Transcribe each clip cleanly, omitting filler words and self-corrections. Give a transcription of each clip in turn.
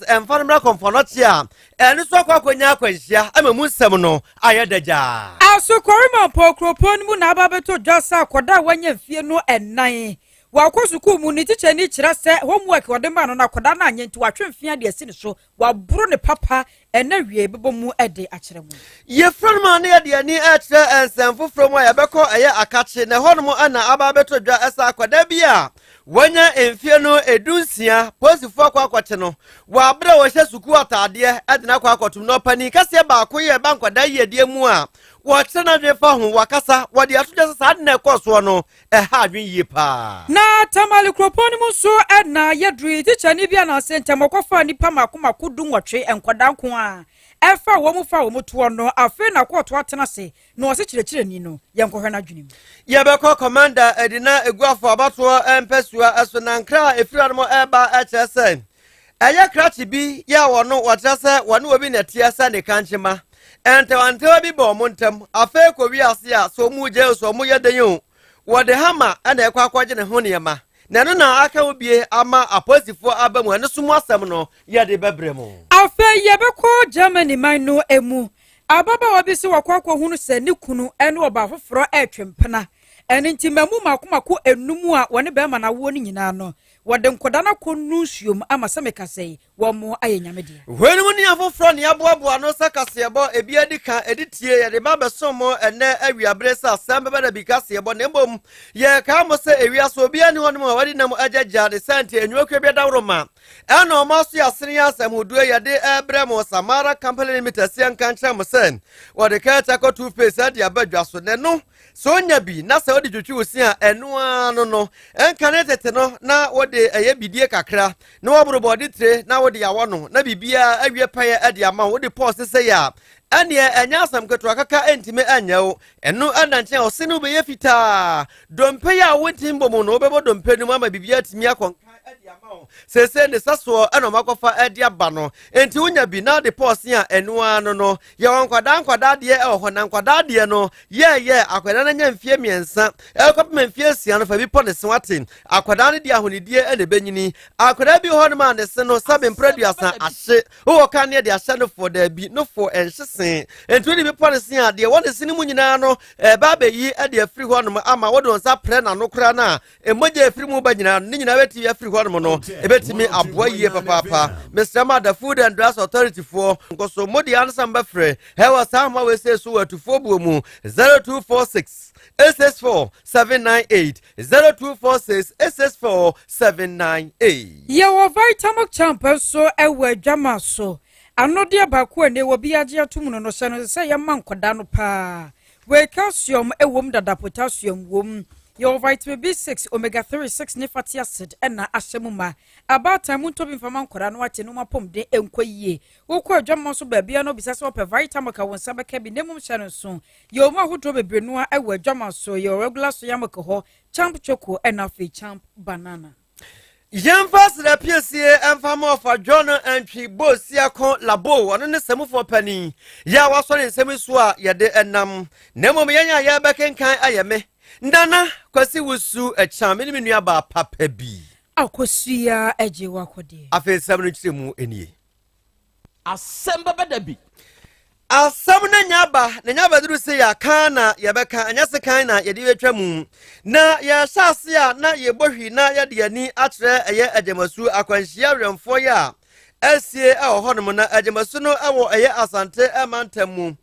mfa no mmra Komfo Anokye a ɛno nso akɔ akɔnya akwanhyia ama mu nsɛm no ayɛ dagyaa. Asokore Mampɔn kuropɔn no mu na aba abɛtɔ dwa sɛ akwadaa a wanya mfie no nnan wakɔ sukuu mu ne tikyani kyerɛ sɛ homework wɔde maa no no akwadaa no anyɛ nti watwe mfea de asi ne so waboro ne papa ɛna wie bɛbɔ mu de akyerɛ mu. Yɛfrɛ no ma ne yɛde ani ɛkyerɛ nsɛm foforɔ mu a yɛbɛkɔ ɛyɛ Akakye na ɛhɔnom ɛna aba abɛtɔ dwa ɛsɛ akwadaa bi a wanya mfie no 16 polisifoɔ akɔ akɔkye no wɔ abere a wɔhyɛ sukuu ataadeɛ ɛde no akɔ akɔtom na ɔpanin kɛseɛ baako yɛ ɛba nkwadaa yiedie mu a wɔkyerɛ n'adwene fa ho wakasa wɔde ato dwa sɛ saa de na ɛkɔɔ soɔ no ɛha adwene yie paa. Na Tamale kuropɔn no mu nso ɛna yɛduru yi tikyani bi anaasɛ ntam ɔkɔfaa nnipa mako mako 18 nkwadaa nko a ɛfa wɔn mu fa wɔn toɔ no afei na kɔɔto atena ase na ɔse kyerɛkyerɛni no yɛnkɔhwɛ n'adwene mu. Yɛbɛkɔ Commander Edina Eguafo abatoɔ mpɛsua so na nkra a ɛfiri anom ɛreba kyerɛ sɛ ɛyɛ krakye bi yɛ a wɔno wɔkyerɛ sɛ wɔne obi na ɛteɛ sɛ ne kankyema ntawantawa bi bɔ wɔn ntam afei kɔ wiase a sɛ wɔn gye sɛ wɔn yɛ den o wɔde hama ɛna ɛkɔ akɔgye ne ho nneɛma na ɛno na aka wo bie ama apolisifoɔ aba mu ɛno so mu asɛm no yɛde bɛbrɛ mu. Afei yɛbɛkɔ Germany man no mu. Ababaawa bi sɛ wɔkɔ akɔhunu sɛ ne kunu ne ɔbaa foforɔ ɛretwe mpena ɛno nti mmamu mako mako enum a wɔne bɛrima no awoɔ no nyinaa no wɔde nkɔda no akɔ nu nsuom ama sɛ meka sɛ wɔn ayɛ nyame deɛ. Weinom ne afoforɔ ne aboaboa no sɛ kaseɛbɔ ebi adi ka ɛdi tie yɛde ba bɛsom mo ɛnɛ awiabere sɛ asɛm bɛbɛ da bi kaseɛbɔ na mmom yɛkaa mo sɛ ewiase obiara ni hɔnom a wadi nam agyagya ne sɛ nti enwumakuo bi adaworo ma ɛna ɔma so yɛasene yɛ asɛm hodoɔ yɛde ɛbrɛ mo. Samara Company Limited seɛ nka nkyerɛ mo sɛ wɔde kɛɛkyɛ kɔ toothpaste ade aba dwa so na ɛno sɛ onya bi na sɛ wode twitwi wo se a ɛno ara no ɛnka ne tete no na wode ɛyɛ bidie kakra na wɔboro bɔde tire na wode awɔ no na biribiara awie pɛyɛ ɛde ama wo wode pɔɔ sesɛ yɛ a ɛneɛ ɛnyɛ asɛm ketewa kaka ɛntumi ɛnyɛ wo ɛno ɛna nkyɛn a ɔse no wobɛyɛ fitaa dompe yi a wontumi bɔ mu no wobɛbɔ dompe no mu ama biribiara atumi akɔ nkan ɛde ama wo seesei ne sɛsoɔ ɛna ɔmakɔfa ɛde aba no enti wonya bi na de pɔɔse a ɛno ara no yɛwɔ nkwadaa nkwadaa deɛ ɛwɔ hɔ na nkwadaa deɛ no yɛɛyɛ akwadaa no anya mfie 3 ɛkɔpem mfie 6 no fa bi pɔ ne se wate akwadaa no de ahonidie ɛna ɛbɛnyini akwadaa bi wɔ hɔ nom a ne se no sɛbe mprɛ 30 ahye wowɔ ka ne de ahyɛ no foɔ daabi no foɔ ɛnhye se enti wode bi pɔ ne se a deɛ wɔ ne se no mu nyinaa no ɛba abɛyi de afiri hɔ nom ama wode wo nsa prɛ n'ano koraa no a mmogya efiri mu ba nyinaa no ne nyinaa bɛtumi afiri hɔ nom no ɛbɛtumi aboa yie papaapa. Mesrɛ ma the Food and Drugs Authority foɔ nkɔ so mo deɛ ansa mbɛfrɛ ɛwɔ saa ahoma wei sɛ so wɔ atufoɔ buo mu 0246 864 798, 0246 864 798. Yɛwɔ Vitamilk Champ nso ɛwɔ adwama so anodeɛ baako a ne wɔ bi agye atom no hyɛ no sɛ yɛma nkɔda no paa wei calcium ɛwɔ dada potassium wɔ mu yɛwɔ vitamin B6, omega 3 6 ne fatty acid ɛna ahyɛ mu ma abaatan mu ntɔ bi mfama nkɔda no ate no mu apɔmuden nkɔ yie. Wokɔ adwama so baabia no bisa sɛ wɔpɛ Vitamilk a wɔn nsa bɛka bi na mmom hyɛ no nso yɛwɔ mu ahodoɔ bebree no a ɛwɔ adwama so. Yɛwɔ regular soya milk hɔ, Champ Choco ɛna afei Champ Banana. Yɛmfa serɛ piesie ɛmfa ma ɔfa John Antwi Bosiako Labo ɔno ne sɛmufoɔ panin yɛ a wasɔre nsɛm yi so a yɛde ɛnam na mmom yɛn a yɛbɛkenkan ayɛ me Nana Kwasi Wusu Ɛkya me ne me nua baa papa bi. Akosua agye wakɔdeɛ. Afei nsɛm no nkyerɛ mu nie. Asɛm bɛbɛ da bi. Asɛm no nya aba na nya abɛduru sɛ yɛaka na yɛbɛka ɛnyɛ sekan na yɛde bɛtwa mu na yɛhyɛ ase a na yɛbɔ hwi na yɛde ani akyerɛ ɛyɛ Agyamasu akwanhyia awerɛmfoɔ yi a asie ɛwɔ hɔnom na Agyamasu no ɛwɔ ɛyɛ Asante ɛmantam mu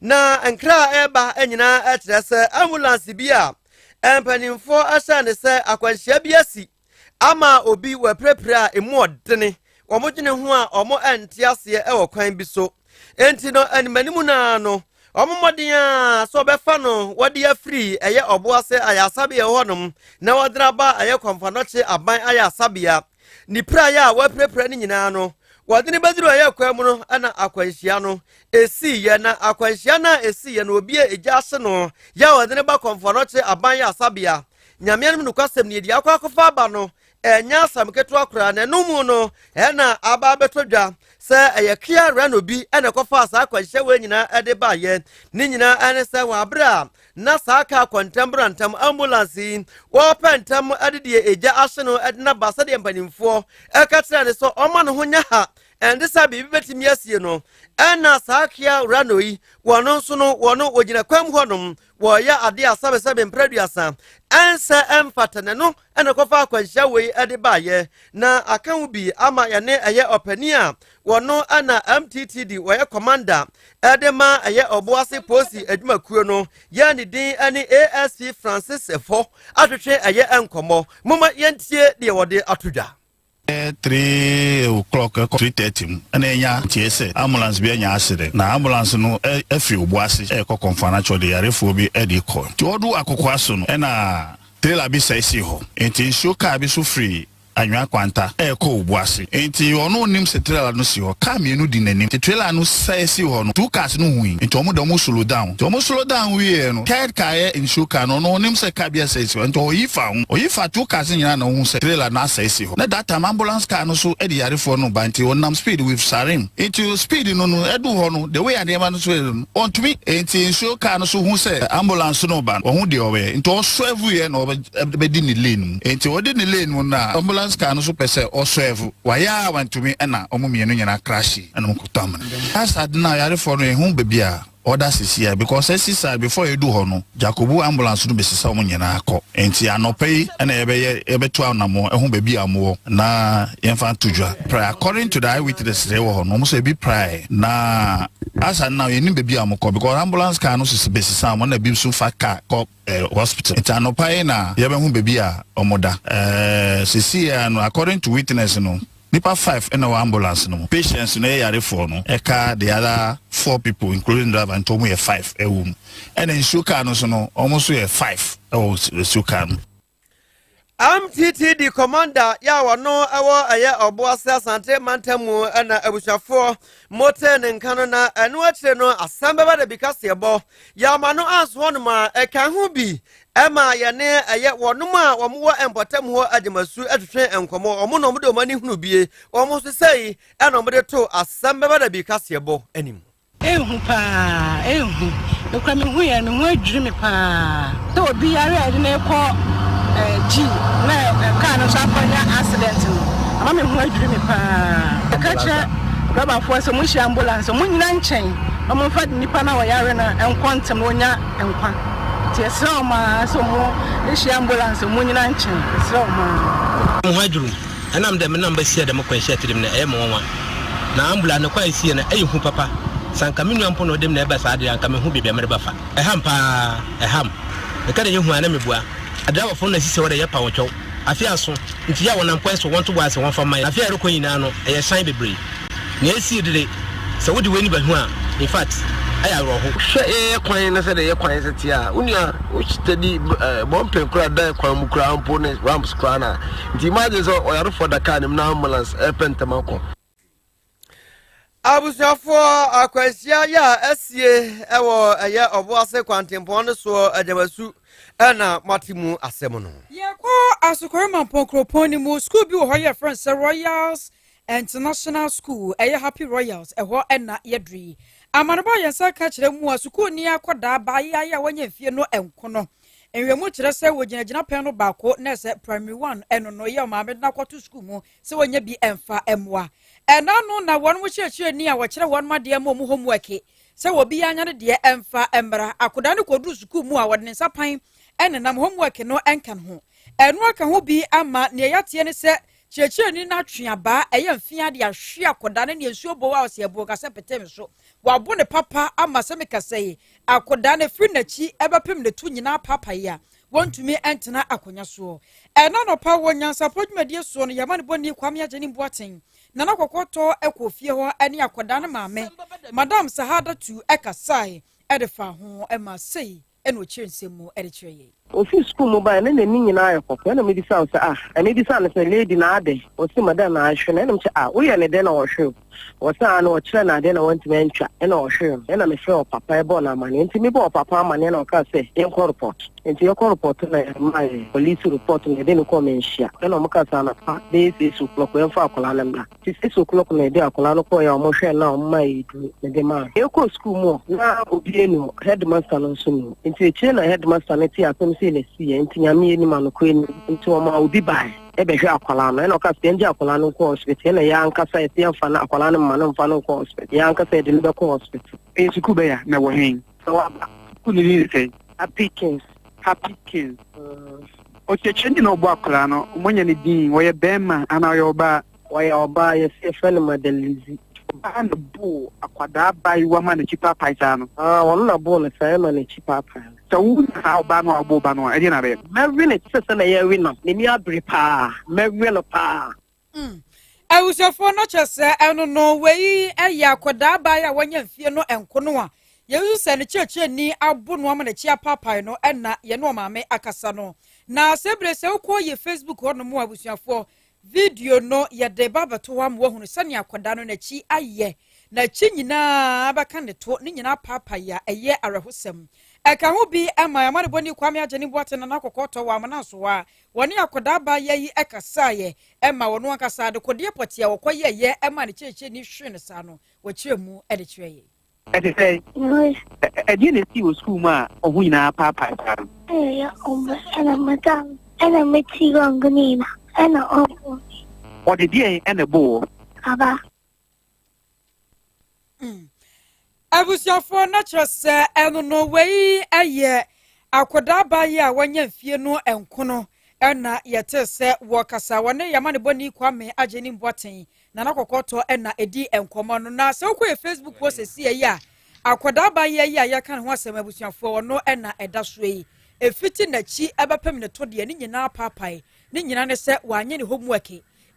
na nkra a ɛreba nyinaa ɛkyerɛ sɛ ambulance bi a mpanimfoɔ ahyɛ ne sɛ akwanhyia bi asi ama obi wɔapirapira a emu ɔdene wɔn dwene ho a wɔn nte aseɛ wɔ kwan bi so nti no animanim naa no wɔn mmɔden a sɛ wɔbɛfa no wɔde afiri ɛyɛ ɔbo ase ayɛ asabea wɔ hɔnom na wɔde aba ɛyɛ Komfo Anokye aban ayɛ asabea ne piraeɛ a wɔapirapira no nyinaa no wɔde no bɛduru ɛyɛ kwan mu no ɛna akwanhyia no esiiɛ na akwanhyia no a esiiɛ no obi a egya ase no yɛ a wɔde no ba Komfo Anokye aban yɛ asabea Nyame anom nokwasɛm ne yɛdi akɔ akɔfa aba no ɛnyɛ asɛm ketewa koraa na ɛno mu no ɛna aba abɛtɔ dwa sɛ ɛyɛ Kia Reno bi ɛna ɛkɔfaa saa akwanhyia wei nyinaa ɛde baayɛ ne nyinaa ɛne sɛ wɔ abere a na saa kaa kɔntɛm brantam ambulance yi wɔpɛ ntɛm ɛde deɛ egya ahye no ɛde naba sɛdeɛ mpanimfoɔ ɛka kyerɛ ne sɛ ɔma ne ho nyɛ ha. Ɛnde sɛ biribi bɛtumi asie no, ɛna saa Kia Rano yi, wɔn nso no, wɔn wɔgyina kwan mu hɔnom, wɔreyɛ adeɛ a sɛbesɛbe mprɛ aduasa, ɛnsɛ ɛmfata na ɛno ɛna kɔfa akwanhyia wei ɛde baayɛ. Na aka ho bi ama yɛne ɛyɛ ɔpanin a wɔno ɛna MTTD wɔyɛ commander ɛde ma ɛyɛ Ɔboase Polisi adwumakuo no, yɛ ne din ɛne ASP Francis Efo atwetwe ɛyɛ nkɔmmɔ. Momma yɛntie deɛ wɔde ato dwa. 3 o'clock ɛkɔ 3:30 mu ɛna ɛnya tie sɛ ambulance bi anya accident, na ambulance no ɛfiri Obuase ɛkɔ Kɔmfo Anokye de yarefoɔ bi ɛde kɔ. Nti ɔdo Akokoa so no, ɛna trailer bi sɛe si hɔ, nti nsuo kaa bi so firi Anwea Kwanta ɛɛkɔ Obuase, nti ɔno nim sɛ trailer no si hɔ. Kaa mmienu di n'anim, nti trailer no sɛe si hɔ no, two cars no hui, nti ɔmo de ɔmo slow down. Nti ɔmo slow down wie no, third car yɛ nsuo car no, ɔno ɔnim sɛ car bi asɛe si hɔ, nti ɔyi fa ho, ɔyi fa two cars nyinaa na ɔhu sɛ trailer no asɛe si hɔ. Na that time ambulance car no so ɛde yarefoɔ no ba, nti ɔnam speed with siren, nti speed no ɛdu hɔ no, the way adeɛma no so yɛ no, ɔntumi. Nti nsuo car no so hu sɛ ambulance no ba, ɔho deɛ ɔbɛyɛ, nti ɔswerve yɛ na ɔbɛdi ne lane mu. Nti ɔdi ne lane mu na ambulance car no so pɛ sɛ ɔswerve, wayɛ a wantumi, ɛna ɔmo mmienu nyinaa crash, ɛna ɔmo kɔtɔ amena. Asa ade na yarefoɔ no ehu baabi a ɔda sisi a, because ɛsi saa before edu hɔ no, Jacobu ambulance no bɛsisa wɔn nyinaa kɔ. Nti anɔpɛ yi ɛna yɛbɛyɛ yɛbɛto anamɔ ɛho baabi a wɔwɔ na yɛmfa nto dwa prae. According to the eyewitness ɛwɔ hɔ no, wɔn nso ebi prae na asa na yɛnim baabi a wɔkɔ, because ambulance car no sisi bɛsisa wɔn na ebi nso fa car kɔ hospital. Nti anɔpa yi na yɛbɛho baabi a wɔn da sisi yɛ no. According to witness no, nipa five ɛna wɔ ambulance no mu. Patients no yɛ yarefoɔ no, ɛka the other four people including driver, nti wɔn yɛ five ɛwɔ mu. Ɛna nsuo car no so no, wɔn nso yɛ five ɛwɔ nsuo car no. MTTD commander yɛ a wɔno ɛwɔ ɛyɛ Ɔboase Asante mantam mu, ɛna abusuafoɔ mote ne nka no. Na ɛno akyire no, asɛm bɛba da bi kaseɛbɔ yɛama no anso hɔnom a ɛka ho bi ɛma yɛne ɛyɛ wɔnom a wɔwɔ mpɔtam hɔ agyemasu atwetwe nkɔmmɔ. Ɔmo na ɔmo de ɔmo ani hunu bie, wɔn nso sɛyi ɛna ɔmo de to asɛm bɛba da bi kaseɛbɔ anim. Ehu paa, ehu ekura mi hu yɛ mi ho adwiri mi paa sɛ obi yare a yɛde no kɔ gyi na kaa no nso akɔnya accident no, ama mi ho adwiri mi paa. Ɛka kyerɛ rɔbafoɔ sɛ mo hyia ambulance, mo nyina nkyɛn na mo nfa nipa na ɔyare no nkɔ ntɛm na onya nkwa. Nti ɛsrɛ wɔn a sɛ mo hyia ambulance, mo nyina nkyɛn, ɛsrɛ wɔn a. Mo ho adwiri ɛnam dɛ menam bɛsia dɛm kwan hyia tirim no, ɛyɛ me nwanwa na ambulance no kwan esie no ɛyɛ hu papa. Sanka me nua mpo na ɔdem na ɛbɛ saa deɛ, anka mehu baabi a merebɛfa. Ɛham paa, ɛham meka de yɛhu a na mebua adrabɔfoɔ no na sisi hɔ de yɛpa wɔn twɛw. Afe aso nti yɛ a wɔnam kwan so wɔnto bɔ ase wɔmfa mma yɛ. Afe a ɛrekɔ nyinaa no, ɛyɛ hyɛn bebree nea ɛsii dede sɛ wode w'ani bɛhu a, in fact, ɛyɛ awerɛho. Hwɛ, yɛyɛ kwan no sɛdeɛ yɛ kwan sɛ te a, wo nua wostadi bɔmpɛ koraa da kwan mu koraa mpo ne ramps koraa no a, nti imagine sɛ ɔyarefoɔ da kaa no mu na ambulance ɛpɛ ntɛm akɔ. Abusuafoɔ, akwanhyia yɛ a asie ɛwɔ ɛyɛ Ɔboase kwantempɔn no soɔ Agyamasu, ɛna moate mu asɛm no. Yɛkɔ Asokore Mampɔn kuropɔn no mu. School bi wɔ hɔ yɛ frɛ sɛ Royals International School, ɛyɛ Happy Royals, ɛhɔ ɛna yɛduru yi. Amanebɔ a yɛn nsa ka kyerɛ mu a, sukuuni akɔdaa baayɛ a wɔnyɛ mfie no nko no, nhwɛmu kyerɛ sɛ wɔgyinagyina pɛn no baako na ɛsɛ primary one. Ɛno no yɛ ɔmaame de no akɔto sukuu mu sɛ wɔnyɛ bi ɛmfa mmoa. Ɛna no na wɔn mo kyerɛkyerɛni a wɔkyerɛ wɔn adeɛ ma wɔn homework sɛ wɔbi anya no deɛ ɛmfa mmra. Akwadaa no kɔduru sukuu mu a, wɔde ne nsa pan ɛnenam, homework no ɛnka ne ho. Ɛno aka ho bi ama nea yɛateɛ ne sɛ kyerɛkyerɛni no atwe abaa ɛyɛ mfea de ahwe akwadaa no ne nsuo bɔ a ɔsɛ ɛboɔ kasa pete me so. Wabo ne papa ama sɛ mekasa yi, akwadaa no firi n'akyi ɛbɛpem ne to nyinaa papa yi a wɔntumi ntena akonnwa soɔ. Ɛna nɔpa wɔ nyansapɔ dwumadie soɔ no, yɛma ne bɔni Kwame Agye ne Mboaten Nana Kɔkɔtɔ ɛkɔ fie hɔ ɛne akwadaa no maame, Madam Sahadatu, ɛkasae ɛde fa ho ɛma sei ɛna ɔkyerɛ nsɛm mu ɛde kyerɛ yɛn. Ofi sukuu mu bae na n'ani nyinaa ayɛ kɔkɔɔ, ɛna mebisa wo sɛ, ah, ɛna ebisa no sɛ, "Lady, na adɛ?" Ɔsi, "Madam, na ahwɛ no." Ɛna mekyɛ, "Ah, woyɛ ne dɛn na ɔhwɛ o?" Ɔsɛ ah, na ɔkyerɛ no adeɛ na wantumi antwa, ɛna ɔhwɛ no. Ɛna mefrɛ ɔpapa ɛbɔɔ no amanneɛ. Nti mebɔ ɔpapa amanneɛ na ɔkaa sɛ yɛnkɔ report. Nti yɛkɔ report na yɛma yɛ police report na yɛde no kɔɔ Manhyia. Ɛna ɔmo kaa sɛ anapa bɛyɛ 6 o'clock yɛmfa akwadaa no mmra. Nti 6 o'clock na yɛde akwadaa no kɔɔ yɛ a, ɔmo hwɛ na ɔmo maa yɛ duro na de maa no. Yɛkɔɔ sukuu mu hɔ na obi enu hɔ, headmaster no nso ni hɔ. Nti akyire na headmaster no te asɛm. sei na ɛsiiɛ nti Nyame anim anokorɛ ni nti ɔmaa obi bae bɛhwɛ akwadaa no ɛna ɔka sɛ yɛngye akwadaa no nkɔ hospital ɛna yɛn ankasa yɛsɛ yɛmfa no akwadaa no mma no mfa no nkɔ hospital yɛn ankasa yɛde no bɛkɔ hospital. Ɛyɛ sukuu bɛn a, na ɛwɔ he? Sɛ waba. Sukuu no din ne sɛn? Happy Kings. Happy Kings. Ɔkyerɛkyerɛni na ɔbɔ akwadaa no, moanya ne din? Ɔyɛ bɛrima anaa ɔyɛ ɔbaa? Ɔyɛ ɔbaa, yɛse yɛfrɛ no Madam Lizzy. Ɔbaa na boo akwadaa abaayewa ma n'akyi paapae saa no? Ah, ɔno na boo no saa ma n'akyi paapae no. Sɛ wo nya saa ɔbaa no a ɔboo ba no a, ɛdeɛn na abɛyɛ? Mɛwe no te sɛ sɛdeɛ yɛwe nam. N'ani abere paa. Mɛwe no paa. Mm. Abusuafoɔ no kyɛ sɛ ɛno no wei yɛ akwadaa baa a wanya mfie no nkono a yɛsusu sɛ ne kyerɛkyerɛni abo no ama n'akyi apaapae no ɛna yɛne ɔmaame akasa no. Na sɛ bere sɛ wokɔ yɛ Facebook hɔ nom abusuafoɔ Video no yɛde ba abɛto hɔ ama woahunu sɛnea akwadaa no n'akyi ayɛ. N'akyi nyinaa bɛka ne to, ne nyinaa apaapae a ɛyɛ awerɛhosɛm. Ɛka ho bi ma amanebɔni Kwame Agyeni Boateng Nana Kɔkɔɔtɔ wɔ Amena so a wɔne akwadaa abaayewa yi kasaeɛ ma ɔno ankasa adekodeɛ pɔtee a wɔkɔyɛeɛ ma ne kyerɛkyerɛni hwee no saa no, wɔkyerɛɛ mu de kyerɛɛ yɛn. Ɛte sɛn? Ɛdeɛn na ɛsii wɔ sukuu mu a wo ho nyinaa paapae saa no? Ɛyɛ ɔbɛ ɛna meda ɛna meti wrong ne nyina ɛna ɔbɔ me. Ɔde deɛn ɛna ɛbɔ wɔ? Aba. Mm. Abusuafoɔ na kyerɛ sɛ ɛno no wei ɛyɛ akwadaa baa yi a wanya mfie no nkono ɛna yɛte sɛ wɔkasa wɔne yamanebɔni Kwame Agyenim Boateng Nana Kɔkɔɔtɔ na ɛdi nkɔmmɔ no. Na sɛ wokɔ yɛ Facebook hɔ sɛsi yi a, akwadaa abayewa yi a yɛka ne ho asɛm abusuafoɔ ɔno na ɛda soɔ yi. Ɛfiti n'akyi ɛbɛpem ne to deɛ ne nyinaa paapae. Ne nyinaa ne sɛ wanyɛ ne homework.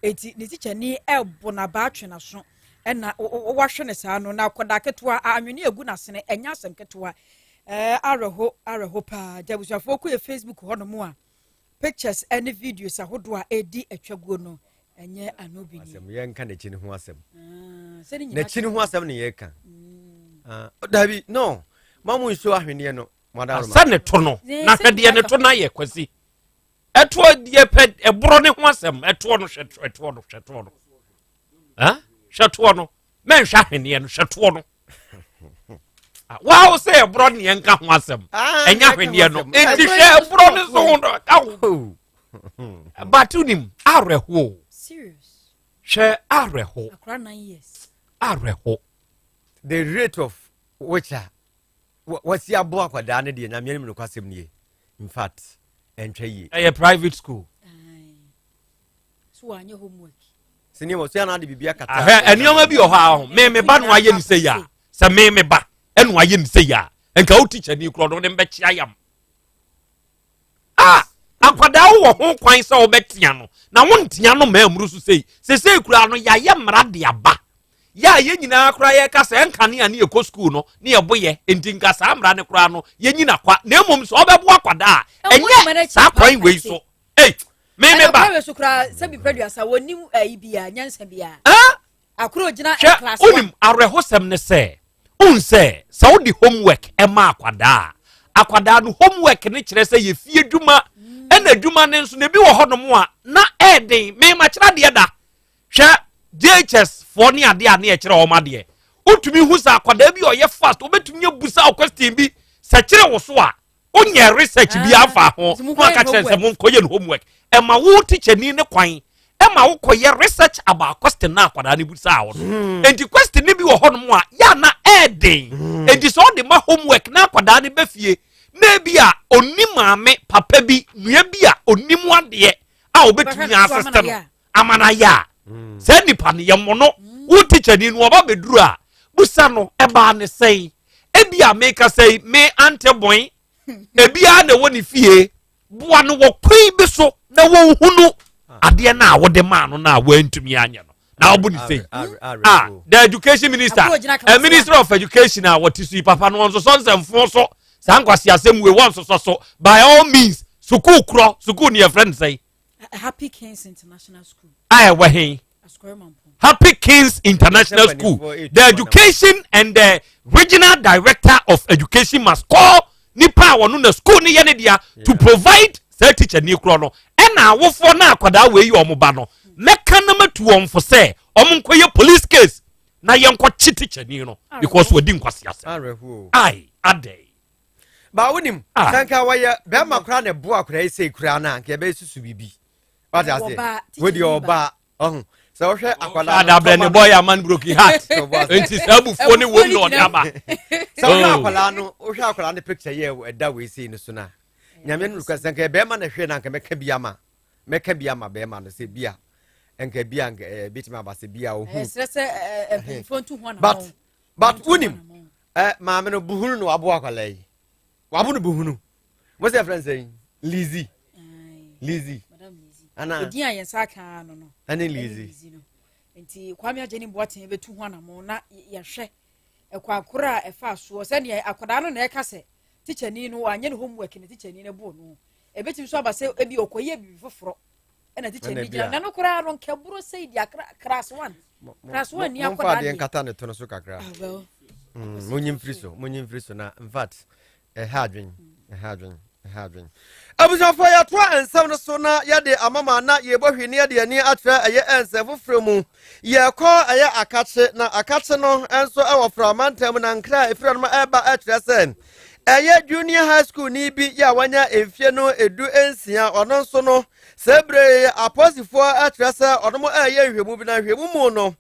Enti ne tikyani ɛbo n'abaa twe n'aso ɛna wahwɛ ne saa no. Na akwadaa ketewa anwene agu n'asene ɛnyɛ asɛm ketewa. Ɛɛ awerɛho awerɛho paa. Nti abusuafoɔ kɔ yɛ Facebook hɔ nom a pictures ne videos ahodoɔ a ɛredi atwaguo no ɛnyɛ ano bi ni. Asɛm yɛnka n'akyi no ho asɛm. Ah, n'akyi no ho asɛm ne yɛka. Mm. Ah, dabi no ma mo nsuo ahweneɛ no sɛ ne to no na hwɛdeɛ ne to no ayɛ kwasi ɛtoɔ deɛ pɛ ɛborɔ ne ho asɛm ɛtoɔ no hwɛ ɛtoɔ no hwɛ toɔ no hwɛ toɔ no mɛnhwɛ ahweneɛ no hwɛ toɔ no Wow sɛ ɛborɔ ne yɛnka ho asɛm ah, ɛnyɛ ahweneɛ no enti hwɛ ɛborɔ no so ho no ka ho oh. but wonim awerɛho hwɛ awerɛho awerɛho the rate of which a wasi aboa akwadaa no deɛ nyame anim nokwasɛm nie in fact ɛntwa yie ɛyɛ private school so wanyɛ homework. sɛ nneɛma so yɛn de biribi akata. ahwɛ nneɛma bi wɔ hɔ a ho me me ba no ayɛ ne sɛ yia sɛ me me ba ɛno ayɛ ne sɛ yia nka wo teacher ni korɔ no ne mbɛkye ayam a akwadaa wɔ ho kwan sɛ wɔbɛtea no na wontea no ma amuru so sei sesei koraa no yɛayɛ mmara de aba yɛ a yɛn nyinaa koraa yɛka sɛ ɛnka ne a ne yɛkɔ sukuu no ne yɛbo yɛ nti nka saa mmara no koraa no yɛnyina kwa na mmom sɛ ɔbɛbo akwadaa a ɛnyɛ saa kwan wei so Ei, me me ba. Ɛna so koraa sɛ bi pɛduasa wɔnim ayi bia nyansa bia. Akoro gyina class one. Wonim awerɛhosɛm ne sɛ wohu sɛ sɛ wode homework ɛma akwadaa a akwadaa no homework ne kyerɛ sɛ yɛ fie dwuma mm. ɛna adwuma no nso na ebi wɔ hɔnom a na ɛɛden mema kyerɛ adeɛ da hwɛ JHS foɔ ne adeɛ a ne yɛkyerɛ wɔn adeɛ wotumi hu sɛ akwadaa bi ɔyɛ fast wobɛtumi abusa wo question bi sɛ kyerɛ wo so a wonyɛ research bi ah, afa ho na waka kyerɛ sɛ monkɔyɛ no homework ɛma wo tikyani ne kwan ɛma wokɔyɛ research about question na akwadaa no busaa wo no hmm. enti question no bi wɔ hɔnom a yɛ na ɛɛden hmm. enti sɛ ɔde ma homework na akwadaa no bɛ fie na ebi a ɔni maame papa bi nua bi a ɔnim adeɛ a ɔbɛtumi asese no ama no ayɛ a hmm. saa nipa no yɛ mmono wo tikyani no ɔba bɛduru a busa no ɛbaa ne sɛn ebi a meka sɛ me ante bɔn ebiara na ɛwɔ ne fie boa no wɔ kwan bi so na wɔnhunu adeɛ no a wode maa no no a wɔantumi anyɛ no na ɔbo ne sei ah the education minister a minister of education a wɔte so yi papa no wɔnsosɔ nsɛmfo so saa nkwasi asɛm wei wɔnsosɔ so by all means sukuu korɔ sukuu ne yɛfrɛ no sɛn Happy Kings International School. A ɛwɔ he? Happy Kings International School. The education and the regional director of education must call nipa a wɔno na school ne yɛ ne dea to provide saa teacher ni korɔ no ɛna awofoɔ na akwadaa wei yɛ wɔn ba no mɛka na matu wɔn fo sɛ wɔn nkɔyɛ police case na yɛnkɔkye teacher ni no because wɔdi nkwasi asɛm. Ai adɛn. Ba wonim, Ah. sɛ nka wɔyɛ bɛrima koraa na ɛboa akwadaa yi sei koraa no a, nka yɛbɛyɛ susu biribi. Wate aseɛ? Ɔbaa, Wei deɛ tikyani ɔbaa. Ɔho. Sɛ wohwɛ akwadaa no. Adabrɛ ne bɔ yɛ aman broken heart. Nti saa abufuo ne wom na ɔde aba. Sɛ wohwɛ Oh. akwadaa no, wohwɛ akwadaa no picture yɛ ɛda wei sei no so no a, Nyame no nokura sɛ nka bɛrima na hwɛ no anka mɛka bi ama. Mɛka bi ama bɛrima no sɛ bi a nka bi a nka ɛɛ bitumi aba sɛ bi a ohu. Ɛsrɛ sɛ ɛɛ mpanyinfoɔ ntu ho anamɔn. But wonim ɛ maame no buhunu na waboa akwadaa yi. Wabo no buhunu. Mo sɛ yɛfrɛ no sɛ Lizzy. Lizzy. Ana. Edin a yɛn nsa aka no no. Ɛne Lizzy. No. Nti Kwame Agye ne Boateng bɛtu ho anamɔn na yɛhwɛ ɛkɔ akoro a ɛfa soɔ sɛdeɛ akwadaa no na ɛka sɛ tikyani no wanyɛ ne homework na tikyani no boo no. Ebetumi nso aba sɛ ebi ɔkɔyɛ biribi foforɔ ɛna tikyani gyina na no koraa no nkɛboro sɛ di akra class one class one ni akwadaa deɛ. Momfa adeɛ nkata ne to no so kakra. Ah, well. Monyi mfiri so, monyi mfiri so na in fact ɛha adwen, ɛha adwen, ɛha adwen. Abusuafoɔ yɛtoa nsɛm no so na yɛde amama na yɛbɔ hwee ne yɛde ani akyerɛ ɛyɛ nsɛm foforɔ mu. Yɛkɔ ɛyɛ akakye na akakye no nso ɛwɔ framantam na nkra a ɛfiri nom ɛba ɛkyerɛ sɛ ɛyɛ junior high school ni bi yɛ a wanya mfie no 16 ɔno nso no sɛ bere apolisifoɔ ɛkyerɛ sɛ ɔnom ɛyɛ nhwɛmu bi na nhwɛmu mu no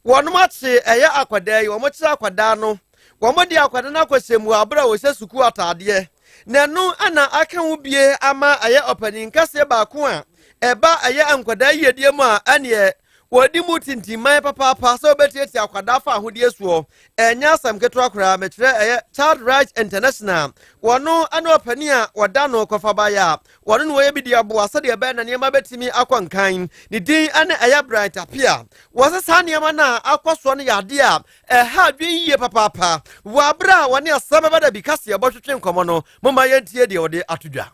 wɔnom akye ɛyɛ akwadaa yi wɔn kyerɛ akwadaa no wɔn de akwadaa no akɔhyɛ mu abere a wɔhyɛ sukuu ataadeɛ na ɛno ana aka ho bie ama ɛyɛ ɔpanin kɛseɛ baako a ɛba ɛyɛ nkwadaa yiedie mu a ɛneɛ wɔdi mu tintimman papaapa sɛ wɔbɛtiatia akwadaa fa ahodeɛ soɔ ɛnyɛ asɛm ketewa koraa mekyerɛ ɛyɛ Child Rights International wɔno ɛne ɔpanin a wɔda no kɔfabaeɛ a wɔno na wɔyɛ bi de aboa sɛdeɛ ɛbɛyɛ na nneɛma bɛtumi akɔ nkan ne din ɛne ɛyɛ Bright Appiah wɔsɛ saa nneɛma no a akɔ soɔ no yɛ adeɛ a ɛha adwene yie papaapa wɔ abere a wɔne asɛm bɛba da bi kaseɛ bɔtwetwe nkɔmmɔ no momma yɛntie deɛ wɔde ato dwa.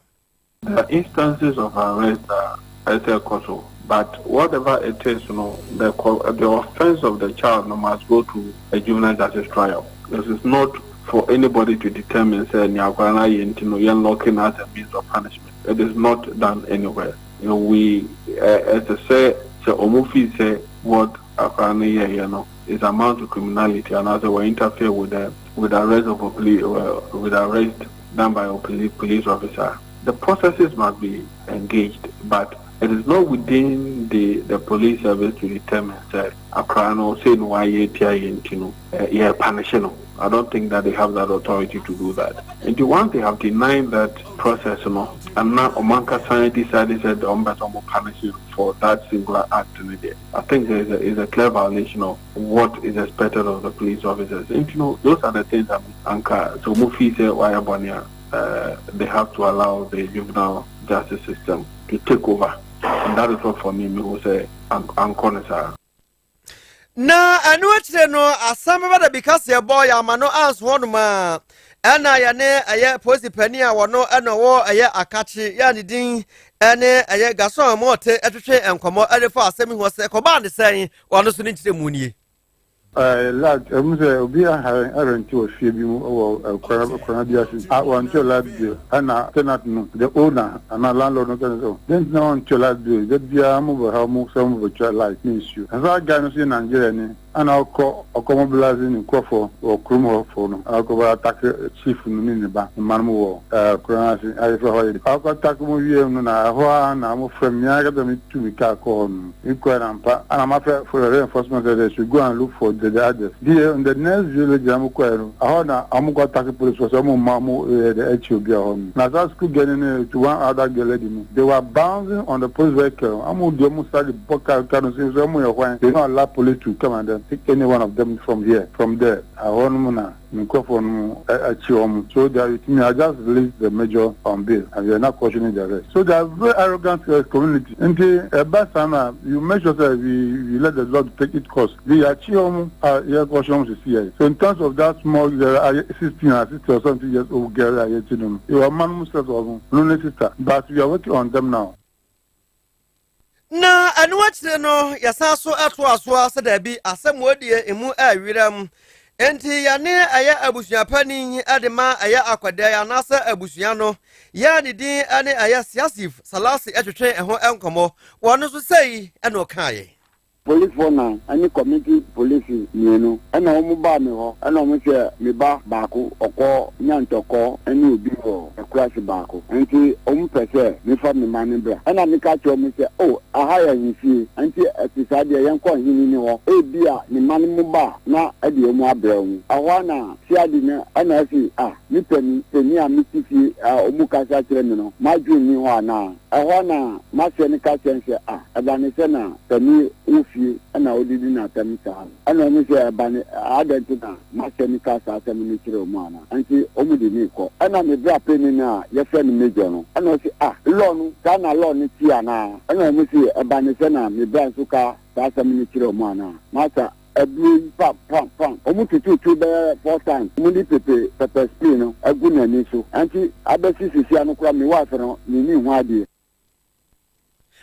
There are instances of arrest a ɛsɛ ɛkɔ so but whatever it is no the the offence of the child no must go to a juvenile justice trial because it's not for anybody to determine sɛ nea akwadaa no ayɛ nti no yɛn lock no as a means of punishment it is not done anywhere we ɛsɛ sɛ sɛ wɔn feel sɛ what akwadaa no yɛɛyɛ no is amount to criminality anaasɛ wɔ interfere with the with arrest of a police with arrest done by a police officer the processes must be engaged but it is not within the the police service to determine sɛ akwadaa no sei na wayɛ atia yɛn nti no yɛ punish no I don't think that they have that authority to do that nti once they have denied that process no and now ɔmo ankasa decide sɛ ɔmo bɛ sɛ ɔmo punish no for that singular act no deɛ I think there is a clear violation of what is expected of the police officers nti no those are the things that anka sɛ ɔmo feel sɛ wayɛ bɔne a they have to allow the juvenile justice system to take over and that is what for me me who say ankɔ ne saa. Na ɛno akyire no asɛm bɛba da bi kaseɛ bɔ yɛ ama no anso hɔnom a ɛna yɛne ɛyɛ polisi panin a wɔno ɛna ɔwɔ ɛyɛ akakye yɛ ne din ɛne ɛyɛ Gason Mɔte ɛtwetwe nkɔmmɔ ɛde fa asɛm yi ho sɛ kɔbaa ne sɛn wɔno so ne nkyerɛ mu nie. Light ɛmu sɛ obi ahare arɛnti wɔ fie bi mu wɔ kwan bi ase a wɔntua light bill ɛna tenant no the owner anaa landlord no kɛne sɛ den nti na wɔntua light bill da biara mo bɛ ha mo sɛ mo bɛtua light ne nsuo na saa guy no so yɛ Nigeria ni ɛna ɔkɔ ɔkɔ mobilize ne nkurɔfoɔ wɔ kurom hɔfoɔ no ɛna ɔkɔ bɛ attack chief no ne ne ba ne mma no mu wɔ kuro no ase ayɛfrɛ hɔ yɛ ɔkɔ attack mu wie no na ɛhɔ ara na mo frɛ me ara kɛtɛ me tu mi kaa kɔ hɔ no me kɔ na mpa ɛna ma frɛ for reinforcement sɛ they should go and look for the others the in the next village a mo kɔ yɛ no ɛhɔ na ɔmo kɔ attack police fɔ sɛ ɔmo ma ɔmo yɛ de akyi obi a hɔ no na saa school girl no to one other girl lady no they were bouncing on the police vehicle ɔmo di ɔmo sáré bɔ car car no so ɔmo yɛ hwan they don't allow police to come and then take any one of them from here from there ɛhɔ nom na nkurɔfoɔ no akyi wɔn so they are with me. I just released the major on bail and we are not cautioning the rest. So they are very arrogant community nti ɛba saa na you make sure say we let the law take its course de yɛakyi wɔn a yɛ caution wɔn sisi yɛ. So in terms of that small girl, 16 or 60 or something years old girl a yɛkyi no no yɛ ɔman mu sɛ ɔmo no ne sister, but we are working on them now. Na ɛno akyire no yɛsan so ɛto asoa sɛ daabi asɛm wɔ deɛ emu ɛwerɛ mu nti yɛne ɛyɛ abusuapanin ɛde ma ɛyɛ akwadaa yi anaasɛ abusua no yɛ ne din ɛne ɛyɛ Siasif Salasi ɛtwetwe ɛho nkɔmmɔ wɔn nso sɛyi ɛna ɔkaeɛ. Polisfoɔ nan ne community police mienu ɛna wɔn baa me hɔ ɛna wɔn sɛ me ba baako ɔkɔ nya ntɔkɔ ɛne obi wɔ akurase baako nti wɔn pɛ sɛ me fa me ma no bra ɛna me ka kyerɛ wɔn sɛ oh aha yɛ ahemfie nti ɛte saa deɛ yɛn kɔ ɔhene no hɔ ebia ne mma no mo ba a na ɛde wɔn abrɛ wɔn ɛhɔ ara na siadi no ɛna ɔse ah me panin panin a me te fie a wɔn kasa kyerɛ me no m'adwene nni hɔ anaa. Ɛhɔ na m'aseɛ no ka kyerɛ no sɛ, Ah, ɛba ne sɛ na panin wɔ fie na wodidi no atɛm saa no? Ɛnna wɔn sɛ, Ɛba ne, adɛn nti na m'aseɛ no ka saa asɛm no kyerɛ wɔn anaa? Enti wɔde no rekɔ. Ɛnna me bra panin a wɔfrɛ no Major no, ɛnna ɔse, Ah, law no, saa na law no teɛ anaa? Ɛnna wɔn se, Ɛba ne sɛ na me bra nso ka saa asɛm no kyerɛ wɔn anaa? Masa, Abue yi, pam, pam, pam. Wɔn tutu tuo bɛyɛ four times. Wɔn de pepe pepper spray no agu n'ani so. Ɛnti abɛsi sisia no koraa me wife no ne ni ho adeɛ.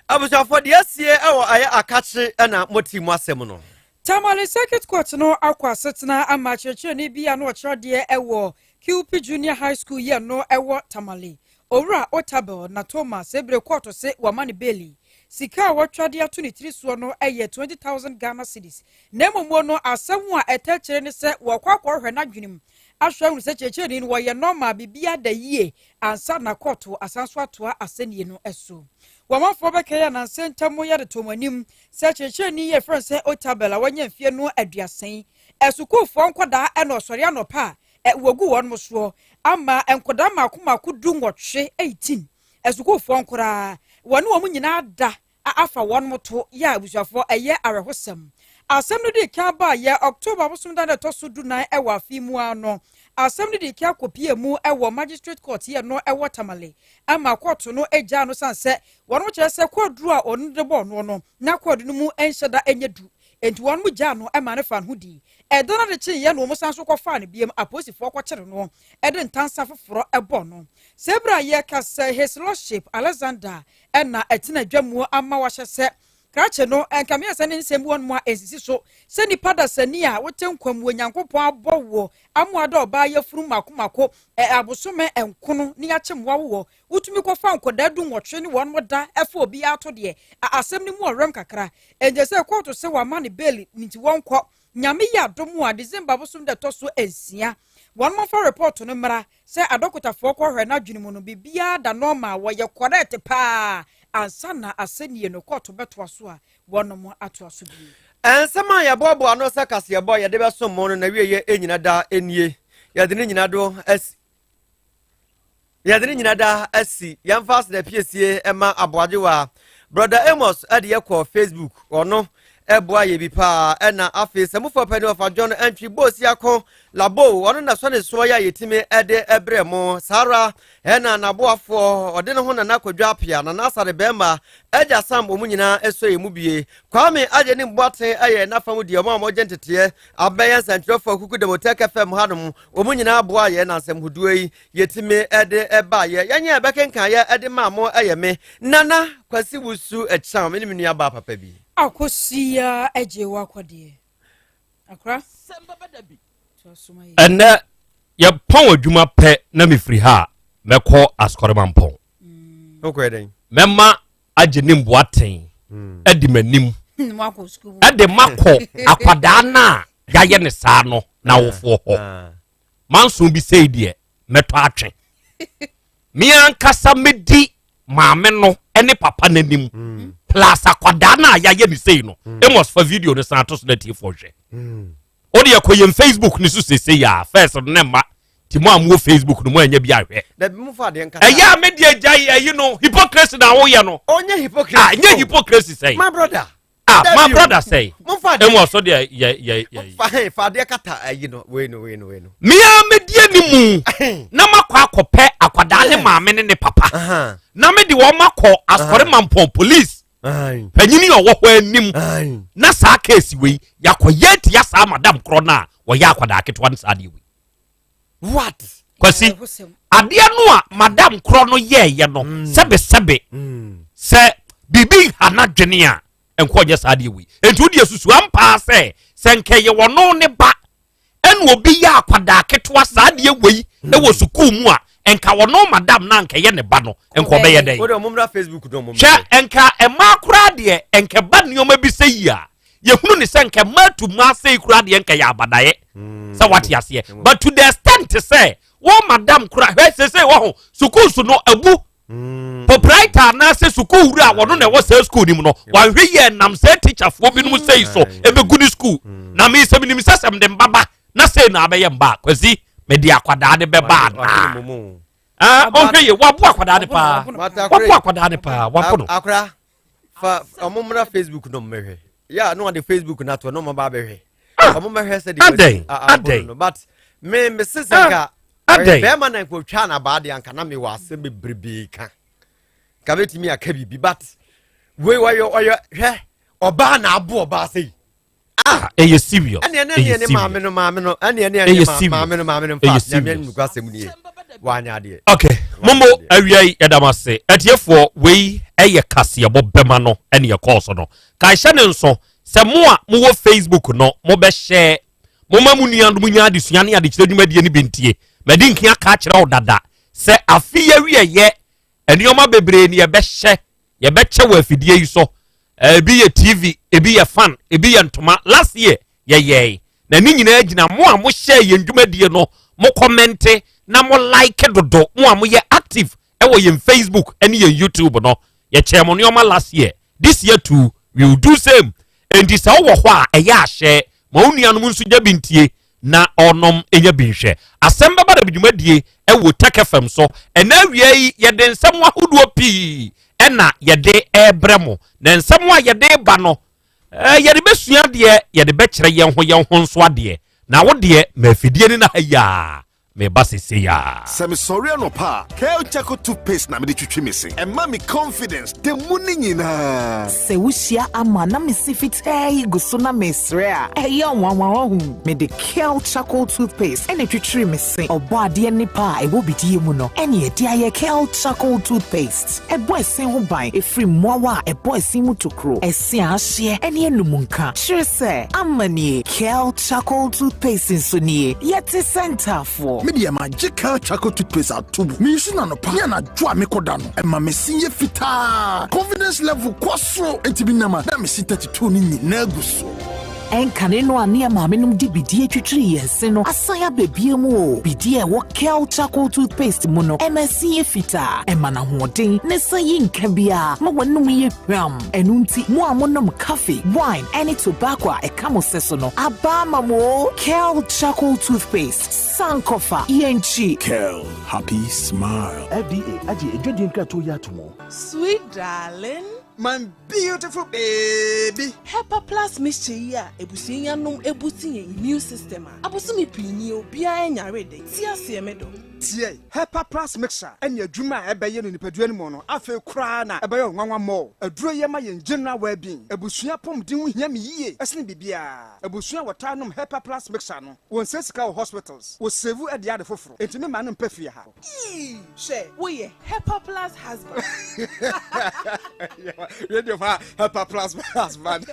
Abusuafoɔ deɛ asie wɔ ayɛ akakye na mote mu asɛm no. Tamale Circuit Court no akɔ asetena ama kyerɛkyerɛni bi a na ɔkyerɛ adeɛ wɔ Kilpi Junior High School yi a ɛno wɔ Tamale, Owura Otabel Natoma Sebere kɔɔto se wama no beeli. Sika a wɔatwa de ato ne tiri soɔ no yɛ 20,000 Ghana cedis. Na mmom no asɛm a ɛta akyire ne sɛ wɔkɔ akɔhwɛ n'adwenem ahwɛ ahunu sɛ kyerɛkyerɛni no wɔyɛ normal, biribiara da yie ansa na kɔɔto asan so atoa asɛnnie no so. Wɔmanfoɔ bɛkae a nansa ntam yɛde too wɔn anim sɛ kyerɛkyerɛni yi a yɛfrɛ no sɛ Otabel a wanya mfeɛ no aduasa yi, asukuufoɔ nkwadaa na ɔsɔre anɔpa a wɔgu wɔn soɔ ama nkwadaa mmaako mmaako dunwɔtwe, 18, asukuufoɔ nkoraa, wɔne wɔn nyinaa da afa wɔn to yɛ abusuafoɔ, ɛyɛ awerɛhosɛm. Asɛm no dii kan baeɛ October abosom da no ɛtɔ so dunan wɔ afe yi mu ara no. Asɛm no dii kan kɔpie mu wɔ Magistrate Court yɛ no wɔ Tamale ama kɔɔto no gyaa no sane sɛ wɔn kyerɛ sɛ kɔɔduro a ɔno de bɔɔ noɔ no na kɔɔdo no mu nhyɛ da nyɛ du enti wɔn gyaa no ma no faa ne ho dii. Ɛda no ade kyeeɛ na wɔsan nso kɔfaa no biom, apolisifoɔ kɔkyere no de ntansa foforɔ bɔɔ no. Saa berɛ a yɛreka sɛ His Lordship Alexander na ɛtena dwa mu ama wahyɛ sɛ krakye no nka mmiɛnsa ne nsɛm bi wɔnom a ɛnsisi so sɛ nipa dasani a wote nkwa mu Onyankopɔn abɔ wo amoa dɛ ɔbaa yafunu mako mako abosome nkono ne yɛakyem wawo wɔ wotumi kɔfa nkɔdaa du nwɔtwe ne wɔn da ɛfa obiara to deɛ asɛm no mu ɔwerɛm kakra ɛnkyɛ sɛ kɔɔto sɛ wama ne bail nti wɔnkɔ Nyame yɛ adom a December bosom da ɛtɔ so nsia wɔn mfa report no mmra sɛ adɔkotafoɔ kɔhwɛ n'adwene mu no biribiara da normal wɔyɛ correct paa ansa na asɛnnie no kɔɔto bɛtoa so a wɔnom atoa so bio. Nsɛm a yɛboaboa ano sɛ kaseɛbɔ a yɛde bɛsom mo no n'awieeɛ nyina daa nie. Yɛde ne nyina do asi Yɛde ne nyina daa asi. Yɛmfa aseda piesie ma aboagyewa. Brother Amos de yɛ kɔ Facebook. Ɔno ɛboa yɛ bi paa. Ɛna afei sɛ mufa pɛ ne ɔfa John Antwi Bosi Ako Labo ɔno na sɔ ne soɔ yɛ a yɛtumi ɛde ɛbrɛ mo. Saa ara ɛna n'aboafoɔ ɔde ne ho Nana Kwadwo Apea, Nana Asare Bɛɛma, Agya Sam wɔn nyinaa ɛsɔ yɛ mu bie. Kwame Agye ne Mboaten ɛyɛ n'afa mu deɛ wɔn a wɔgye nteteɛ abɛyɛ nsɛntwerɛfoɔ akuku Demotech FM hanom Wɔn nyinaa boaa yɛn na nsɛm hodoɔ yi yɛtumi de baeɛ. Yɛn a yɛbɛkenkan yɛ de maa mo yɛ me, Nana Kwasi Wusu Kyang, me ne me nua baa papa bi. Akosua agye w'akɔdeɛ. Akora. Ɛnɛ yɛpɔn adwuma pɛ na mefiri ha a mɛkɔ Asukɔremampɔn. Wokɔyɛ dɛn? Mɛma agye ne mboaten hmm. adi m'anim ɛde makɔ akwadaa no a yɛayɛ ne saa no n'awofoɔ hɔ ah. manso bi sei deɛ mɛtɔ atwe me ankasa mɛdi maame no ne papa n'anim hmm. plus akwadaa no a yɛayɛ ne sei no hmm. Amos fa video no san ato so na tiefoɔ hwɛ o deɛ kɔ yɛn Facebook ne so sese yɛ a first no ne mma ti mo a mo wɔ facebook no mo anya bi ahwɛ. Dabi mo fa adeɛ nkata. Ɛyɛ a me deɛ gya yi ɛyi no hypocrisy na woyɛ no. Ɔnyɛ hypocrisy. Ah nyɛ hypocrisy sɛn. My brother. Ah my brother sɛn. Mo fa adeɛ. Emu ɔsɔ deɛ yɛ yɛ yɛ. Fa hɛn fa adeɛ kata ɛyi no wei no wei no wei no. Mia me die ne mu na ma kɔ akɔpɛ akwadaa ne maame ne ne papa na me de wɔn akɔ asɔre mampɔn police. Panyini a ɔwɔ hɔ anim na saa keesi wei yakɔyɛ atia saa madam korɔ no a wɔyɛ akwadaa ketewa no saa adeɛ wei. What? Kwasi, adeɛ no a madam korɔ no yɛɛyɛ no mm. sɛbesɛbe mm. sɛ biribi nha n'adwene a nkɔ nyɛ saa adeɛ wei. Nti wodeɛ susu ampaa sɛ sɛ nkɛyɛ wɔno ne ba ɛna obi yɛ akwadaa ketewa saa adeɛ wei mm. ɛwɔ sukuu mu a nka wɔno madam na nkɛyɛ ne ba no nka ɔbɛyɛ dɛn. Wode ɔmo mmra Facebook no ɔmo Hwɛ nka mmaa koraa deɛ nka ba nneɛma bi sɛ yi a. yɛhunu ne sɛ nka mmaa tu mmaa sei koraa deɛ nka yɛ abadaeɛ hmm. sɛ wate aseɛ hmm. but to the extent sɛ wɔn madam koraa hwɛ sese wɔ ho sukuu so no abu hmm. proprietor anaasɛ sukuu wura a wɔno na ɛwɔ saa sukuu no mu no wanhwɛ yɛ nam sɛ tikyafoɔ binom sei so ɛbɛgu ne sukuu na mesɛ menim sɛ sɛm de mbaba na sei na abɛyɛ mba kwasi mede akwadaa ne bɛba anaa Ah, ɔhwɛ yie wabo akwadaa ne paa wabo akwadaa ne paa wabo no. Akora fa ɔmo mmra Facebook no mmɛhwɛ ya no ɔde Facebook na to no ɔmo ba abɛhwɛ ah, ɔmo mmɛhwɛ sɛ de adɛn adɛn no but me me se sɛ ah, nka ɔyɛ bɛrima na nka otwa na baa de anka na me wɔ asɛm bebrebe ka nka betumi aka biribi but wei ɔyɛ ɔyɛ hwɛ ɔbaa na abo ɔbaa sɛ yi. Ah, ɛyɛ serious. Ɛne ɛne ɛne ɛne maame no maame no ɛne ɛne ɛne maame no maame no nfa nyame anim nukura asɛm nie wanya adeɛ. Okay, momo awia yi yɛda mo ase atiefoɔ wei ɛyɛ kaseɛbɔ bɛma no ɛne ɛkɔɔ so no ka hyɛ ne nso sɛ mo a mowɔ Facebook no mobɛhyɛ moma mo nuanom nya adesua ne adekyerɛ dwumadie no bi ntie madi nkia ka akyerɛ wo dada sɛ afe yi awieyɛ nneɛma bebree ne yɛbɛhyɛ yɛbɛkyɛ wɔ afidie yi so ebi yɛ tv ebi yɛ fan ebi yɛ ntoma last year yɛyɛe na ne nyinaa gyina mo a mohyɛ yɛn dwumadie no mo kɔmɛnte na mo like dodo mo a moyɛ active ɛwɔ yɛn facebook ɛne yɛn youtube no yɛkyɛɛ mo nneɛma last year this year too we will do same enti sɛ wowɔ hɔ a ɛyɛ ahyɛ ma wo nuanom nso gya bi ntie na ɔnom nya bi nhwɛ. Asɛm bɛba da dwumadie wɔ Tech FM so. Ɛnɛ awia yi yɛde nsɛm ahodoɔ pii ɛna yɛde ɛrebrɛ mo. Na nsɛm a yɛde ba no eh, yɛde bɛsua adeɛ, yɛde bɛkyerɛ yɛn ho yɛn ho nso adeɛ. Na wo deɛ ma afidie no na ha yi a meba sesei a. Sɛ mesɔre anɔpa a, Kel Charcoal Toothpaste na mede twitwi me se. Ɛma me confidence da mu no nyinaa. Sɛ wuhyia ama na me se fitaa yi gu so na meresrɛ a, ɛyɛ nwanwa wahu. Mede Kel Charcoal Toothpaste na etwitwiri me se. Ɔbɔadeɛ nnepa a ɛwɔ bidie mu no na yɛde ayɛ Kel Charcoal Toothpaste. Ɛbɔ ɛse ho ban firi mmoawa a ɛbɔ ɛse mu tokuro, ɛse a ahyeɛ ne anum nka. Kyerɛ sɛ, ama nie, Kel Charcoal Toothpaste nso nie. Yɛte sɛ ntaafoɔ. Me deɛ magye Kel Charcoal Toothpaste ato mu. Me use no anɔpa ne anadwo a mekɔda no. Ɛma me se yɛ fitaa. Confidence level kɔ soro. Enti me nam a na me se 32 no nyinaa gu so. Ɛnkane no a ne yɛn maamenom de bidie twitwiri yɛn se no asan aba bio mu o. Bidie a ɛwɔ Kel Charcoal Toothpaste mu no, ɛma ɛse yɛ fitaa, ɛma no ahoɔden, na ɛsan yi nka biara ma w'anom yɛ hwam. Ɛno nti, mo a monom coffee, wine, ne tobacco a ɛka mo sɛ so no, aba ama mo o! Kel Charcoal Toothpaste, sankɔfa, yɛnkyi! Kel, happy smile. FDA agye adwadie nkratoɔ yi ato mu. Sweet darling. My beautiful baby. Hepa plus mixture yi a abusua yi anom abusti yɛn immune system a, abosome pii nie obiara nyaree da yi. Te aseɛ me dɔ. Tie! Hepa Plus Mixture ne adwuma a ɛbɛyɛ no nipadua no mu no afei koraa na ɛbɛyɛ wo nwanwa more. Aduro yi ma yɛn general well-being. Abusua apɔmuden ho hia me yie sene biribiara. Abusua a wɔtaa nom Hepa Plus Mixture no, wɔnsɛe sika wɔ hospitals, wɔsave de ade foforo. Enti me mma no mpɛ fie ha. Eii hwɛ woyɛ Hepa Plus husband. Radio fa Hepa Plus husband.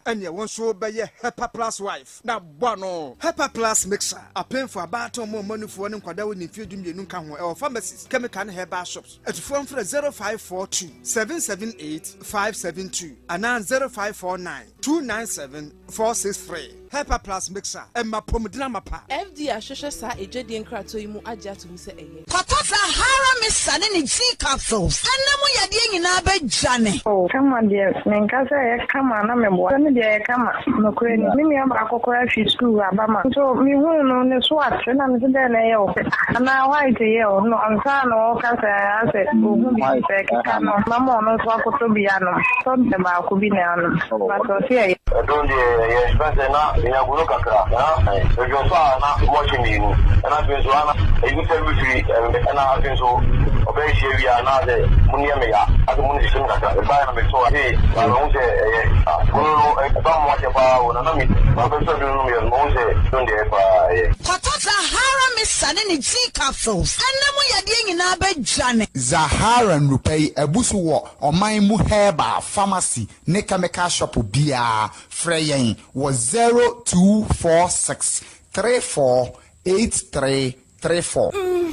Ɛneɛ wo nso wobɛyɛ Hepa Plus wife. Na bɔ ano. Hepa Plus Mixture, Apemfo, abaatan, wɔn a wɔma nufoɔ ne nkwadaa a wɔnni mfeɛ dumienu nka ho, ɛwɔ pharmacies, chemical ne herbal shops. Atufoɔ mfrɛ 0542 778 572 anaa 0549 297 463. Hepa Plus Mixture, ɛma apɔmuden amapa. FDA ahwehwɛ saa adwadie nkratoɔ yi mu agye ato mu sɛ ɛyɛ. Kɔtɔ Sahara Mixture ne ne Tea Capsules ɛna mu yadeɛ nyinaa bɛdwane. Oh kama deɛ menka sɛ ɛyɛ kama na meboa sɛ me deɛ ɛyɛ kama nokorɛ ni me nua baako koraa firi sukuu aba ma nso mehuu no ne so ate na mese dɛn na ɛyɛ wo ah anaa white yɛ wo no ansa na ɔka sɛ asɛ ɔhu biribi sɛ ɛkeka no mama ɔno nso akɔtɔ bi anom tɔ baako bi na anom but ɔse ɛyɛ. Ɛdon deɛ ɛyɛ fɛn sɛ na menya gono kakra na medwen so a na mɔkye mmienu ɛna afei nso ana eyi sɛ bi firi ɛna afei nso ɔbɛyɛ hyia wie a na sɛ mo ni yɛ me ya asɛ mo ni hyehye me kakra mebaeɛ na metoo ase na mahu sɛ ɛyɛ gono no ɛba mo akyɛ paa o na na me mabɛsɔ duro no yɛ no mahu sɛ don deɛ ɛyɛ paa ɛyɛ. Kɔtɔ Zahara Mixture ne ne Tea Capsules ɛna mu yadeɛ nyinaa bɛdwane. Zahara nnurupɛ yi abu so wɔ ɔman mu herbal pharmacy ne chemical shop biara, frɛ yɛn wɔ 0246 34 83 34. Mm-hmm.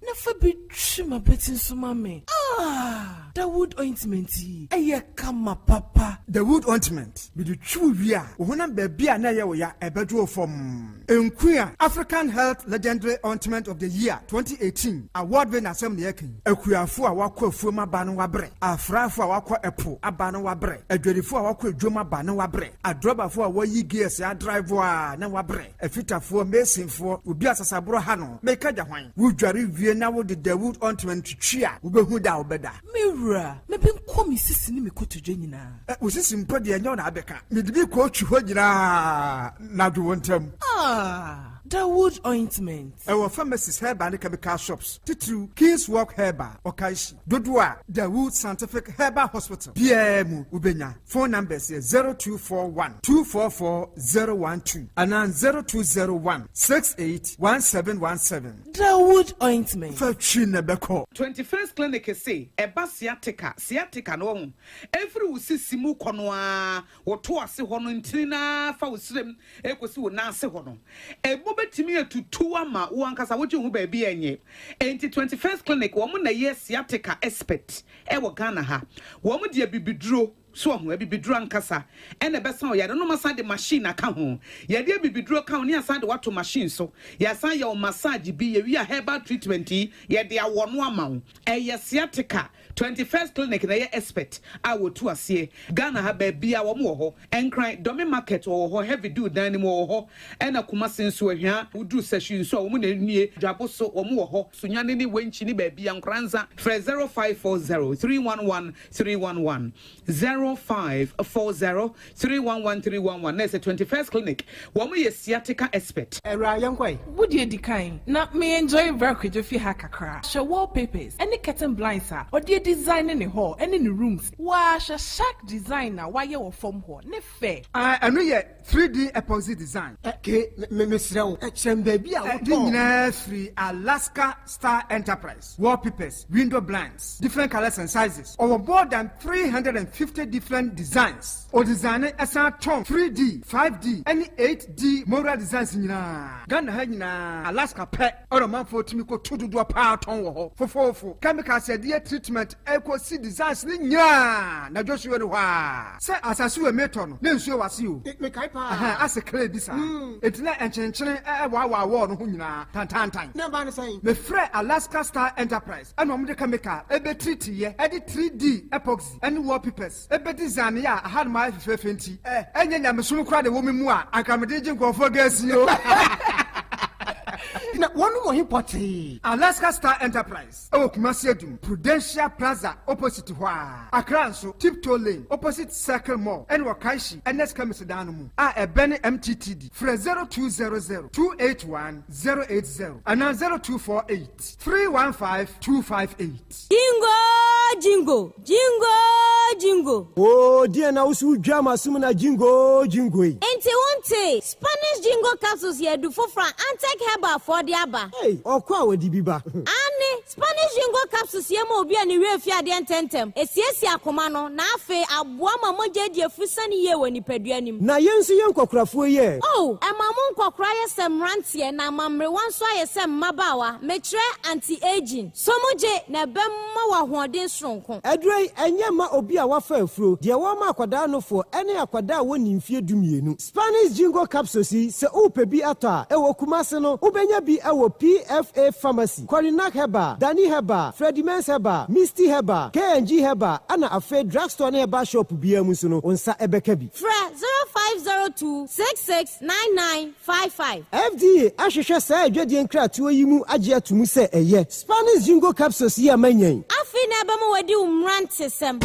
Na fa bi. Twi m'abati nso ma me. Ah! Dawood ointment yi, ɛyɛ kama papa. Dawood ointment, mede twi wo wie a, wo honam baabi a na ɛyɛ wo ya, ɛbɛdwo wo fɔmm. Nkuya, African Health Legendary Ointment of the Year 2018 award winner asɛm na yɛreka yi. Akuafo a wɔakɔ afuom aba no wɔabrɛ, afrafo a wɔakɔ ɛpo aba no wɔabrɛ, adwadifo a wɔakɔ adwam aba no wɔabrɛ, adrɔbafo a wɔayi gears adrive a na wɔabrɛ, afitafoɔ, masonfoɔ, obi a sasaborɔ ha no, meka gya hwan? Wodware wie na wode Dawood ointment twitwi a, wobɛhu da a wobɛda. Me wura, me benkum me sisi ne me kotodwe nyinaa. Wo sisi mpo deɛ, ɛnyɛ wo na abɛka. Mede bi kɔɔtwi hɔ nyinaa na dwo wo ntam. Ah, Dawood ointment. Ɛwɔ pharmacies, herbal ne chemical shops, titiriw King's Walk Herbal, Okaishie. Dodoɔ a Dawood Scientific Herbal Hospital biara mu wobɛnya. Phone numbers yɛ 0241 244 012 anaa 0201 68 1717. Dawood ointment. Fa twi na ɛbɛkɔ. 21st Clinic se ɛba sciatica, sciatica no wahu, ɛfiri wo sisi mu kɔ no ara, wo to ase hɔ no ntini no ara fa wo srem ɛkɔsi wo nan ase hɔ no, ɛmu bɛtumi atutu ama wo ankasa wogye wo ho baabi a ɛnyɛ. Enti 21st Clinic wɔn na ɛyɛ sciatica expert ɛwɔ Ghana ha. Wɔn de abibiduro, so wahu, abibiduro ankasa ɛna ɛbɛsa wo yare no, na wɔasan de machine aka ho. Yɛde abibiduro ka ho ne yɛasan de wo ato machine so. Yɛasan yɛ wo massage bi, yɛwie a herbal treatment yi, yɛde awɔ no ama wo. Ɛyɛ sciatica. 21st Clinic na ɛyɛ expert a wɔtu aseɛ. Ghana ha baabiara wɔn wɔ hɔ. Nkran, Dome Market wɔwɔ hɔ, Heavy Dew dan no mu wɔwɔ hɔ, ɛna Kumasi nso, Ahwia, woduru Sahwi nso a wɔn na ɛnie, Dwabo so wɔn wɔ hɔ, Sunyani ne Wenchi ne baabiara, Nkoranza, frɛ 0540 311 311, 0540 311 311, na ɛsɛ 21st Clinic, wɔn yɛ sciatica expert. Awuraa yɛnkɔ ɛ. Wo deɛ di kan na me enjoy bra Kwadwo fie ha kakra. Hwɛ wallpapers ɛne curtain blinds a ɔde adesign ne hall ɛne ne rooms. Waa hwɛ shark design a wayɛ wɔ fam hɔ ne fɛ. Ah ɛno yɛ 3D epoxy design. Ke me mesrɛ wo kyerɛ me baabi a wotɔɔ. Ne nyinaa firi Alaska Star Enterprise, wallpapers, window blinds, different colours and sizes. Ɔwɔ more than 350 different designs. Ɔdesigne ɛsan tɔn 3D, 5D ɛne 8D mural designs nyinaa. Ghana ha nyinaa Alaska pɛ ɛna ɔmanfoɔ tumi kɔ tu dodoɔ paa tɔn wɔ hɔ. Fofoofo, chemicals yɛde yɛ treatment ɛkɔsi designs no nyinaa na Joshua ni hɔ aa. Sɛ asase wɔ metɔ no na nsuo wɔ ase o. Mekae paa. Ɛhɛn, ase clay bi saa. Enti na nkyenkyene ɛwaawaa wall no ho nyinaa tantaantan. Na ɛbaa no sɛn? Mefrɛɛ Alaska Star Enterprise ɛna wɔde chemical ɛbɛtreatiiɛ ɛde 3D epoxy ɛne wallpapers ɛbɛdesignee a ahanom ayɛ fɛfɛɛfɛ nti ɛnyɛ nyamesom koraa na ɛwɔ me mu a anka mede regye nkurɔfoɔ gas yi o. Na wɔnom wɔ he pɔtee? Alaska Star Enterprise. Ɛwɔ Kumasi Adum, Prudential Plaza opposite hɔ ara, Accra nso, Tiptoe Lane, opposite Circle Mall, ɛne wɔ Kanshi, Ernest Chemist dan no mu a ɛbɛne MTTD. Frɛ 0200 281 080 anaa 0248 315 258. Jingo jingo, jingo jingo. Oo deɛn na wo so wodwa m'asom na jingo jingo yi. Nti wontee? Spanish Jingo capsules yɛ adu foforɔ a Antec Herbal foɔ de aba. Ei, ɔkɔ a wɔde bi ba. Aane, Spanish Jingo capsules yɛ ma obi a ne werɛ fi adeɛ ntɛmntɛm, ɛsiesie akoma no, na afei aboa ma mogya adi afurusane yie wɔ nipadua no mu. Na yɛn nso yɛn nkɔkorafoɔ yi ɛ? Oh, ɛma mo nkɔkora yɛ sɛ mmeranteɛ na ama mmerewa nso ayɛ sɛ mmabaawa, mekyerɛ anti-aging. So mogye, na ɛbɛma wo ahoɔden soronko. Aduro yi, ɛnyɛ mma obi a wafa afuro, deɛ wɔma akwadaa nofoɔ, ɛne akwadaa a wɔnni mfeɛ dumienu. Spanish Jingo capsules yi, sɛ worepɛ bi atɔ a, ɛwɔ Kumasi no, wobɛnya bi wɔ PFA Pharmacy, Korinak Herbal, Dani Herbal, Fredimens Herbal, Misty Herbal, K&G Herbal, ɛna afei drugstore ne herbal shop biara mu nso no, wo nsa bɛka bi. Frɛ 0502 66 9955. FDA ahwehwɛ saa adwadie nkratoɔ yi mu agye ato mu sɛ ɛyɛ. Spanish Jingo capsules yi ama nyan. Afei na ɛbɛma wadi wo mmerantesɛm.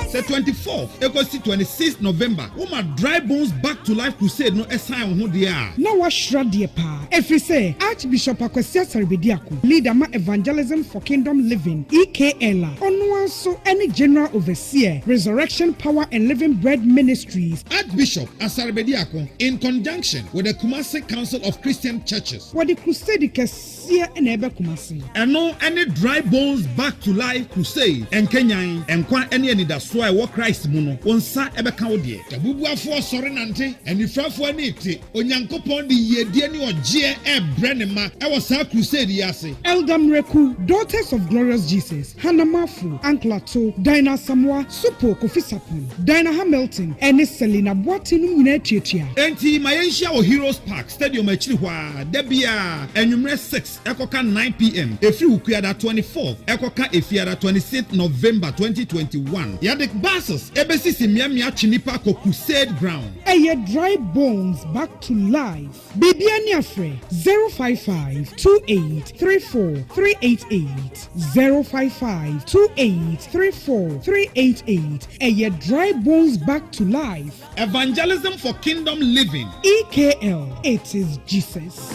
Sɛ 24th ekosi 26th November woma Dry Bones Back to Life Crusade no san wo ho deɛ a. Na wahyira deɛ paa ɛfiri sɛ Archbishop Akwasi Asare Bediako, leader ma Evangelism for Kingdom Living, EKL, a ɔno ara nso ne General Overseer, Resurrection Power and Living Bread Ministries. Archbishop Asare Bediako in conjunction with the Kumasi Council of Christian Churches. Wɔde crusade kɛseɛ na ɛbɛ Kumasi. Ɛno ne Dry Bones Back to Life Crusade, Nkanyan Nkwa ne Anidasoɔ. anidasoɔ a ɛwɔ Christ mu no, wo nsa bɛka wo deɛ. Abubuafoɔ sɔre nante, anifirafoɔ ani rete, Onyankopɔn de yiedie ne ɔgyeɛ rebrɛ ne mma wɔ saa crusade yi ase. Elder Miraku, Daughters of Glorious Jesus, Hannah Marfo, Uncle Ato, Dinah Asamoah, Sopo Kofi Sarpong, Dinah Hamilton, ne Selina Boateng nom nyinaa tuatua. Enti ma yɛnhyia wɔ Heroes Park Stadium akyiri hɔ ara da biara anwummerɛ 6 ɛkɔka 9 PM ɛfiri Wukuada 24th ɛkɔka Efiada 26th November 2021. Yɛde buses ɛbɛsisi mmeammea atwe nnipa akɔ Crusade Ground. Ɛyɛ Dry Bones Back to Life. Biribiara ni a frɛ 055 28 34 388, 055 28 34 388. Ɛyɛ Dry Bones Back to Life. Evangelism for Kingdom Living. EKL, it is Jesus.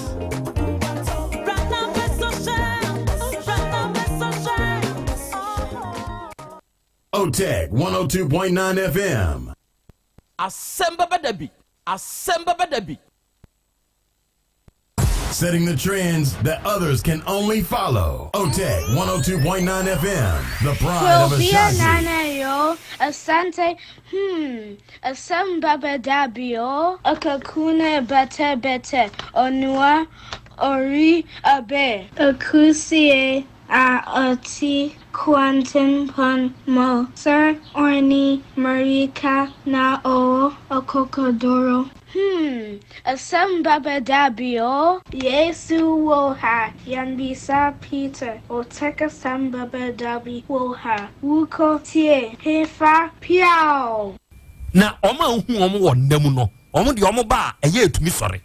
Otec 102.9 FM. Asɛm bɛba da bi. Asɛm bɛba da bi. Setting the trends that others can only follow. OTEC 102.9 FM, the pride of Krobea Ashanti. Nana yo, Asante, hmm, Asem Baba Dabio, Akakuna Bete Bete, Onua, Ori Abe, Akusie, A ɔte kwantempɔn mu sɛ ɔne mmirika na ɔwɔ akokoduru. Hmm, asɛm bɛba da bi o. Yesu wɔ ha, yɛmmisa Peter, ɔtɛk asɛm bɛba da bi wɔ ha, wokɔ tie, hefa, piaw! Na wɔn a wohu wɔn wɔ nna mu no, wɔn deɛ wɔn ba a, ɛyɛ etumi sɔre.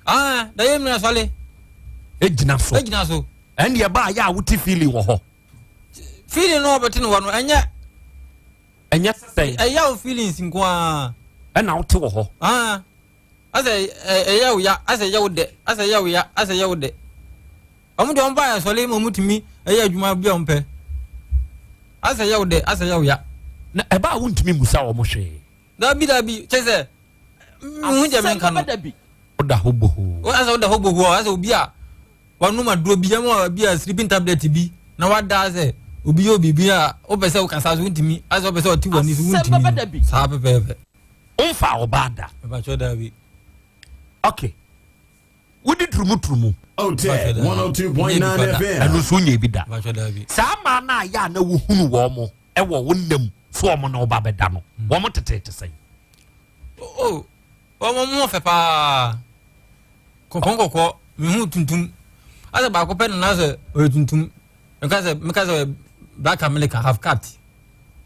Ah, da yɛ mìíràn sɔle. Egyina so. Egyina so. Ɛnni ɛba a yɛ a wote feeling wɔ hɔ. Feeling no ɔbɛte no wɔ no ɛnyɛ. Ɛnyɛ sɛn. Ɛyɛ wo feelings nko ara. Ɛna wote wɔ hɔ. Ah, asɛ ɛyɛ wo ya, asɛ ɛyɛ wo dɛ, asɛ ɛyɛ wo ya, asɛ ɛyɛ wo dɛ. Wɔn deɛ wɔn ba yɛ sɔle ma wɔn tumi ɛyɛ adwuma bi a wɔn pɛ. Asɛ ɛyɛ wo dɛ, asɛ ɛyɛ wo ya. Na ɛba a wontumi mmusa wɔn hwee. Dabi dabi, kyɛ sɛ mehu deɛ menka no. Woda hɔ bohoo. Asɛ woda hɔ bohoo asɛ obi a wanom aduro bi ɛma bi a sleeping tablet bi na wada asɛ obi yɛ biribi a wopɛ sɛ wokasa so wontumi asɛ wopɛ sɛ ɔte w'ani so wontumi saa pɛpɛɛpɛ. Womfa ɔbaa da. Mepakyɛ dabi. Okay. Wodi turumuturumu. Otec 102.9 FM. Ɛno nso wonyɛ bi da. Saa mmaa no a yɛ a na wohunu wɔn mo wɔ wo nna mu so wɔn ne wo ba bɛda no, wɔn tete te sɛn? Oh, wɔn mo fɛ paa. Kɔkɔɔ kɔkɔɔ, mehu tuntum. Asɛ baako pɛ na na sɛ ɔyɛ tuntum. Meka sɛ meka sɛ black America half cut.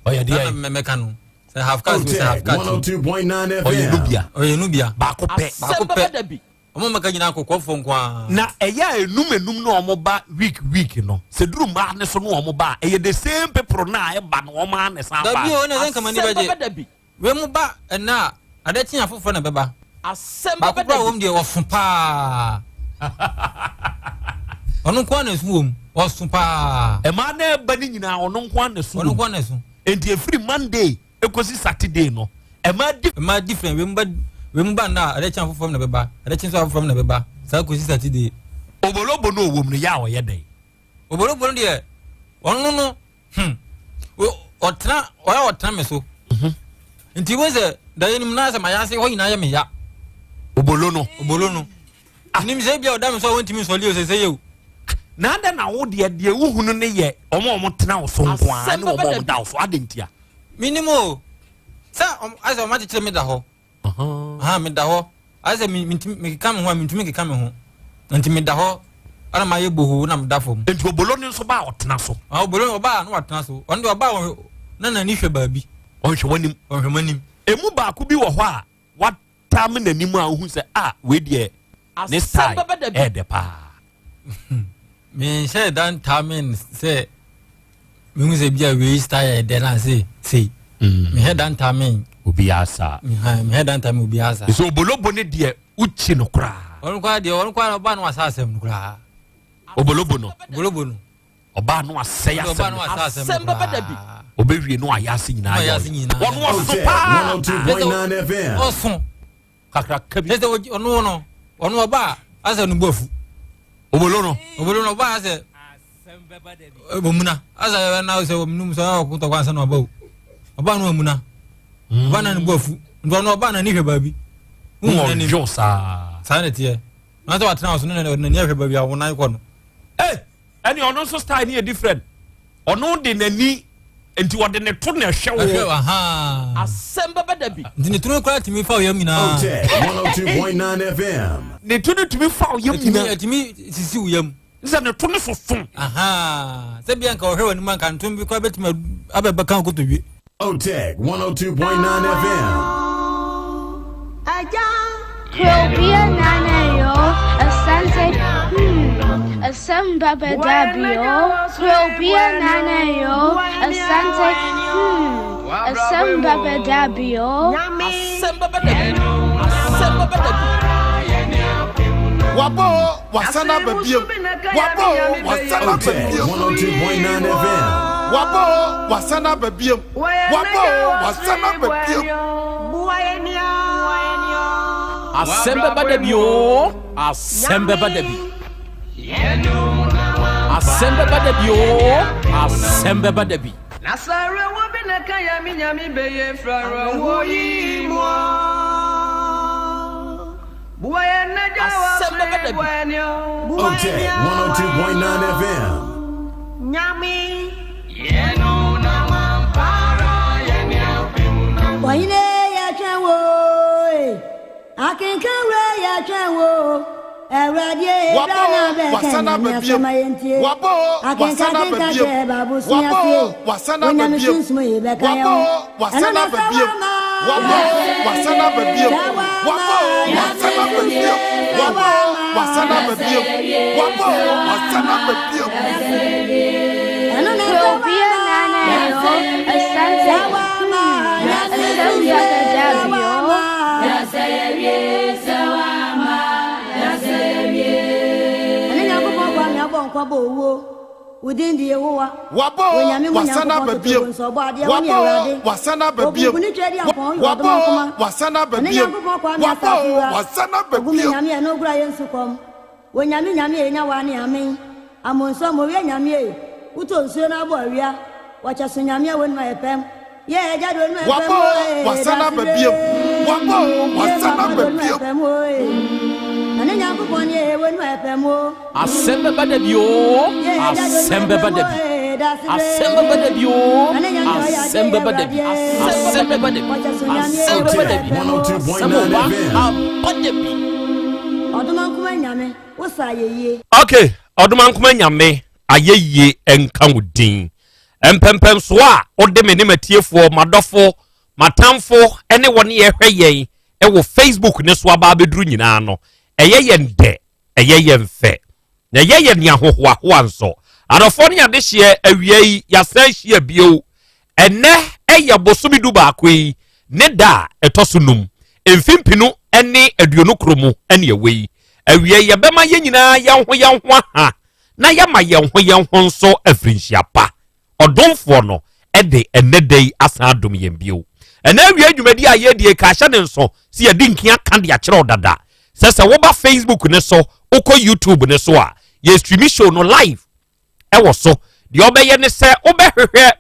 Ɔyɛ deɛ. Na mɛka no. Sɛ half cut sɛ half cut. 102.9 FM. Ɔyɛ nubia. Ɔyɛ nubia. Baako pɛ. Baako pɛ. Wɔn maka nyinaa kɔkɔɔfoɔ nko ara. Na ɛyɛ a enum enum na wɔn ba week week no sɛ duru mmaa ne so no wɔn ba a ɛyɛ the same people na ɛba no wɔn ara na ɛsan ba. Dabi o na ɛsɛ nka m'ani bɛgye. Wei mu ba ɛnna a ade kye afoforɔ na ɛbɛba. Baako koraa wɔm deɛ ɔso paa. Ɔno nko ara na ɛso wɔm ɔso paa. Mmaa na ɛba ne nyinaa ɔno nko ara na ɛso wɔm. Ɔno nko ara na ɛso. Nti efiri Monday ekosi Saturday no ɛma di. Ɛma different wei mu ba wei mu ba nna a ɛdɛ kyen afoforɔ na ɛbɛba ɛdɛ kyen nso afoforɔ na ɛbɛba saa kosi Saturday. Obolobo no ɔwɔ mu no yɛ a ɔyɛ dɛn. Obolobo no deɛ ɔno no hmm ɔtena ɔyɛ ɔtena me so mhm. nti wo sɛ daeɛ no mu na sɛ mayɛ ase hɔ nyinaa yɛ me ya. Obolo no. Obolo no. Ah. Nim sɛ ebia ɔda me so a wɔntumi nsɔle o sɛ sɛ yɛ o. Na adɛn na wo deɛ deɛ wohunu ne yɛ wɔn a wɔtena wo so nko ara ne wɔn a wɔda wo so adɛn ntia? Menim o sɛ ayɛ sɛ wɔn akyekyere me da hɔ ha meda hɔ ayɛ sɛ mentumi mekeka me ho a mentumi nkeka me ho nti meda hɔ ɛna mayɛ bohoo na meda fam. Nti obolo no nso ba a ɔtena so? Ah, obolo no ɔba a na watena so ɔno deɛ ɔba a na n'ani hwɛ baabi. Ɔnhwɛ w'anim. Ɔnhwɛ m'anim. Emu baako bi wɔ hɔ a Tame n'anim a wohu sɛ ah wei deɛ ne style ɛyɛ dɛ paa. Menhyɛ da ntame sɛ mehu sɛ bi a wei style yɛ dɛ na se sei. Mm. Mehyɛ da ntame. Obiara saa. Mehyɛ da ntame obiara saa. Sɛ obolobo ne deɛ wokyi no koraa. Ɔno koraa deɛ ɔno koraa ɔba no wasa asɛm no koraa. Obolobo no. Obolobo no. Ɔbaa no asɛe asɛm no. Asɛm bɛba da bi. Ɔbɛwie no ayɛ ase nyinaa yɛ ɔyɛ. Ɔno ɔso paa. Ɔso. Kakraka bi. Ɛsɛ ɔno no ɔno ɔbaa asɛ no bu afu. Obolo no. Obolo no ɔbaa asɛ ɔmuna asɛ ɛna sɛ ɔmunu sɛ ɔkotɔ kwan sɛ na ɔba o. Ɔbaa no amuna. Ɔbaa no ne bo afu. Nti ɔno ɔbaa n'ani hwɛ baabi. Wohu n'anim. Ɔdwo saa. Saa na ɛteɛ. Na sɛ watena wo so no na ɔde n'ani ahwɛ baabi a wo nan kɔ no. Hey! Ɛne ɔno nso style no yɛ different. Ɔno de n'ani nti ɔde ne to na ɛhwɛ wo. Ɛhwɛ ahaa. Asɛm bɛba da bi. Nti ne to no koraa tumi fa wo yam nyinaa. Otec 102.9 FM. Ne to no tumi fa wo yam nyinaa. Ɛtumi sisi wo yam. Sɛ ne to no soso. Ahaa. Sɛ bia nka ɔhwɛ w'anim a nka ne to bi koraa bɛtumi abɛbɛka wo kotodwe. Otec 102.9 FM. Krobia nana yo, Asante, Asamba badabio. Krobia nana yo, Asante, Asamba badabio. Asɛm bɛba da bi. Asɛm bɛba da bi. Wabɔ o, wasan aba biom. Wabɔ o, wasan aba Otec biom. 102.9 FM. Wabɔ o, wasan aba biom. Wabɔ o, wasan aba biom. Asɛm bɛba da bi oo. Asɛm bɛba da bi. Asɛm bɛba da bi oo. Asɛm bɛba da bi. Asɛm bɛba da bi. Otec 102.9 FM. Ɔhene yɛtwɛn wo e, akenkan wura yɛtwɛn wo Awurade e, Wabɔ bra na o, bɛka wasan aba Nyame biom. asɛm a yɛntie. Wabɔ o, Akenkan wasan aba kenkan biom. kyerɛ Bible Wabɔ suafoɔ o, e, wasan aba Onyame biom. sunsum yi bɛka yɛn Wabɔ ho. o, Ɛno wasan na aba sɛ biom. wama Wabɔ o, wasan aba biom. sɛ wama Wabɔ o, wasan aba biom. Wabɔ o, wasan aba biom. Wabɔ o, wasan aba biom. Ɛno na sɛ Krobia wama nana yo, Asante, sɛ wama Asamba badabio. Ɛne Nyankopɔn kwa me abɔ nkwa bɔ owuo. Wo din de Yehowa. Wabɔ o, Onyame mu wasan Nyankopɔn aba totoro biom. nso ɔbɔ adeɛ wo ne Wabɔ o, Awurade. wasan aba biom. Obubu ne twɛ di ampɔn yɛ Wabɔ ɔdoma o, nkoma. wasan aba Ɛne biom. Nyankopɔn kwa me Wabɔ asase o, wura. wasan aba Ogu me biom. Nyame ɛno ogura yɛ nsu kɔm. Onyame Nyame e nya wa ne amen. Amonso mo wie Nyame e. Wotɔ nsuo na abɔ awia. Wɔkyɛ so Nyame a wɔnum ayɛ pɛm. Yɛ agya de onum ayɛ Wabɔ pɛm o, o e. wasan Dase aba biom. bre. Wabɔ o, Yɛ wasan papa aba de onum ayɛ biom. pɛm o e. Ɛne Nyankopɔn ne e wɔnum ayɛ pɛm o. Asɛm bɛba da bi oo. Yɛ agya de onum Asɛm ayɛ bɛba pɛm da o bi. e. Dase bre. Asɛm bɛba da bi oo. Ɛne Nyame ɔyɛ adeɛ Asɛm yɛ bɛba da bi. Awurade. Asɛm bɛba da bi. Wɔkyɛ so Nyame e Asɛm bɛba wɔnum da ayɛ bi. pɛm o. Asɛm 102.9 ɔba FM. aba da bi. Ɔdoma nkoma Nyame wo sa ayɛ yie. Okay, ɔdomankoma nyame ayɛyie nka wo din. Mpɛmpɛnsoɔ a wode me ne m'atiefoɔ, m'adɔfo, m'atamfo ne wɔn yɛhwɛ yɛn wɔ Facebook ne so aba abɛduru nyinaa no, ɛyɛ yɛn dɛ, ɛyɛ yɛn fɛ, na ɛyɛ yɛn ahohoahoa nso. Adɔfoɔ ne adehyeɛ, awia yi yɛasan ahyia bio. Ɛnnɛ ɛyɛ bosome 11 yi ne da a ɛtɔ so num, mfe mpenu ne 20 mu ne ɛwɔ yi. Awia yi yɛbɛma yɛn nyinaa yɛn ho yɛn ho aha na yɛama yɛn ho yɛn ho nso afirinhyia pa. Ɔdomfoɔ no de ɛnnɛ da yi asan adom yɛn bio. Ɛnnɛ awia dwumadi a yɛredie ka ahyɛ ne nso sɛ yɛde nkia ka de akyerɛ wo dada sɛ sɛ woba Facebook ne so, wokɔ YouTube ne so a, yɛ stream show no live ɛwɔ so. Deɛ ɔbɛyɛ ne sɛ wobɛhwehwɛ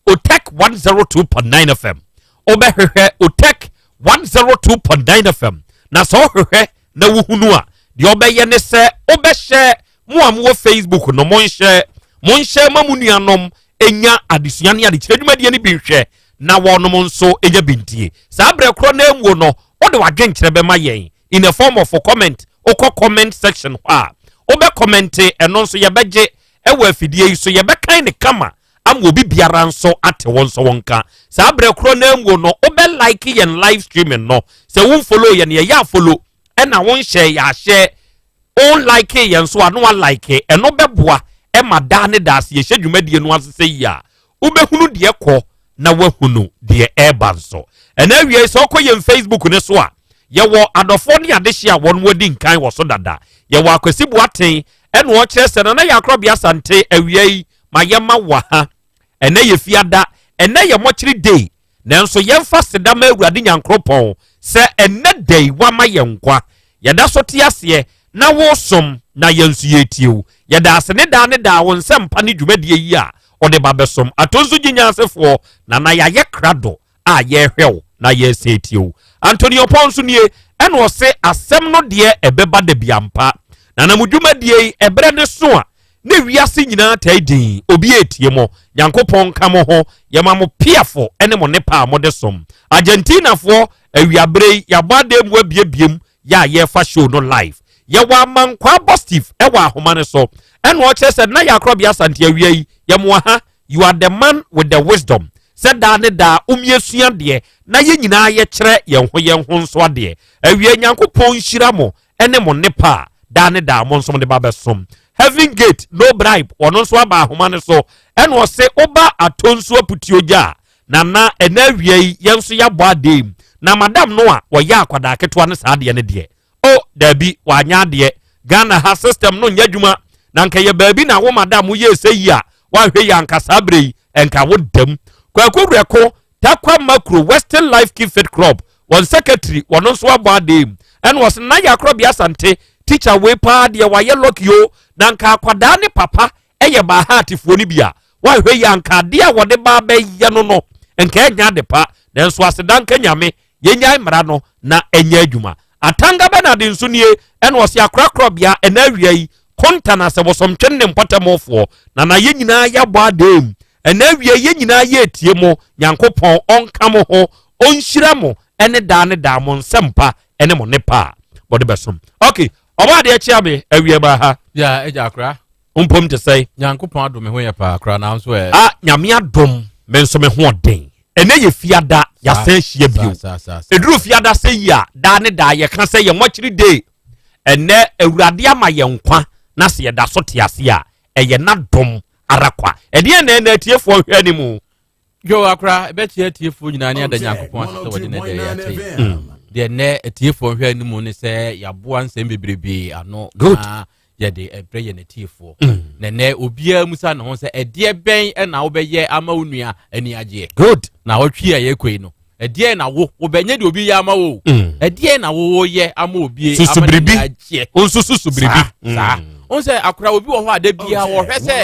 Otec 102.9 FM. Wobɛhwehwɛ Otec 102.9 FM. Na sɛ wohwehwɛ na wohunu a, deɛ ɔbɛyɛ ne sɛ wobɛhyɛ mo a mowɔ Facebook no, monhyɛ monhyɛ ma mo nuanom nya adesua ne adekyerɛ dwumadie no bi nhwɛ na wɔnom nso nya bi ntie. Saa berɛ korɔ no amuo no, wode w'adwenkyerɛ bɛma yɛn in a form of a comment. Wokɔ comment section hɔ a, wobɛ kɔmɛnte, ɛno nso yɛbɛgye ɛwɔ afidie yi so, yɛbɛkan ne kama ama obi biara nso ate wɔn nso wɔn nka. Saa berɛ korɔ no amuo no, wobɛ like yɛn live streaming no. Sɛ wo follow yɛn, yɛyɛ a follow, ɛna wo nhyɛ yɛ ahyɛ, wo like yɛn nso a na wa like. Ɛno bɛboa ɛma daa ne daa sɛ yɛhyɛ dwumadie no ase sɛ yie a, wobɛhunu deɛ kɔ na woahunu deɛ ɛreba nso. Ɛna awie sɛ wokɔ yɛn Facebook ne so a, yɛwɔ adɔfoɔ ne adehye a wɔn wɔdi nkan wɔ so dada. Yɛwɔ Akwasi Boateng ɛna ɔkyerɛ sɛ Nana Yɛakorɔbea Asante awia yi ma yɛma wɔ ha. Ɛnɛ yɛ fiada, ɛnɛ yɛ mɔkyere day, nanso yɛmfa seda ma Awurade Nyankoropɔn sɛ ɛnɛ da yi wama yɛn nkwa. Yɛda so te aseɛ na wosom na yɛn nso yɛretie wo. Yɛda ase ne daa ne daa wo nsɛmpa ne dwumadie yi a wode ba bɛsom. Ato nso gye nyansefoɔ, Nana yɛayɛ krado a yɛrehwɛ wo na yɛresan atie wo. Anthony Ɔpɔn nso nie, ɛna ɔse asɛm no deɛ ɛbɛba da bi ampa. Nana mo dwumadie yi ɛberɛ ne so a ne wiase nyinaa taa din, obi retie mo. Nyankopɔn nka mo ho, yɛma mo piafo ne mo nepa a mode som. Argentinafoɔ, awiaberɛ yi yɛabɔ adan mu abiebiem yɛ a yɛrefa show no live. Yɛwɔ Amankwaa Bostif wɔ ahoma no so, ɛna ɔkyerɛ sɛ na yɛ Akorɔbea Asante awia yi yɛmoa ha. You are the man with the wisdom sɛ daa ne daa womiesua adeɛ na yɛn nyinaa yɛkyerɛ yɛn ho yɛn ho nso adeɛ. Awia Nyankopɔn nhyira mo ne mo nnepa a daa ne daa mo nso mode ba bɛsom. Heaven Gate no bribe ɔno nso aba ahoma no so ɛna ɔse woba atɔ nsuo aputuo gya a Nana ɛnɛ awia yi yɛn nso yɛabɔ adeɛ mu na madam no a ɔyɛ akwadaa ketewa no saa adeɛ no deɛ O dabi wanyɛ adeɛ Ghana ha system no nyɛ adwuma na nka yɛ baabi na wo madam woyɛɛ sɛ yi a woanhwɛ yi anka saa berɛ yi nka wo dam. Kwaku Werɛko Tarkwa Makuro Western Life Keep Fit Club wɔn secretary wɔno nso abɔ adeɛ mu ɛna ɔse na yɛ akorɔbea Asante teacher wei paa deɛ wayɛ lucky o na nka akwadaa ne papa ɛyɛ Bahaatifoɔ no bi a woanhwɛ yi anka adeɛ a wɔde ba bɛyɛ no no nka ɛnyɛ ade pa nanso aseda nka Nyame Yɛnnyae mmara no na ɛnyɛ adwuma. Atanga Bernard nso nie, ɛna ɔse akorakorabea ɛna awia yi, Konta na sɛ bosomtwe ne mpɔtamufoɔ, na na yɛn nyinaa yɛabɔ adeem. Ɛna awia yi yɛn nyinaa yɛretie mo, Nyankopɔn ɔnka mo ho, ɔnhyira mo ɛne daa ne daa mo nsɛmpa ɛne mo nnepa a mode bɛsom. Ok, ɔbɔ adeɛ kyea me awia mu aha. Ya, agya akora. Mpom te sɛn? Nyankopɔn adom me ho yɛ paa koraa nanso ɛ. Ah Nyame adom me nso me ho ɔden. Ɛnɛ yɛ fiada yɛasan ahyia bio. Ɛduru fiada sɛ yi a daa ne daa yɛka sɛ yɛ mɔkyere day. Ɛnɛ Awurade ama yɛn nkwa na sɛ yɛda so te ase a ɛyɛ n'adom ara kwa. Ɛdeɛn na ɛnɛ atiefoɔ hwɛ anim? Yo akora ɛbɛkyerɛ atiefoɔ nyinaa ne ada Nyankopɔn ase sɛ wɔde ne deɛ yɛakyɛ yɛ. Mm. Deɛ nnɛ atiefoɔ nhwɛ anim ne sɛ yɛaboa nsɛm bebrebe ano na yɛde ɛbrɛ yɛn atiefoɔ. Mm. Na nnɛ obiara musa ne ho sɛ ɛdeɛ bɛn ɛna wobɛyɛ ama wo nua ani agyeɛ. Good. Na ɔtwe a yɛkɔ yi no ɛdeɛ na wo wobɛnyɛ deɛ obi yɛ ama wo. Mm. Ɛdeɛ na wo woyɛ ama obi ama n'ani agyeɛ. Susu biribi. Saa. Mm. Wohu sɛ akora obi wɔ hɔ a da biara wɔhwɛ sɛ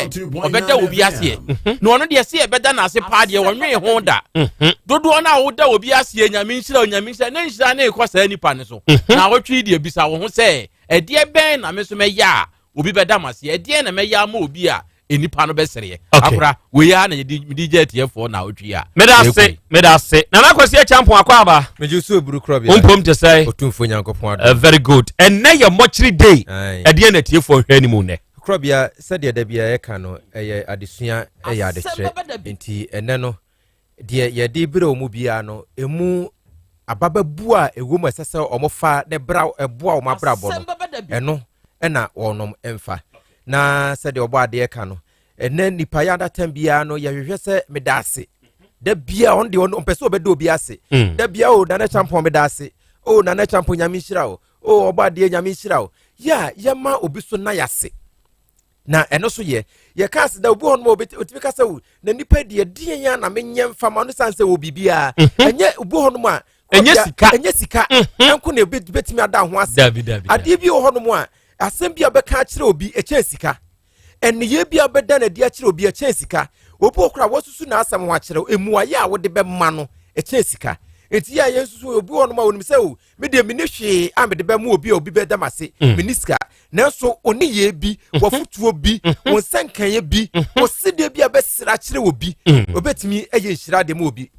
ɔbɛda obi aseɛ mhm. na ɔno deɛ sɛ yɛbɛda no ase paa deɛ wɔnwee ho da mhm. dodoɔ no a woda obi aseɛ nyame nhyira onyame nhyira ne nhyira ne rekɔ saa nipa no so mhm. na wɔtwe deɛ bisa wo ho sɛ ɛdeɛ bɛn na me nso mɛyɛ a obi bɛda m aseɛ ɛdeɛ na mɛyɛ ama obi a nnipa no bɛsereɛ akora wei ara na yɛde mede gya atiefoɔ na ɔtwi a meda ase meda ase nana kwasi akyampɔn akɔ aba megye so eburu korɔ bia mpom te sɛ otumfoɔ nyankopɔn adom uh, very good ɛnnɛ yɛ mɔkyere day ɛdeɛ na atiefoɔ hwɛ anim nnɛ korɔ bia sɛdeɛ da bia yɛka no ɛyɛ adesua ɛyɛ adekyerɛ nti ɛnnɛ no Deɛ yɛde brɛ wɔn biara no, emu abababu a ɛwɔ mu a ɛsɛ sɛ wɔfa de bra ɛboa wɔn abrabɔ no, ɛno ɛna wɔnom mfa. Na sɛdeɛ ɔbɔ adeɛ ka no, ɛnɛ nipa yɛ adatam biara no yɛhwehwɛ sɛ meda ase. Da biara ɔno deɛ ɔmpɛ sɛ ɔbɛda obi ase. Mm. Da biara o nana champɔn meda ase. O nana champɔn nyame nhyira o. O ɔbɔ adeɛ nyame nhyira o. Yɛ a yɛma obi so na yɛase. na ɛno so yɛ yɛka ase da obi hɔ nom a otumi ka sɛ o na nipa deɛ deɛ yɛn na menyɛ nfa ma no san sɛ wɔ biribiara mhm. ɛnyɛ obi hɔ nom a ɛnyɛ sika ɛnyɛ sika mhm. ɛnko na ebi betumi ada ho ase adeɛ bi wɔ hɔ nom a asɛm bi a bɛka akyerɛ obi ɛkyɛn sika ɛneyɛ bi a bɛda n'adi akyerɛ obi ɛkyɛn sika obi wɔ kora wɔsusu n'asɛm ho akyerɛ emuayɛ a wɔde bɛma no ɛkyɛn sika eti yɛ a yɛn susu obi wɔ nom a wɔnim sɛ o me deɛ menni hwee a mede bɛma obi a obi bɛda m ase mm. menni sika nanso ɔne bi mhm. wɔfotuo bi mhm. wo nsɛnkaeɛ bi mhm. ɔsedeɛ bi a bɛsra kyerɛ obi obɛtumi ɛyɛ nhyira de ma obi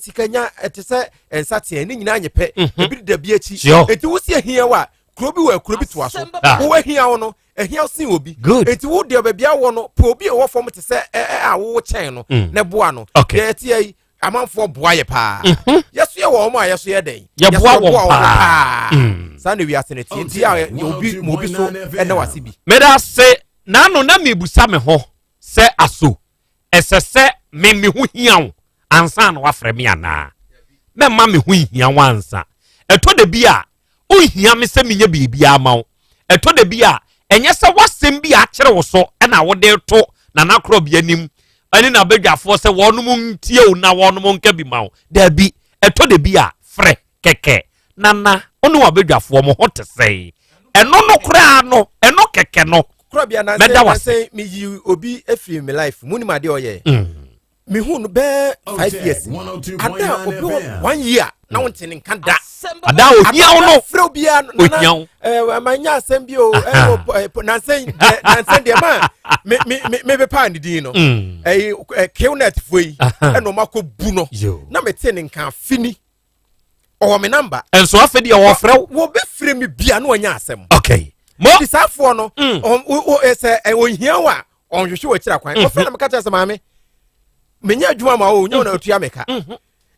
sikanya ɛte sɛ nsateɛ ne nyinaa nyɛ pɛ ebi deda bi akyi enti wo si ahia wo a kuro bi wɔ kuro bi toa so ah. wo ahia wo no ahia wo sen obi enti wo deɛ baabi awɔ no pɛ obi a ɛwɔ fam te sɛ ɛ a wowɔ kyɛn no mm. na boa no deɛ ɛteɛ yi amanfoɔ boa yɛ paa mhm. yɛso yɛ wɔ wɔn a yɛso yɛ dɛn yɛboa wɔn paa mm. saa na wiase no tie nti a obi ma obi so ɛna wase bi. meda ase n'ano na mebusa me ho sɛ aso ɛsɛ sɛ me me ho hia wo ansa na wafrɛ me anaa mɛma me ho nhia wo ansa ɛtɔ da bi a Wonhia me sɛ menyɛ biribiara ma wo. Ɛtɔ da bi a, ɛnyɛ sɛ w'asɛm bi a akyere wo so na wode reto Nana Korɔbea anim ne n'abadwafoɔ sɛ wɔnom ntie wo na wɔnom nka bi ma wo. Daabi, ɛtɔ da bi a, frɛ kɛkɛ, Nana, wo ne w'abadwafoɔ mo ho te sɛn? Ɛno no koraa no, ɛno kɛkɛ no. Mɛda wase. Meyi obi afiri me life mu nim adeɛ ɔyɛ. Mehu no bɛɛ 5 years ada obi wɔ one year na wo nte ne nka da. Ada ohia wo no. Frɛ obiara nana ɛɛ ma nya asɛm bi o ɛwɔ nansɛn nansɛn deɛ ma me me me me bɛ ne din no ɛyi ɛ knet fo yi ɛna ɔmo akɔ bu no na me te ne nka fini ɔwɔ me namba. Nso afɛ deɛ wɔfrɛ wo. Wɔbɛ frɛ mi bia na wɔnya asɛm. Okay. Mo ti saafoɔ no sɛ ohia wo a ɔnhwehwɛ wɔ akyiri akwan. Ɔfrɛ na meka kyerɛ sɛ maame menyɛ adwuma ma wo nyɛ wo na otua me ka.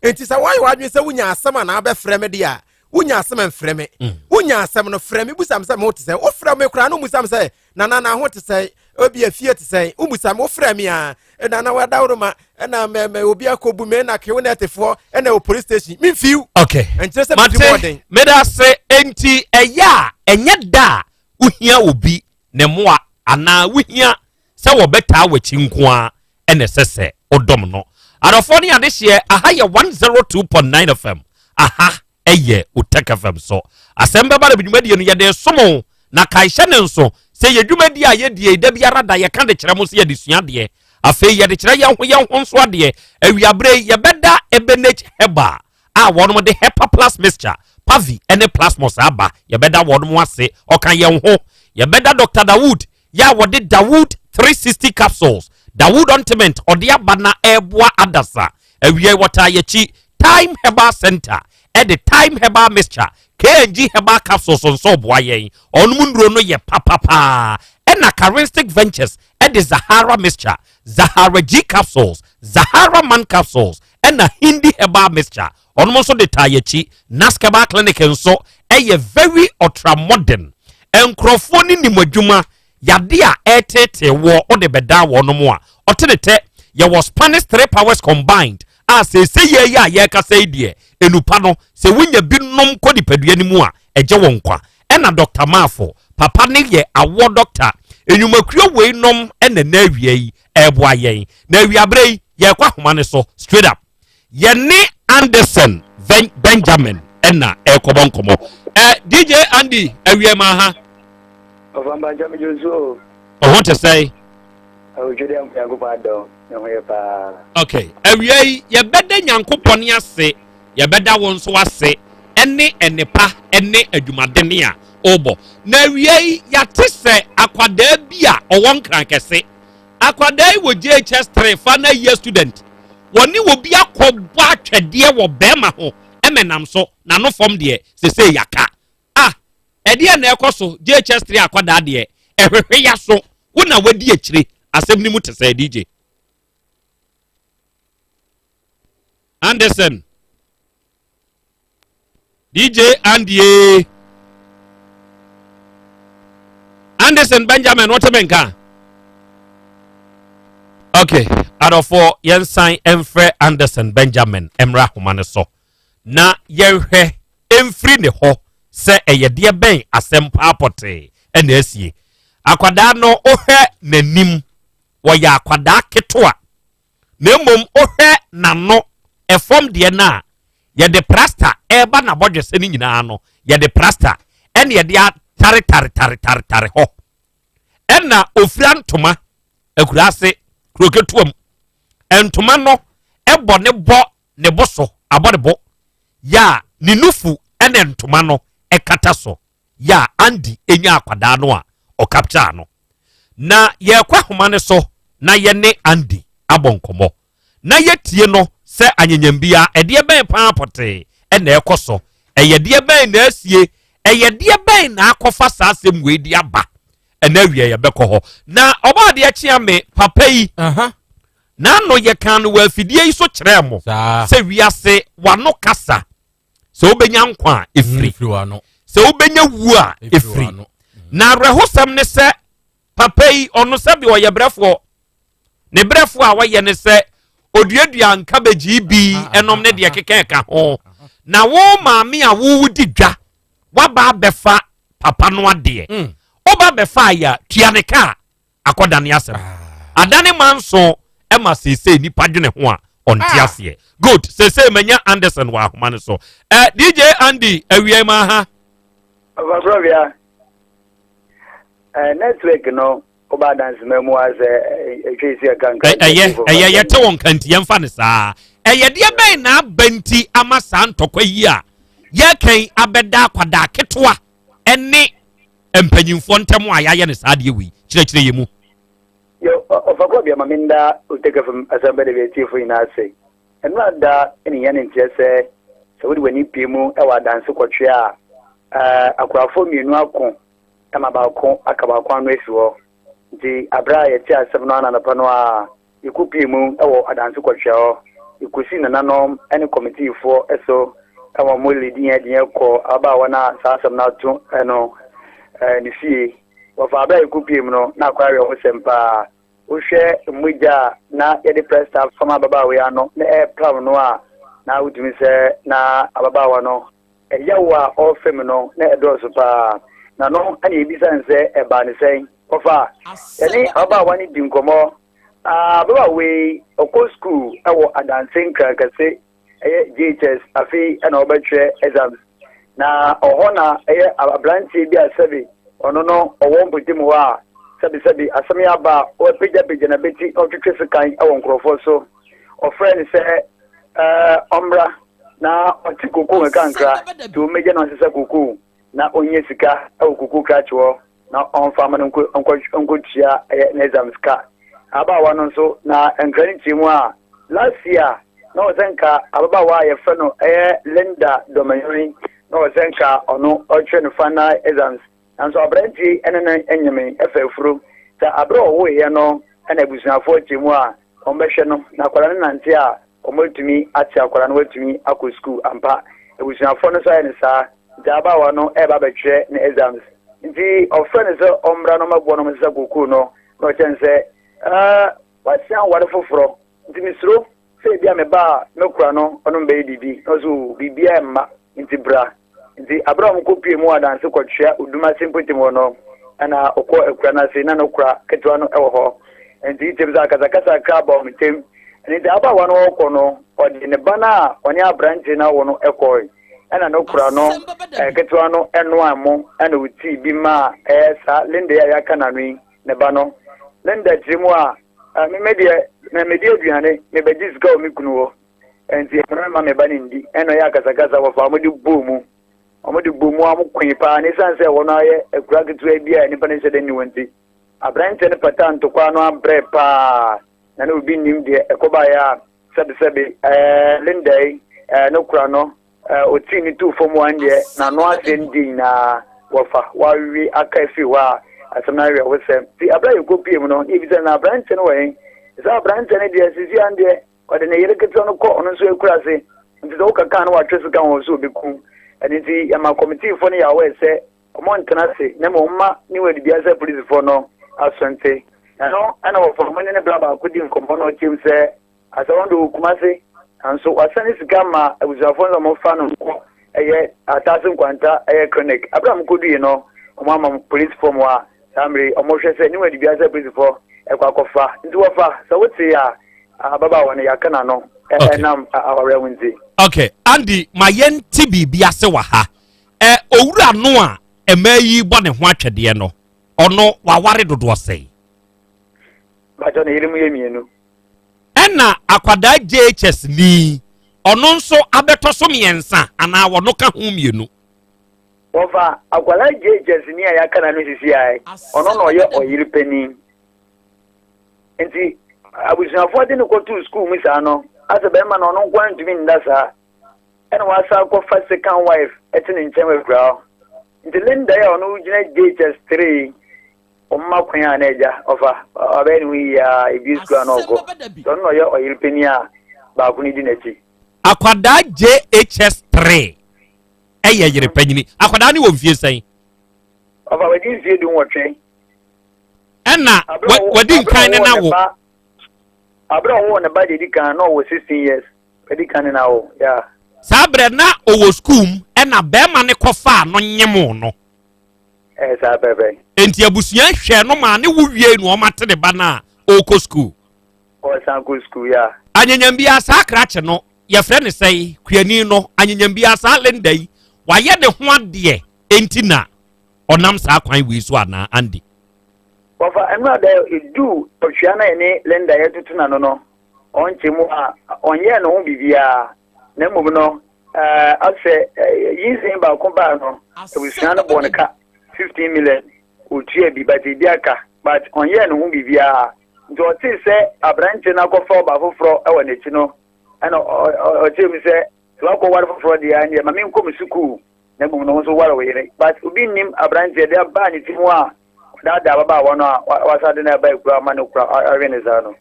Nti sɛ woayɛ w'adwene sɛ wonya asɛm a na abɛfrɛ me deɛ a, wonya asɛm mfrɛ me. Wonya asɛm no frɛ me busa me sɛ me ho te sɛ. Wofrɛ me koraa na womusa me sɛ nana na ho te sɛ, obi afie te sɛ. Womusa me, wofrɛ me a, nana wadaworo ma ɛna mɛ obi akɔbu me na kewo na ɛtefoɔ ɛna wɔ police station memfiw. Okay. Ɛnkyerɛ sɛ mete mu ɔden. Meda ase. Enti ɛyɛ a ɛnyɛ da a wohia obi ne mmoa anaa wohia sɛ wɔbɛtaa w'akyi nko ara ɛna ɛsɛ sɛ wodɔm no. Adɔfoɔ ne adehyeɛ, aha yɛ 102.9 FM. Aha ɛyɛ Otec FM so. Asɛm bɛba na dwumadie no yɛde som wo, na kae hyɛ ne nso sɛ yɛ dwumadie a yɛdie da biara da yɛka de kyerɛ mo sɛ yɛde sua adeɛ. Afei yɛde kyerɛ yɛn ho yɛn ho nso adeɛ. Awiaberɛ yi yɛbɛda Ebenage Herbal a wɔnom de Hepa Plus Mixture, Pavi ne Plasmos aba. Yɛbɛda wɔnom ase. Ɔka yɛn ho. Yɛbɛda Dr. Dawood yɛ a wɔde Dawood 360 capsules, Dawood ointment ɔde aba na ɛreboa adasa. Awiei wɔtaa yɛkyi Time Herbal Center ɛde Time Herbal Mixture, KNG Herbal Capsules nso boa yɛn. Ɔnom nnuro no yɛ papapaa. Ɛna Karinstic Ventures ɛde Zahara Mixture, Zahara G Capsules, Zahara Man Capsules, ɛna Hindi Herbal Mixture. Ɔnom nso de taa yɛkyi. Nask Herbal Clinic nso ɛyɛ very ultra modern. Nkurɔfoɔ ne nim adwuma yade a ɛreteetee woɔ wode bɛdan wɔnom a ɔte ne tɛ. Yɛwɔ Spanish three powers combined a seesei yɛ yi a yɛrekasa yi deɛ enupa no sɛ wonya bi nom kɔ nipadua no mu a ɛgye wo nkwa. Ɛna Dr. Maafo papa ne yɛ awoɔ dɔkta. Nnwumakuo wei nom ɛna na awia yi ɛreboa yɛn. Na awiaberɛ yi yɛrekɔ ahoma no so straight up. Yɛne Anderson Benjamin ɛna ɛrekɔbɔ nkɔmmɔ. Ɛ DJ Andy awia ma ha. Ɔho te sɛn? Okay, awia yi yɛbɛda Nyankopɔn ase, yɛbɛda wo nso ase ɛne ɛnepa ɛne adwumadene a ɔrebɔ. Na awia yi yɛate sɛ akwadaa bi a ɔwɔ nkran kɛse. Akwadaa yi wɔ JHS 3 final year student. Wɔne obi akɔbɔ atwɛdeɛ wɔ bɛrima ho ɛmɛnam so n'ano fam deɛ sesei yaka. Ah, ɛdeɛ na ɛkɔ so JHS 3 akwadaa deɛ ɛhwehwe ya so wo na wadi akyire asɛm no mu te sɛ DJ Anderson. DJ Andy Anderson Benjamin wote me nka? Ok, adɔfoɔ yɛnsan mfrɛ Anderson Benjamin mmra ahoma no so na yɛnhwɛ mfiri ne hɔ sɛ ɛyɛ deɛ bɛn asɛm paa pɔtee ɛna asie. Akwadaa no wohwɛ n'anim, wɔyɛ akwadaa ketewa na mmom wohwɛ n'ano ɛfam deɛ no a yɛde prasta ɛreba n'abɔdwesɛ no nyinaa no yɛde prasta ɛna yɛde ataretaretaretare hɔ ɛna ofira ntoma akura ase kuro ketewa mu ntoma no ɛbɔ ne bɔ ne bo so abɔ ne bo yɛ a ne nufu ɛna ntoma no ɛkata so yɛ a Andy enya akwadaa no a ɔkapkyaa no. Na yɛrekɔ ahoma no so na yɛne Andy abɔ nkɔmmɔ. Na yɛtie no sɛ anyanyambia ɛdeɛ bɛn paa pɔtee ɛna ɛkɔ so, ɛyɛ deɛ bɛn na asie, ɛyɛ deɛ bɛn na akɔfa saa asɛm wei de aba. Ɛna awie yɛbɛkɔ hɔ. Na ɔbɔ adeɛ kyea me papa yi. N'ano yɛkaa no wɔ afidie yi so kyerɛɛ mo sɛ wiase wano kasa. Sɛ wobɛnya nkwa a ɛfiri, sɛ wobɛnya wuo a ɛfiri. Na awerɛhosɛm ne sɛ papa yi ɔno sɛbi ɔyɛ brɛfoɔ. Ne brɛfoɔ a wɔyɛ ne sɛ oduadua nkabegyi bi ɛnom ne deɛ keka ɛka ho. Na wo maame a wowodi dwa waba abɛfa papa no adeɛ. Woba bɛfa ayɛ a tua ne ka a akɔdane asɛm adane manso ɛma seesei nipa dwene ho a ɔnte ah. aseɛ. Good, seesei manya Anderson wɔ ahoma no so. Eh, DJ Andy awia ma ha. Ɔfakorɔbea. Network no woba adansema mu a sɛ ɛtwa esi ɛka nka. Ɛyɛ ɛyɛ yɛte wɔn nka nti yɛmfa no saa. Ɛyɛ deɛ bɛn na aba nti ama saa ntɔkwa yi a yɛkɛn abɛda akwadaa ketewa ɛne mpanyinfoɔ ntam a yɛayɛ no saa adeɛ wei kyerɛkyerɛ yɛ mu. Yɛ ɔfakɔ bia ma menda Oteka fam asɛm bɛde bi atiefo nyinaa ase. Ɛno ada ne hia ne nteɛ sɛ sɛ wode w'ani pue mu wɔ adanse kɔtwe a akorafoɔ mmienu ako ma baako aka baako ano asi hɔ. Nti aberɛ a yɛte asɛm no ananɔpa no a yɛkɔpue mu wɔ adanse kɔtwea hɔ. Yɛkɔsii nananom ne kɔmitiifoɔ so ma wɔn lidi yɛn de yɛn kɔɔ ababaawa no a saa asɛm no ato no ne fie. Wɔfaa aberɛ a yɛkɔpue mu no na akɔ awerɛhosɛm paa. Wohwɛ mogya a na yɛde prɛsta fam ababaawa yi ano na ɛrepram no a, na wotumi sɛ na ababaawa no ɛyaw a ɔrefa mu no na ɛdɔɔso paa. Na no na yɛbisa no sɛ ɛbaa no sɛn. Wɔfa yɛne ababaawa no di nkɔmmɔ. Ababaawa yi ɔkɔ sukuu wɔ Adanse Nkrankɛse ɛyɛ JHS afei na ɔbɛtwerɛ exams na ɔhɔ na ɛyɛ aberanteɛ bi a sɛbe ɔno no ɔwɔ mpɔtam hɔ a sɛbesɛbe asɛm yi aba a ɔapagyapagya n'abati na ɔtwetwe sekan wɔ nkurɔfoɔ so. Ɔfrɛɛ no sɛ ɛɛ ɔmmra na ɔte kokoo nkakrankra nti ɔmmɛgya no ɔnsesa kokoo na ɔnyɛ sika wɔ kokoo krakye hɔ. na ɔmfa mma no nkɔtua ɛyɛ n'exams ka. Ababaawa no nso, na nkra no kyerɛ mu a, last year na ɔsɛ nka ababaawa a yɛfrɛ no ɛyɛ Linda Dɔmanyɔn na ɔsɛ nka ɔno ɔtwerɛ no final exams. Nanso aberanteɛ yi ne no nyeme fa afuro. Sɛ aberɛ a ɔwoeɛ no na abusuafoɔ kyerɛ mu a, wɔbɛhwɛ no na akwadaa no nante a, Wɔatumi ate akwadaa no watumi akɔ sukuu ampa. Abusuafoɔ no nso ayɛ no saa. Nti abaawa no reba abɛtwerɛ ne exams. Nti ɔfrɛ no sɛ ɔmmra na ɔmmɛboa no ɔmmɛsesa kookoo no. Na ɔkyerɛ no sɛ, Ɛɛ, wasan aware foforɔ. Nti mesuro sɛ ebia me ba a mɛkura no ɔno mbɛyɛ biribi. Na ɔse oo, biribiara mma, nti bra. Nti aberɛ a wɔkɔpuee mu wɔ Adanse kɔtwea Odumase mpɔtam hɔ no, ɛna ɔkɔɔ akura no ase, na ne kora ketewa no wɔ hɔ. Nti kyɛm sɛ akasakasa kakra baa wɔn ntam. Ɛno nti ababaawa no ɔrekɔ no, ɔde ne ba no a ɔne aberanteɛ no awo no kɔe. Ɛna ne kora no ketewa no noaa mo, ɛna ɔtii bi maa ɛyɛ saa Linda yi a yɛaka n'ano yi, ne ba no. Linda kyerɛ mu a, me me deɛ, medi aduane, mebɛgye sika wɔ me kunu hɔ. Enti ɛno mma me ba no ndi. Ɛna ɔyɛ akasakasa wɔfa wɔn de bɔɔ mu. Wɔn de bɔɔ mu a wɔn koe paa na esiane sɛ wɔn ayɛ akura ketewa bi a nnipa no nhyɛ da nni wɔn nti, aberanteɛ no pataa ntɔkwa ano abrɛ paa na na obi nnim deɛ ɛkɔbaeɛ a sɛbesɛbe ɛɛ Linda yi ɛɛ no kora no ɛɛ ɔtii ne tuu fam wɔn deɛ n'ano aseɛ no deɛ nyinaa wɔfa wawe aka afiri hɔ a asɛm no awerɛhosɛm. Nti abere a yɛkɔpie mu no na yɛbisa no na aberanteɛ no wɔ he? Sɛ aberanteɛ no deɛ sisi an deɛ Ɔde ne yere ketewa no kɔ ɔno nso akuraase, nti sɛ woka kaa no watwe sika wɔ so obeku. Ɛno nti yɛma kɔmitiifoɔ no yɛ aware sɛ wɔntena ase na mmom wɔmma ne wɔ adibea sɛ polisifoɔ no aso nte. Ɛno na wɔfa wɔne ne bra baako di nkɔmmɔ na ɔkyerɛ mu sɛ asɛ wɔn de ɔwɔ Kumase nanso wasane sika ma abusuafoɔ no sɛ wɔmfa no nkɔ ɛyɛ Ataase Nkwanta ɛyɛ clinic. Abere a wɔkɔduiɛ no wɔn ama polisifoɔ mu a saa mmere yi wɔhwɛ sɛ ne wɔ adibea sɛ polisifoɔ ɛkɔ akɔfa nti wɔfa sɛ wote a Ababaawa no yɛaka n'ano ɛnam awareɛ ho nti. Okay, Andy, ma yɛnte biribi ase wɔ ha. Ɛ owura no a mmaa yi bɔ ne ho atwɛdeɛ no, ɔno waware dodoɔ sɛn? Bàtɔ ne yere mu yɛ mmienu. Ɛna akwadaa JHS ni, ɔno nso abɛtɔ so mmiɛnsa anaa wɔno ka ho mmienu? Wɔfa akwadaa JHS ni a yɛaka n'ano sisi a, ɔno na ɔyɛ ɔyere panin. Nti abusuafoɔ de no kɔtoo sukuu mu saa no, asɛ bɛrima no ɔno nko ara ntumi nda saa. Ɛna wasan akɔfa second wife ɛte ne nkyɛn wɔ akuraa hɔ. Nti Linda yi a ɔno gyina JHS 3 yi, ɔmma kwan a na agya ɔfa, ɔbɛyɛ ne ho yie a ebie sukuu a na ɔkɔ. Nti ɔno na ɔyɛ ɔyere panin a baako no di n'akyi. Akwadaa JHS 3 ɛyɛ yere panyini. Akwadaa no wɔ mfie sɛn? Ɔfa wadi mfie 18. Ɛna wadi nkan ne na wo. Abere a ɔwɔ ne ba deɛ di kan na ɔwɔ 16 years wadi kan ne na wo ya. Saa berɛ na ɔwɔ sukuu mu ɛna bɛrima ne kɔfaa no nyemo no. Ɛyɛ saa pɛpɛ. Enti abusua hwɛɛ no maa ne wo wie na ɔma te ne ba no a ɔrekɔ sukuu. Ɔsan kɔ sukuu ya. Anyanyam biara saa krakye no yɛfrɛ ne sɛe kuani no anyanyam biara saa Linda yi wayɛ ne ho adeɛ enti na ɔnam saa kwan wei so anaa Andy? Wɔfa ɛno a dɛ eduu ɔtwea na yɛne Linda yɛtoto n'ano no, ɔnkyɛ mu a ɔnyɛɛ ne ho biribiara, na mmom no, asɛ nyinsɛn baako baa no, abusua no bɔɔ no ka 15 million, otua bi, but ebi aka, but ɔnyɛɛ ne ho biribiara. Nti ɔtee sɛ aberante no akɔfa ɔbaa foforɔ wɔ n'akyi no, ɛna ɔkyerɛ mu sɛ, sɛ wakɔware foforɔ deɛ a, ɛnneɛ ma menkɔ me sukuu, na mmom no wo nso ware wo yere. But obi nnim aberanteɛ de abaa ne ti mu a ɔdaadaa ababaawa no a wasa de no aba akura ama no kura awe ne saa no.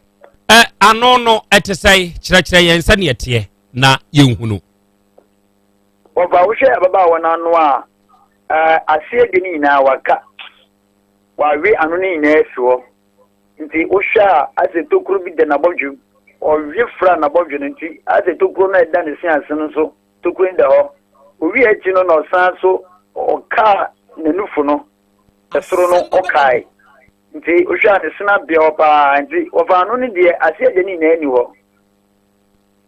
Ɛ ano no ɛte sɛe? Kyerɛkyerɛ yɛn sɛdeɛ ɛteɛ na yɛnhunu. Wɔfa wohwɛ ababaawa no ano a, aseɛ deɛ no nyinaa waka. Wawe ano no nyinaa afi hɔ. Nti wohwɛ a asɛ tokuro bi da n'abɔdwem. Ɔwe fra n'abɔdwe no nti asɛ tokuro no a ɛda ne se ase no nso tokuro no da hɔ. Owie akyi no na ɔsan so ɔkaa n'anufo no ɛsoro no ɔkae. Nti wohwɛ a ne sena bea hɔ paa nti wɔfa ano no deɛ aseɛ deɛ ne nyinaa ni hɔ.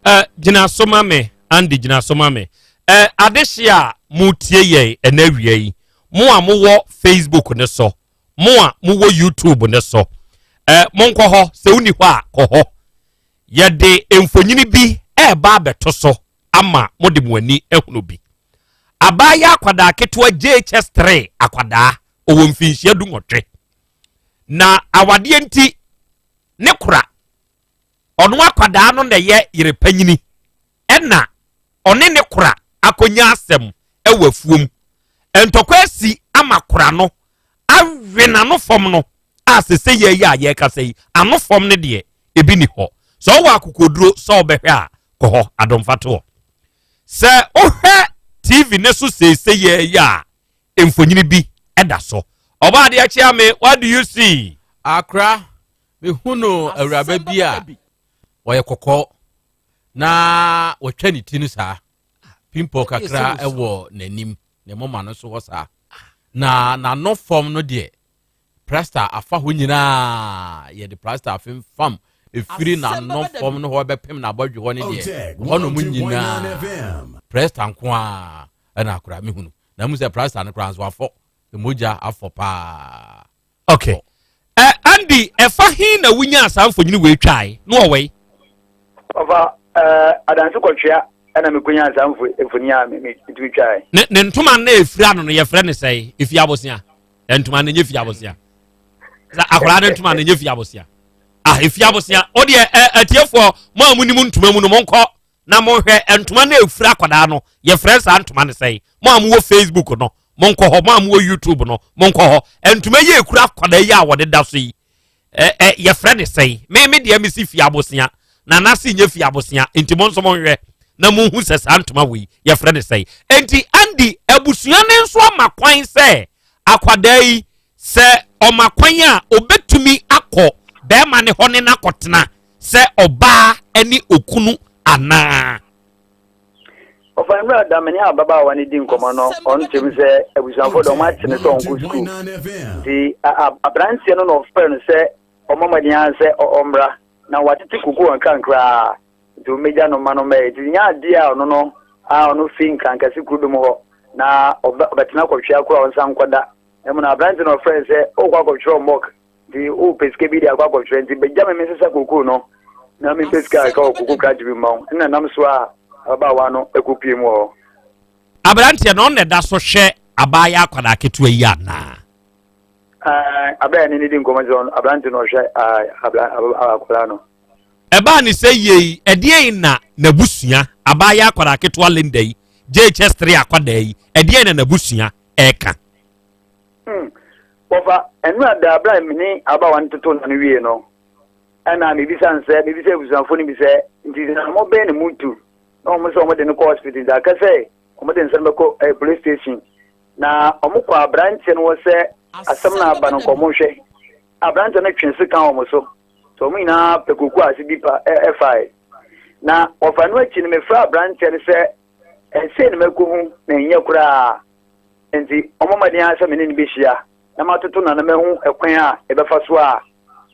Uh, gyina so ma me Andy gyina so ma me uh, adehye a motie yɛn ɛna awia yi mo a mowɔ Facebook ne so mo a mowɔ YouTube ne so uh, monkɔ hɔ sɛ wonni hɔ a kɔ hɔ yɛde mfonyini bi ɛreba abɛto so ama mode mo ani ahunu bi. Abaayewa akwadaa ketewa JHS 3 akwadaa, ɔwɔ mfinhyia du nwɔtwe. Na awadeɛ nti, ne kora, ɔno akwadaa no na ɛyɛ yere panyini, ɛna ɔne ne kora akɔnya asɛm ɛwɔ afuom. Ntɔkwa asi ama kora no awe n'ano fam no a sese yɛ yi a yɛrekasa yi, ano fam no deɛ ebi ni hɔ. Sɛ ɔwɔ akokoduro sɛ ɔbɛhwɛ a, kɔ hɔ adomfatoɔ. Sɛ wohwɛ TV ne so seese yɛ yi a, mfonyini bi ɛda so. Ɔbaa adeɛ kyea me, what do you see? Akora, mehunu awuraba bi a ɔyɛ kɔkɔɔ na wɔtwa ne ti no saa pimple kakra wɔ n'anim ne moma no so hɔ saa na n'ano fam no deɛ Plasta afa hɔ nyinaa, yɛde plasta afemfam ɛfiri n'ano fam no hɔ bɛpem n'abɔdwe hɔ ne deɛ hɔnom nyinaa plasta nko a ɛna akora mehunu na mu sɛ plasta no koraa nso afɔ mogya afɔ paa. Okay. Uh, Andy, ɛfa he na wonyaa saa mfonyini wei twae na ɔwɔ yi? Ɔfa uh, adanse kɔtwea ɛna mekonyaa saa mfoni a metumi twae. Ne, ne ntoma no ɛfira no no yɛfrɛ ne sɛe ɛfi abosea ntoma no nyɛ fi abosea sɛ akwaraa no ntoma no nyɛ fi abosea ah efi abosea o deɛ ɛ atiefoɔ mo a mo nim ntoma mu no mo nkɔ na mo hwɛ ntoma no efura akwadaa no yɛfrɛ saa ntoma no sɛn mo a mo wɔ facebook no mo nkɔ hɔ mo a mo wɔ youtube no mo nkɔ hɔ ntoma yi ekura akwadaa yi a wɔde da so yi ɛ ɛ yɛfrɛ ne sɛn me me deɛ me si fi abosea na n'ase nyɛ fi abosea nti mo nso mo nhwɛ na mo hu sɛ saa ntoma wei yɛfrɛ ne sɛn nti Andy abusua ne nso ama kwan sɛ akwadaa yi sɛ ɔma kwan a obetumi akɔ bɛrima ne hɔ ne n'akɔtena sɛ ɔbaa ne okunu anaa. Ɔfa mmerɛ a Dame ne ababaawa no di nkɔmmɔ no, ɔno kyerɛ mu sɛ abusuafoɔ de wɔn ate no sɛ ɔnkɔ sukuu. Nti aberanteɛ no na ɔfrɛ no sɛ ɔmmɔ mmɔden ara sɛ ɔmmra. Na watete koko wɔ nkrankraa nti ɔmmɛgya no mma no mmɛyɛ. Nti nyɛ adeɛ a ɔno no a ɔno fi nkrankɛse kuro bi mu hɔ na ɔbɛtena kɔtwea koro a ɔnsan nkɔda. Na mmom no aberanteɛ no ɔfrɛ no sɛ ɔrekɔ akɔtwerɛ mock Nti wopɛ sika bi de akɔ akɔtwerɛ nti bɛgya me mensesa kokoo no na mempɛ sika a ɛka wɔ koko krakye bi mma wo nna nam so a ababaawa no ɛkɔpue mu wɔ hɔ. Aberanteɛ no ɔno na ɛda so hwɛ abaayewa akwadaa ketewa yi anaa? Ae, abere a ne ne di nkɔmmɔ sɛ aberante no ɔhwɛ akwadaa no. Ɛbaa ne sɛ yei, ɛdeɛn na n'abusua, abaayewa akwadaa ketewa Linda yi, JHS 3 akwadaa yi, ɛdeɛn na n'abusua ɛreka? Hmm. Wɔfa, ɛno da bere a me ne ababaawa no totoo nna no wiei no, ɛna mebisa no sɛ, mebisa abusuafo no bi sɛ, nti anammɔn bɛn na mutu? Na wɔn sɛ wɔde no kɔ hospital, nti aka sɛ wɔde nsɛm bɛkɔ eh, police station. Na wɔkɔ aberanteɛ no hɔ sɛ asɛm no aba no nka wɔnhwɛ. Aberanteɛ no twe sekan wɔn so, nti wɔn nyinaa pɛ koko ase bi pa ɛfae. Na wɔfa no akyi no, mefrɛ aberanteɛ no sɛ ɛsei na makɔhu na ɛnyɛ koraa. Enti ɔmmɔ mmɔden ara sɛ me ne no behyia na matoto no na mahu ɛkwan a yɛbɛfa so a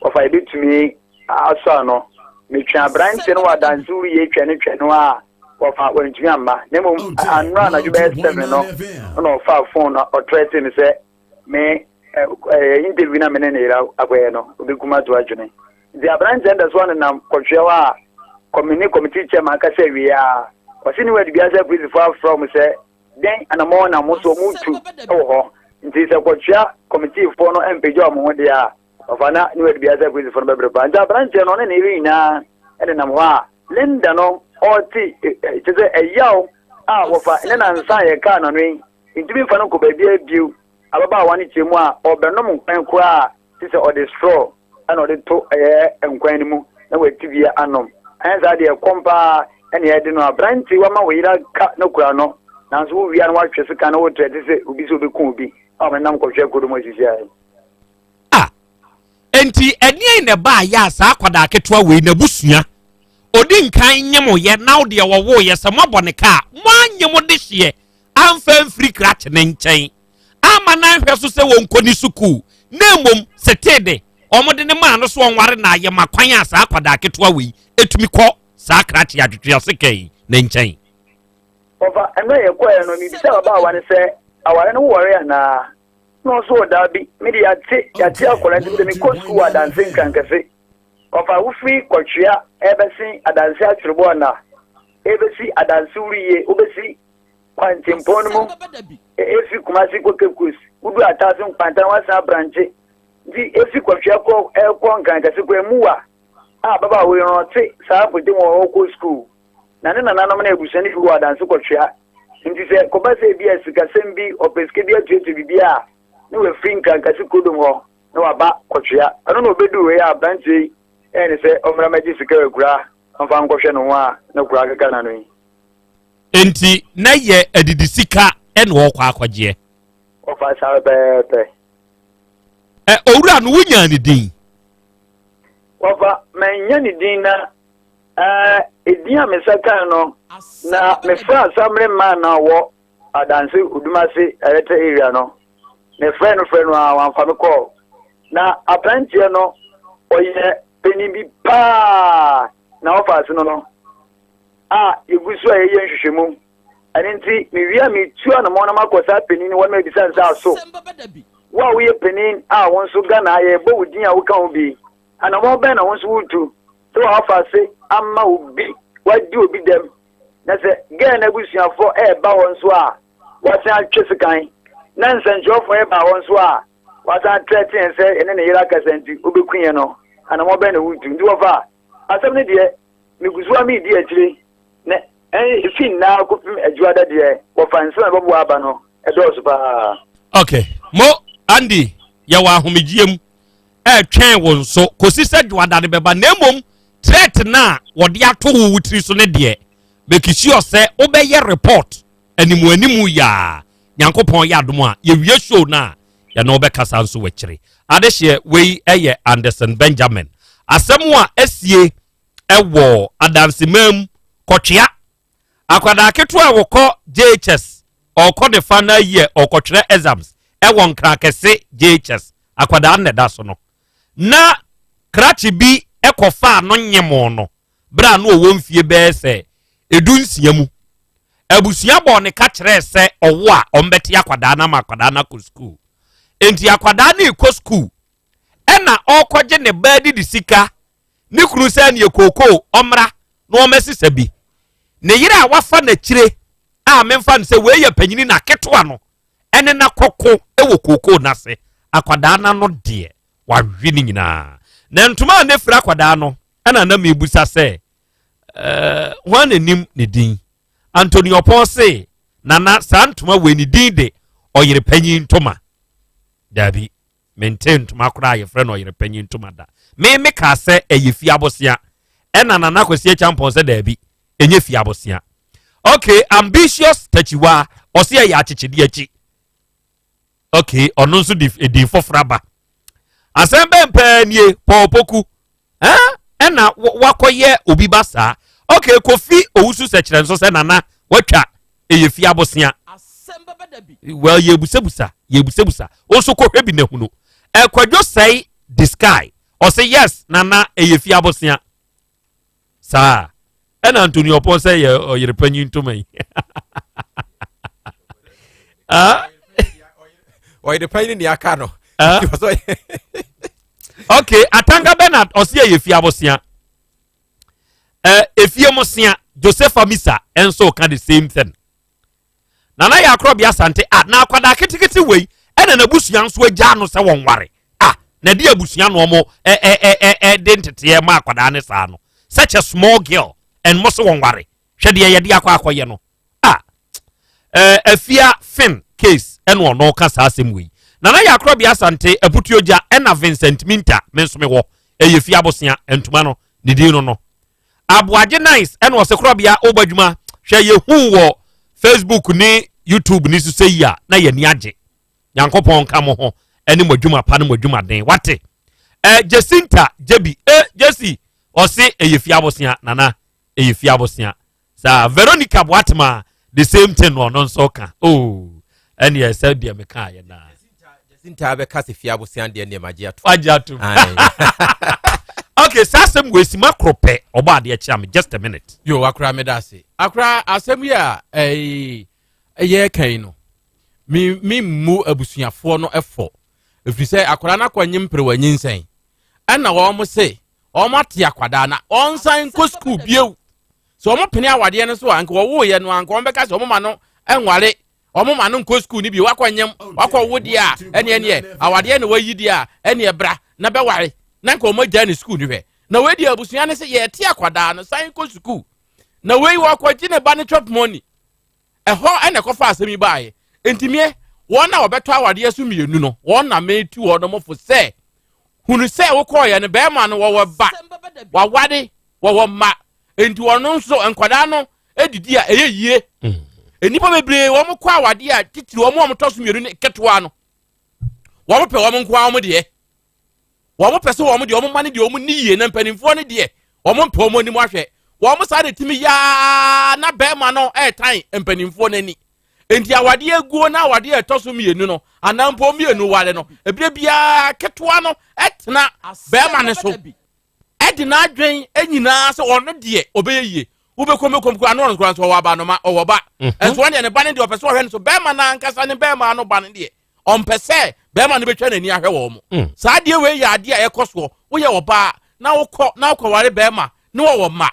wɔfa yebetumi asɔ ano. Metwɛn aberante no wɔ adanse wuruyɛ twɛn no twɛn no a wɔfa wantumi amma. Na mmom anora anadwo bɛyɛ 7 no na ɔfaa fon na ɔtrɛtee me sɛ me Interview na me ne ne yere akɔyɛ no, obekum ato atwene. Nti aberanteɛ no da so anenam kɔtwea hɔ a kɔmene committee chairman akasa awie a, ɔse ne wadi biara sɛ apolisifoɔ afrɛ wɔn sɛ dɛn anamɔn na mo so wɔn tu wɔ hɔ. Nti sɛ kɔtwea committeefoɔ no mpagya wɔn ho deɛ a, ɔfa na ne wadi biara sɛ apolisifoɔ no bɛbrɛ paa. Nti aberanteɛ no ɔne ne yere nyinaa nenam hɔ a Linda no ɔte kyɛ sɛ ɛyaw a wɔfa ne nansa a yɛkaa n'ano yi ntumi mfa no nkɔ baabiara bio. Ababaawa no kyerɛ mu a, ɔrebɛnom nkwan koraa a, gye sɛ ɔde straw na ɔde to ɛyɛ nkwan no mu na wati bi anom. Anyɛ saa deɛ, ɛkɔm paa na ɛde no. Aberante, woama wo yere aka no kora no, nanso wowie a na woatwe sekan na woretrɛte sɛ obi sɛ ɔbɛku obi a wɔnenam kɔhwɛ kurom asisi ayɛ. A Enti ɛdeɛn na ɛbaeɛ a saa akwadaa ketewa wei n'abusua ɔdi nkan nyemoeɛ na wo deɛ wɔwoeɛ sɛ moabɔ ne ka a moanye mo dehyeɛ amfa amfiri krakye ne nkyɛn amma no anhwɛ so sɛ wɔnkɔ ne sukuu na mmom setee de wɔde ne maa no so ɔnware na ayɛ ma kwan a saa akwadaa ketewa wei ɛtumi kɔ saa krakye atwetwe ase yi ne nkyɛn. Ɔfa mmerɛ yɛkɔɛ no mebisa ababaawa no sɛ aware no woware anaa na ɔso wɔ daabi me de yɛate yɛate akwadaa nti mede mekɔ sukuu wɔ adanse nkrankɛse ɔfa wofiri kɔtwea ɛbɛsen adanse atwerɛbɔ anaa ɛbɛsi adanse wuriyie wobɛsi kwantempɔn no mu efi Kumasi kɔ Cape Coast wodu ataase nkwanta na wasan abrankye nti efi kɔtwea kɔ ɛkɔ nkrankɛse kɔ emu wa a ababaawa yi no ɔte saa mpɔtam wɔ ɔkɔ sukuu na ne nananom ne abusua no bi wɔ adanse kɔtwea nti sɛ kɔba sɛ ebi a sikasɛm bi ɔpɛ sika bi atuatua biribi a na wafiri nkrankɛse kurodom hɔ na waba kɔtwea ɛno na obedu wei a aberanteɛ yi ɛyɛ ne sɛ ɔmmra mɛgye sika wɔ akura ɔmfa nkɔhwɛ ne ho a na kura akeka n'ano yi. Enti na yɛ adidi sika na ɔrekɔ akɔgyeɛ. Ɔfa saa pɛpɛɛpɛ. Ɛ owura no wonyaa ne din? Wɔfa manya ne din na ɛɛ edin a mesa kan no na mefrɛ asamere mmaa na wɔ adanse odumase ɛrɛtɛ area no mefrɛ no frɛ no a wamfa me kɔɔ na aberanteɛ no ɔyɛ panin bi paa na ɔfa ase no no a yɛgu so a yɛyɛ nhwehwɛmu. Ɛno nti, mewie a metu anamɔn na makɔ saa panin no hɔ na mabisa no sɛ, Aso wo a woyɛ panin a wo nso Ghana ha yɛrebɔ wo din a woka ho bi, anamɔn bɛn na wo nso woretu sɛ woafa ase ama obi wadi obi dɛm na sɛ girl no abusuafoɔ ɛreba hɔ nso a wasan atwe sekan na nsɛnkyerɛwfoɔ ɛreba hɔ nso a wasan atrɛte yɛn sɛ yɛne ne yere akasa nti wobɛku yɛn no, anamɔn bɛn na woretu? Nti wɔfa asɛm no deɛ Megu so ara meredi akyire, na ɛfi nnɛ ara kɔpem Adwuada deɛ, wɔfa nsɛm a ɛbɛboa aba no, ɛdɔɔso paa. Ok, mo Andy, yɛwɔ ahomegyeɛ mu ɛretwɛn wo nso kɔsi sɛ dwoada no bɛba na mmom threat no a wɔde ato wo wo tiri so no deɛ make sure sɛ wobɛyɛ report animu animu yaa nyankopɔn yɛ adom a yɛwie show no a yɛne wobɛkasa nso wakyire adehyeɛ wei ɛyɛ Anderson Benjamin asɛm a asie ɛwɔ adansemaa mu kɔtwea akwadaa ketewa a wɔkɔ JHS ɔkɔ ne fa na yɛ ɔkɔtwerɛ exams ɛwɔ nkrakɛse JHS akwadaa no na ɛda so no na krakye bi ɛkɔfaa no nyemo no berɛ a no ɔwɔ mfie bɛyɛ sɛ 16 mu abusua bɔɔ ne ka kyerɛɛ sɛ ɔwo a ɔmbɛte akwadaa no ama akwadaa no akɔ sukuu enti akwadaa no rekɔ sukuu ɛna ɔrekɔgye ne ba adidi sika ne kunu sɛ neɛ kookoo ɔmmra na ɔmmɛsesa bi ne yere a wafa n'akyire a memfa no sɛ wei yɛ panyini na ketewa no ɛne n'akɔko wɔ kookoo n'ase akwadaa n'ano deɛ wawe ne nyinaa na ntoma a ne fira akwadaa no ɛna na mebusa sɛ ɛɛ wɔn n'anim ne din Anthony Ɔpɔn se nana saa ntoma wei ne din de ɔyere panyin ntoma daabi Mentee ntoma koraa a yɛfrɛ no ɔyere panyin ntoma da. Me me kaa sɛ ɛyɛ fie abosea. Ɛna Nana Kwasi Acheampong sɛ daabi, ɛnyɛ fie abosea. Okay, ambitious takyiwa, ɔse ɛyɛ akyekyedeɛ akyi. Okay, ɔno nso de edin foforɔ aba. Asɛm bɛn paa nie, Paul Poku. Eh? Ɛna wakɔyɛ obi ba saa. Okay, Kofi Owusu sɛkyerɛ nso sɛ Nana watwa ɛyɛ fie abosea. Well, yɛbusabusa, yɛbusabusa. Wo nso kɔhwɛ bi na hunu. Ɛkwadwo sɛe the sky. Ɔse yes, Nana ɛyɛ fie abosea. Saa. Ɛna Anthony Ɔpɔn sɛ yɛ ɔyere panyin ntoma yi. Ah? Ɔyere panyin ni aka no. Ah. Okay, Atanga Bernard ɔsi ɛyɛ fie abosea. Eh, efie mo sea Joseph Amisa nso ka the same thing. Nana yɛ akorɔbea Asante a na akwadaa ketekete wei ɛna n'abusua nso agya no sɛ wɔn ware. Ah, na de abusua no ɔmo ɛ ɛ ɛ ɛ de nteteɛ ma akwadaa ne saa no. Such a small girl and mo se wɔn ware. Hwɛ deɛ yɛde akɔ akɔyɛ no. Ah, eh, Afia Finn case ɛna ɔno ka saa asɛm wei. Nana yɛ akorɔbea Asante Aputuogya ɛna Vincent Minta me nso mewɔ ɛyɛ fie abosea ntoma no ne din no no. Aboagye Nice ɛna ɔsɛ korɔbea wobɔ adwuma hwɛ yɛhu wɔ Facebook ne YouTube ne so sɛ yi a na yɛni agye. Nyankopɔn nka mo ho ɛne mo adwuma pa ne mo adwuma den wate. Eh, Jacinta Jebi eh, Jesse ɔse ɛyɛ fie abosea nana ɛyɛ fie abosea. Saa Veronica Boatema the same thing no ɔno nso ka oh ɛne ɛsɛ deɛ meka yɛ naa. Jacinta bɛka sɛ fie abosea deɛ nneɛma gye ato. Agye ato. Okay, saa asɛm wɔ esi ma koro pɛ ɔbɔ adeɛ kyea me just a minute. Yo akora meda ase. Akora asɛm yi a ɛyɛ ɛyɛ kan yi no mi mi mmu abusuafoɔ no ɛfɔ efiri sɛ akora no akɔ nye mpere wɔ nyinsɛn ɛna wɔn se wɔn ate akwadaa na ɔnsan nkɔ sukuu bio sɛ wɔn pene awadeɛ no so a nka wɔwoeɛ no a nka wɔn bɛka sɛ wɔn ma no nware wɔn ma no nkɔ sukuu no bio wakɔ nyɛm wakɔ wo deɛ a ɛneɛ neɛ awadeɛ na wayi deɛ a ɛneɛ bra na bɛware na nka wɔn agya ne sukuu no hwɛ na wei deɛ abusua no sɛ yɛte akwadaa no san kɔ sukuu na wei wɔkɔgye ne ba no chop money Ɛhɔ na ɛkɔfa asɛm yi baeɛ. Enti meɛ, wɔn a wɔbɛtɔ awadeɛ so mmienu no, wɔn na metu wɔn fo sɛ, hunu sɛ wokɔɔeɛ no, bɛrima no wɔwɔ ba, waware, wɔwɔ mma. Enti wɔn nso nkwadaa no didi a ɛyɛ yie. Mm. Nnipa bebree wɔn kɔ awadeɛ a titiri wɔn a wɔtɔ so mmienu ne ketewa no, wɔn pɛ wɔn nko ara wɔn deɛ. Wɔn pɛ sɛ wɔn deɛ wɔn mma no deɛ wɔn ni yie na mpanimfoɔ no deɛ wɔn mpɛ wɔn anim ahwɛ. Wɔn saa na etimi yaa na bɛrima no ɛretan mpanimfoɔ no ani. Nti awadeɛ aguo na awadeɛ ɛtɔ so mmienu no anaa mpo mmienu ware no ebire biara ketewa no ɛtena bɛrima no so ɛde n'adwen nyinaa sɛ ɔno deɛ ɔbɛyɛ yie wobɛkɔm bɛkɔm kura ano ɔno kura nso ɔwɔ abanoma ɔwɔ ba nso ɔno deɛ ne ba no deɛ ɔpɛ sɛ ɔhwɛ no so bɛrima no ankasa ne bɛrima no ba no deɛ ɔmpɛ sɛ bɛrima no bɛtwa n'ani ahwɛ wɔn mo mm. saa adeɛ wei yɛ adeɛ a ɛkɔ soɔ woyɛ ɔbaa na wokɔ na wokɔware bɛrima ne wɔwɔ mma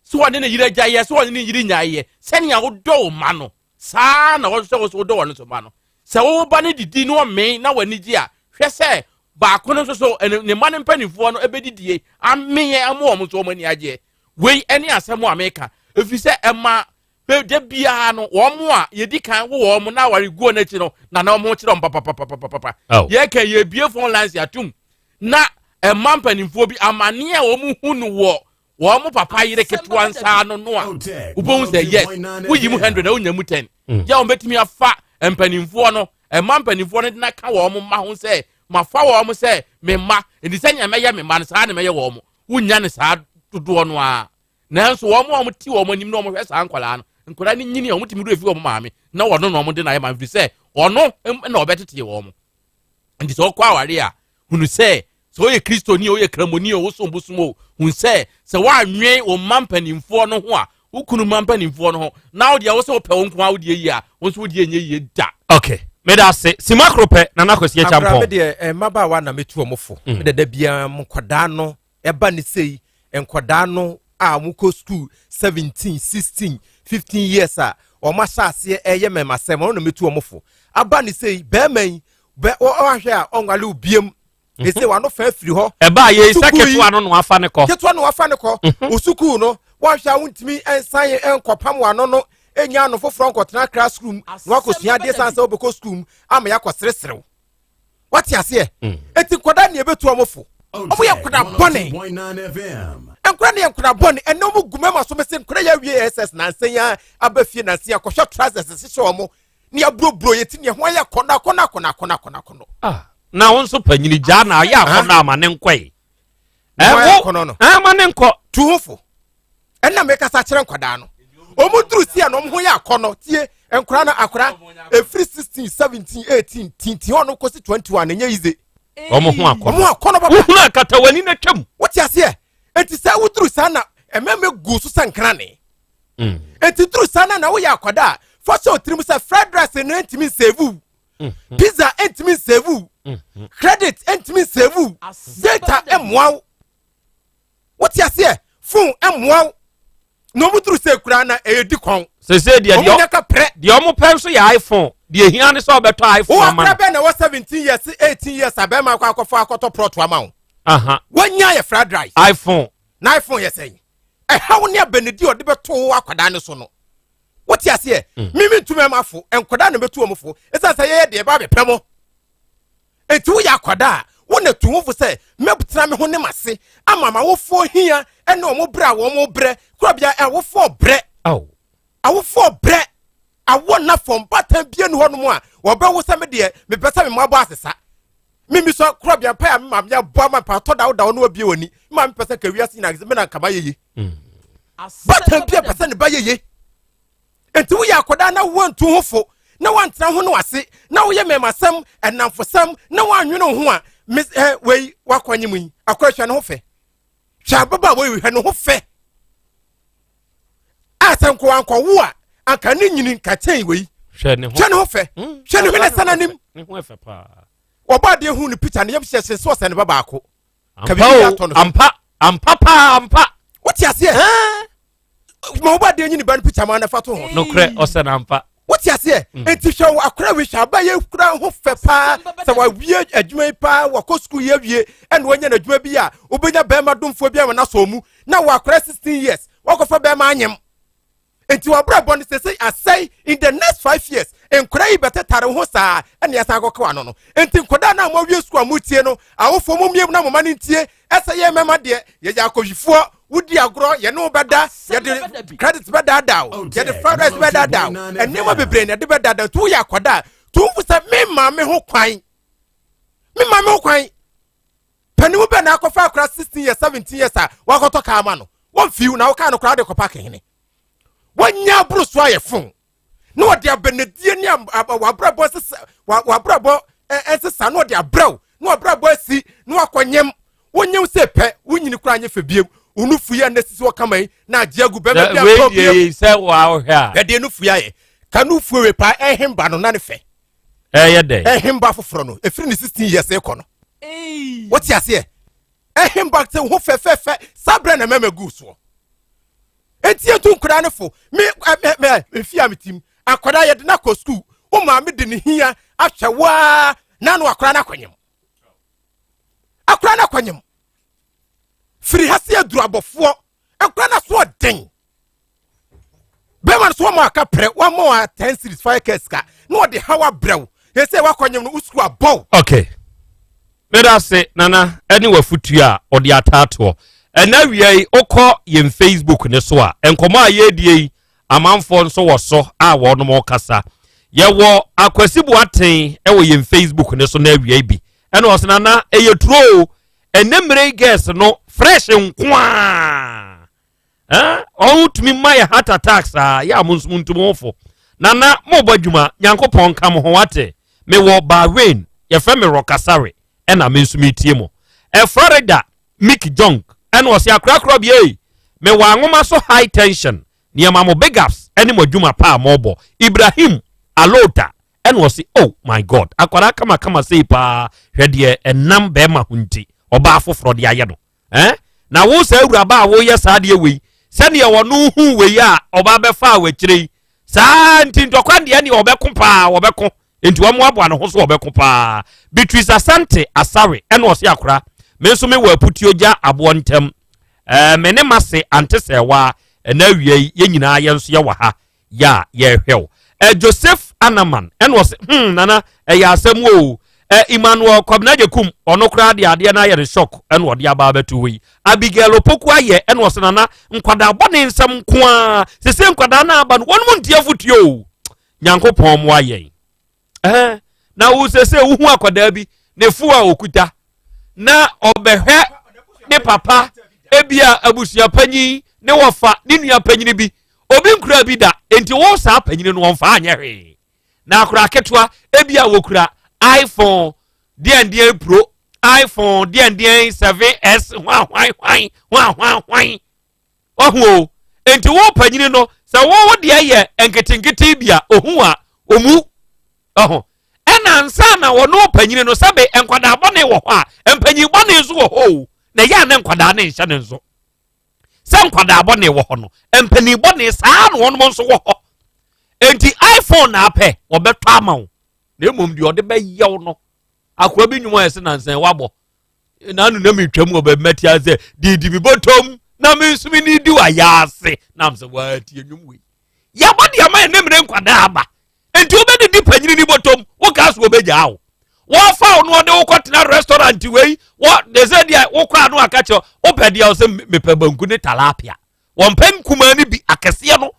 sɛ wɔne ne yere agyaeɛ sɛ wɔne ne yere nyaeɛ sɛnea wodɔ wo mma no saa na wɔsɛ wo so wodɔ wɔn so mma no sɛ wo ba no didi na ɔmee na w'ani gye a hwɛ sɛ baako no nso so ne mma no mpanimfoɔ no ɛbɛdidie ameɛ ama wɔn nso wɔn ani agyeɛ wei ɛne asɛm a meka ɛfiri sɛ ɛma Bɛ da biara no, wɔn a yɛdi kan wo wɔn na aware guo no akyi no, na na wɔn kyerɛ wɔn papapapapapa. Yɛka yɛbie phone lines atum na ɛma mpanimfoɔ bi amaneɛ a wɔn hu no wɔ wɔn papa yere ketewa nsa ano no a wobɛhu sɛ yes woyi mu 100 a wonya mu 10 mm. yɛ wɔn bɛtumi afa mpanimfoɔ no ɛma mpanimfoɔ no de na ka wɔn mma ho sɛ mafa wɔn sɛ me mma nti sɛnea mɛyɛ me mma no saa na mɛyɛ wɔn wonya no saa dodoɔ no ara Nanso wɔn a wɔte wɔn anim na wɔhwɛ saa nkwadaa no, nkwadaa no nyini a wɔtumi werɛ fi wɔn maame na wɔno na wɔde no ayɛ maame firi sɛ ɔno na ɔbɛtete wɔn. Nti sɛ ɔkɔ aware a, hunu sɛ sɛ ɔyɛ kristoni o, ɔyɛ kramoni o, wosom bosom o, hunu sɛ sɛ woanwen wo mma mpanimfoɔ no ho a, wo kunu mma mpanimfoɔ no ho, na wo deɛ wo sɛ wopɛ wo nko ara wo deɛ yie a, wo nso wo deɛ nyɛ yie da. Okay. Meda ase. Sima koro pɛ, Nana Kwasi Akora Acheampong. me deɛ eh, mmabaawa na metu wɔn fo. Mm. Me dada biara nkwadaa no ɛba ne sei nkwadaa no a wɔkɔ sukuu 17 16 15 years a wɔn ahyɛ aseɛ ɛyɛ mɛmasɛm wɔn na mɛtu wɔn fo aba ne sei bɛrima yi bɛ ɔahwɛ a ɔnwale obiem mhm. ese wano fɛ firi hɔ. ɛbaa yɛ sɛ ketewa no na wafa ne kɔ. ketewa no wafa ne kɔ mhm. osukuu no wɔahwɛ a wontumi nsan nkɔpam wano no enya ano foforɔ nkɔtena classroom na wakɔsua adeɛ san sɛ wobɛkɔ sukuu mu ama yɛakɔ sereserew wate aseɛ mm. eti nkwadaa nea ebetu wɔn fo wɔn yɛ nkwadaa bɔne nkwadaa ne yɛ nkwadaa bɔne ɛnna wɔn gu mɛma so mɛsɛ nkwadaa yɛ awie ss nansa ya aba fie nansa ya kɔhwɛ trousers hyehyɛ wɔn ne aburoburo yɛ ti ne ho ayɛ akɔnɔ akɔnɔ akɔnɔ akɔnɔ akɔnɔ akɔnɔ. Ah, na wɔn nso panyini gyaa na ayɛ akɔnɔ ama ne nkɔ yi. Ɛwɔ ama ne nkɔ. Tu ho fo. Ɛna mekasa kyerɛ nkwadaa no. Wɔn duru si a na wɔn ho yɛ akɔnɔ tie nkwadaa no akwadaa efiri 16 17 18 tintin hɔ no kɔsi 21 ɛnyɛ yize. Wɔn ho akɔnɔ. Wɔn ho akɔnɔ papa. Wohunu akata w'ani na twam. Wote aseɛ eti sɛ woduru saa na ɛmɛmɛ gu so sɛ nkrane. Mm. Eti duru saa na na woyɛ akwadaa fa hyɛ otirim sɛ fried rice no ntumi nsevu. Mm. Pizza ntumi nsevu. Credit ntumi nsave wo. Data mmoa wo. Wote aseɛ? Phone mmoa wo. Na wɔn duru sɛ kura na ɛyɛ di kɔn. Sese deɛ Wɔn nya ka prɛ. Deɛ wɔn pɛ nso yɛ iPhone. Deɛ ehia ne sɛ ɔbɛtɔ iPhone Wo ama akora no. bɛn na wɔ 17 years, 18 years a bɛrima akɔ akɔfɔ akɔtɔ prɔto ama wo. Wɔnya yɛ fried rice. iPhone. Na iPhone yɛ sɛn? Ɛhaw ne abɛnidi a ɔde bɛto wo akwadaa no so no. Wote aseɛ? Mimi ntumi ɛma fo, nkwadaa na bɛtu wɔn fo. Ɛsiane sɛ yɛyɛ deɛ ɛba abɛpɛ mo. Enti woyɛ akwadaa a, wo na tu ho fo sɛ, mɛtena me ho ne m'ase ama m'awofoɔ hia ne wɔn brɛ a wɔn brɛ. Korabea, awofoɔ brɛ. Awofoɔ brɛ. Awoɔ nna fam, baatan bia ni hɔnom a wɔbɛwo sɛ me deɛ mepɛ sɛ me mma bɔ asesa. Mimi sɔ korabea mpaeɛ a me maame abɔ ama mpaatɔ dawodawo na wabie w'ani. Me maame pɛ sɛ nka wiase nyinaa me na nka mayɛ ye. Baatan bia pɛ sɛ ne ba yɛ ye. Enti woyɛ akwadaa na woantu ho fo na woantena ho no ase na woyɛ mmɛmasɛm, ɛnamfosɛm na woanwene wo ho a, me ɛ wei wakɔnye mu yi, akora hwɛ ne ho fɛ. Hwɛ ababaawa yi hwɛ ne ho fɛ. A sɛ nko ankɔwo a anka ne nyini nka kyɛn wei. Hwɛ ne ho. Hwɛ ne ho fɛ. Hwɛ ne hwene sɛ n'anim. Ne ho fɛ paa. Wɔbɔ adeɛ hu ne picture ne yam hyɛ hyɛ sɛ ɔsɛ ne ba baako. Ampa o, ampa, ampa paa, ampa. Wote aseɛ? Ma wɔbɔ adeɛ nyi ne ba no picture ma na fa to ho. Nokorɛ, ɔsɛ no ampa. Wote aseɛ? Enti hwɛ wo akora wei, hwɛ aba yɛ kura ho fɛ paa. Sɛ wawie adwuma yi paa, wakɔ sukuu yi awie, ɛna wanya n'adwuma bi a, wobɛnya bɛrima domfoɔ bi ama no asɔ mu. Na wɔ akora 16 years, wakɔfa bɛrima anyem. Nti wabrabɔ no sese asɛe in the next 5 years nkwadaa yi bɛtetare ho saa ɛna yɛsan akɔka ano no. Nti nkwadaa no a moawie sukuu a motie no, awofoɔ mo mmiem na mo ma no ntie. Ɛsɛ yɛ mmarima deɛ yɛyɛ akɔhwifoɔ, wodi agorɔ, yɛne wo bɛda, yɛde credit bɛdaadaa wo, yɛde fried rice bɛdaadaa wo, nneɛma bebree na yɛde bɛdaadaa. Nti woyɛ akwadaa, tu wo sɛ me maame ho kwan, me maame ho kwan. Panimu bɛ na akɔfa akora 16 years, 17 years a wakɔtɔ kaa ma no, wɔmfiw na wokaa no koraa de kɔpa kehene. Wɔnya aboro so ayɛ fon na wɔde abɛnadie ne wabrabɔ sesa, wabrabɔ nsesa na wɔde abrɛw na wabrabɔ asi na wakɔnyem. Wonyem sɛ pɛ wonyini koraa nyɛ fɛ biem. Wo nufu yi a na sisi hɔ kama yi na agye agu bɛrima bi Wei antɔ deɛ biem. yi sɛ wɔahwɛ a. Ɛdeɛ nufu yi ayɛ ka nufu wei paa ɛhemba no na ne fɛ. Ɛyɛ dɛn? Ɛhemba foforɔ no ɛfiri ne 16 years kɔ no. Wote aseɛ? Ɛhemba sɛ ho fɛfɛɛfɛ saa berɛ na mɛma gu soɔ. Enti yɛtu nkwadaa no fo. Me ɛ mɛ mfi a metim akwadaa yɛde no akɔ sukuu. Wo maame de ne hia ahwɛ waa na ano akwadaa no akɔnyem. Akwadaa no akɔnyem. Firi ha se aduru abɔfoɔ. Nkwadaa no aso ɔden. Bɛrima no so wɔn aka prɛ wɔn ma wɔn 10 series fire case ka na wɔde haw abrɛw. Yɛsɛ wakɔnyem no wo sukuu abɔw. Okay. Meda ase Nana ɛne wafutuo a ɔde ataatoɔ. Ɛna awia yi wokɔ yɛn Facebook ne so a nkɔmɔ a yɛredie yi amanfoɔ nso wɔ so a wɔnom kasa. Yɛwɔ Akwasi Boateng ɛwɔ yɛn Facebook ne so na awia yi bi. Ɛna ɔsɛ Nana ɛyɛ turo o. Ɛnɛ mmerɛ yi girls no fresh nkoaa. Ɔho tumi ma yɛ heart attack saa yɛ a mo nso mo ntum ho fo. Nana mo bɔ adwuma Nyankopɔn nka mo ho wate. Mewɔ Bahrain yɛfrɛ me Rɔkasare ɛna me nso metie mo. Florida Mick Jong ɛna ɔse akorakora bi ei mewɔ anwoma so high tension nneɛma mo big ups ɛne mo adwuma pa a mobɔ. Ibrahim Alota ɛna ɔse oh my god akwadaa kamakama sei paa hwɛ deɛ ɛnam bɛrima ho nti ɔbaa foforɔ de ayɛ no. Na wo saa awuraba a woyɛ saa adeɛ wei sɛdeɛ ɔno hu wei a ɔba bɛfa a wakyire yi saa nti ntɔkwa deɛ neɛ ɔbɛko paa ɔbɛko nti wɔn aboa ne ho so ɔbɛko paa. Beatrice Asante Asare ɛna ɔse akora me nso mewɔ aputuo gya aboɔ ntɛm me ne mase ante sɛ waa ɛna awia yi yɛn nyinaa yɛn nso yɛwɔ ha yɛ a yɛrehwɛ wo. Joseph Anaman ɛna ɔse nana ɛyɛ asɛm o. Emmanuel Kwabena Agyekum ɔno koraa de adeɛ no ayɛ no shock ɛna ɔde aba abɛto hɔ yi. Abigail Opoku ayɛ ɛna ɔse nana nkwadaa bɔne nsɛm nko ara sese nkwadaa no aba no wɔn mu nti afotuo o. Nyankopɔn mmoa yɛn. Na wo sese wohu akwadaa bi ne fo a okuta na ɔbɛhwɛ ne papa ebia abusua panyin ne wɔfa ne nua panyin bi obi nkura bi da nti wo saa panyin no wɔmfa anyɛ hwee na akora ketewa ebia wokura iPhone deɛndeɛn pro iPhone deɛndeɛn 7s hwan hwan hwan hwan hwan hwan wahu o. Nti wo panyin no sɛ wo wo deɛ yɛ nketenkete bi a ohu a omu ɔho. Ɛna ansa na wɔne ɔpanyini no sɛbe nkwadaa bɔne wɔ hɔ a, mpanyin bɔne nso wɔ hɔ o. Na ɛyɛ a na nkwadaa ne nhyɛ ne nso. Sɛ nkwadaa bɔne wɔ hɔ no, mpanyin bɔne saa na wɔn nso wɔ hɔ. Enti iPhone na apɛ, wɔbɛtɔ ama wo. Na mmom deɛ ɔde bɛyɛ wo no, akoa bi nnwom a ɛsɛ nansan wabɔ. N'ano na metwam wɔ baabi mɛte ase didi mi bɔtɔm na me nso me ni di wa yɛ ase. Nam sɛ wɔatie nnwom wei. Yɛabɔ de ama yɛn ne mmerɛ nkwadaa aba. Nti wobɛdidi panyini ne bɔtɔm, wokaa so wɔbɛgyaa wo. Wɔfa wo no ɔde wo kɔtena restaurant wei, wɔ de sɛ deɛ wokɔ ano aka kyerɛ wopɛ deɛ ɔsɛ mepɛ banku ne talapia. Wɔmpɛ nkumaa no bi, akɛseɛ no.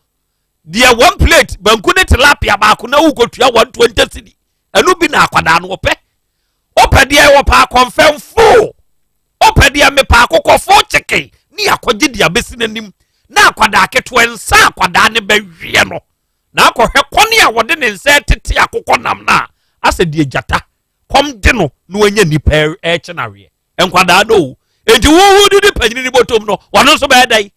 Deɛ one plate banku ne tilapia baako na wokɔtua 120 cedi. Ɛno bi na akwadaa no wɔpɛ. Wopɛ deɛ wɔpɛ akɔmfɛmfo. Wopɛ deɛ mepɛ akokɔfo chicken ne akɔgye deɛ abɛsi n'anim na akwadaa ketewa nsa akwadaa ne bɛweɛ no. Na akɔhwɛ kɔne a wɔde ne nsa retete akokɔ nam no a, asɛ deɛ gyata kɔm de no na wanya nipa ɛrekye no aweɛ. Nkwadaa no o. Enti wowu didi panyini ne bɔtɔm no, wɔno nso bɛyɛ dɛn?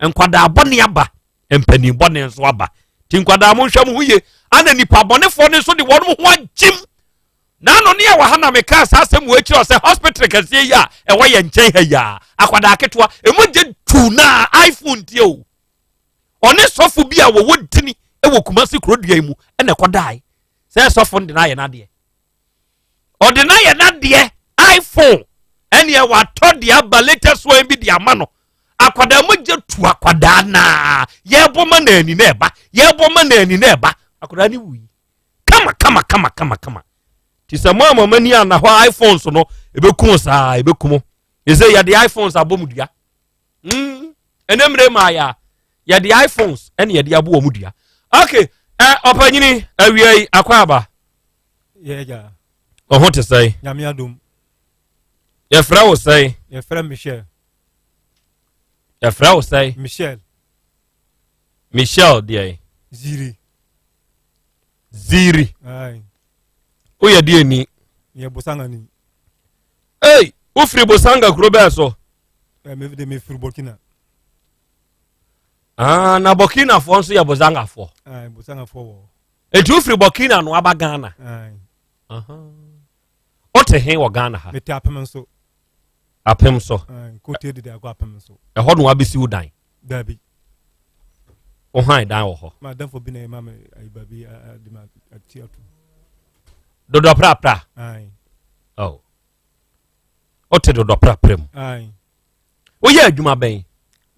Nkwadaa bɔne aba, mpanin bɔne nso aba. Nti nkwadaa mo nhwɛ mo ho yie. Ana nipa bɔnefoɔ no nso de wɔn ho agyim. N'ano ne ɛwɔ ha na mekaa saa asɛm wɔ akyire sɛ hospital kɛseɛ yi a ɛwɔ yɛn nkyɛn ha yi a, akwadaa ketewa, emu gye tu na iPhone tie o. Ɔne sɔfo bi a wɔwɔ dini wɔ Kumasi kurodua yi mu na ɛkɔdae. Sɛ sɔfo no de no ayɛ n'adeɛ. Ɔde no ayɛ n'adeɛ iPhone ɛneɛ watɔ de aba latest one bi de ama no. Akwadaa mogya tu akwadaa naa yɛbɔ ma n'ani na ɛba yɛbɔ ma n'ani na ɛba akwadaa ne wui kama kama kama kama kama. Ti sɛ mo ama mo ani anna hɔ iPhones no ebekum saa ebekum. Ɛsɛ yɛde iPhones abɔ mu dua. Mm, ɛnɛ mmerɛ mu ayɛ a yɛde iphones ɛne yɛde abo wɔn dua ok ɛ ɔpanyini awia yi akɔ aba ɔho te sɛn nyame adom yɛfrɛ wo sɛn yɛfrɛ michel yɛfrɛ wo sɛn michel michel deɛ ziri ziri woyɛ deɛ ni yɛ bosangani Ei, wofiri Bosanga kuro bɛɛ so? Eh, me de mefiri Burkina. Ah, na Burkinafoɔ nso yɛ Bosangafoɔ. Ah, Bosangafoɔ wɔ. Enti wofiri Burkina no aba Ghana? Ah. Wote he wɔ Ghana ha? Mete apem nso. Apem so. Ah, kote dede akɔ apem nso. Ɛhɔ na wabɛsi wo dan? Dabi. Wo han dan wɔ hɔ? Madamfo bi na ɛma me ayi baabi de ma ati ato. Dodɔ prapra? Aye. Oh. Wote dodɔ prapra mu? Aye. Woyɛ adwuma bɛn?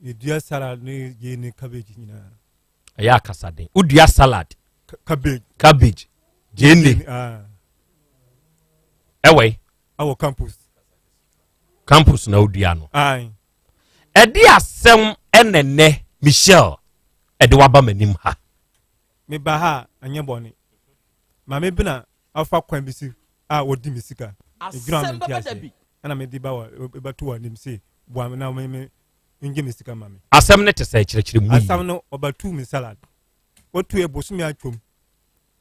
Yɛdua salad ne gye ne cabbage nyinaa. Ɛyɛ akasaden. Wodua salad? Cabbage. Cabbage. Gyeene. Ah. Ɛwɔ yi? Ɛwɔ campus. Campus na wodua no. Aye. Ɛde asɛm ɛna nnɛ Michelle ɛde waba m'anim ha. Meba ha a ɛnyɛ bɔne. Maame bi na afa kwan bi so a ɔdi me sika. Medwene a mente aseɛ. Ɛna mede ba wɔ bɛto w'anim se boa me na me me ngye me sika ma me. Asɛm no te sɛ kyerɛkyerɛ mu yie. Asɛm no ɔbɛtuu me salad. Wɔtu yɛ bosome atwam.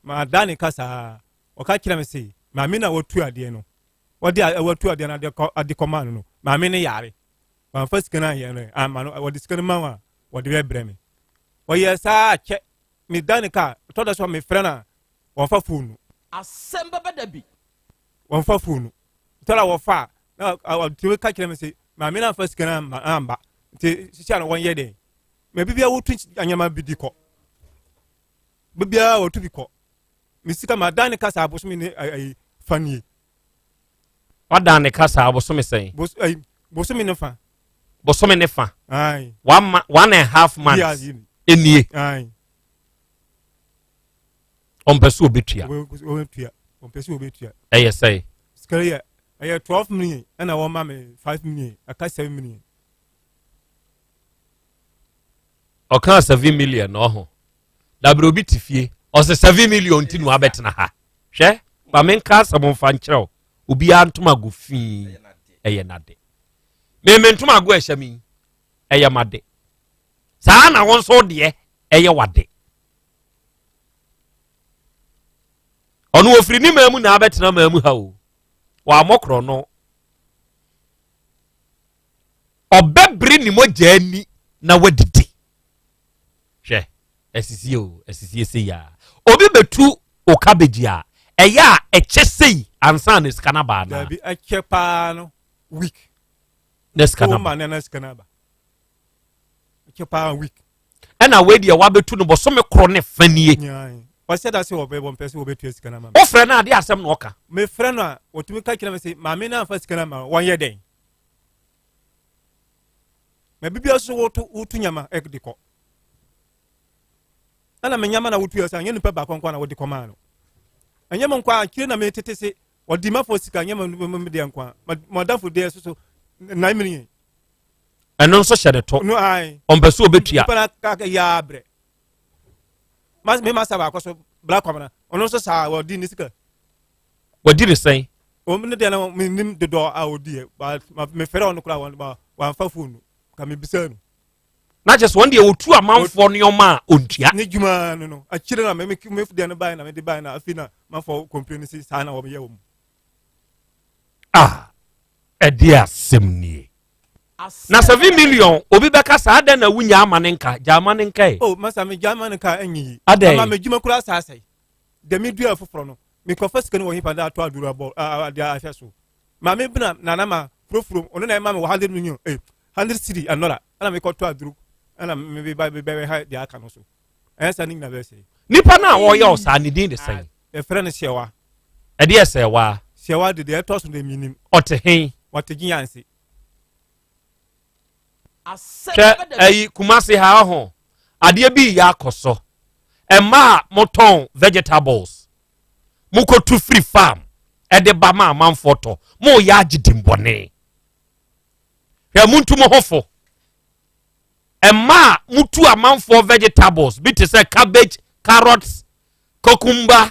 Madaa ne ka saa. Ɔka kyerɛ me se maame na wɔtu adeɛ no. Wɔde wɔtu adeɛ no ade kɔ ade kɔmaa no no. Maame no yare. Wamfa sika no anyɛ no amma no. Wɔde sika no ma wo a wɔde bɛbrɛ me. Ɔyɛɛ saa kyɛ. Meda ne ka tɔ da so a mefrɛ no a wɔmfa fon no. Asɛm bɛba da bi. Wɔmfa fon no. Tɔ da wɔfa a na ɔtumi ka kyerɛ me se maame no amfa sika no amba nti sisi a no wɔnyɛ dɛn. Ma bibia wotu anyama bi di kɔ. Bibia wɔtu bi kɔ. Me sika ma dan ne ka saa bosome ne ayi fa nie. Wadan ne ka saa bosome sɛn? Bos ayi bosome ne fa. Bosome ne fa. Ayi. One and a half months. Enie. Ayi. Ɔmpɛ sɛ obetua. Obetua. Ɔmpɛ sɛ obetua. Ɛyɛ sɛn? Sika yɛ ɛyɛ 12 million ɛna wɔn ma me 5 million aka 7 million. Ɔka 7 million na ɔho. Dabere obi te fie ɔsɛ 7 million ti na wabɛtena ha. Hwɛ ma menka asɛm mfa nkyerɛ wo. Obiara ntoma go fii ɛyɛ n'ade. Meme ntoma go ɛhyɛ me ɛyɛ m'ade. Saa na wo nso deɛ ɛyɛ w'ade. Ɔno ofiri ne maa mu na abɛtena maa mu ha o. Wɔamɔ korɔ no. Ɔbɛbere ne mogya ani na wadidi. Hwɛ, asisie o, asisie sei a. Obi bɛtu o cabbage a, Ɛyɛ a ɛkyɛ sei ansa na sika no aba anaa? Dabi, ɛkyɛ paa no week. Na sika no aba. Na sika no aba. Ɛkyɛ paa week. Ɛna wei deɛ wabɛtu no bɔsome koro ne fa nie. Ɔhyɛ da sɛ wɔbɛbɔ mpɛ sɛ wɔbɛtua sika no ama me. Wofrɛ no adeɛ asɛm na ɔka. Mefrɛ no a wɔtumi ka kyerɛ me sɛ maame no amfa sika no ama wɔnyɛ dɛn. Ma bibia so woto woto nyama de kɔ. Ɛna me nyama na wotu yɛ sɛ anyɛ nipa baako nko na wode kɔmaa no. Ɛnyɛ mo nko a akyire na metete se wɔde mafo sika nyɛ mo deɛ nko a madamfo deɛ so so nan mene yɛn. Ɛno nso hyɛ ne to. No ae. Ɔmpɛ sɛ ɔbɛtua. Nipa na kaka yaa brɛ. Me masa baako so bla kwamena ɔno nso saa wɔdi ne sika. Wɔdi ne sɛn? Wɔn ne deɛ no menim dodɔ a ɔdi yɛ mefrɛ ɔno koraa wɔamfa phone no ka mebisa no. Na kyerɛ sɛ wɔn deɛ wɔtu amanfoɔ nneɛma a ɔntua. Ne dwuma no no akyire na me me deɛ no bae na mede bae na afei na manfoɔ complain si saa na wɔyɛ wɔn. Ah, ɛde asɛm nie. Na 7 million obi bɛka saa adɛn na wonya ama ne nka gya ama ne nka ɛ. Oh masa me gya ama ne nka ɛnyɛ yi. Adɛn. Ama me dwuma kura saa asɛe. Deɛ me dua foforɔ no mekɔfa sika no wɔ hefa de ato aduro abɔ adeɛ ahwɛ so. Maame bena nana ma furofuro ɔno na ɛma me wɔ 100 million eh 100 cedi anɔra ɛna mekɔtɔ aduro ɛna meba bɛbɛ ha deɛ aka no so ɛyɛ saa ne nyina bɛyɛ sɛ. Nipa no a ɔyɛ wo saa ne din de sɛn? Yɛfrɛ no Hyɛwa. Ɛdeɛ Sɛwa? Hyɛwa de deɛ ɛtɔ so deɛ menim. Ɔte he? Ɔte Gyeanse. Hwɛ ɛyi Kumasi ha ɔho adeɛ bi yɛ akɔ so. Mmaa a motɔn vegetables mokɔtu firi farm ɛde ba ma amanfoɔ tɔ moyɛ agye dimbɔne. Hwɛ muntu mo ho fo. Mmaa a mutu amanfoɔ vegetables bi te sɛ cabbage, carrots, cucumber,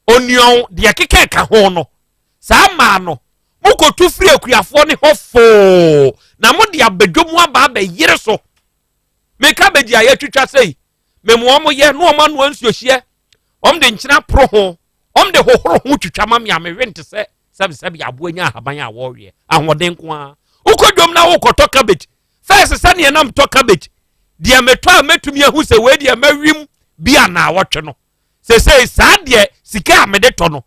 onion deɛ keka ɛka ho no saa mmaa no mokɔtu firi akuafoɔ ne hɔ foo na mode abadwa mu aba abɛyere so. Me cabbage a yɛatwitwa sei memoa wɔn yɛ na wɔn anoa nsuohyeɛ wɔn de nkyena poro ho wɔn de hohoro ho twitwa ma me a mewe nte sɛ sɛbisɛbi aboa nya ahaban a wɔreweɛ ahoɔden nko ara wokɔ dwom na wokɔtɔ cabbage fɛs sɛdeɛ na metɔ cabbage deɛ metɔ a mɛtumi ahu sɛ wei deɛ mɛwim bi a naawɔtwe no sɛsɛi saa deɛ sika a mede tɔ no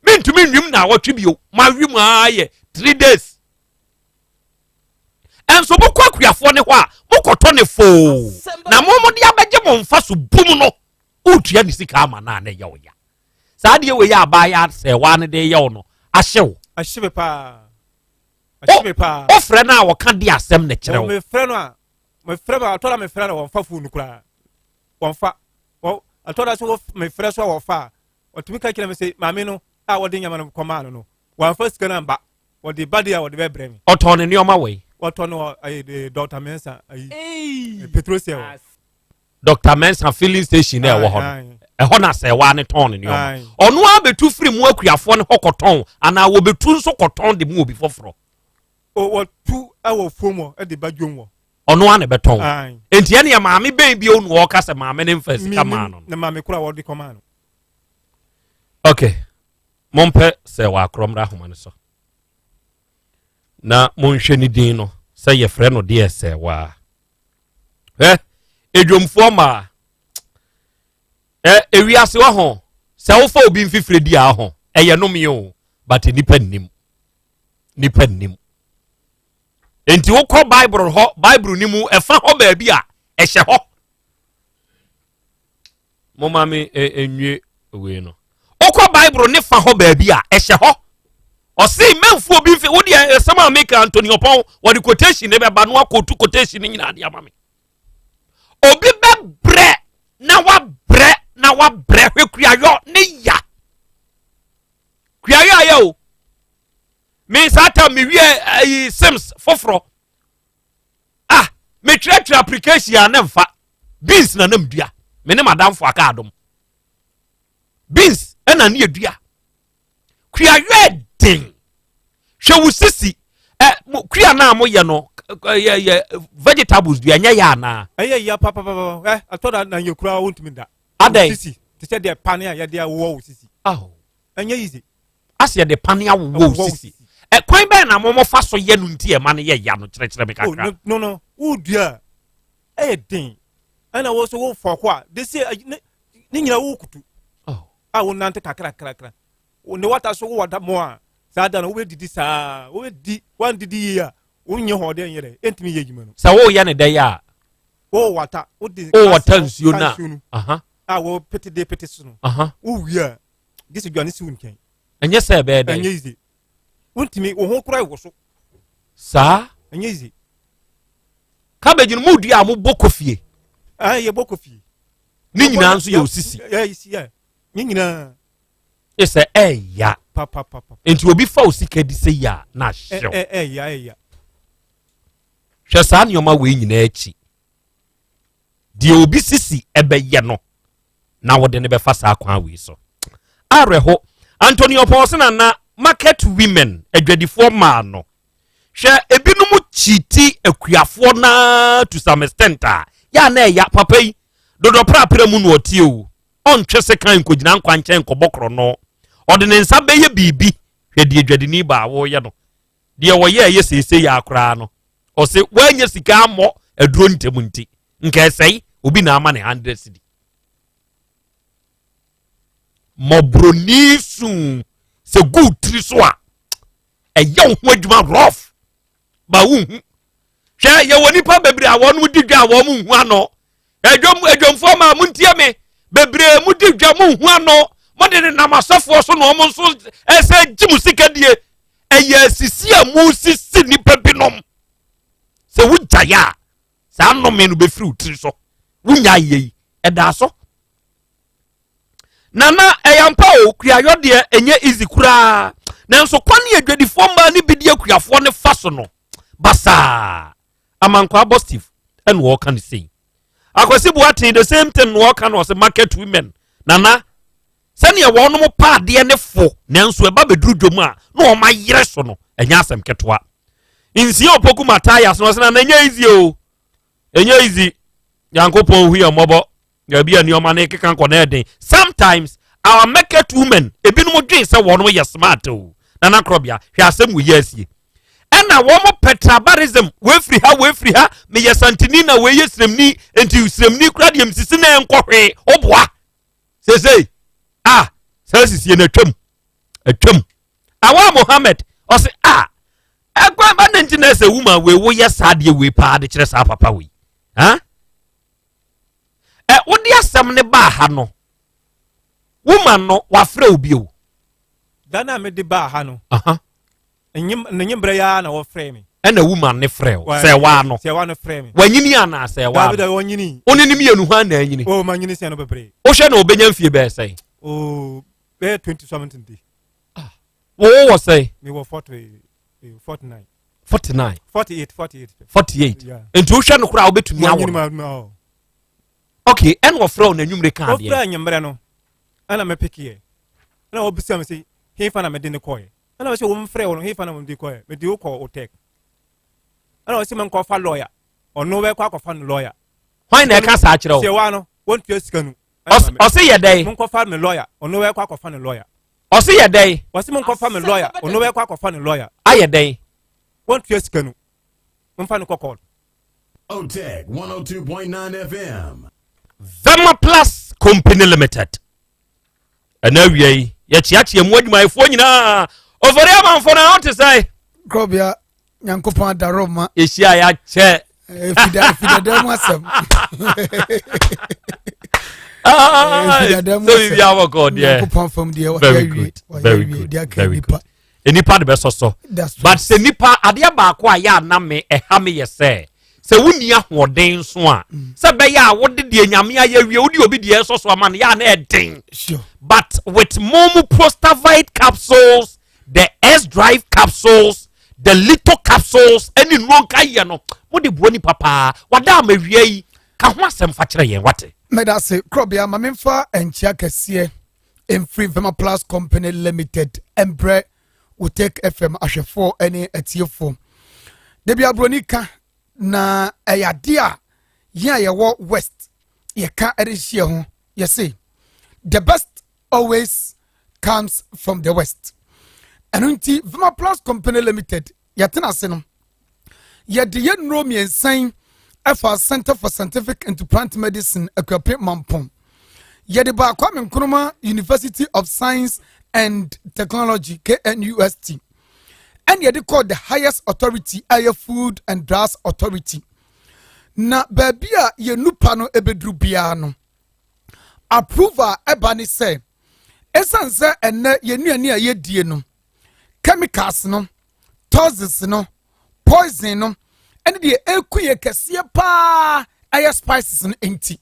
mentumi nwim naawɔtwe bio mawim ara yɛ 3 days Ɛnso mokɔ akuafoɔ no hɔ a, mokɔtɔ ne foo, na mo mode abɛgye mo mfa so bum no, wotua ne sika ama no a na ɛyɛ wo ya. Saa adeɛ wei yɛ abaayewa sɛ waa no de yɛ wo no, ahye wo. Ahye me paa. Ahye me paa. Wofrɛ no a wɔka de asɛm na kyerɛ wo. Mefrɛ no a, mefrɛ no a, atɔ da mefrɛ no wɔmfa fon no koraa. Wɔmfa. Atɔ da so mefrɛ so a wɔfa a, wɔtumi ka kyerɛ me sɛ maame no a wɔde nneɛma no kɔmaa no no, wɔamfa sika no amba. Wɔde ba deɛ a wɔde bɛbrɛ me. Ɔtɔn ne nneɛma wɔ yi. Wɔtɔ no wɔ ayi Dr. Mensah ayi petrol wɔ. Dr. Mensah filling station na ɛwɔ hɔ no. Ɛhɔ na sɛwa ne tɔn ne nneɛma. Ɔno ara bɛtu firi mu akuafoɔ no hɔ kɔtɔn anaa wɔbɛtu nso kɔtɔn de mu obi foforɔ. Wɔtu wɔ fuom hɔ de ba dwom hɔ. Ɔno ara na ɛbɛtɔn. Nti ɛneɛ maame bɛn bio na ɔka sɛ maame ne mfa sika maa no. Na maame koro a wɔde kɔmaa no. Okay. Mompɛ sɛ wɔakorɔ mmra ahoma no so na monhwɛ ne din no sɛ yɛfrɛ no deɛ sɛ waa. Hwɛ, edwomfoɔ maa ɛ ewiase wɔ ho sɛ wofa obi mfifire di a ho ɛyɛ nomee o but nipa nnim nipa nnim nti wokɔ bible hɔ bible ni mu ɛfa hɔ baabi a ɛhyɛ hɔ Momma me nwie wei no. Wokɔ Bible ne fa hɔ baabi a, ɛhyɛ hɔ. Ɔse mɛmfu obi mfe wo deɛ ɛsɛm a meka Anthony Ɔpɔn wɔde quotation ne bɛba no akɔtu quotation ne nyinaa de ama me. Obi bɛbrɛ na wabrɛ na wabrɛ hwɛ kuayɔ ne ya. Kuayɔ ayɛ o. Me saa tam mewie ayi Sims foforɔ. Ah, metwerɛtwerɛ application a ne mfa. Beans na nam dua. Me ne madamfo aka adom. Beans ɛna ne edua. Kuayɔ den. Hwɛ wo sisi. Ɛ mo kua na mo yɛ no yɛ yɛ vegetables dua nyɛ yɛ anaa. Ɛyɛ ya papapapa. Ɛ atɔ da na yɛ kura wontumi da. Adɛn? Sisi te sɛ deɛ pane a yɛde awowɔ wo sisi. Aho. Ɛnyɛ easy. Asɛ yɛde pane awowɔ wo sisi. Ɛkwan bɛn na mo fa so yɛ no nti ɛma no yɛ ya no kyerɛkyerɛ me kakra. Oh, no no wodua a ɛyɛ den ɛna wo so wo fɔko a de se ne nyina wo kutu. Oh. a wonante kakrakrakra. Ne wata so wowɔ da mo a saa da no wobɛdidi saa wobɛdi wandidi yie a wonyɛ hɔɔden nyɛ dɛ ɛntumi yɛ adwuma no. Sɛ woyɛ ne dɛ yɛ a. Wowata wode wowata nsuo no a a wɔpete de pete so no wowie a gye sɛ dwane si wo nkyɛn. Ɛnyɛ sɛ ɛbɛyɛ dɛ. Ɛnyɛ easy. Wontumi wo ho koraa wɔ so. Saa. Ɛnyɛ easy. Cabbage no mu dua a mobɔ kɔ fie. Ɛɛ yɛbɔ kɔ fie. Ne nyinaa nso yɛ osisi. Ɛɛ si yɛ ne nyinaa. Ɛsɛ ɛɛya. Papapapa. Nti obi fa osika di sɛ yɛ a na ahyew. Ɛɛ ɛɛya ɛɛya. Hwɛ saa nneɛma wei nyinaa akyi. Deɛ obi sisi ɛbɛyɛ no na wɔde no bɛfa saa kwan wei so. Awerɛho. Anthony Ɔpɔn sɛ nana market women adwadifoɔ maa no. Hwɛ ebinom kyiti akuafoɔ naa to some extent a yɛ a na ɛya papa yi dodɔ prapra mu na ɔte o ɔntwe sekan nkɔgyina nkwankyɛn nkɔbɔ korɔno ɔde ne nsa bɛyɛ biribi hwɛ deɛ dwadini baa wɔyɛ no deɛ wɔyɛ ɛyɛ seesei yɛ akoraa no ɔse wɔanya sika ammɔ aduro ntɛm nti nka ɛsɛe obi na ama ne 100 cedi mmɔborɔni su sɛ gu tiri so a ɛyɛ wo ho adwuma rough ba wonhu hwɛ yɛwɔ nipa bebree a wɔn di dwa a wɔn nhu ano adwam adwamfoɔ ma mo ntie me bebree mo di dwa mo nhu ano mo de nenam asɔfoɔ so na wɔn nso ɛsɛ gye mo sika die ɛyɛ asisi a mo sisi nipa binom sɛ wogyae a saa nnome no bɛfiri wo tiri so wonya yɛ yi ɛdaa so Nana ɛyɛ ampa o kuayɔ deɛ ɛnyɛ easy koraa nanso kwan ne adwadifoɔ mmaa ne bi di akuafoɔ ne fa so no basaa amankwaa bɔ steve ɛna ɔka ne sei akwasi boaten the same thing na ɔka no ɔsɛ market women nana sɛnea wɔnom pa adeɛ ne fo nanso ɛba bɛduru dwom a na wɔn ayerɛ so no ɛnyɛ asɛm ketewa nsia opoku matayas no ɔsɛ na ɛnyɛ easy o ɛnyɛ easy nyankopɔn hu yɛn mmɔbɔ Baabi a nneɛma no keka nkɔ na ɛden. Sometimes our market women ebinom dwen sɛ wɔn yɛ smart o. Nana Korɔbea, hwɛ asɛm wɔ yi asie. Ɛna wɔn pɛ tribalism, wɔafiri ha, wɔafiri ha, meyɛ santini na wɔyɛ sremni, nti sremni kura deɛ msisi na ɛnkɔ hwee, ɔboa. Sesei, ah, saa sisie no atwam, atwam. Awa Mohammed, ɔse, ah, ɛkwan ba ne nti na ɛsɛ woman wei woyɛ saa deɛ wei paa de kyerɛ saa papa wei. Huh? ɛ wode asɛm no baa ha no woman no wafrɛ wo bio da no a mede baa ha no ne nyimbrɛ yi ara na wɔfrɛ me ɛna woman ne frɛ wo sɛ waa no sɛ waa no frɛ me wanyini anaa sɛ waa no wanyini wo ne ne mmienu hwan na anyini o ma nyini sɛ no bebree wohwɛ na ɔbɛnya mfie bɛɛ sɛn o bɛyɛ 20 something di ah wo wɔ sɛn mewɔ 40 49 49 48 48 48 nti wohwɛ no koraa wobɛtumi awo no ok ɛna ɔfrɛ wo n'anwummere ka adeɛ ɔfrɛ anwummerɛ no ɛna mɛpekeɛ ɛna ɔbisa me sɛ hefa na mede ne kɔɛ ɛna ɔsɛ wɔmfrɛ wo no hefa na mede kɔɛ mede wo kɔ otɛk ɛna ɔsɛ menkɔfa lɔya ɔno bɛkɔ akɔfa no lɔya hwan na ɛka saa kyerɛ wo sɛ wa no wɔntua sika no ɔse yɛ dɛn monkɔfa me lɔya ɔno bɛkɔ akɔfa no lɔya Ɔse yɛ dɛn? Ɔse mo nkɔfa me lawyer, ɔno bɛkɔ akɔfa ne lawyer. Ayɛ dɛn? Wɔntua sika no, momfa no kɔ court. Otec 102.9 FM. Vema Plus Company Limited. Ɛna awia yi, yɛkyeakyea mu adwumayɛfoɔ nyinaa. Ofori amanfo na ɔte sɛ. Krɔbea Nyankopɔn adaro ma. Yɛhyia yɛakyɛ. Fidada mu asɛm. Fidada mu asɛm. Nyankopɔn fam deɛ wɔyɛ awie. Very good. Very good. Nipa de bɛsɔsɔ. But sɛ nipa adeɛ baako a yɛ anam me ɛha me yɛ sɛ sɛ wonni ahoɔden nso a mm. sɛ bɛyɛ a wode deɛ nyame ayɛ wie wode obi deɛ ɛsɔ so ama no yɛ a na ɛden but with momu prostavite capsules the S drive capsules the little capsules ɛne nnuro nka yɛ no mo de boa nipa paa wada ama wia yi ka ho asɛm fa kyerɛ yɛn wate. mɛda se korɔbea ma memfa nkyia kɛseɛ mfiri Vema Plus Company Limited mbrɛ Wotech FM ahwɛfoɔ ne atiefoɔ dabi aburoni ka na ɛyɛ adeɛ a yɛn a yɛwɔ west yɛka de hyia ho yɛse the best always comes from the west ɛno nti vima plus company limited yɛtena ase no yɛde yɛ nnuro mmiɛnsa yi ɛfa center for scientific and plant medicine akuape mampɔn. Yɛde baa Kwame Nkrumah University of Science and Technology, KNUST, ɛne yɛde kɔɔ the highest authority a ɛyɛ Food and Drugs Authority. Na baabi a yɛn nupa no ɛbɛduru biara no, approval ɛba ne sɛ, ɛsiane sɛ ɛnnɛ yɛn nnuane a yɛdie no, chemicals no, toxins no, poison no, ɛne deɛ ɛku yɛ kɛseɛ paa ɛyɛ spices no nti,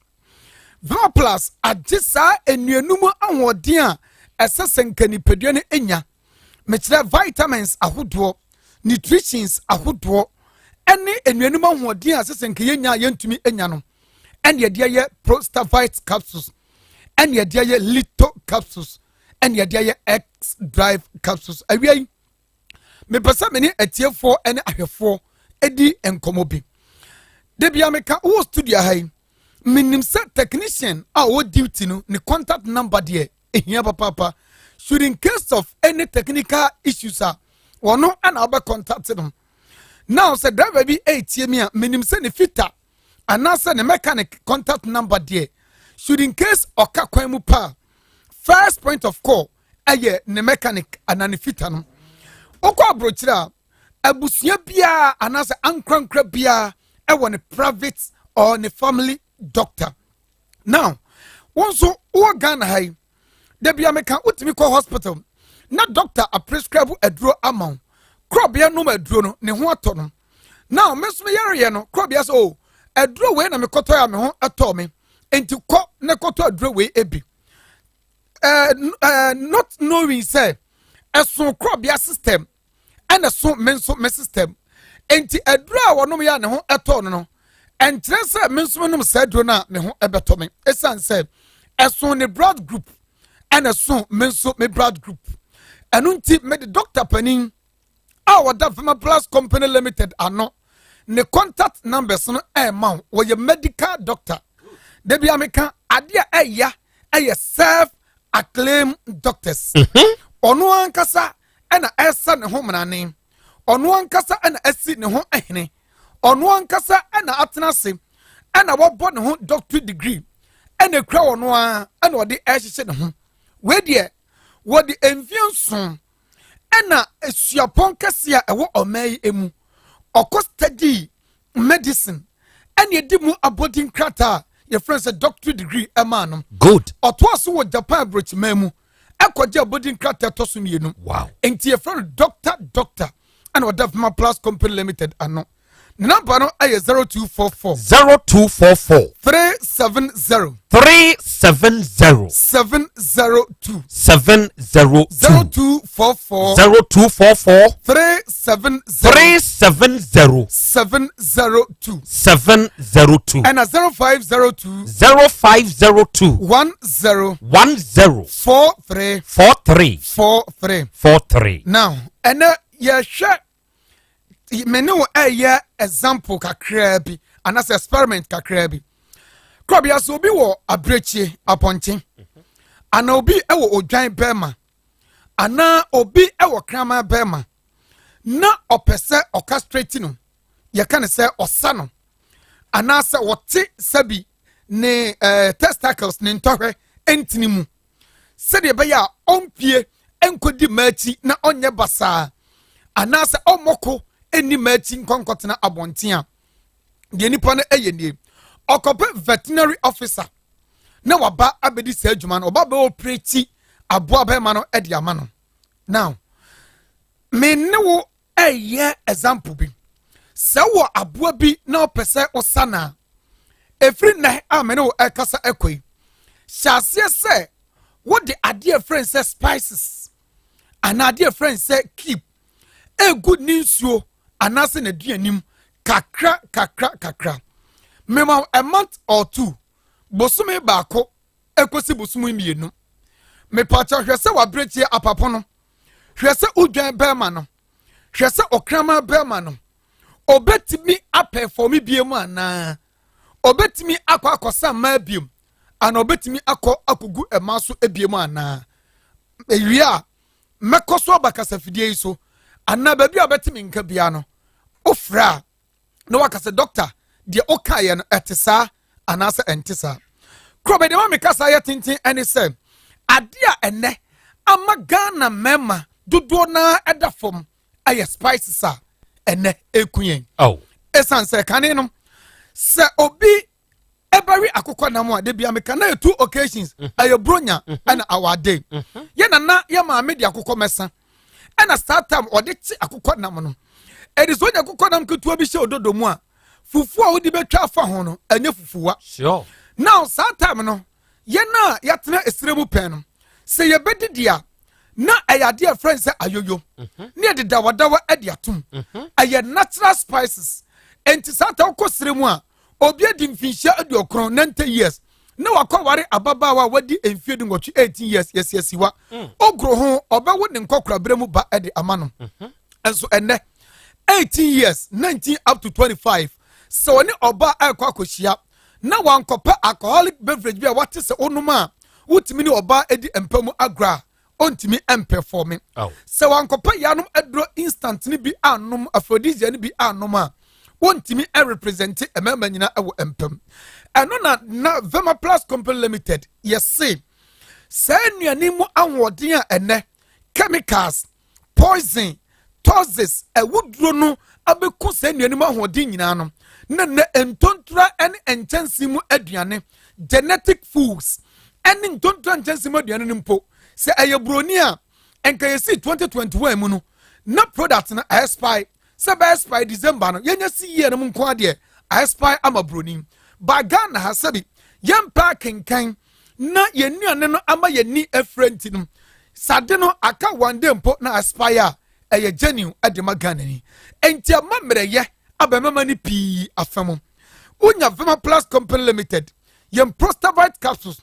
Vema Plus agye saa nnuanu mu ahoɔden a ɛsɛ sɛ nka nipadua no nya. Mekyerɛ vitamins ahodoɔ, nutritions ahodoɔ, ɛne nnuanu mu ahoɔden a ɛsɛ sɛ nka yɛnya a yɛntumi nya no, ɛne yɛde ayɛ Prostavite capsules, ɛne yɛde ayɛ Lito capsules, ɛne yɛde ayɛ X Drive capsules. Awia yi, mepɛ sɛ me ne atiefoɔ ne ahwɛfoɔ di nkɔmmɔ bi. Da bia meka wowɔ studio ha yi, menim sɛ technician a ɔwɔ duty no ne contact number deɛ ehia papaapa, should in case of any technical issues a wɔno ɛna wobɛ contact no. Now sɛ driver bi ɛretie mi a, menim sɛ ne fitter anaasɛ ne mechanic contact number deɛ, should in case ɔka kwan mu pa, first point of call ɛyɛ ne mechanic anaa ne fitter no. Wokɔ aburokyire a, abusua biara anaasɛ ankorankora biara ɛwɔ ne private or ne family doctor. Now wɔn nso wɔ Ghana ha yi, dabi ameka wotumi kɔ hospital na doctor aprescribe aduro ama wo, korɔbea nom aduro no, ne ho atɔ no. Now me nso meyareyɛ no, korɔbea sɛ, o, aduro wei na mekɔtɔ a me ho atɔ me, nti kɔ ne kɔtɔ aduro wei ebi, not knowing sɛ ɛso korɔbea system ɛna so me nso me system. Nti aduro a wɔnom yɛ a ne ho ɛtɔ no, ɛnkyerɛ sɛ me nso menom saa aduro no a me ho ɛbɛtɔ me, ɛsiane sɛ ɛso ne blood group ɛna so me nso me blood group. Ɛno nti mede doctor panin a wɔda Fema Plus Company Limited ano ne contact numbers no ɛɛma wo. Wɔyɛ medical doctor. Dabi ameka adeɛ a ɛya ɛyɛ self acclaimed doctors. Ɔno ankasa ɛna ɛsa ne ho mmanane, ɔno ankasa ɛna ɛsi ne ho ɛhene, ɔno ankasa ɛna atena ase ɛna wɔbɔ ne ho doctorate degree ɛna ekura ɔno ara ɛna ɔde ɛhyehyɛ ne ho. Wei deɛ, wɔde mfie 7 ɛna esuapɔn kɛseɛ a ɛwɔ ɔman yi mu ɔkɔ study medicine ɛna edi mu abɔdin krataa a yɛfrɛ no sɛ doctorate degree ɛmaa no. Ɔtoa so wɔ Japan aburokyiman mu ɛkɔgye abɔdin krataa ɛtɔ so 2. Nti yɛfrɛ no Doctor Doctor ɛna ɔda Fema Plus Company Limited ano. Ne number no ɛyɛ 0244. 0244. 370. 370. 702. 702. 0244. 0244. 370. 370. 702. 702. Ɛna 0502. 0502. 10. 10. 43. 43. 43. 43. Now ɛnɛ yɛhwɛ me ne wo ɛyɛ example kakraa bi anaasɛ experiment kakraa bi. Kurɔbea so obi wɔ abirekyie apɔnkye anaa obi ɛwɔ odwan bɛrima anaa obi ɛwɔ kraman bɛrima na ɔpɛ sɛ ɔcastrate no, yɛka ne sɛ ɔsa no anaasɛ wɔte sɛbi ne testicles ne ntɔhwɛ ntini mu sɛdeɛ ɛbɛyɛ a ɔmpie nkɔdi mmaa akyi na ɔnyɛ basaa anaasɛ ɔmmɔko nni mmaa akyi nkɔnkɔtena abɔnten a, deɛ nipa no yɛ nie: ɔkɔpɛ veterinary officer na waba abɛdi saa adwuma no, ɔba bɛ operate aboa bɛrima no de ama no. Now me ne wo ɛyɛ example bi sɛ wɔ aboa bi na ɔpɛ sɛ ɔsa na efiri nnɛ a me ne wo ɛkasa ɛkɔ yi, hyɛ aseɛ sɛ wode adeɛ frɛ sɛ spices anaa adeɛ frɛ sɛ keep egu ne nsuo anaasɛ n'aduanim kakra kakra kakra. Mema a month or two, bosome 1 ekosi bosome 2. Mepatwa hwɛ sɛ waberekyie apapo no, hwɛ sɛ odwan bɛrima no, hwɛ sɛ ɔkraman bɛrima no obetumi apɛfɔmi bie mu anaa obetumi akɔ akɔsa mmaa biem anaa obetumi akɔ akɔgu mmaa so ebie mu anaa. Ewie a, mɛkɔ so aba kasafidie yi so anaa baabi a bɛtumi nka bia no, ofra a na waka sɛ, "Doctor, deɛ ɔkaeɛ no ɛte saa anaasɛ ɛnte saa?" Kurɔbɛ deɛ ma me kasa yɛ tenten ɛne sɛ adeɛ a ɛnɛ ama Ghana mmarima dodoɔ naa ɛda fam ɛyɛ spices a ɛnɛ ɛku yɛn. Oh. Ɛsiane sɛ kane no sɛ obi ɛbɛwe akokɔ nam a, debi ameka na yɛ two occasions, ɛyɛ bronya ɛna awade. Yɛ nana, yɛ maame de akokɔ mɛsa ɛna saa time ɔde te akokɔ nam no, ɛde sɛ onya akokɔ nam ketewa bi hyɛ ododo mu a, fufuo a wode bɛtwa afa ho no ɛnyɛ fufuwa. Now saa time no, yɛn a yɛatena esire mu pɛn no, sɛ yɛbɛdidi a, na ɛyɛ adeɛ a ɛfrɛ no sɛ ayoyo ne yɛde dawadawa de atom. Ɛyɛ natural spices. Nti saa ta wokɔ sire mu a, obi adi mfinhyia 90, 90 years, na wakɔ ware ababaawa a wadi mfie 18, 18 years, yɛsiasiwa ogoro ho, ɔbɛwo ne nkɔkorabere mu ba de ama no. Nso ɛnɛ 18 years, 19 up to 25, sɛ ɔne ɔbaa ɛrekɔ akɔhyia na wankɔpɛ alcoholic beverage bi a wate sɛ wonom a wotumi ne ɔbaa adi mpa mu agorɔ a, ɔntumi mpɛfɔmi. Sɛ wankɔpɛ yanom aduro instant ne bi anom, aphrodisiac ne bi anom a, wɔntumi represent mmarima nyinaa wɔ mpam. Ɛno na Vema Plus Company Limited yɛse saa nnuane mu ahoɔden a ɛnɛ chemicals, poison, toxins, awuduro no abɛku saa nnuane mu ahoɔden nyinaa no, na nnɛ ntontura ne nkyɛnsee mu aduane, genetic foods, ɛne ntontura nkyɛnsee mu aduane no mpo, sɛ ɛyɛ buroni a nka yɛsi 2021 mu no na product no expire, sɛ bɛyɛ expire December no, yɛnyɛ si yie no mu nko adeɛ expire ama buroni ba. Ghana ha, sɛbi, yɛmpa akenkan na yɛn nnuane no ama yɛn ni afira, nti no sade no aka one day mpo na expire a, ɛyɛ genuine ɛde ma Ghana ni. Nti ama mmerɛyɛ abɛmɛma no pii afa mu. Wonya Vema Plus Company Limited yɛn Prostavite capsules,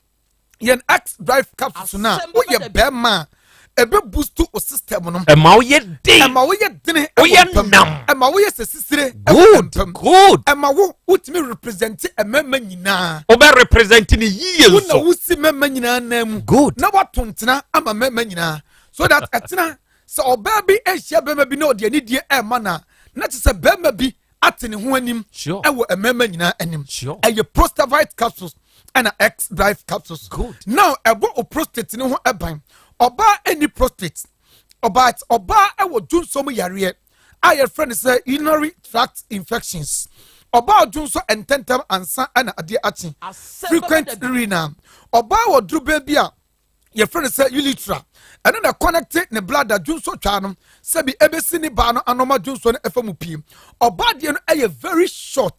yɛn X Drive capsules no a, woyɛ bɛrima a, ɛbɛ boost o system no. Ɛma woyɛ den. Ɛma woyɛ dene. Woyɛ ɛwɔ mpam. Nam. Ɛma woyɛ sɛ sisire ɛwɔ Good. mpam. Good. Ɛma wo wotumi represent mmarima nyinaa. Wobɛ represent ne yie. Wo na nso. Wosi mmarima nyinaa nan mu. Good. Na wato ntena ama mmarima nyinaa so that ɛtena sɛ ɔbaa bi ahyia bɛrima bi na ɔde anidie ɛɛma na kyerɛ sɛ bɛrima bi ate ne ho anim ɛwɔ mmarima nyinaa anim. Ɛyɛ Prostavite capsules ɛna X Drive capsules. Good. Now ɛbɔ o prostate ne ho ɛban. Ɔbaa ɛni prostate, ɔbaa ɔbaa ɛwɔ dwonsom yareɛ a yɛfrɛ no sɛ urinary tract infections, ɔbaa dwonso ntɛntɛm ansa ɛna adeɛ akye, frequent urinal, ɔbaa wɔ durubɛn bi a yɛfrɛ no sɛ urethra, ɛno na connect ne bladder, dwonso twaa no sɛbi ɛbɛsi ne baa no anoma, dwonso no ɛfa mu pii. Ɔbaa deɛ no ɛyɛ very short.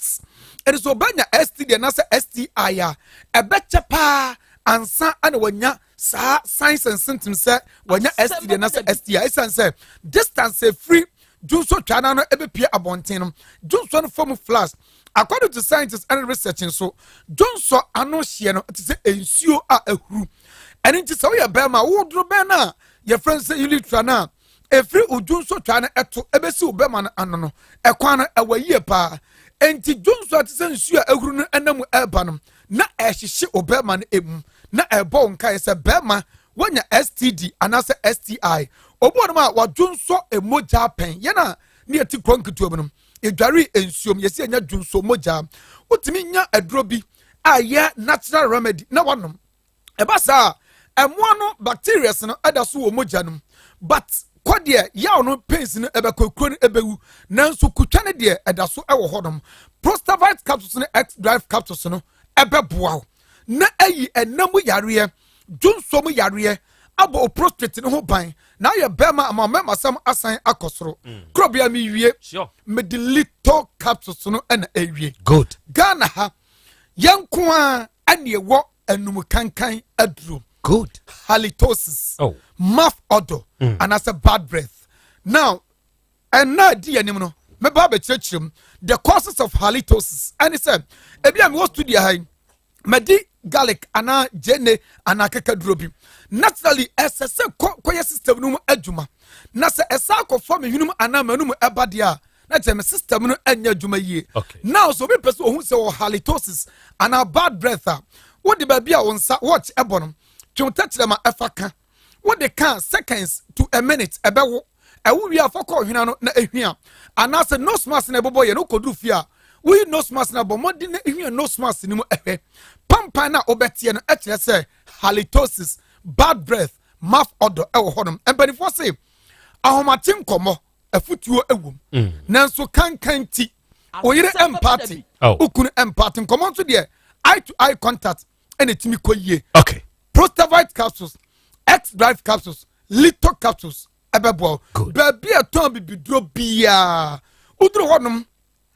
Ɛno sɛ ɔbɛnya STD anaasɛ STI a, ɛbɛkyɛ paa ansa ɛna wanya saa signs and symptoms sɛ wanya STD anaasɛ STI, ɛsiane sɛ distance efiri dwonso twaa no ano ɛbɛpie abɔnten no, dwonso no fam flash. According to scientists and research nso, dwonso ano hyeɛ no te sɛ nsuo a ahuru. Ɛno nti sɛ woyɛ bɛrima a, wowɔ duro bɛn no a yɛfrɛ no sɛ urethra no a ɛfiri wo dwonso twaa no ɛto ɛbɛsi wo bɛrima no ano no, ɛkwan no ɛwɔ yie paa. Enti dwonso a te sɛ nsuo a ahuru no ɛnam ɛreba no na ɛhyehye wo bɛrima no emu na ɛbɔ wo nkaeɛ sɛ bɛrima woanya STD anaasɛ STI. Obi wɔ nom a wadwonso mogya pɛn. Yɛn a ne yɛte kuro nketewa mu no, yɛdware nsuom, yɛsi yɛnya dwonso mogya. Wotumi nya aduro bi a ɛyɛ natural remedy na wanom. Ɛba saa, ɛmoa no, bacteria no ɛda so wɔ mogya no mu, but kɔdeɛ yaw no, pains no ɛbɛkɔ, kuro no ɛbɛwu, nanso kutwa no deɛ ɛda so ɛwɔ hɔnom. Prostavite capsules no, X Drive capsules no ɛbɛboa wo na ɛyi ɛnam yareɛ, dwonsom yareɛ, abɔ o prostate ne ho ban na ayɛ bɛrima ama mɛma sɛm asan akɔ soro. Kurobea mi wie, mede little capsules no ɛna ɛwie. Good. Ghana ha, yɛn nko a ɛne ɛwɔ anum kankan aduro. Good. Halitosis, mouth odor anaasɛ bad breath. Now ɛnna adi yɛn anim no, mɛba abɛkyerɛkyerɛ mu the causes of halitosis. Ɛne sɛ ebi a mewɔ studio ha yi, mɛdi garlic anaa gyene anaa kakaduro bi, naturally ɛsɛ sɛ kɔ kɔyɛ system no mu adwuma, na sɛ ɛsa akɔfa me hwenum anaa m'anum ɛba deɛ a, na kyerɛ me system no ɛnyɛ adwuma yie. Now so obi pɛ sɛ ohun sɛ wɔ halitosis anaa bad breath a, wode baabi a wo nsa watch ɛbɔ no, twɛn tɛkyerɛma ɛfa ka. Wode ka seconds to a minute, ɛbɛwo. Ɛwo wie afa kɔ ɔhwena no na ehwia, anaasɛ nose mask na ɛbɛbɔ yɛ no, kɔduru fie a Woyi nose mask no a, bɔ mmɔden na hwɛ nose mask no mu hwɛ. Pampan no a wobɛteɛ no kyerɛ sɛ halitosis, bad breath, mouth odor wɔ hɔnom. Mpanimfoɔ se ahomakye nkɔmmɔ afutuo wom. Nanso kankan ti, oyere mpaate, okunu mpaate. Nkɔmmɔ nso deɛ eye to eye contact ɛna ɛtumi kɔ yie. Okay. Prostavite capsules, X drive capsules, Lito capsules ɛbɛboa wo. Baabi a ɛtɔn bibiduro biara, woduru hɔnom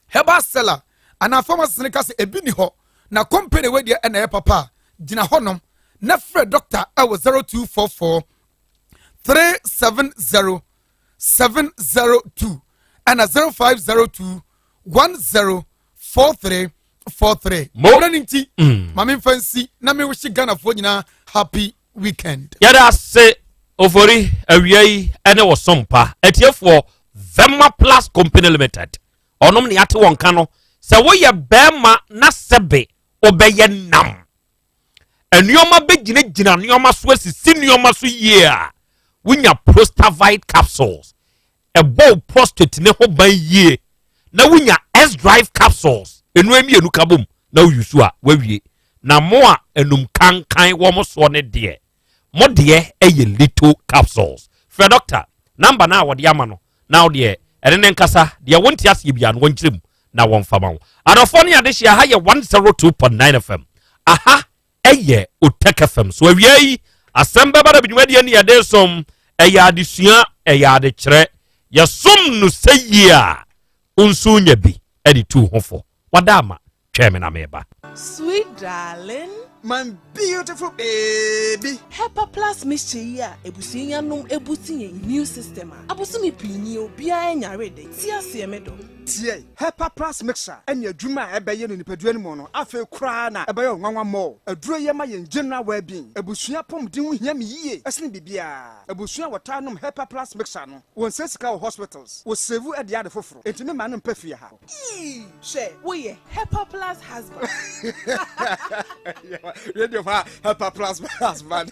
herbal seller anaa pharmacist no ka sɛ ebi ni hɔ na company wei deɛ ɛna ɛyɛ papa a, gyina hɔnom na frɛ doctor ɛwɔ 0244 370 702 ɛna 0502 104343. Mo. Mmerɛ no nti, ma memfa nsi na mewehye Ghanafoɔ nyinaa happy weekend. Yɛda ase Ofori awia yi ne wɔ som pa. Atiefoɔ, Vema Plus Company Limited ɔnom ne ate wɔn ka no sɛ woyɛ bɛrima na sɛbe wobɛyɛ nam nneɛma bɛgyinagyina nneɛma so asisi nneɛma so yie a, wonya Prostavite capsules ɛbɔ wo prostate ne ho ban yie, na wonya S drive capsules enu mmienu ka bom na woyi so a wawie. Na mo a enum kankan wɔn soɔ ne deɛ, mo deɛ ɛyɛ Lito capsules. Frɛ doctor number na a wɔde ama no na wo deɛ ɛne ne nkasa, deɛ wonte aseɛ biara no wɔnkyerɛ mu na wɔmfa ma wo. Adɔfoɔ ne adehyɛ, aha yɛ 102.9 FM, aha ɛyɛ Otec FM so. Awia yi asɛm bɛba da dwumadie ne yɛde som ɛyɛ adesua, ɛyɛ adekyerɛ. Yɛsom no sɛ yie a nso nya bi ɛde tu ho fo. Wada ama twɛn me na meba. Sweet darling. My beautiful baby. Hepa Plus mixture yi a ebusua yi anom ebusi yɛn immune system a abosome pii ni obiara nyare de ti aseɛ me dɔ. Tie, Hepa Plus mixture ɛne adwuma a ɛbɛyɛ no nipadua no mu no afei koraa na ɛbɛyɛ ɔnwanwa mɔ. Aduro yi ma yɛn general well-being. Abusua apɔmuden ho hia me yie ɛsene biribiara. Abusua a wɔtaa nom Hepa Plus mixture no, wɔnsɛ sika wɔ hospitals, wɔsave ɛde ade foforɔ. Enti me ma no mpɛ fie ha. Ii, hwɛ, woyɛ Hepa Plus husband. Radio ha Hepa Plus husband.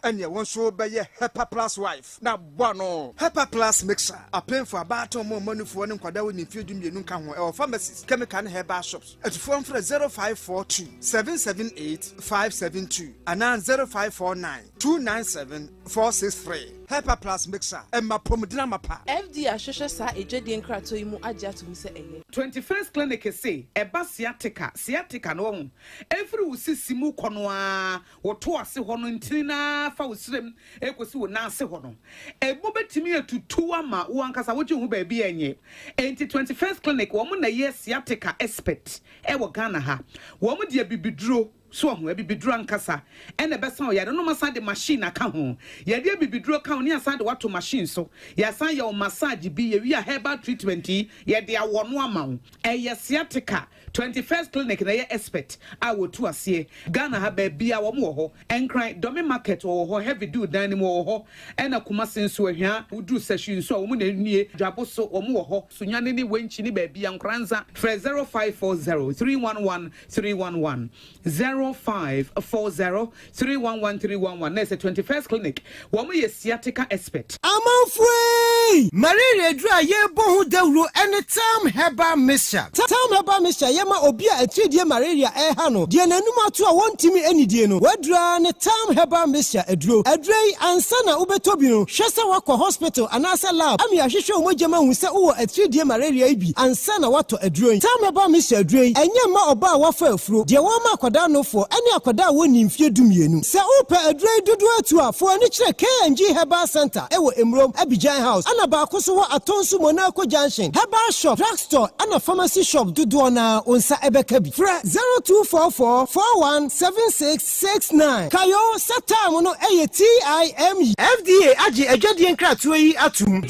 Ɛneɛ wo nso bɛyɛ Hepa Plus wife na bɔ ano. Hepa Plus mixture apemfo, abaatan, ɔmo ɔmanufoɔ ne nkwadaa wɔ ne mfeɛ 12 nka ho. Ɛwɔ pharmacies, chemical ne herbal shops. Atufoɔ mfrɛ 0542 778 572 anaa 0549 297 463. Hepa Plus mixture ɛma pɔmuden amapa. FDA ahwehwɛ saa adwadie nkratoɔ yi mu agye ato mu sɛ ɛyɛ. 21st Clinic se ɛba sciatica, sciatica no wahu, ɛfiri wo sisi mu kɔ no ara, wo to ase hɔ no ntini no ara fa wo srem ɛkɔsi wo nan ase hɔ no, ɛmu bɛtumi atutu ama wo ankasa wogye wo ho baabi a ɛnyɛ. Enti 21st Clinic wɔn na ɛyɛ sciatica expert ɛwɔ Ghana ha. Wɔn de abibiduro. So wahu? Abibiduro ankasa na ɛbɛsa wo yare no. Wɔasan de machine aka ho. Yɛde abibiduro ka ho ne yɛasan de wo ato machine so. Yɛasan yɛ wo massage bi. Yɛwie a herbal treatment yi, yɛde awɔ no ama wo. Ɛyɛ sciatica. 21st Clinic na ɛyɛ expert a wɔtu aseɛ. Ghana ha baabiara wɔn wɔ hɔ. Nkran, Dome Market wɔwɔ hɔ, Heavy Dew dan no mu wɔwɔ hɔ. Ɛna Kumasi nso, Ahwia, woduru Sahwi nso a wɔn na ɛnie. Dwabo so wɔn wɔ hɔ. Sunyani ne Wenchi ne baabiara, Nkoranza. Frɛ 0540 311 311 0540 311 311 na ɛsɛ 21st clinic, wɔn yɛ sciatica expert. Amanfoei! Malaria aduru a yɛrebɔ ho dawuro ne Tam Herbal Mixture. Tam Herbal Mixture yɛ ma obi a atiridie malaria reha no, deɛ n'anum ato a wɔntumi nnidie no. W'aduro ara ne Tam Herbal Mixture aduro. Aduro yi, ansa na wobɛtɔ bi no, hwɛ sɛ woakɔ hospital anaasɛ lab ama yɛahwehwɛ wo mogya mu ahu sɛ wowɔ atiridie malaria yi bi ansa na woatɔ aduro yi. Tam Herbal Mixture aduro yi, ɛnyɛ mma ɔbaa a wafa afuro, deɛ wɔma akwadaa nofoɔ, ne akwadaa a wɔnnii mfeɛ 12. Sɛ wopɛ aduro yi dodoɔ atu a, fa w'ani kyerɛ K&G Herbal Centre wɔ Emurom, Abidjan House, ɛna baako nso wɔ Atonsu Monaco Junction. Herbal shop, drug store, ɛna pharmacy shop dodoɔ no ara wo nsa bɛka bi. Frɛ 0244 41 76 69. Kae o sɛ time no yɛ TIME. FDA agye adwadie nkratoɔ yi atom.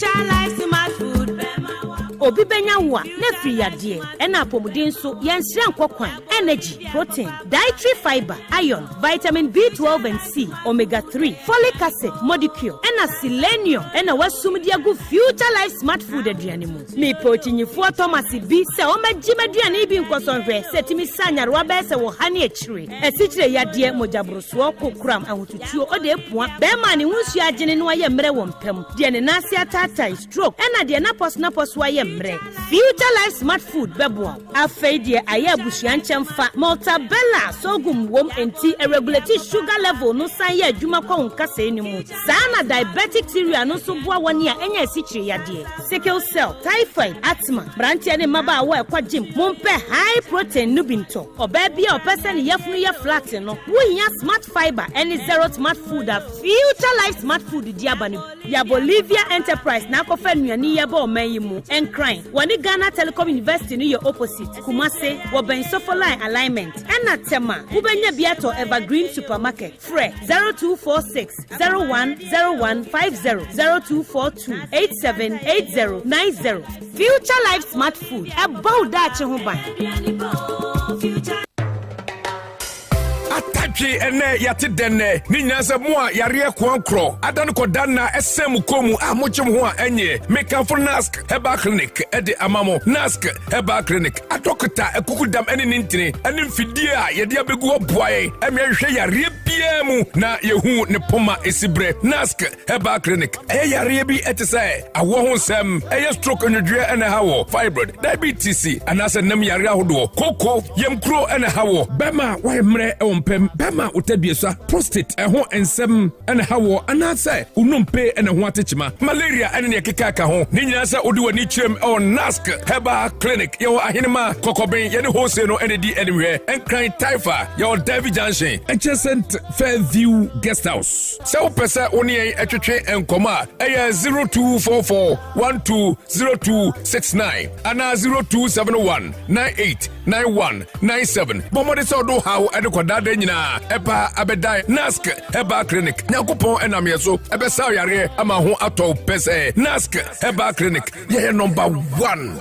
Obi bɛnya wo a, na afiri yadeɛ, ɛna apɔmuden nso, yɛnsrɛ nkɔ kwan. Energy, protein, dietary fiber, iron, vitamin B12 and C, omega 3, folic acid, modicure, ɛna selenium ɛna wasum de agu Future Life Smart Food aduane mu. Mepɛ okyinyifoɔ Thomas bi sɛ ɔmmɛgye m'aduane yi bi nkɔsɔ nhwɛ sɛ ɛtumi sa nyarewa bɛyɛ sɛ wɔ ha ne akyire. Asikyire yadeɛ, mogyaborosoɔ, kokoram, ahotutuo, ɔde apua, bɛrima a ne ho nsuo agyene no ayɛ mmerɛ wɔ mpa mu, deɛ ne nan ase ataatae, stroke, ɛna deɛ n'apɔso n'apɔso ayɛ mmerɛ. mmerɛ. Future Life Smart Food bɛboa wo. Afei deɛ ayɛ abusua nkyɛmfa. Maltabella sorghum wom enti ɛregulate sugar level no san yɛ adwuma kɔ wo nkasɛɛ no mu. Saa na diabetic cereal no nso boa wɔn a anya asikyire yadeɛ, sickle cell, typhoid, asthma. Mmeranteɛ ne mmabaawa a ɛkɔ gym, mompɛ high protein no bi ntɔ. Ɔbaa bi a ɔpɛ sɛ ne yafunu yɛ flat no, wohia Smart Fiber ne Zero Smart Food a Future Life Smart Food de aba no bi. Ya Bolivia Enterprise na akɔfa nnuane yi aba ɔman yi mu. Nkran, wɔne Ghana Telecom University no yɛ opposite. Kumase, wɔbɛn Sofoline Alignment. Ɛna Tema, wobɛnya bi atɔ Evergreen Supermarket. Frɛ 0246 010150, 0242 878090. Future Life Smart Food, ɛbɔ wo daakye ho ban. Atadwe ɛnɛ yɛate dɛn nɛ ne nyinaa sɛ mo a yareɛ koankorɔ ada no kɔda nna ɛsɛn mo kɔn mu a mogye mo ho a ɛnyɛ mekamfo nask herbal clinic ɛde ama mo nask herbal clinic adɔkota akukudam ɛne ne ntini ɛne mfidie a yɛde abɛgu hɔ boa yɛn ɛme ɛhwehwɛ yareɛ biara mu na yɛhu ne poma ɛsi berɛ nask herbal clinic ɛyɛ yareɛ bi ɛte sɛ awoɔ ho nsɛm ɛyɛ stroke nwodwoeɛ ɛna ɛha wɔ fibroid diabetes anaasɛ nam yareɛ ahodoɔ koko yamkuro ɛna ɛha wɔ bɛma a wayɛ mmerɛ ɛwɔ mpɛm bɛma wotaduasa prostate ɛho nsɛm ɛna ɛha wɔ anaasɛ wonompe ɛna ho atekyema malaria ɛne neɛ ɛkeka ka ho ne nyinaa sɛ wode w'ani kyerɛm ɛwɔ nask herbal clinic yɛwɔ ahenema kɔkɔben yɛne hose no ɛne di animhwɛ nkran taifa yɛwɔ davy junction adjacent fairview guest house sɛ wopɛ sɛ wo ne yɛn ɛtwetwe nkɔmmɔ a ɛyɛ 0244 120269 anaa 0271 989197 bɔ mmɔde sɛ ɔdo haw ɛde kɔdaada nyinaa ɛba abɛdan nask herbal clinic nyankopɔn ɛnam yɛ so ɛbɛsa yareɛ ama ho atɔ pɛ sɛ nask herbal clinic yɛyɛ number one.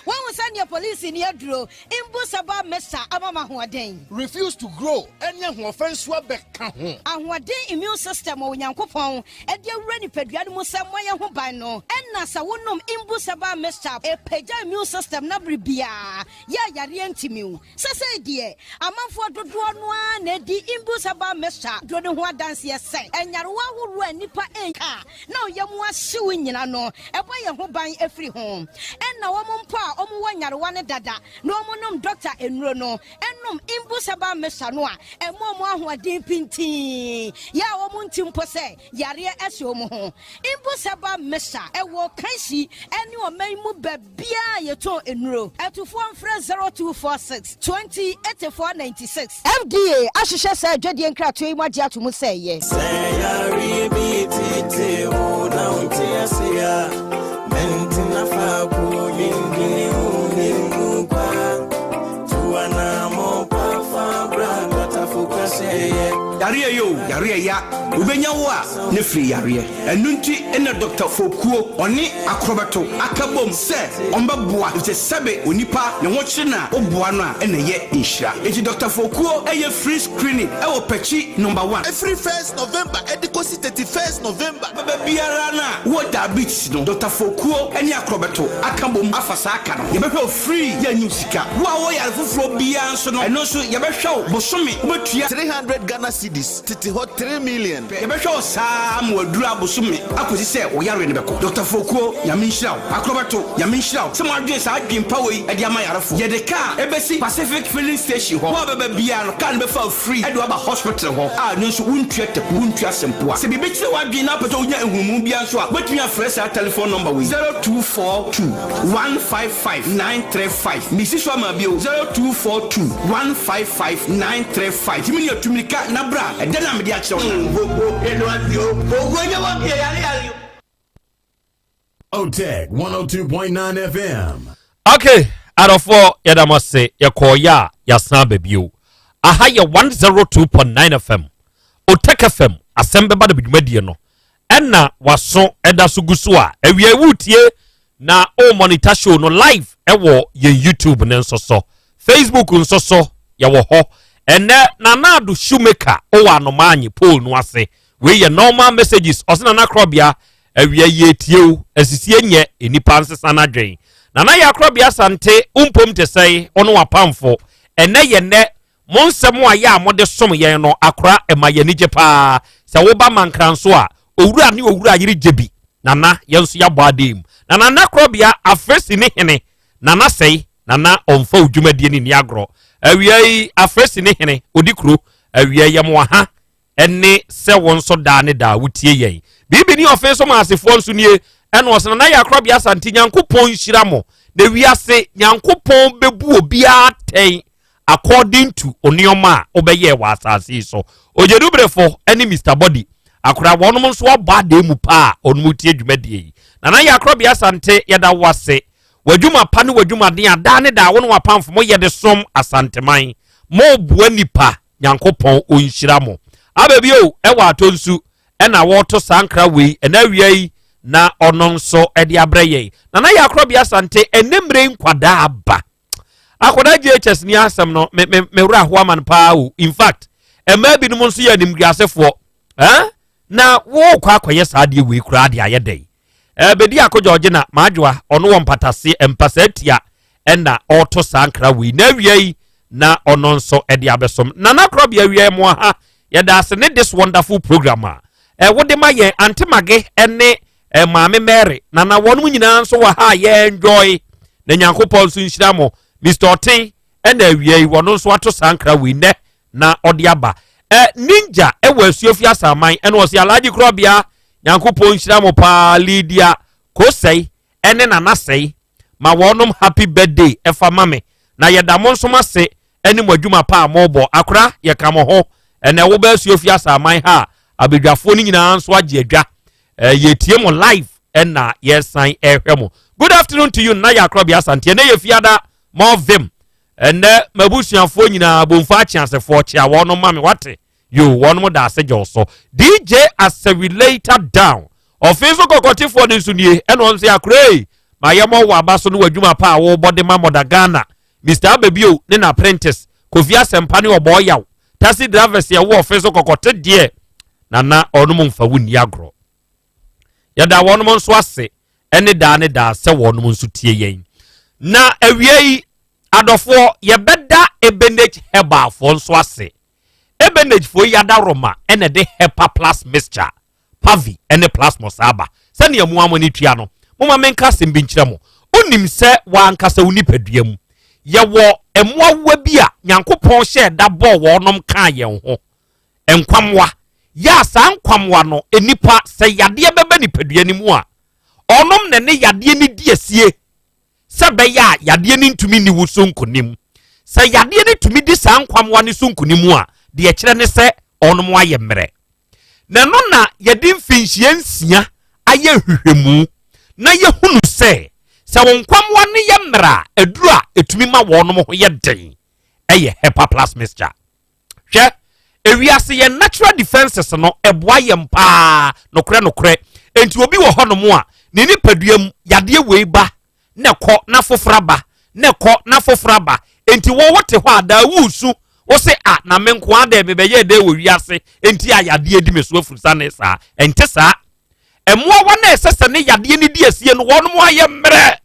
Wahu sɛdeɛ polisi ni aduro mbu saba mesa ama ma ahoɔden. Refuse to grow ɛne ahoɔfɛ nso abɛka ho. Ahoɔden immune system a Onyankopɔn de awura nipadua no mu sɛ mmɔ yɛn ho ban no, ɛna sɛ wonom mbu saba mixture ɛpagya immune system no bere biara yɛ a yareɛ ntumi wo. Sesei deɛ, amanfoɔ dodoɔ no ara na adi Imbus herbal mixture duro no ho adanseɛ sɛ nyarewa ahoroɔ a nnipa nka a na ɔyam ahye wo nyina no, ɛbɔ yɛn ho ban firi ho. Ɛna wɔn mpo a wɔwɔ nyarewa no dada na wɔnom dɔkta nnuro no nom Imbus herbal mixture no a, ɛma wɔn ahoɔden pintinn yɛ a wɔnte mpo sɛ yareɛ ahyɛ wɔn ho. Imbus herbal mixture wɔ Kanshi ne ɔman mu baabi. Biara a yɛtɔn nnuro. Atufoɔ mfrɛ 0246 20 84 96. FDA ahwehwɛ saa adwadie nkratoɔ yi mu agye ato mu sɛ ɛyɛ. Sɛ yareɛ bi tete wo na wonte ase a, mɛntena faako dwendwene ho ngu kwa. Tu anammɔn pa fa bra dɔtafo kɛseɛ. Yareɛ yɛ o, yareɛ ya, wobɛnya wo a ne firi yareɛ. Ɛno nti na Dɔkta Fokuo ɔne Akorɔbɛto aka bom sɛ ɔmbɛboa efisɛ sɛbe onipa ne ho kyere no a woboa no a ɛna ɛyɛ nhyira. Enti Dɔkta Fokuo yɛ free screening ɛwɔ Pɛkyi Number One. Ɛfiri first November ɛde kɔsi 31st November. Bɛba biara no a wowɔ diabetes no, Dɔkta Fokuo ne Akorɔbɛto aka bom afa saa ka no. Yɛbɛhwɛ wo free, yɛnnye wo sika. Wo a wowɔ yare foforɔ biara nso no, ɛno nso yɛbɛhwɛ wo bosome, wobɛtua. 300 Ghana cedis. Tete hɔ 3 million. Yɛbɛhwɛ wo saa ara ma waduru abosome akɔsi sɛ wo yareɛ no bɛkɔ. Dɔkta Fokuo, Nyame nhyira wo. Akorɔbɛto, Nyame nhyira wo sɛ moadwene saa adwene pa wei de ama yarefoɔ. Yɛde kaa ɛbɛsi Pacific Filling Station hɔ. Wo a wobɛba biara no, kaa no bɛfa wo free de wo aba hospital hɔ a ɛno nso wontua taku, wontua sempoa. Sɛ biribi kyere w'adwene na wopɛ sɛ wonya nhunumu biara nso a, wobɛtumi afrɛ saa telephone number wei, 0242 155 935. Mesi so ama bio, 0242 155 935. Tumi nua tu mirika na bra, ɛdɛ na mede akyerɛ wo na. Otec 102.9 FM. Okay, adɔfoɔ yɛda mo ase yɛkɔɔyɛ a yɛasan aba bio. Aha yɛ 102.9 FM. Otec FM asɛm bɛba da dwumadie no. Ɛna waso ɛda so gu so a awia wotie na o monitor show no live ɛwɔ yɛn YouTube ne nso so. Facebook nso so yɛwɔ hɔ. Ɛnɛ Nana Ado Shoemaker ɔwɔ anomaanye pole no ase. Wei yɛ normal messages ɔsɛ Nana Krɔbea awia yie tie o asisie nyɛ nnipa nsesa n'adwen. Nana yɛ Akrɔbea Sante mpom te sɛe ɔno wapamfo. Ɛnɛ yɛ nɛ mo nsɛm a yɛ a mode som yɛn no akora ɛma yɛn anigye paa. Sɛ woba Mankranso a Owura ne owura yere Gyebi Nana yɛn nso yɛabɔ adeɛ mu. Na Nana Korɔbea Afresi ne hene Nana Sɛe Nana ɔmfa wo dwumadie no nni agorɔ. Awia yi Afresi ne hene ɔdi kuro. Awia yi yɛmo aha ɛne sɛ wo nso daa ne daa wotie yɛn. Biribi ne ɔfe so ma asefoɔ nso nie ɛna ɔsɛ Nana yɛ Akorɔbea Asante Nyankopɔn nhyira mo na wiase Nyankopɔn bɛbu obiara atɛn according to nneɛma a wobɛyɛɛ wɔ asase yi so. Ogyedubrefo ne Mister Body akora wɔnom nso abɔ adeɛ mu paa a wɔnom tie dwumadie yi. Nana Yakorɔbea Asante yɛda wo ase. W'adwuma pa ne w'adwumaden a daa ne daa wo ne w'apamfo moyɛ de som Asanteman. Moboa nnipa, Nyankopɔn ɔnhyira mo. Aba bio ɛwɔ Atonsu ɛna wɔreto saa nkra wei ɛna awia yi na ɔno nso ɛde abrɛ yɛn. Nana Yakorɔbea Asante ɛnɛ mmerɛ yi nkwadaa aba. Akwadaa JHS ni asɛm no me me me werɛ ahoa ama no paa o. In fact, mmaa binom nso yɛ animguasefoɔ. Eh? Na wokɔ akɔyɛ saa adeɛ wei koraa de ayɛ dɛn? Eh, bɛdi akɔgya ɔgye na maadwoa ɔno wɔ mpatase mpasaa tia ɛna ɔreto saa nkra wei na awia yi na ɔno nso ɛde abɛsom. Nana Korɔbea awia mu aha yɛda ase ne this wonderful program a eh, wode ma yɛn Ante Mage ne eh, Maame Mary Nana wɔnom nyinaa nso wɔ ha a yɛ enjoy na Nyankopɔn nso nhyira mo. Mr. Ɔten ɛna awia yi wɔno nso ato saa nkra wei nnɛ na ɔde aba. Eh, Ninja ɛwɔ Asuofi Asaman ɛna ɔse Alhaji Korɔbea Nyankopɔn nhyira mo paa Lydia Kosɛe ɛne Nana Sɛe ma wɔnom happy birthday ɛfa ma me na yɛda mo nso mo ase ɛne mo adwuma pa a mobɔ akora yɛka mo ho ɛnɛ wobɛ Asuofi Asaman ha a abadwafoɔ no nyinaa nso agye adwa eh, yɛtie mo live ɛna yɛsan ɛhwɛ mo. Good afternoon to you Nana Yakorɔbea Asante. Ɛnɛ yɛ fiada more vim. Ɛnɛ m'abusuafoɔ nyinaa bomfa akyeasefoɔ kyea wɔnom ma me wate. Yo wɔnom da ase gye so. DJ Asewi later down. Ɔfe nso kɔkɔtefoɔ no nso nie ɛna ɔno sɛ akorɛ ma yɛmɔ wɔ aba so ne w'adwuma pa a wɔrebɔ de ma Mother Ghana. Mr. Ababio ne n'apprentice Kofi Asɛmpa ne Ɔbɔɔ Yaw. Taxi drivers yɛwɔ ɔfe so kɔkɔte deɛ nana ɔnom mfa wo nni agorɔ. Yɛda wɔnom nso ase ne daa ne daa sɛ wɔnom nso tie yɛn. Na awia yi, adɔfoɔ, yɛbɛda Ebenage Herbalfoɔ nso ase. Ebenagefoɔ yi adaworoma na ɛde Hepa Plus Mixture, Pavi ne Plasmos aba. Sɛnea mo ara mo ani tua no, momma menka asɛm bi nkyerɛ mo. Wonim sɛ w'ankasa wo nipadua mu, yɛwɔ mmoawa bi a Nyankopɔn hyɛɛ da bɔɔ wɔnom kaa yɛn ho. Nkwammoa. Yɛ a saa nkwammoa no, nnipa, sɛ yadeɛ bɛba nipadua no mu a, ɔnom na ɛne yadeɛ no di asie sɛ ɛbɛyɛ a yadeɛ no ntumi nni wo so nkonim. Sɛ yadeɛ no tumi di saa nkwammoa no so nkonim a, deɛ ɛkyerɛ ne sɛ ɔnom ayɛ mmerɛ. Na ɛno na yɛde mfinhyia nsia ayɛ nhwehwɛmu na yɛhunu sɛ, sɛ wo nkwammoa no yɛ mmerɛ a, aduro a ɛtumi ma wɔnom ho yɛ den yɛ Hepa Plus Mixture. Hwɛ, ewiase yɛn natural defenses no ɛboa yɛn paa nokorɛ nokorɛ. Enti obi wɔ hɔnom a ne nipadua mu yadeɛ wei ba na ɛkɔ na foforɔ aba na ɛkɔ na foforɔ aba. Enti wo wote hɔ a daa wusu wo se a na me nko ara dɛ mebɛyɛ dɛ wɔ wiase enti a yadeɛ di me so afurusane saa. Ɛnte saa. Mmoawa no a ɛsɛ sɛ ne yadeɛ no di asie no wɔnom ayɛ mmerɛ.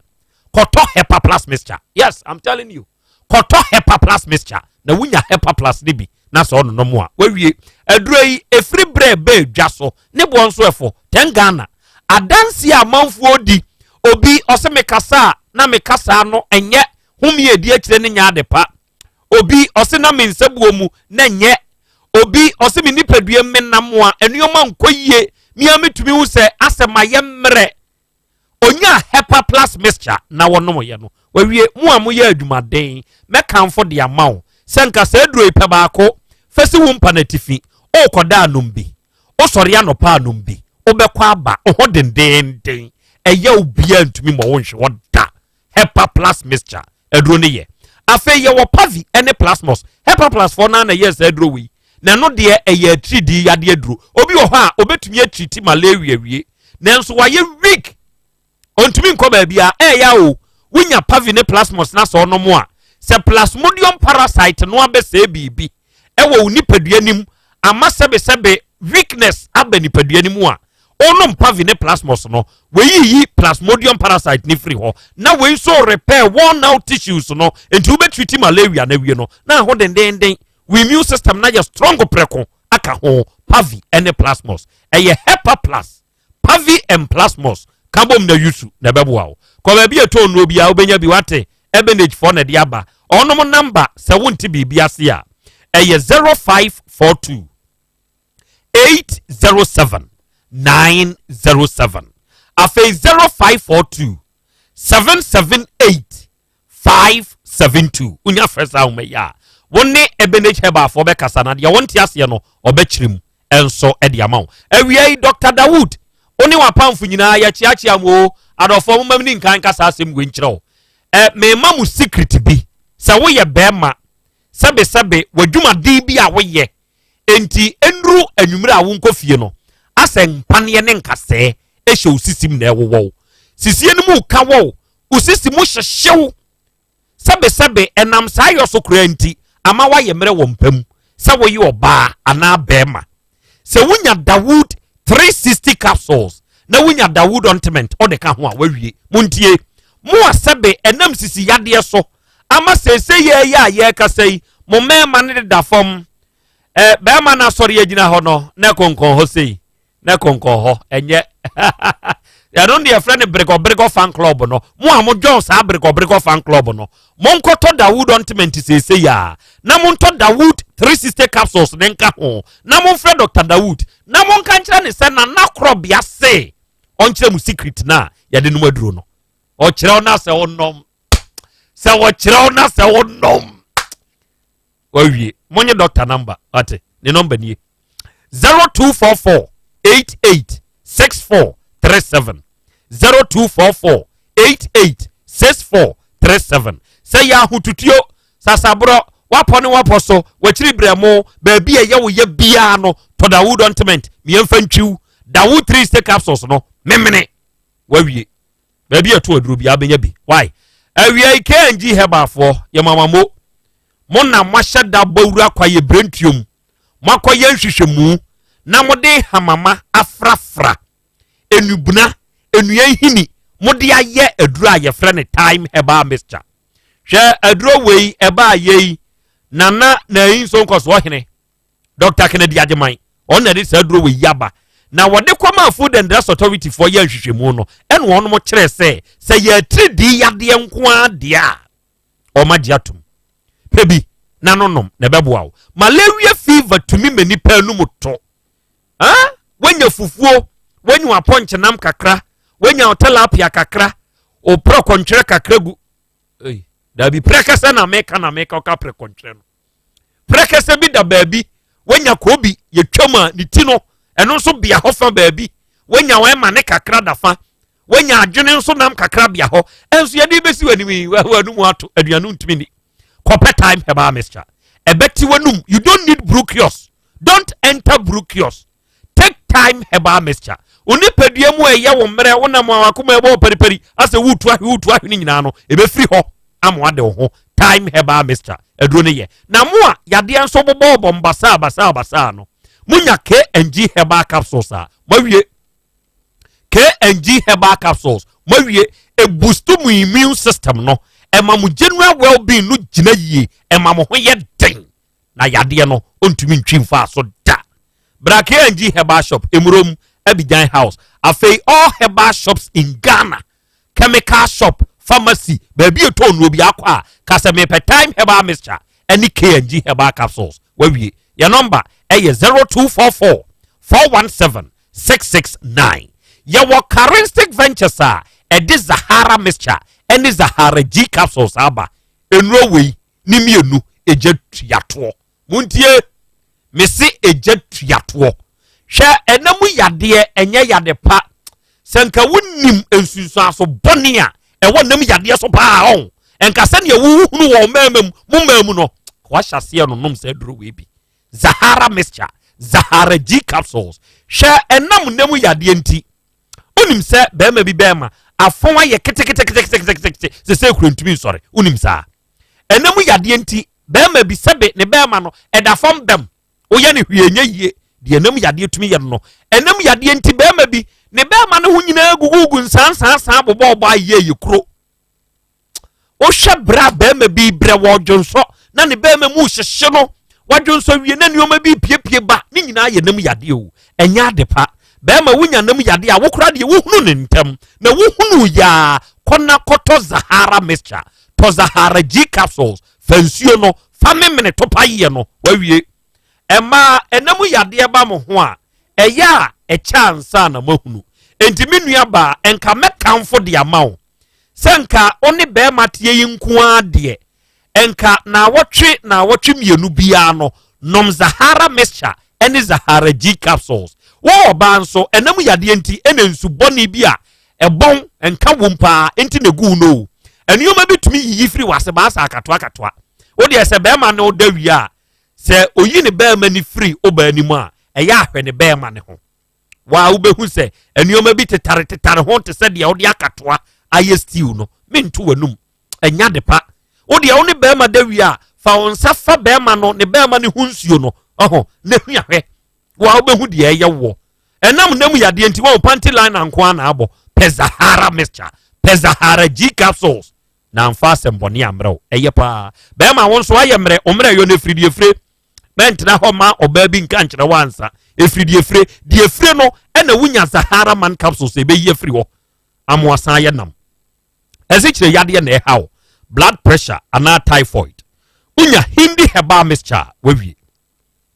Kɔtɔ Hepa Plus mixture. Yes, I'm telling you. Kɔtɔ Hepa Plus mixture na wonya Hepa Plus no bi na sɛ ɔnonom a wawie. Aduro yi ɛfiri berɛ ɛbɛɛ dwa so ne boɔ nso ɛfo 10 Ghana. Adanseɛ a amanfoɔ di obi ɔse mekasa a na me kasaa no ɛnyɛ home a ɛdi akyire no nyɛ ade pa. Obi ɔse na me nsabuo mu na ɛnyɛ. Obi ɔse me nipadua mu menam a nneɛma nkɔ yie me ara metumi hu sɛ asɛ mayɛ mmerɛ. Onyaa Hepa Plus mixture na wɔnomyɛ no. Wawie, mo a moyɛ adwumaden, mɛkamfo de ama wo sɛ nka saa aduro yi pɛ baako fa si wo mpa no atifi, worekɔda a nom bi, wosɔre anɔpa a nom bi, wobɛkɔ aba, wo ho dendeenden, ɛyaw biara ntumi mmɔ wo nhwe hɔ da. Hepa Plus mixture aduro no yɛ. Afei yɛwɔ Pavi ne Plasmos. Hepa Plus foɔ no ara na ɛyɛɛ saa aduro wei. Na ɛno deɛ ɛyɛ atiridii yadeɛ aduro. Obi wɔ hɔ a obetumi atiriti malaria wie, nanso wayɛ weak, ɔntumi nkɔ baabi a ɛyɛ o. Wonya Pavi ne Plasmos na sɛ ɔnom a, sɛ Plasmodium parasite no abɛsɛe biribi ɛwɔ wo nipadua no mu ama sɛbesɛbe weakness aba nipadua no mu a, wonom Pavi ne Plasmos no, wɔyiyi Plasmodium parasite no firi hɔ na wei nso repair worn out tissues no, nti wobɛtriti malaria no awie no na aho dendenden, wo immune system no ayɛ strong prɛko. aka ho pavi ne plasmos ɛyɛ hepa plus pavi and plasmos ka bom na yusu na ɛbɛboa wo kɔ baabi a ɛtɔ nnuro biara wobɛnya bi wate Ebenage foɔ na ɛde aba ɔnom namba sɛ wonte biribi ase a ɛyɛ 0542 807 907 afei 0542 778 572 wonya frɛ saa ahoma yi a wo ne Ebenage Herbalfoɔ bɛkasa na deɛ wonte aseɛ no ɔbɛkyerɛ mu nso de ama wo awia yi Dr. Dawood wo ne w'apamfo nyinaa yɛkyeakyea mo o adɔfoɔ momma meni nkan nka saa asɛm wei nkyerɛ wo ɛ mema mo secret bi sɛ woyɛ bɛrima sɛbesɛbe w'adwumaden bi a woyɛ enti nnuru anwummerɛ a wonkɔ fie no asɛ mpaneɛ ne nkasɛɛ ɛhyɛ wo sisim na ɛwowɔ wo sisie no mu ka wɔ wo sisi mu hyehyew sɛbesɛbe ɛnam saa yɔ so koraa nti ama woayɛ mmerɛ wɔ mpa mu sɛ woyɛ ɔbaa anaa bɛrima sɛ wonya Dawood 360 capsules na wonya Dawood ointment ɔde ka ho a wawie montie mo a sɛbe ɛnam sisi yadeɛ so ama seesei yɛyɛ a yɛrekasa yi mo mmarima no deda fam ɛ bɛrima no asɔre agyina hɔ no na ɛkonkɔn hɔ sei na ɛkonkɔn hɔ ɛnyɛ ɛno deɛ yɛfrɛ no beregɔberegɔ fan club no mo a modwɔn saa beregɔberegɔ fan club no monkɔtɔ Dawood ointment seesei a na montɔ Dawood 360 capsules ne nka ho na momfrɛ Dr. Dawood na monka nkyerɛ ne sɛ nana korɔbea se ɔnkyerɛ mu secret no a yɛde nom aduro no ɔkyerɛw na sɛ wonom sɛ wɔkyerɛw na sɛ wonom wawie monye doctor number ate ne number nie 0244 88 64 37 0244 88 64 37 sɛ yɛ ahotutuo sasaborɔ wapɔ ne wapɔ so wakyiri brɛ mo baabi a ɛyɛ wo yɛ biara no tɔ Dawood ointment mmiɛnfa ntwiw Dawood 3 stick capsules no memene wawie baabi a ɛto aduro biara bɛnya bi why awia yi KNG herbalfoɔ yɛ mama mo mo na moahyɛ da bɔwura kwaeɛ berɛntuom moakɔyɛ nhwehwɛmu na mode hamama afrafra enubena nnua nhini mode ayɛ aduro a yɛfrɛ no time herbal mixture hwɛ aduro wei ɛbaa yei nana na ayi nso nkɔsoɔ hene Dr. Kennedy Agyeman ɔno na ɛde saa aduro wei aba na wɔde kɔmaa Food and Drugs Authority foɔ yɛ nhwehwɛmu no ɛna wɔn kyerɛ sɛ sɛ yɛ atiridii yadeɛ nko ara deɛ a wɔn agye atom pɛ bi na no nom na ɛbɛboa wo malaria fever tumi ma nipa anum to ah wanya fufuo wanya wapɔnkyenam kakra wanya tilapia kakra oprɛ kɔntwerɛ kakra gu ei dabi prɛkɛsɛ na meka na meka ɔka prɛ kɔntwerɛ no prɛkɛsɛ bi da baabi wanya koobi yɛtwam a ne ti no ɛno nso bea hɔ fa baabi wanya wɔn ɛma ne kakra da fa wanya adwene nso nam kakra bea hɔ ɛnso yɛde bɛsi w'anim yi w'anum ato aduane ntumi ni kɔpɛ time herbal mixture ɛbɛte w'anum you don't need brukios don't enter brukios take time herbal mixture onipadua mu a ɛyɛ wo mmerɛ wonam a wakoma ɛbɔ paripari asɛ wotu ahwe wotu ahwe no nyinaa no ɛbɛfiri hɔ ama wade wo ho time herbal mixture aduro no yɛ na mo a yadeɛ nso bobɔɔbɔ mbasaa basaa basaa no monya KNG herbal capsules a moawie KNG herbal capsules moawie ɛboost mo immune system no ɛma mo general well-being no gyina yie ɛma mo ho yɛ den na yadeɛ no ɔntumi ntwi mfaa so da bra KNG herbal shop emurom Abidjan house afei all herbal shops in Ghana chemical shop pharmacy baabi ɛtɔ nnuo bi akɔ a kasɛ mepɛ time herbal mixture ɛne KNG herbal capsules wawie yɛ nɔmba ɛyɛ 0244 417 669 yɛwɔ Charistic Ventures a ɛde Zahara mixture ɛne Zahara G capsules aba nnuro wei ne mmienu egya tuatoɔ montie mese egya tuatoɔ hwɛ ɛna mu yadeɛ ɛnyɛ yade pa sɛ nka wonim nsunsuanso bɔne a ɛwɔ nam yadeɛ so paa ɔn nka sɛdeɛ wohunu wɔ mmarima mu mo mmaa mu no wahyɛ aseɛ no nom sɛ aduro wei bi Zahara mixture Zahara G capsules hwɛ ɛnam nam yadeɛ nti wonim sɛ bɛrima bi bɛrima afɔn ayɛ keteketeketekete sɛ sɛ kura ntumi nsɔre wonim saa ɛnam yadeɛ nti bɛrima bi sɛbe ne bɛrima no ɛda fam bɛm woyɛ ne hwee nyɛ yie deɛ ɛnam yadeɛ tumi yɛ no no ɛnam yadeɛ nti bɛrima bi ne bɛrima no ho nyinaa gugugu nsansansan bobɔ ɔbɔ ayɛ yɛ kuro wohwɛ berɛ a bɛrima bi brɛ wɔ dwonsɔ na ne bɛrima mu hyehye no Wadwonsɔ wie na nneɛma bi repiepie ba, ne nyinaa yɛ nam yadeɛ o. Ɛnyɛ ade pa. Bɛrima wonya nam yadeɛ a, wo koraa deɛ wohunu no ntɛm. Na wohunu yɛ a, kɔ na kɔtɔ Zahara mixture. Tɔ Zahara G capsules, fa nsuo no, fa memene topa yɛ no, wawie. Mmaa, ɛna mu yadeɛ ba mo ho a, ɛyɛ a ɛkyɛ ansa na moahunu. Enti me nua baa, nka mɛkamfo de ama wo sɛ nka wo ne bɛrima teɛ yi nko ara deɛ, nka naawɔtwe naawɔtwe mmienu biara no, nom Zahara mixture ne Zahara G capsules. Wo ɔbaa nso, ɛna mu yadeɛ nti ɛna nsu bɔne bi a ɛbɔn nka wom paa nti na egu wo no o. Nneɛma bi tumi yiyi firi w'ase baasa akatoa akatoa. Wo deɛ sɛ bɛrima ne wo da wie a, Sɛ oyi ne bɛrima ni firi ɔbaa no mu a, ɛyɛ ahwɛ ne bɛrima ne ho. Waa wobɛhu sɛ nneɛma bi tetare tetare ho te sɛ deɛ wode akatoa ayɛ stew no. Mento w'anum. Ɛnya de pa. Wo deɛ wo ne bɛrima da wie a, fa wo nsa fa bɛrima no ne bɛrima ne ho nsuo no ɔho na hwia hwɛ. Waa wobɛhu deɛ ɛyɛ woɔ. Ɛnam nam yadeɛ nti wɔn panty liner nko ara na abɔ. Pɛ Zahara mixture. Pɛ Zahara G capsules. na amfa asɛmbɔne ammrɛ wo. Ɛyɛ paa. Bɛrima wo nso ayɛ mmerɛ, wo mmerɛ yɔ no ɛfiri deɛ ɛfire. Mɛntena hɔ ma ɔbaa bi nka nkyerɛ wo ansa. Ɛfiri deɛ ɛfire. Deɛ ɛfire no ɛna wonya Zahara man capsules ɛbɛyi afiri hɔ. Amoasan ayɛ nam. Ɛsikyire yadeɛ na ɛha wo. Blood pressure anaa typhoid. Wonya Hindi herbal mixture a wawie.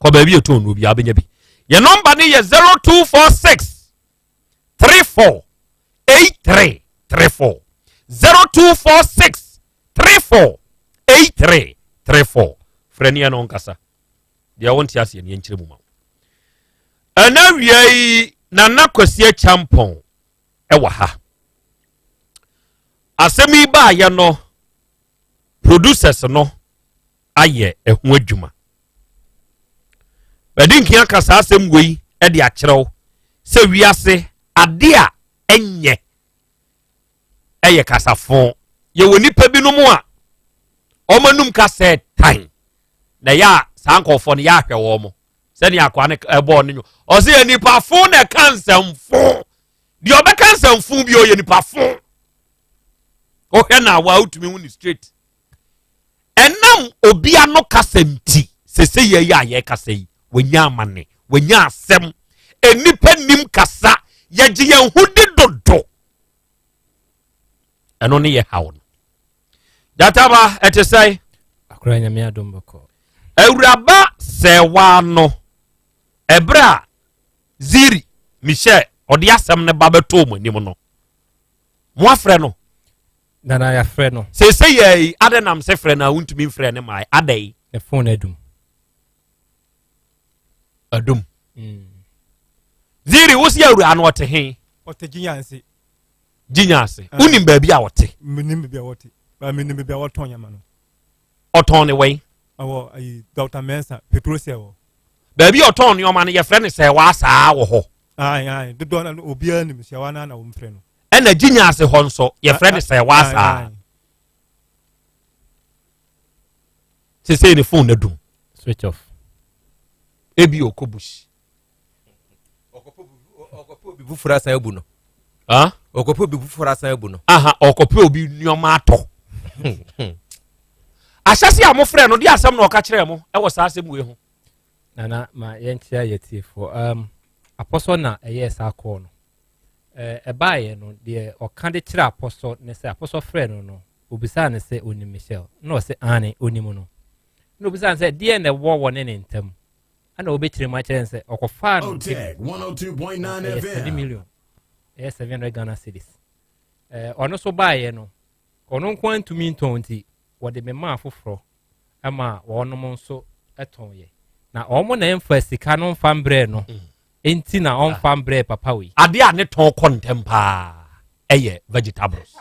Kɔ baabi ɛtɔn no obiara bɛnya bi. Yɛn nɔmba no yɛ 0246 34 83 34 0246 34 83 34 frɛ neɛ no nkasa deɛ wonte aseɛ neɛ nkyerɛ mu ma wo ɛna wia yi nana kwasi akyampɔn ɛwɔ ha asɛm yi baayɛ no producers no ayɛ ɛho adwuma bɛde nkia ka saa asɛm wei de akyerɛw sɛ wiase ade a ɛnyɛ ɛyɛ kasafo yɛwɔ nipa binom a wɔn anum kasa tan na ɛyɛ a saa nkurɔfoɔ no yɛahwɛ wɔn mo sɛnea akoa no ɛbɔɔ no nwo ɔsɛ yɛ nipa fo na ɛka nsɛmfo deɛ ɔbɛka nsɛmfo bi ɔyɛ nipa fo wohwɛ no a wotumi hu ne straight ɛnam obi ano kasa nti sese yɛ yi a yɛkasa yi wanya amane wanya asɛm nnipa nim kasa yɛgye yɛn ho di dodo ɛno ne yɛ haw no gyataba ɛte sɛe akora nyame adom bɔkɔ awuraba sɛwa no ɛberɛ a ziri michelle ɔde asɛm no ba bɛtoo mo anim no mo afrɛ no Nana yɛafrɛ no. Seesei yɛ yi adɛn nam sɛ frɛ no a wontumi mfrɛ ne mae adɛn? Ne phone adum. Adum. Mm. Ziri wo si awura no ɔte he? Ɔte Gyinya ase. Gyinya ase. Ah. Wonim baabi a ɔte? Menim baabi a ɔte. Ba menim baabi a wɔtɔn nyama no. Ɔtɔn ne wɛn? Ɛwɔ ayi Dr. Mensah petrol sɛ wɔ. Baabi a ɔtɔn nneɛma no yɛfrɛ no sɛ waa wɔ hɔ. Ayi ayi dodoɔ no obiara nim sɛ waa na wɔn frɛ no. Ɛna gyinya ase hɔ nso yɛfrɛ no sɛ waa saa. Sesei ne phone na dum. Switch off. Ebi ɔkɔ bush. Ɔkɔpɛ obi foforɔ asan abu no. Ɔkɔpɛ obi foforɔ asan abu no. Aha ɔkɔpɛ obi nneɛma atɔ. Ahyɛse a mofrɛ no de asɛm na ɔka kyerɛɛ mo ɛwɔ saa asɛm wei ho. Nana ma yɛnkyea yɛtiefoɔ. Um, apɔsɔ na ɛyɛɛ saa kɔɔ no. Ɛbaeɛ no deɛ ɔka de kyerɛ apɔsɔ ne sɛ apɔsɔ frɛ no no obisaa no sɛ onim Michelle na ɔsɛ aane onim no. Na obisaa no sɛ deɛ na ɛwɔ wɔ ne ne ntam ɛna wɔbɛkyerɛ mu akyerɛ no sɛ ɔkɔfaa no Otec 102.9 ɛyɛ 7 FM. million ɛyɛ 700 Ghana cedis ɔno nso baeɛ no ɔno nko antumi ntɔn nti wɔde memaa foforɔ ma wɔnom nso tɔn yɛ na wɔn na ɛmfa sika no mfa mbrɛ no nti na ɔmfa mbrɛ papa wei adeɛ a ne tɔn kɔ ntɛm paa ɛyɛ vegetables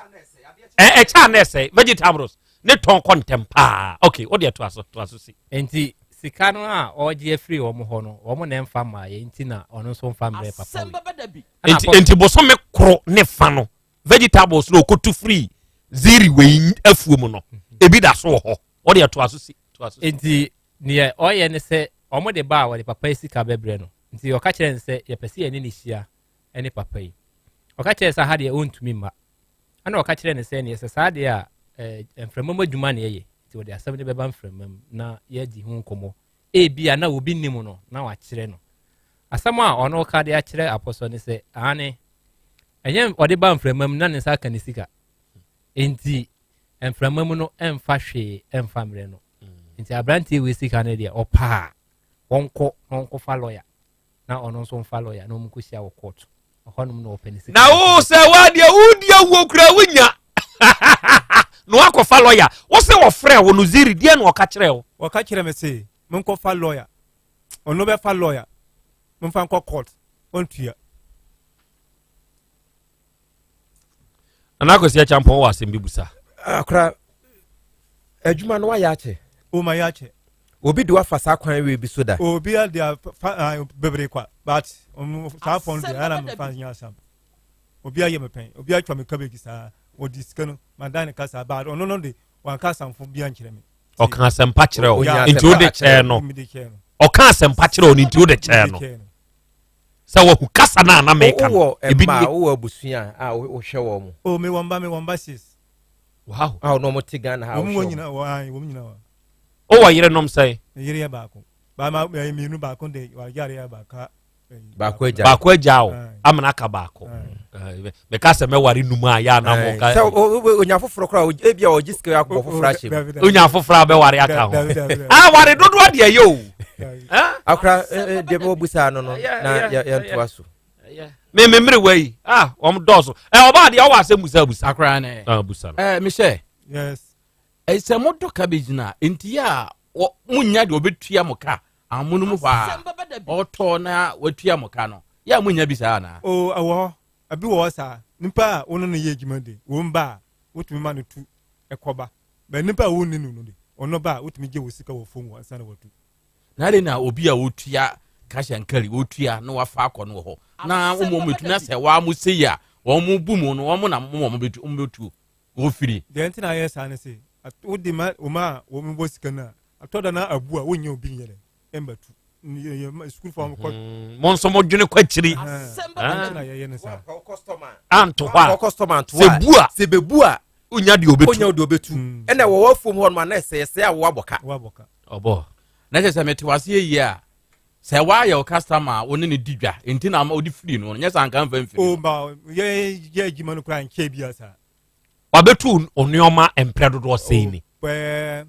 ɛkyɛ a na ɛsɛe vegetables ne tɔn kɔ ntɛm paa ok wo deɛ toa so toa so si nti sika no a ɔregye afiri wɔn hɔ no wɔn na ɛmfa mmaeɛ nti na ɔno nso mfa mbrɛ papa wei nti nti bosome koro ne fa no vegetables no okotu firi ziri wei afuo mu no ebi da so wɔ hɔ wo deɛ toa so si toa so si nti neɛ ɔyɛ ne sɛ wɔn de ba a wɔde papa yi sika bɛbrɛ no nti ɔka kyerɛ no sɛ yɛpɛ sɛ yɛne ne hyia ne papa yi ɔka kyerɛ sɛ ha deɛ ɔntumi mma ɛna ɔka kyerɛ no sɛ neɛ sɛ saa deɛ a mframa mu adwuma na ɛyɛ nti wɔde asɛm no bɛba mframa mu na yɛadi ho nkɔmmɔ. Ebia na obi nnim no na wakyerɛ no. Asɛm a ɔno ka de akyerɛ apɔsɔ ne sɛ, aane, ɛnyɛ ɔde ba mframa mu na ne nsa aka ne sika. Enti mframa mu no ɛmfa hwee ɛmfa mmerɛ no. Nti aberanteɛ wei sika no deɛ ɔpɛ a ɔnkɔ na ɔnkɔfa lɔya na ɔno nso mfa lɔya na wɔn nkɔhyia wɔ court. Ɛhɔnom na ɔpɛ ne sika. Na wo sɛ wadeɛ wodi awuo kura wonya na wakɔfa lɔya wo se wɔfrɛ wo no ziri deɛ na ɔka kyerɛ wo. Wɔka kyerɛ me se menkɔfa lɔya ɔno bɛfa lɔya memfa nkɔ court ɔntua. Nana Akwasi Acheampong wɔ asɛm bi busa. Akora adwuma no wayɛ akyɛ. O ma yɛ akyɛ. Obi de wafa saa kwan wei bi so da. Obi de afa bebree kwa but saa fɔn deɛ ɛna mefa nyɛ asam. Obi ayɛ me pɛn obi atwa me cabbage saa wɔde sika no ma dan ne ka saa but ɔno no de wanka asamfo bi ankyerɛ me. Ɔka asɛmpa kyerɛ wo nti wode kyɛɛ no. Ɔka asɛmpa kyerɛ wo nti wode kyɛɛ no. Sɛ wahu kasa no a na meka no. Ebi nie. Wowɔ abusua a wohwɛ wɔn mo. O me wɔn ba me wɔn ba sis. Wow. A wɔn wɔn te Ghana ha wohwɛ wɔn. Wɔn nyina wɔn wɔn nyina wɔn. Wowɔ yerenom sɛn? Me yere yɛ baako. Baama ɛyɛ mmienu baako de wayare yɛ baako. Baako agya. Baako agya o amena aka baako. Meka sɛ mɛware num a yɛ anam ɔka. Sɛ onya foforɔ koraa ebi a ɔgye sika akɔbɔ foforɔ ahyɛ mu. Onya foforɔ a bɛware aka ho. Ah ware dodoɔ deɛ yɛ o. Akora deɛ bɛwɔ busaa no no na yɛntoa so. Me me mmere wɔ yi ah wɔn dɔɔso ɛ ɔbaa deɛ ɔwɔ asɛm busa busa. Akora ne. Ah busa no. Ɛɛ mehyɛ. Yes. Sɛ modɔ cabbage no a nti yɛ a monnya deɛ ɔbɛtua mo ka amono mu hɔ a ɔtɔ na watua mo ka no yɛ a monnya bi saa anaa? O ɛwɔ hɔ ebi wɔ hɔ saa nipa a wo ne no yɛ adwuma de wɔn ba a wotumi ma no tu ɛkɔba bɛn nipa a wonni no no de ɔno ba a wotumi gye wo sika wɔ fam hɔ ansa na watu. Na adɛn na obi a ɔtua cash and carry ɔtua na wafa akɔ no wɔ hɔ na wɔn wɔn bɛtumi asɛ wɔn a mo sei a wɔn mo bu mu no wɔn na mo wɔn bɛtu wɔn bɛtuo wɔfiri. Deɛ nti na ayɛ saa ne se wode ma wɔn a wɔn bɔ sika no a atɔ da na abu a wonnya obi nyɛ dɛ mmɛtu sukuufoɔ a wɔkɔ. Mm, mo nso mo dwene kɔ akyiri. Nti na yɛyɛ ne saa. Anto hɔ a sɛ bu a sɛ bɛbu a wonya deɛ ɔbɛtu wonya deɛ ɔbɛtu mm. ɛna wɔwɔ afuom hɔ nom a na ɛsɛɛsɛɛ a wɔabɔ ka ɔbɔ na kyɛ sɛ mete waseɛ yie a sɛ woayɛ wo customer a wo ne no di dwa nti na ama wode firi no nyɛ sɛ anka mfa mfiri o ba yɛ yɛ adwuma no koraa nkyɛ bia saa wabɛtu nneɛma mprɛ dodoɔ sɛn ni pɛɛ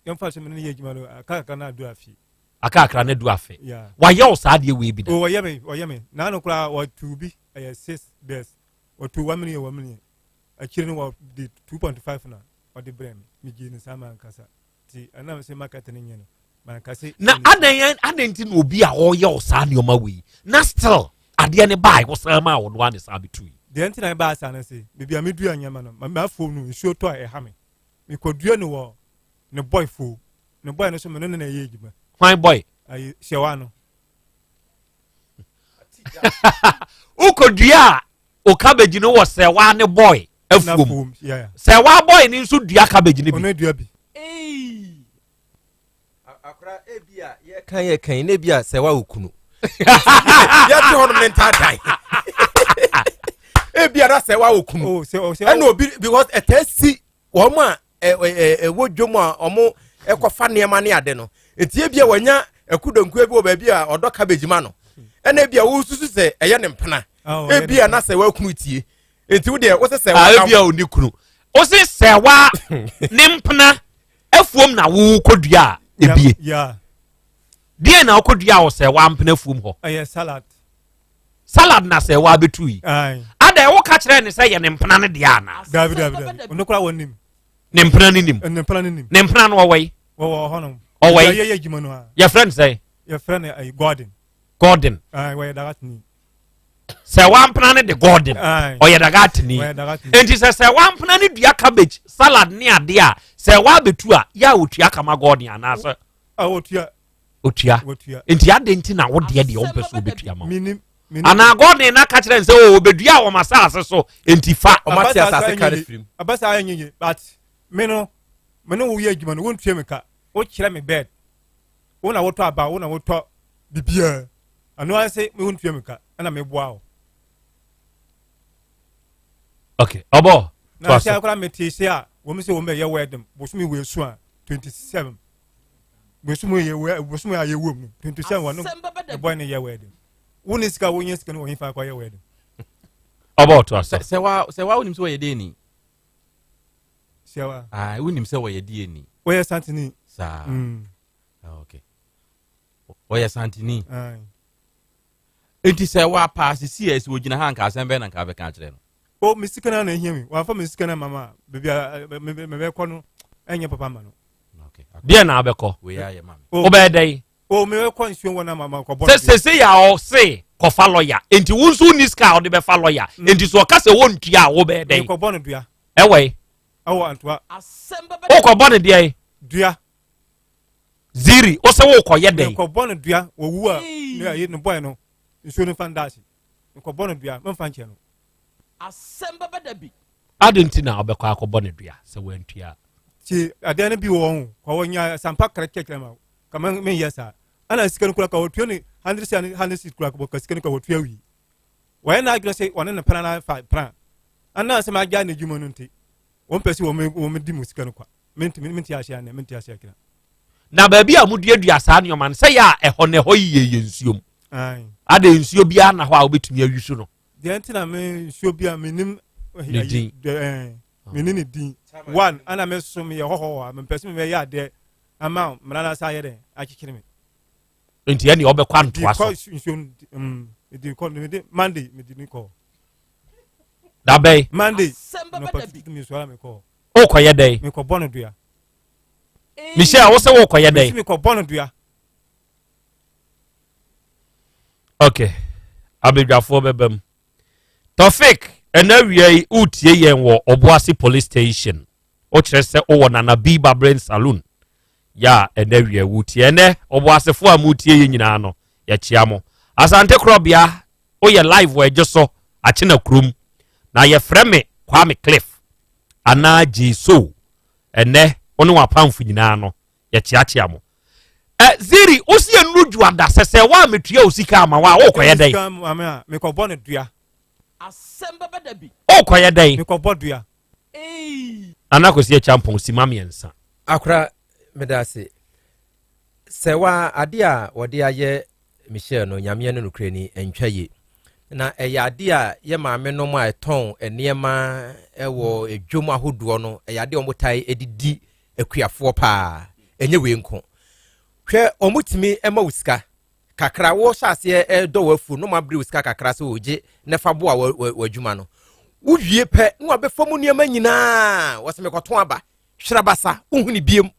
yɛmfa sɛ mene yɛ adwuma no akakra no adu afe akakra no adu afe wayɛ wo saa adeɛ wei bi da ɔyɛ me ɔyɛ me naano koraa wɔtu bi ɛyɛ six days wɔtu one million one million akyire no wɔde 2.5 na ɔde brɛ me megyee no saa mankasa nti ɛnam sɛ market no nyɛ no mankasa na adɛn adɛn nti na obi a ɔreyɛ wo saa nneɛma wei na still adeɛ no baa wosan maa wɔn a ne saa bɛtu yi deɛ nti na ɛbaa saa no se baabi a medua nneɛma no m'afuom no nsuo tɔ a ɛha me mekɔdua no wɔ ne boy fuo ne boy no so me ne no na ɛyɛ adwuma hwan boy ayi hyɛwa no wokɔdua a o cabbage no wɔ sɛwa ne boy afuom sɛwa boy no nso dua cabbage no bi ɔno dua bi akora ebi a yɛka yɛka yi na ebi a sɛwa okunu yɛte hɔ nom ne ntaadan ebi a na sɛwa okunu oh, ɛna obi because ɛtɛ si wɔn a ɛwɔ dwom a wɔn ɛkɔfa nneɛma ne ade no nti ebi a wɔnya akudonkua bi wɔ baabi a ɔdɔ cabbage ma no ɛna ebi a wɔsusu sɛ ɛyɛ ne mpena oh, ebi a na sɛ wakunu tie nti wo deɛ wosɛ sɛ wa ebi a oni kunu wosɛ sɛ wa ne mpena afuom na wo kɔdua a ebie deɛ na wokɔdua wɔ sɛ wa mpena afuom hɔ ɛyɛ salad salad na sɛ wa abɛtu yi ada ɛwo ka kyerɛ ne sɛ yɛ ne mpena no deɛ anaa dabi dabi dabi ɔno koraa wɔnim ne mpena no nim ne mpena no nim ne mpena no ɔwɔ yi wɔwɔ hɔnom ɔwɔ yi yɛyɛ adwuma no a yɛfrɛ no sɛ yɛfrɛ no ayi gordon gordon wɔyɛ dagatini sɛ wampena no de gordon ɔyɛ dagatini nti sɛ sɛ wampena no dua cabbage salad ne adeɛ a sɛ wabɛtu a yɛ a ɔtua kama gordon anaasɛ ɔtua otua nti adɛn nti na wo deɛ deɛ wompɛ so wobɛtua ma anaa gordon na ka kyerɛ n sɛ o obɛdua wɔ m'asase so nti fa ɔmate asase ka no firim abasa ayɛ nyinyi but me no me ne wo yɛ adwuma no wontua me ka wokyerɛ me bed wo na wotɔ aba wo na wotɔ bibiaa ɛno ara sɛ me wontua me ka ɛna meboa wo okay ɔbɔ na sɛ akora mete se a wɔm sɛ wɔm bɛyɛ wedding bosome wei so a 27. Bosom yɛ wɛ bosom a yɛwɔ mu 27 wɔn ne boy ne yɛ wedding. Wo ne sika wo nyɛ sika no wɔ hefa akɔyɛ wedding. Ɔbɔ ɔto aso. Sɛ wa sɛ wa wonim sɛ wɔyɛ deɛ ni. Sɛ wa. Ah, wonim sɛ wɔyɛ deɛ ni. Wɔyɛ santini. Saa. Mm. Ah, okay. Wɔyɛ santini. Aye. Enti sɛ wa paa sisi a sɛ wɔgyina ha nka asɛm bɛn na nka bɛka akyerɛ no. O me sika no na ehia mi. Wɔamfa me sika no ama ma baabi a mebɛkɔ no ɛnyɛ papa ma no. Deɛ na abɛkɔ. Wobɛyɛ dɛn? O mebɛkɔ nsuo wɔ no ama ma kɔbɔ. Sɛ sese yɛ a ɔse kɔfa lɔya. Enti wo nso wonni sika a wode bɛfa lɔya. Mm. Enti so ɔka sɛ wɔntua a wobɛyɛ dɛn? Mekɔbɔ no dua. Ɛwɔ yi. Ɛwɔ antoa. Wokɔbɔ no deɛ? Dua. Ziri, wo sɛ wokɔyɛ dɛn? Mekɔbɔ no dua, wɔwu a ne bɔɛ no nsuo no mfa ndaase. Mekɔbɔ no dua, memfa nkyɛ no. Asɛm bɛba da bi. Adɛn nti na wobɛkɔ akɔbɔ no dua sɛ wantua a? Ti adeɛ no bi wɔ ho, kɔ wɔnya sampa kra kyerɛkyerɛ ma ka menyɛ saa. Ana sika no kura ka wɔtua ne hundred cedi hundred cedi kura ka sika no ka wɔtua wi. Wɔyɛ n'adwene sɛ wɔne ne pena na fa pena. Ana sɛ magya ne dwuma no nti, wɔn pɛ sɛ wɔn di mu sika no kwa. Mentumi mente aseɛ anɛ mente aseɛ kena. Na baabi a moduadua saa nneɛma no sɛ yɛ a ɛhɔ na ɛhɔ yiye yɛ nsuom. Ada nsuo biara na hɔ a wobɛtumi awi so no. Deɛ nti na me nsuo bi a menim ne din menim ne din one ana me so meyɛ hɔhɔ wɔ ha mempɛ sɛ mebɛyɛ adeɛ ama mmara no asa ayɛ dɛn akyekyere me. Nti ɛne ɔbɛkɔ antoa so. Nsuo mm, mede kɔ mede Monday mede ne kɔ. Dabɛn. Monday nɔpa tutu mi so ara mekɔ. Wokɔyɛ dɛn? Mekɔbɔ no dua. Michelle, wo sɛ wokɔyɛ dɛn? Mesi mekɔbɔ no dua. Okay. Abadwafoɔ bɛba mu. Tɔfik, ɛna awia yi wotie yɛn wɔ Ɔboase police station. Wokyerɛ sɛ wowɔ Nana B Barbering Saloon. Yɛ a ɛna awia wotie. Ɛnɛ Ɔboasefoɔ a motie yɛ nyinaa no, yɛkyea mo. Asante Korɔbea, woyɛ live wɔ Ɛgye so, Akyena kurom. Na yɛfrɛ me Kwame Cliff. anaa Jesu ɛnɛ wo ne w'apamfo nyinaa no yɛkyeakyea mo ɛ ziri wosi nnuru dwuada sɛ sɛ wa metua wo sika ama wa wokɔyɛ dɛn mekɔbɔ no dua wokɔyɛ dɛn mekɔbɔ dua nana kɔsi akyampɔn sima mmiɛnsa akora meda ase sɛ wa ade a wɔde ayɛ Michelle no, Nyame ne nokorɛ ni, ɛntwa yie. Na ɛyɛ adeɛ a yɛ maame nom a ɛtɔn nneɛma wɔ dwom ahodoɔ no, ɛyɛ adeɛ a wɔtae de di akuafoɔ paa. Ɛnyɛ wei nko. Hwɛ, wɔtumi ma wo sika kakra, wohyɛ aseɛ dɔ w'afuo no, wɔabrɛ wo sika kakra sɛ wɔgye na fa boa w'adwuma no. Wowie pɛ na wabɛfa mu nneɛma nyinaa, wɔsɛ mekɔtɔn aba, hwerɛbasa, wohu ne biem.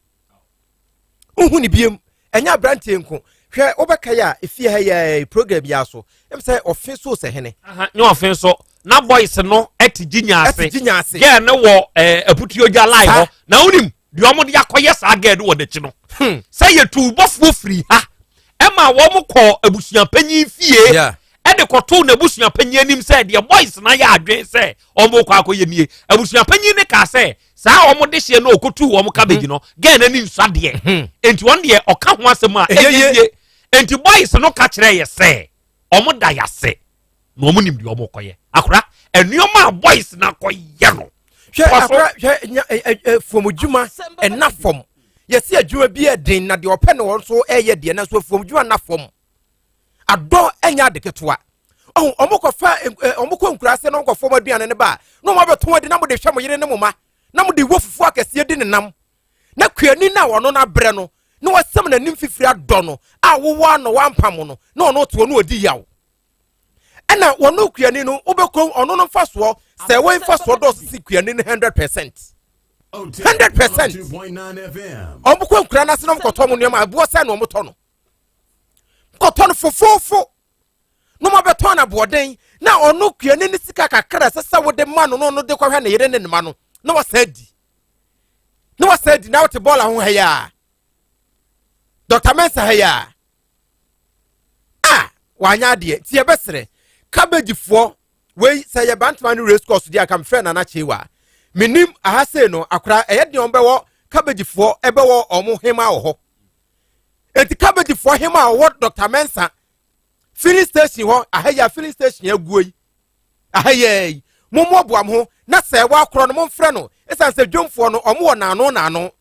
wohu ne biem ɛnyɛ aberanteɛ nko hwɛ wobɛkae a ɛfie ha yɛ program yi so ɛm sɛ ɔfe so sɛ hene nyɛ ɔfe so na boys no ɛte gyinya ase gyinya ase girl no wɔ ɛɛ aputuogya line hɔ na wonim deɛ wɔn de akɔyɛ saa girl no wɔ n'akyi no hmm. sɛ yɛtu bɔfoɔ firi ha ɛma wɔn kɔ abusuapanyin fie ɛde kɔtoo n'abusuapanyin anim sɛ deɛ boys na yɛ adwene sɛ wɔn kɔ akɔyɛ nie abusuapanyin ne kaa sɛ saa wɔn de hyɛ no okotu wɔn cabbage no gɛn n'ani nsɔ adeɛ mhm. nti wɔn deɛ ɔka ho asɛm a ɛyɛ yie nti boys no ka kyerɛ yɛ sɛ wɔn da yase na wɔn nim deɛ wɔn kɔyɛ akora nneɛma a boys na kɔyɛ no. hwɛ akora hwɛ nya ɛ ɛ fam dwuma ɛna fam yɛsi adwuma bi ɛden na deɛ ɔpɛ na wɔn nso ɛyɛ deɛ na nso fam dwuma na fam adɔ ɛnyɛ ade ketewa ɔho ɔmo kɔfa ɔmo kɔ nkuraase na ɔmo kɔfa ɔmo aduane no ba a na ɔmo abɛtɔn adi na mo de hwɛ mo yere ne mo ma na mo de wɔ fufuo akɛseɛ di ne nam na kuani no a ɔno n'abrɛ no na wasɛm n'anim fifiri adɔ no a wowɔ ano wampam no na ɔno te ɔno ɔdi yaw ɛna wɔn kuani no wobɛkɔ ɔno no mfasoɔ sɛ wɔn mfasoɔ dɔɔso si kuani no 100% 100% ɔmo kɔ nkura n'ase na ɔmo kɔtɔ ɔmo nneɛma aboɔ sɛ na ɔmo tɔ no kɔtɔ no fofoofo na ɔmo abɛtɔn no aboɔden na ɔno kuani ne sika kakra ɛsɛ sɛ wode ma no na ɔno de kɔhwɛ ne yere ne ne ma no na wasa di na wasa di na wote bɔɔla ho ha yi a Dr. Mensa ha yi a a wanyɛ adeɛ nti yɛbɛsrɛ kabegyifoɔ wei sɛ yɛ bantama no race course deɛ anka mefrɛ nana kyewa menim aha sei no akora ɛyɛ deɛ ɔmbɛwɔ kabegyifoɔ ɛbɛwɔ ɔmo hema wɔ hɔ enti kabegyifoɔ hema a ɔwɔ Dr. Mensa filling station hɔ aha yi a filling station aguo yi aha yi yi mommoaboa mo ho na sɛ ɛwɔ akorɔ no momfrɛ no ɛsiane sɛ dwomfoɔ no ɔmo wɔ naano naano.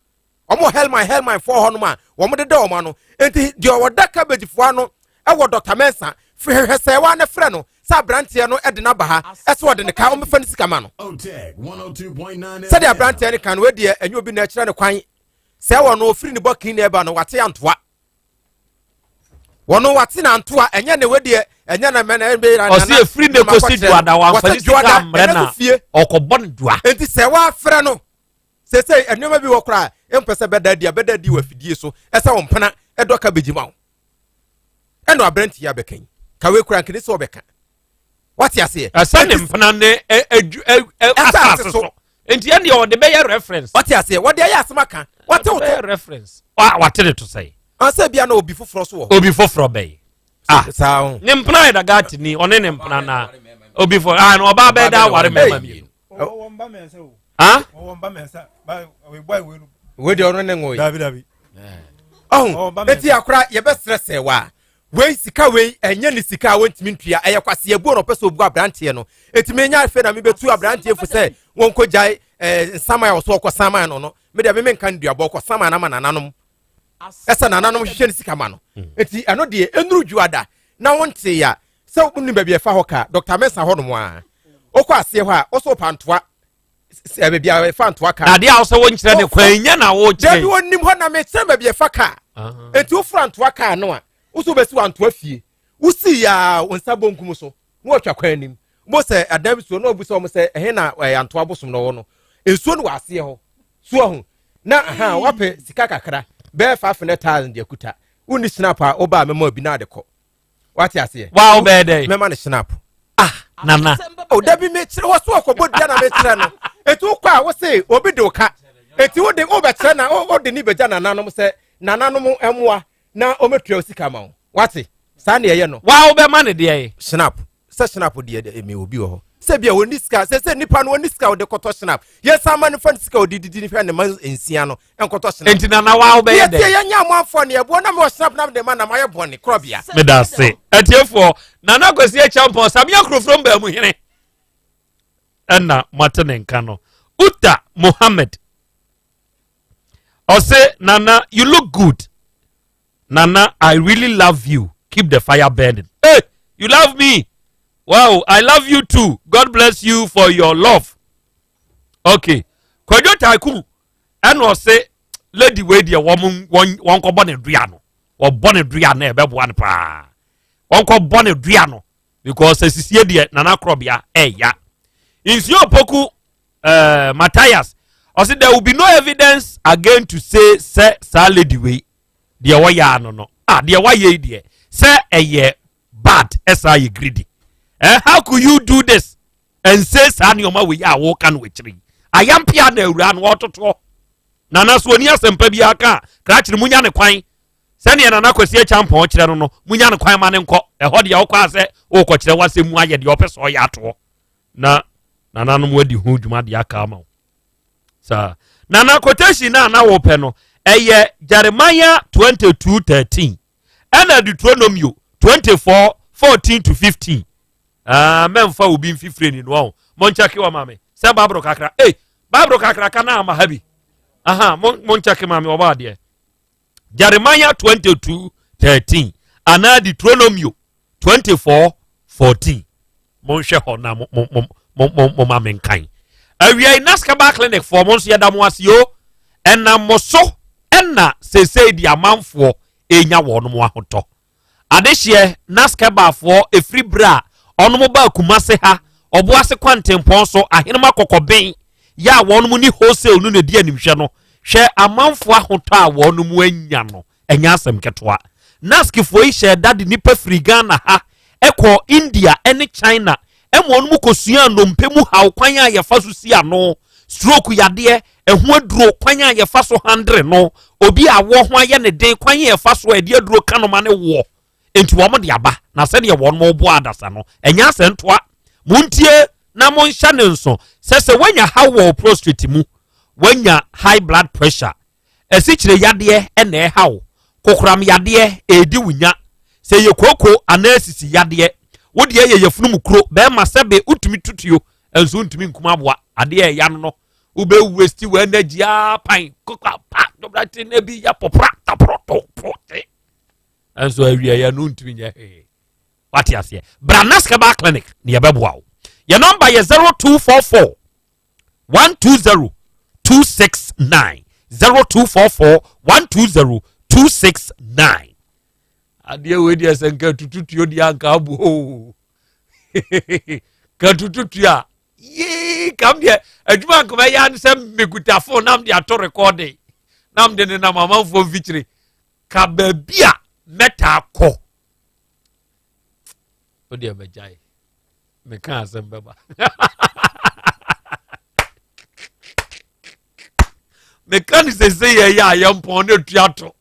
Wɔn hellman hellman foɔ hɔnom a wɔn deda wɔn ano. Nti deɛ ɔda cabbage foɔ ano ɛwɔ Dr. Mensa hwehwɛ sɛ ɛwɔ ne frɛ no sɛ aberanteɛ no de n'aba ha ɛsɛ ɔde ne ka wɔn fɛ ne sika ma no. Sɛdeɛ aberanteɛ no ka no ɛdeɛ ɛnyɛ obi na ɛkyerɛ ne kwan sɛ wɔ no ofiri ne bɔ kin na ɛba no wate antoa wɔn wate na antoa ɛnyɛ ne wedeɛ ɛnyɛ na mɛ na ɛbɛ na ɔsi efiri ne kosi duada wanfa ne sika mmerɛ na ɔkɔbɔ ne dua. Nti sɛ wafrɛ no sese nneɛma bi wɔ koraa mpɛ sɛ bɛda adi a bɛda adi wɔ afidie so ɛsɛ wɔn mpena ɛdɔ ka bɛgyi ma wo ɛna aberante yi abɛka yi kawe kura nkene sɛ ɔbɛka wate aseɛ ɛsɛ ne mpena ne asase so nti ɛne ɔde bɛyɛ reference wate aseɛ wɔde ayɛ asɛm aka wate wo to reference wate ne to sɛ asɛ bia na obi foforɔ so wɔ hɔ obi foforɔ bɛyi ah saa ho ne mpena yɛ daga ni ɔne ne mpena na obi foforɔ ah na ɔbaa bɛyɛ da aware mmarima mmienu ah wei deɛ ɔno ne ŋo yi ɔho eti akora yɛbɛsrɛ sɛ wa wei sika wei ɛnyɛ ne sika a wɔntumi ntua ɛyɛ kwasi ebuo na ɔpɛ sɛ obu aberanteɛ no eti menya afei na mebɛtu aberanteɛ fo sɛ wɔnkɔ gyae ɛɛ nsaman a ɔso ɔkɔ saman no no me deɛ meme nka nduabɔ ɔkɔ saman ama nananom ɛsɛ nananom hwehwɛ ne sika ma no eti ɛno deɛ enuru dwuada na wɔnte ya sɛ wonim baabi ɛfa hɔ ka dr mensa hɔ nom a wokɔ aseɛ hɔ a wosɛ wopa ntoa baabi a ɛfa ntoa ka adeɛ a wosɛ wonkyerɛ ne kwan nya na wokyerɛ dabi wɔnim hɔ na mekyerɛ baabi ɛfa kaa enti wofura ntoa kaa no a wosɛ wobɛsi wɔ antoa fie wosii a wo nsa bonkum so na wɔatwa kwan anim bo sɛ adam suo na ɔbu sɛ ɔmo sɛ ɛhe na ɛyɛ antoa bosom na ɔwɔ no nsuo no wɔ aseɛ hɔ so ahu na aha wapɛ sika kakra bɛyɛ 500,000 deɛ kuta wonni snap a wobaa mɛma obi na ade kɔ wate aseɛ. wa wo bɛyɛ dɛ. mɛma no snap. ah nana. o dabi mekyerɛ wɔ so ɔkɔbɔ dua na mekyerɛ no eti wokɔ a wose obi de wo ka eti wode wobɛkyerɛ na wode ne bɛgya nananom sɛ nananom mmoa na ɔmɛtua wo sika ma wo wate saa ne ɛyɛ no. wa wo bɛma ne deɛ. snap sɛ snap deɛ deɛ emi obi wɔ hɔ sɛ bia wɔni sika sɛ sɛ nipa no wɔni sika wɔde kɔtɔ snap yɛn san ma no fa sika wɔde didi ne hwɛ ne ma nsia no nkɔtɔ snap. Nti nana wa wobɛyɛ dɛ. Yɛtie yɛn nyɛ amanfoɔ ne ɛboɔ na mewɔ snap na mede ma na mayɛ bɔne korɔbea. Meda ase atiefoɔ Nana Kwasi Acheampong Samia Kurofrom baamu hene ɛna moate ne nka no. Uta Mohammed ɔse Nana you look good Nana I really love you keep the fire burning. Hey, you love me wow I love you too God bless you for your love. Okay Kwadwo Tycoon ɛna ɔse lady wei deɛ wɔn wɔn wɔnkɔbɔ ne dua no wɔbɔ ne dua no ɛbɛboa no paa wɔnkɔbɔ ne dua no because asisie deɛ nana korɔbea ɛya nsuo opoku ɛɛ uh, Matthias ɔse there will be no evidence again to say sɛ saa lady wei deɛ wɔyɛ ano no ah deɛ wɔayɛ yi deɛ sɛ ɛyɛ bad ɛsa yɛ greedy eh, how could you do this ɛnse saa nneɛma wei a wɔka no akyiri yi ayampea na awura no wɔtotoɔ nana so oni asɛmpa bi aka krakyere munya ne kwan sɛdeɛ nana kwasi akya mpɔn kyerɛ no no munya ne kwan ma ne nkɔ ɛhɔ deɛ wokɔ a sɛ wokɔkyerɛ w'asɛm mu ayɛ deɛ ɔpɛ sɛ ɔyɛ atoɔ na nananom adi ho dwuma deɛ aka ama wo saa nana quotation no a na wopɛ no ɛyɛ Jeremiah 22:13 ɛna Deuteronomio 24 14 to 15 ah mɛmfa obi mfifire ni no ɔho monkyɛke wɔ ma me sɛ babro kakra ei babro kakra ka na ama ha bi aha monkyɛke ma me ɔbɔ adeɛ Jeremiah 22 13 anaa Deuteronomio 24 14 monhwɛ hɔ na mo ma me nkan awiai naskaba clinic foɔ mo nso yɛda mo ase o ɛnam mo so ɛna seesei di amanfoɔ ɛnya wɔn mo ahotɔ adehyeɛ naskebafoɔ ɛfiri berɛ a ɔnom baa Kumase ha ɔboase kwantempɔn so ahenema kɔkɔben yɛ a wɔnom ne wholesale no na ɛdi animhwɛ no hwɛ amanfoɔ ahotɔ a wɔnom anya no ɛnyɛ asɛm ketewa naskifoɔ yi hyɛ da de nipa firi Ghana ha ɛkɔ India ɛne China ɛma wɔnom kɔsua nnompe mu haw kwan a yɛfa so si ano stroke yadeɛ ɛho aduro kwan a yɛfa so handle no obi a wɔ ho ayɛ ne den kwan a yɛfa so a ɛde aduro ka no ma ne woɔ nti wɔn de aba na sɛdeɛ wɔn boa adasa no ɛnyɛ asɛntoa montie na monhyɛ ne nso sɛ sɛ woanya haw wɔ prostate mu woanya high blood pressure asikyire yadeɛ ɛna ɛha wo kokoram yadeɛ ɛredi wo nya sɛ yɛ kooko anaa sisi yadeɛ wo deɛ yɛ yɛfunu mu kuro bɛrima sɛbe wotumi tutuo nso ntumi nkum aboa adeɛ ɛya no no. Wobɛ waste wɔ energy a pan koka pa dɔbrate na bi yɛ pɔpra taporɔ to po te. Ɛnso awieɛ no ntumi nyɛ hwee. Wate aseɛ. Bra Nask Herbal Clinic na yɛbɛboa wo. Yɛ nɔmba yɛ 0244 120 269 0244 120 269. Adeɛ wei deɛ sɛ nka tututuo deɛ anka abo o. Ka tututuo a yee kam deɛ adwuma nka bɛyɛ ane sɛ mekuta fon nam de ato rekɔde nam de nenam amanfoɔ mfikyire ka baabi a mɛtaa kɔ wo deɛ mɛgyae meka asɛm bɛba meka ne sese yɛ yɛ a yɛmpɔn ne tua to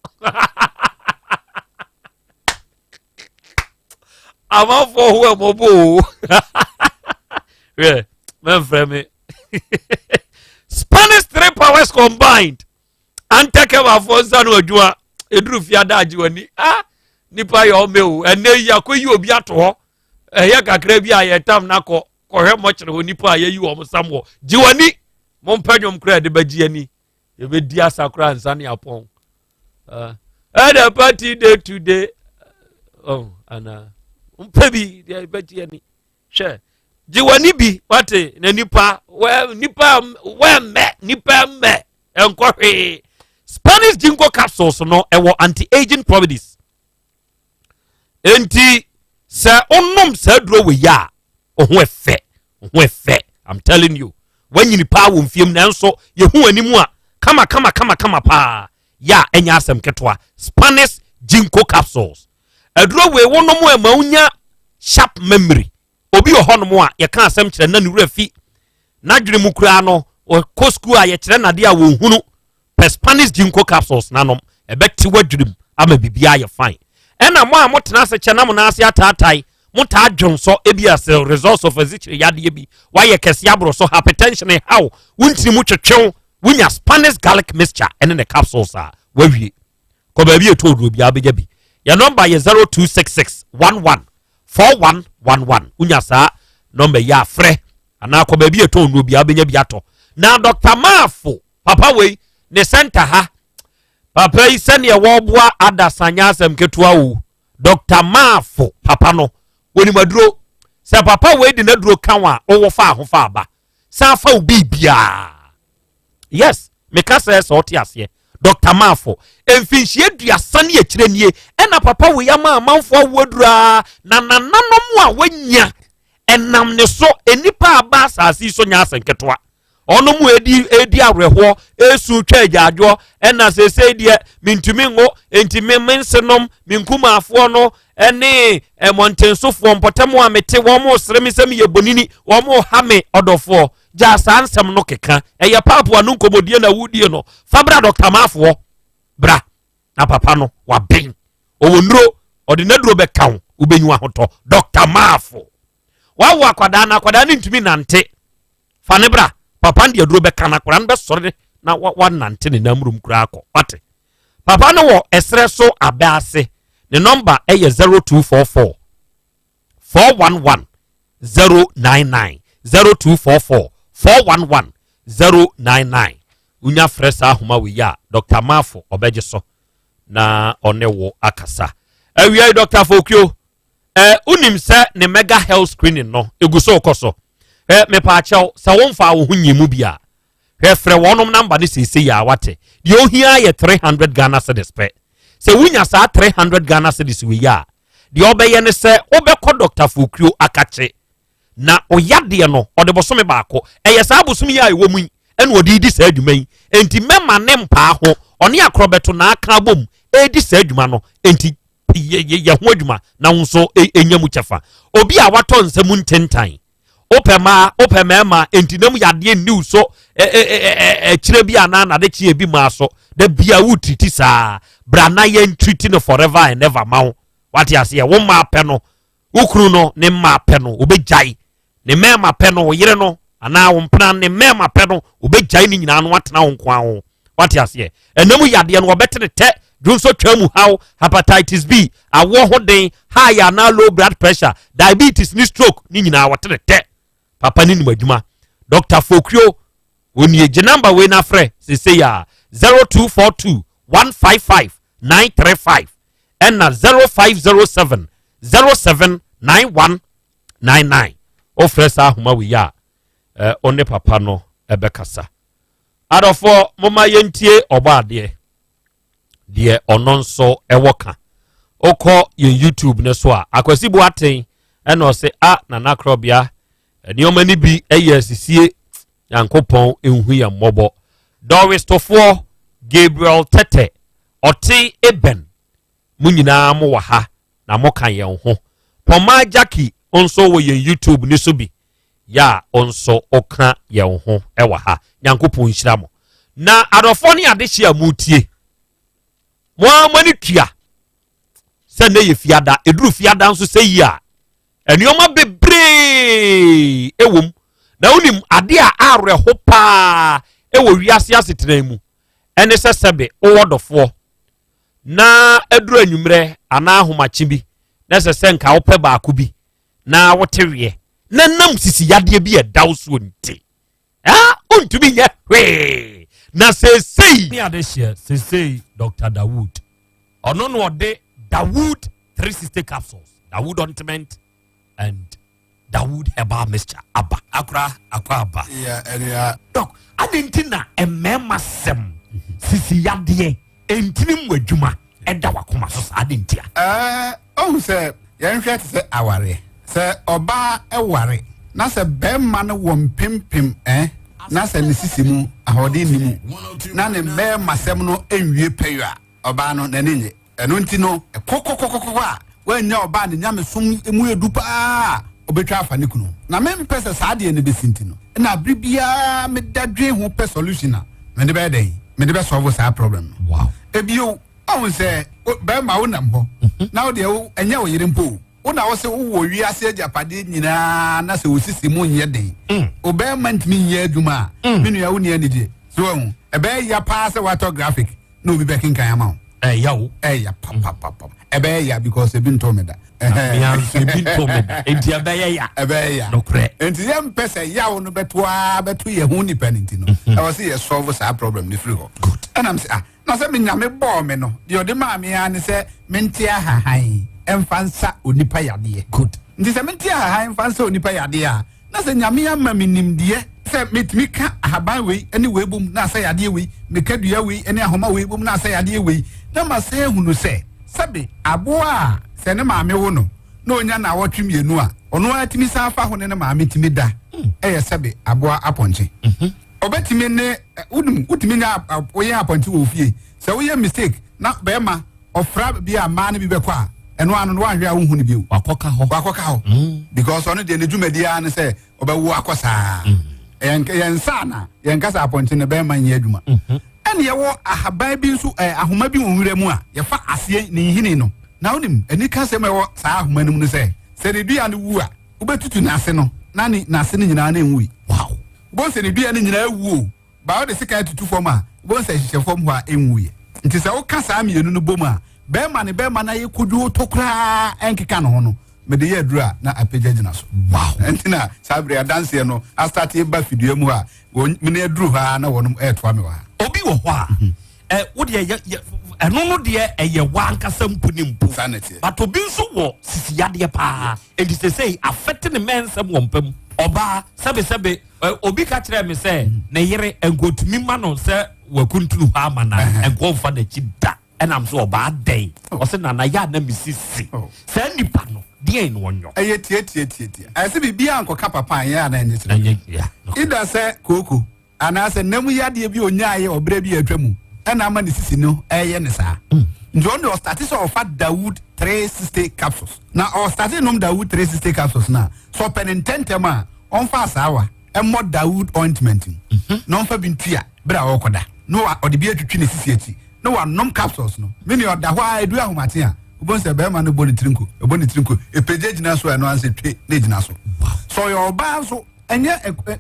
amanfoɔ ho ɛmɔbɔ o hwɛ mɛmfrɛ me spanish three powers combined antɛkɛwafoɔ nsa no adwuma ɛduru fiada agye w'ani ah nipa yɛ ɔmɛ o ɛnɛ yi akɔyi obi ato hɔ ɛyɛ kakra bi a yɛtam no akɔ kɔhwɛ mɔkyerɛ hɔ nipa a yɛyi wɔn sam wɔ gye w'ani mompɛ nnwom koraa yɛde bɛgye ani yɛbɛdi asa koraa nsa ne apɔn ɛdɛ party day to day oh, anaa mpɛ bi deɛ yɛbɛgye ani hwɛ gye w'ani bi wate na nipa wɛ nipa wɛmmɛ nipa mmɛ ɛnkɔ hwee spanish ginkgo capsules no ɛwɔ anti-aging properties enti sɛ wonom saa duro wɔ yi a wo ho ɛfɛ wo ho ɛfɛ i'm telling you wanyini paa wɔ mfiem nanso yɛhu anim a kama kama kama kama paa yɛ a ɛnyɛ asɛm ketewa spanish ginkgo capsules aduro wei wonom ɛma wonya sharp memory Obi wɔ hɔnom a yɛka asɛm kyerɛ na ne werɛ fi n'adwene mu koraa no, ɔkɔ sukuu a yɛkyerɛ no adeɛ a wɔnhunu. Pɛ Spanish Ginkgo capsules na nom, ɛbɛte w'adwenem ama biribiara ayɛ fine. Ɛna mo a motena ase kyɛ na mo nan ase ataatae, motaa dwonsɔ, ebi as a results of asikyire yadeɛ bi, woayɛ kɛseɛ aboro so, hypertension ɛhaw wo ntini mu twetwew, wonya Spanish garlic mixture ɛne ne capsules a, woawie. Kɔ baabi a ɛtɔ oduro biara wobɛnya bi. Yɛn nɔmba yɛ 0266 11 4111. Wonya saa nɔmba yi a frɛ anaa kɔ baabi a ɛtɔ nnuro biara wobɛnya bi atɔ. Na Dr. Maafo, papa wei, ne sɛnta ha. Papa yi sɛdeɛ wɔboa adasa nyɛ asɛm ketewa o. Dr. Maafo, papa no, wɔnim aduro. Sɛ papa wei de n'aduro ka wo a, wowɔ fa ho fa aba. San fa wo biribiara. Yes, meka sɛ sɛ ɔte aseɛ. Dr. Maafo, mfinhyia aduasa ne akyire nie ɛna papa wei ama amanfoɔ awo aduraa na nananom a wanya ɛnam ne so nnipa a ba asase yi so nyɛ asɛnketewa. Ɔno mu edi edi awerɛhoɔ esu twa agyaadwoɔ ɛna seesei deɛ mintumi ngo enti me me nsenom me nkumaafoɔ no ɛne mmɔntensofoɔ mpɔtam a mete wɔn mo sere me sɛ meyɛ bonini wɔn mo ha me ɔdɔfoɔ Gyaa saa nsɛm no keka. Ɛyɛ paapo ano nkɔmmɔdie na wodie no. Fa bra Dɔkta Maafoɔ. Bra. Na papa no, waben. Ɔwɔ nnuro. Ɔde n'aduro bɛka wo. Wobɛnyu ahotɔ. Dɔkta Maafo. Wawo akwadaa no, akwadaa no ntumi nante. Fa ne bra. Papa no de aduro bɛka no, akwadaa no bɛsɔre na wanante ne nammurom koraa akɔ. Wate? Papa no wɔ ɛserɛ so abɛ ase. Ne nɔmba yɛ 0244. 411 099 0244 411 099 wonya frɛ saa ahoma wei a Dr. Mafo ɔbɛgye so na ɔne wo akasa awia yi Dr. Fokio eh, wonim sɛ ne mega health screening no ɛgu so kɔ so eh, mepaakyɛw sɛ womfa wo ho nyi mu bi a Hwɛ frɛ wɔnom namba no seesei a wate. Deɛ ohia yɛ 300 Ghana cedis pɛ. Sɛ wonya saa 300 Ghana cedis wei a, deɛ ɔbɛyɛ ne sɛ wobɛkɔ Dr. Fokuo akakye na ɔyadeɛ no ɔde bosome baako. Ɛyɛ saa bosome yi a ɛwɔ mu yi ɛna ɔde redi saa adwuma yi. Enti mɛma ne mpaa ho ɔne akorɔbɛto na aka abom ɛredi saa adwuma no. Enti yɛ ho adwuma na wo nso ɛnya mu kyɛfa. Obi a watɔ nsa mu ntentan wopɛ mmaa wopɛ mmarima enti nam yadeɛ nni wo so ɛkyerɛ bi anaa nade kyeɛ bi maa so da bia wo triti saa bra na yɛn triti no forever and ever ma wo wate aseɛ wo mmaa pɛ no wo kunu no ne mmaa pɛ no wobɛgyae ne mmarima pɛ no wo yere no anaa wo mpena ne mmarima pɛ no wobɛgyae ne nyinaa no atena wo nko ho wate aseɛ ɛnam yadeɛ no wɔbɛte ne tɛ dwonsɔ twa mu haw hepatitis b awoɔ ho den high anaa low blood pressure diabetes ne stroke ne nyinaa wɔte ne tɛ papa ne nim adwuma dr fokrio Onie gye number wei na frɛ sesei a 0242 155 935 ɛna 0507 079199. Wofrɛ saa ahoma wei a eh, wo ne papa no ɛbɛkasa. Adɔfoɔ momma yɛntie ɔbɔ adeɛ deɛ ɔno nso ɛwɔ ka. Wokɔ yɛn YouTube no so a Akwasi Boaten ɛna ɔse a Nana Korɔbea nneɛma no bi yɛ asisie Nyankopɔn nhu yɛn mmɔbɔ. Doris Tofoɔ, Gabriel Tɛtɛ, Ɔte Eben, mo nyinaa mo wɔ ha na mo ka yɛn ho. Pɔmaa Jackie nso wɔ yɛn YouTube no so bi, yɛ a nso ɔka yɛn ho wɔ ha. Nyankopɔn nhyira mo. Na adɔfoɔ ne adehye a motie, mo ara mo ani tua sɛ nnɛ yɛ fiada, ɛduru fiada nso sɛ yi a, nneɛma bebree wɔ mu na wonim ade a awerɛho paa wɔ wiase asetena mu ɛne sɛ sɛbe wowɔ dɔfoɔ na aduru anwummerɛ anaa ahomakye bi na ɛsɛ sɛ nka wopɛ baako bi na wote weɛ na nam sisi yadeɛ bi ɛda wo soɔ nti ah wontumi nyɛ hwee na seesei ne ade hyeɛ seesei Dr. Dawood ɔno na ɔde Dawood 360 capsules Dawood ointment and Dawood herbal mixture aba akora akɔ aba dɔk ade nti na mmarima sɛm sisi yadeɛ ntini mu adwuma ɛda wakoma so saa ade nti a Ɔhu sɛ yɛnhwɛ te sɛ awareɛ. Sɛ ɔbaa ware na sɛ bɛrima no wɔ mpempem eh, na sɛ ne sisi mu ahoɔden nni mu na ne mmɛɛmasɛm no nwie pɛyɔ a, ɔbaa no n'ani nnye. Ɛno nti no, kɔkɔkɔkɔkɔ a wannya ɔbaa ne nyamesom mu yɛ du paa a, ɔbɛtwa afa ne kunu. Na mempɛ sɛ saa adeɛ no bɛsi nti no, na bere biara meda dwen ho pɛ solution a mede bɛyɛ dɛn? Mede bɛsɔlvo saa problem no. Wow. Ebio, Ɔhu sɛ bɛrima wonam hɔ mhm. na wo deɛ ɛnyɛ wo yere mpo wo na wo sɛ wowɔ wiase agyapadeɛ nyinaa na sɛ wosisi mu nyɛ den mm. wo bɛrima ntumi nyɛ adwuma a mm. me nua wo ni anigye so wahu ɛbɛyɛ ya paa sɛ woatɔ graphic na obi bɛkenkan ama wo ɛya o ɛya papapapa ɛbɛyɛ ya because ebi ntɔ me da ebi ntɔ me da nti ɛbɛyɛ ya ɛbɛyɛ ya nokorɛ nti yɛn mpɛ sɛ yaw no bɛto aa bɛto yɛn ho nipa ne ti no mhm. ɛwɔ sɛ yɛ solve saa problem ne firi hɔ ɛnam sɛ ah Na sɛ me Nyame bɔɔ me no, deɛ ɔde maa me ara ne sɛ mente ahahan mfa nsa onipa yadeɛ. Good. Nti sɛ mente ahahan mfa nsa onipa yadeɛ a, na sɛ Nyame ama me nimdeɛ sɛ metumi ka ahaban wei ne wei bom na asa yadeɛ wei, meka dua wei ne ahoma wei bom na asa yadeɛ wei, na masan ahunu sɛ, sɛbe aboa a sɛ ne maame wo no na ɔnya naawɔtwe mmienu a, ɔno ara tumi san fa ho ne ne maame tumi da, ɛyɛ sɛbe aboa apɔnkye. Ɔbɛtumi ne wonim wotumi nya woyɛ apɔnkye wɔ ofie sɛ woyɛ mistake na bɛrima ɔfra bi a mmaa no bi bɛkɔ a ɛno ano no wanhwɛ a wonhu no bio. Wakɔka hɔ. Wakɔka hɔ. Mm. Because ɔno deɛ ne dwumadi ara ne sɛ ɔbɛwo akɔ saa. Mm. Yɛn yɛn nsa na yɛn kasa apɔnkye no bɛrima nyɛ adwuma. Mm-hmm. Ɛna yɛwɔ ahaban bi nso ɛɛ ahoma bi wɔ nwura mu a yɛfa aseɛ ne nhini no. Na wonim anika sɛm ɛwɔ saa ahoma no mu no sɛ sɛ ne dua no wu a wobɛtutu n'ase no na ne n'ase no nyinaa na enwui. Wow. Wobɛhu sɛ ne dua no nyinaa awu o, but wode sekan tutu fam a, wobɛhu sɛ ɛhyehyɛ fam hɔ a ɛnwuiɛ. Nti sɛ woka saa mmienu no bom a, bɛrima ne bɛrima no ayɛ kodwoo to koraa ɛnkeka ne ho no, mede yɛ aduro a na apagya gyina so. Wow! Ɛnti na saa bere adanseɛ no astate ba fidua mu hɔ a, wɔn mene aduru hɔ ara na wɔnom ɛretoa me wɔ ha. Obi wɔ hɔ a, mhm. ɛ wo deɛ yɛ yɛ ɛno no deɛ ɛyɛ w'ankasa mpo ne mpo. Saa na ɛteɛ. But obi nso wɔ sisi yadeɛ paa, enti sesei afɛte ne mɛnsɛm wɔ mpa mu. Ɔbaa, sɛbesɛbe, obi ka kyerɛɛ me sɛ ne yere, nka otumi ma no sɛ wakuntunu hɔ ama no a, nka ɔmfa n'akyi da. Ɛnam so ɔbaa dɛn? Ɔse, Nana, yɛ a na me sisi. Saa nipa no, deɛn na ɔnyɔ? Ɛyɛ tiatiatiatia. Ayɛ sɛ biribiara nkɔka papa a, ɛnyɛ a na ɛnyɛ kyerɛ. Either sɛ kooko anaasɛ nna mu yadeɛ bi a ɔnyaaeɛ wɔ berɛ bi a atwa mu ɛna ama ne sisi no ɛreyɛ ne saa. Nti ɔno deɛ ɔstate sɛ ɔfa Dawood 360 capsules. Na ɔstate nom Dawood 360 capsules no a, sɛ ɔpɛ no ntɛntɛm a, ɔmfa asaawa mmɔ Dawood ointment mu na ɔmfa bi ntua berɛ a ɔrekɔda na ɔde bi atwitwi ne sisi akyi na wanom capsules no. Me nua ɔda hɔ ara ɛduru ahomakye a, wobɛhu sɛ barima no bɔ ne tiri nko, ɛbɔ ne tiri nko, ɛpagya gyina so a ɛno ara sɛ twe na ɛgyina so. Sɛ ɔyɛ ɔbaa nso, ɛnyɛ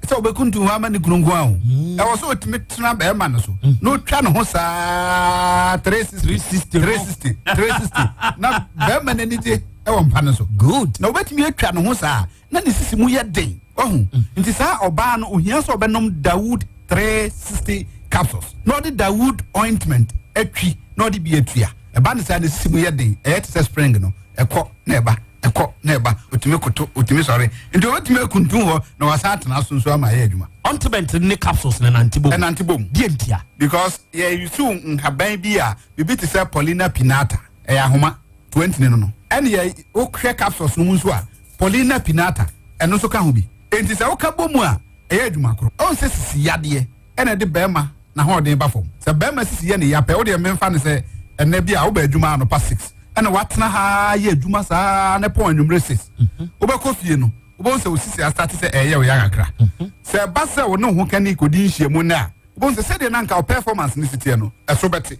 sɛ ɔbɛkuntu hɔ ama ne kunu nko ara o hmm. ɛwɔ sɛ ɔtumi tena bɛrima no so hmm. na ɔtwa ne ho saa 360 360 360 na bɛrima no ani gye ɛwɔ mpa no so good na ɔbɛtumi atwa ne ho saa na ne sisi mu yɛ den ɔho hmm. nti saa ɔbaa no ohia sɛ ɔbɛnom Dawood 360 capsules na ɔde Dawood ointment atwi na ɔde bi atua. Ɛba ne saa ne sisi mu yɛ den, ɛyɛ te sɛ spring no, ɛkɔ na ɛba, ɛkɔ na ɛba, otumi koto, otumi sɔre, nti obetumi akuntun hɔ na wasan atena so nso ama ayɛ adwuma. Ointment ne capsules na nante bom. Ɛnante bom. Deɛ ntia? Because yɛ yusu nhaban bi a biribi te sɛ Paulina pinata, ɛyɛ ahoma 20 no no, ɛne yɛ wohwɛ capsules no mu nso a Paulina pinata ɛno nso ka ho bi, nti sɛ woka bɔ mu a ɛyɛ adwuma koro. Ɔn sɛ sisi yadeɛ ɛna ɛde bɛrima n'ahoɔden ba fam. Sɛ bɛrima sisi yɛ ne ya pɛ, wodeɛ memfa ne sɛ ɛnɛ bi a wobɛ adwuma anɔpa 6 ɛna watena ha yɛ adwuma saa ne pɔn anwummerɛ 6, wobɛkɔ fie no, wobɛhu sɛ wo sisi asate sɛ ɛyɛ wo ya kakra. Sɛ ɛba sɛ wo ne wo ho kani kɔdi nhyiamu no a, wobɛhu sɛ sɛdeɛ na nka wo performance no si teɛ no, ɛso bɛte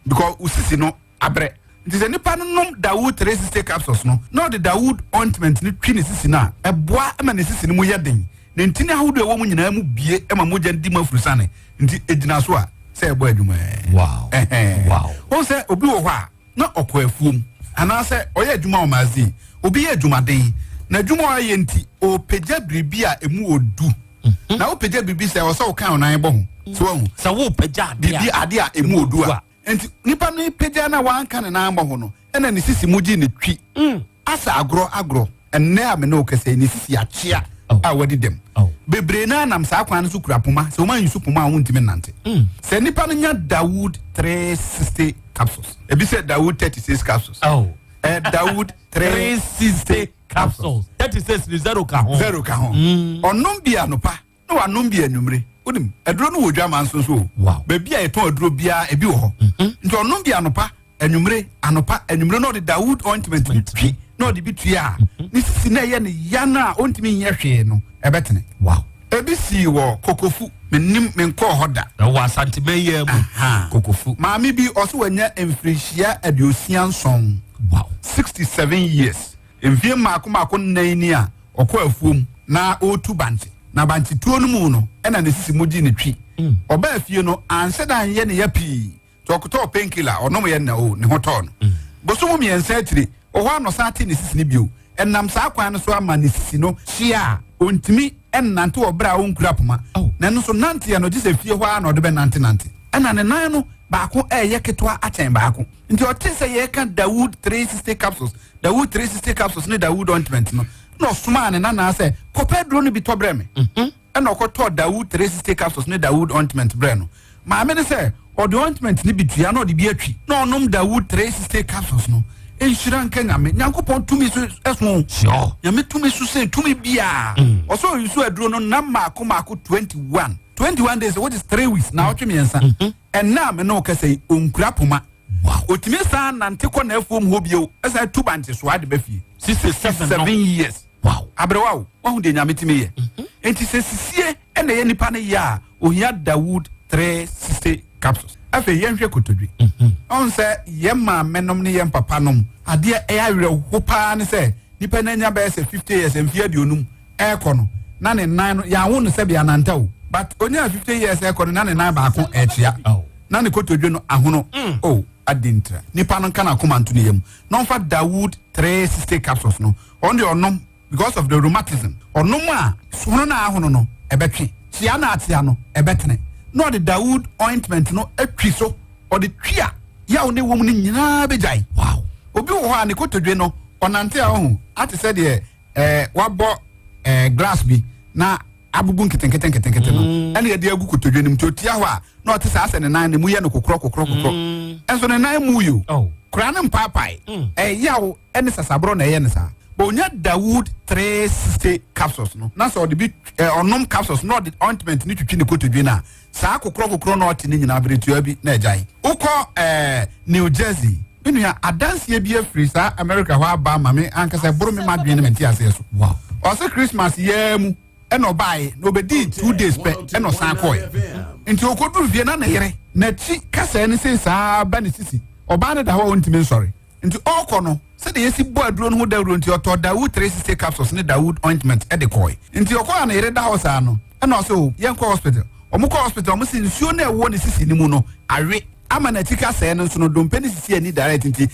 because wo sisi no abrɛ. Nti sɛ nipa no nom Dawood 360 capsules no na ɔde Dawood ointment no twi ne sisi no a, ɛboa ma ne sisi no mu yɛ den, ne ntini ahodoɔ a ɛwɔ mu nyinaa mu bie ma mogya no di mu afurusane, nti ɛgyina so a sɛ ɛbɔ adwuma. Wow. Wow. Wɔn sɛ obi wɔ hɔ a na ɔkɔ afuom anaasɛ ɔyɛ adwuma wɔ magazine, obi yɛ adwumaden na adwuma a ɔyɛ nti ɔpagya biribi a emu odu, na wopagya biribi sɛ ɔsɛ ɔka ɔnan bɔ ho so wahu sɛ wopagya biribi adeɛ a emu odu a, nti nipa no pagya na wanka ne nan bɔ ho no, ɛna ne sisi mu gye ne twi asa agorɔ agorɔ. Ɛnnɛ a me ne wo kasa yi, ne sisi akyea a wadi dɛm bebree naa nam saa kwan no so kura poma. Sɛ wɔn anyi so poma a, wɔntumi nnante. Sɛ nipa no nya Dawood 360 capsules, ebi sɛ Dawood 36 capsules, Dawood 360 capsules, 36 ni zero ka ho. Zero ka ho. Ɔnom bi anopa na wanom bi anwummere. Wonim aduro no wɔ dwama nso so o, baabi a yɛtɔn aduro biara ebi wɔ hɔ. Nti ɔnom bi anopa anwummere, anopa anwummere, na ɔde Dawood ointment bi twi na ɔde bi tui a, ne sisi na ɛyɛ ne ya no a ɔntumi nyɛ hwee no, ɛbɛtene. Ebi sii wɔ Kokofu, menim, menkɔɔ hɔ da. Ɛwɔ Asanteman yi mu Kokofu. Maame bi ɔso wanya mfirihyia 67, 67 years. Mfie mmaako mmaako 4 ni a ɔkɔ afuom na ɔretu bankye, na bankye tuo no mu no ɛna ne sisi mu gye ne twi. Ɔbaa fie no anhyɛ da anyɛ ne ya pii, nti ɔkotɔɔ painkiller ɔnom yɛ na o ne ho tɔɔ no. Bosom 3 akyire ɔhɔ ano san te ne sisi no bio. Ɛnam saa kwan no so ama ne sisi no hyia a ɔntumi ɛnnante wɔ berɛ a ɔnkura poma, na ɛno nso nanteɛ no gye sɛ fie hɔ ara na ɔde bɛnante nante, ɛna ne nan no baako ɛyɛ ketewa akyɛn baako. Nti ɔte sɛ yɛreka Dawood 360 capsules, Dawood 360 capsules ne Dawood ointment no, na ɔsomaa ne nanaa sɛ kɔpɛ aduro no bi tɔ brɛ me. Ɛna ɔkɔtɔɔ Dawood 360 capsules ne Dawood ointment brɛ no. Maame no sɛ ɔde ointment no bi tua na ɔde bi atwi na ɔnom Dawood 360 capsules no. Nhyira nka Nyame. Nyankopɔn tumi so ɛso. Nyame tumi so sɛ tumi biara. Ɔsɛ ɔyi so aduro no nam maako maako 21 21 days, which is 3 weeks na ɔtwe 3. Ɛnna a me ne wo kasa yi, ɔnkura poma. Otumi san nante kɔ n'afuom hɔ bio, ɛsan tu bankye so ade ba fie. 67. 7 years. Aberewa o, wahu deɛ Nyame tumi yɛ. Nti sɛ sisie ɛna ɛyɛ nipa no yɛ a, ohia Dawood 360 capsules. Afei yɛnhwɛ kotodwe. Ɔn sɛ yɛn maame nom ne yɛn papa nom adeɛ ɛyɛ awerɛho paa ne sɛ nipa no anya bɛyɛ sɛ 50 years, mfeɛ 50 ɛɛkɔ no, na ne nan no yɛawo no sɛbi ananta o, but onyaa 50 years ɛkɔ no na ne nan baako ɛkyea na ne kotodwe no ahono o. Adi ntra nipa no nka n'akoma nto ne yam na ɔmfa Dawood 360 capsules no. Ɔno deɛ ɔnom because of the rheumatism, ɔnom a sono no ahono no ɛbɛtwe, kyea no atea no ɛbɛtene, na ɔde Dawood ointment no atwi so. Ɔde twi a, yaw ne wɔm no nyinaa bɛgyae. Obi wɔ hɔ a ne kotodwe no ɔnante a, ɔho ate sɛ deɛ wabɔ glass bi na abubu nketenkete nketenkete no ɛna yɛde agu kotodwe no mu. Nti otia hɔ a na ɔte saa sɛ ne nan ne mu yɛ no kokorɔ kokorɔ kokorɔ, ɛnso ne nan mu yi o kora ne mpaapae, ɛyaw ɛne sasaborɔ na ɛyɛ ne saa. But onya Dawood 360 capsules no na sɛ ɔde bi ɔnom capsules na ɔde ointment ne twitwi ne kotodwe no a, saa kokorɔ kokorɔ na ɔte ne nyinaa beretua bi na ɛgyae. Wokɔ New Jersey, me nua, adanseɛ bi afiri saa America hɔ aba ama me ankasa, ɛboro me ma dwene ne mente aseɛ so. Ɔsɛ Christmas yɛɛ mu ɛna ɔbaeɛ na ɔbɛdii 2 days pɛ ɛna ɔsan kɔɛ. Nti ɔkɔduru fie na ne yere n'akyi kasɛɛ ne sei saa ba ne sisi. Ɔbaa no da hɔ a ɔntumi nsɔre. Nti ɔrekɔ no, sɛdeɛ yɛsi bɔ aduro no ho dawuro nti, ɔtɔ Dawood 360 capsules ne Dawood ointment ɛde kɔɛ. Nti ɔkɔɔ a ne yere da hɔ saa no, ɛna ɔsɛ o yɛnkɔ hospital. Ɔmo kɔ hospital, ɔmo si nsuo no a ɛwɔ ne sisi no mu no awe ama n'akyi kasɛɛ no nso no dompe ne sisi ani direct, nti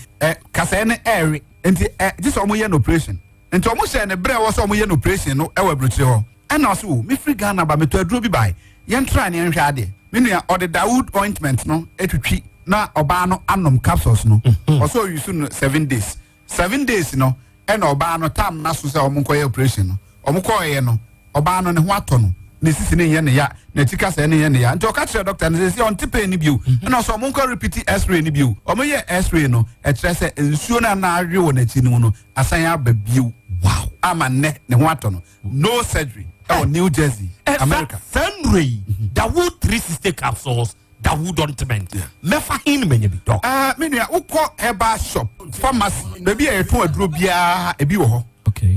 kasɛɛ no ɛɛwe, nti gye sɛ ɔmo yɛ no operation. Nti ɔmo hyɛ ne berɛ ɛwɔ sɛ ɔmo yɛ no operation no ɛwɔ aburokyire hɔ. Ɛna ɔsɛ o mefiri Ghana ba, metɔ aduro bi bae. Yɛntra ne yɛnhwɛ adeɛ. Me nua, ɔde Dawood ointment no atwitwi na ɔbaa no anom capsules no. Ɔsɛ ɔyusu no 7 days. 7 days no ɛna ɔbaa no tam na so sɛ ɔmo nkɔyɛ operation no. Ɔmo kɔɔyɛ no, ɔbaa no ne ho atɔ no, ne sisi ne nyɛ ne ya, n'akyi kasa ne nyɛ ne ya. Nti ɔka kyerɛ doctor no sɛ sɛ ɔnte pain no bio. Ɛna ɔsɛ ɔmo nkɔ repeat X-ray no bio. Ɔmo yɛ X-ray no, ɛkyerɛ sɛ nsuo no a na awe wɔ n'akyi no mu no asan aba bio. Wow! Ama nnɛ ne ho atɔ no, no surgery, ɛwɔ New Jersey, America. Saa nnuro yi, Dawood 360 capsules, Dawood ointment, mɛfa hin no manya bi, doc? Me nua, wokɔ herbal shop, pharmacy, baabi a yɛtɔn aduro biara, ebi wɔ hɔ.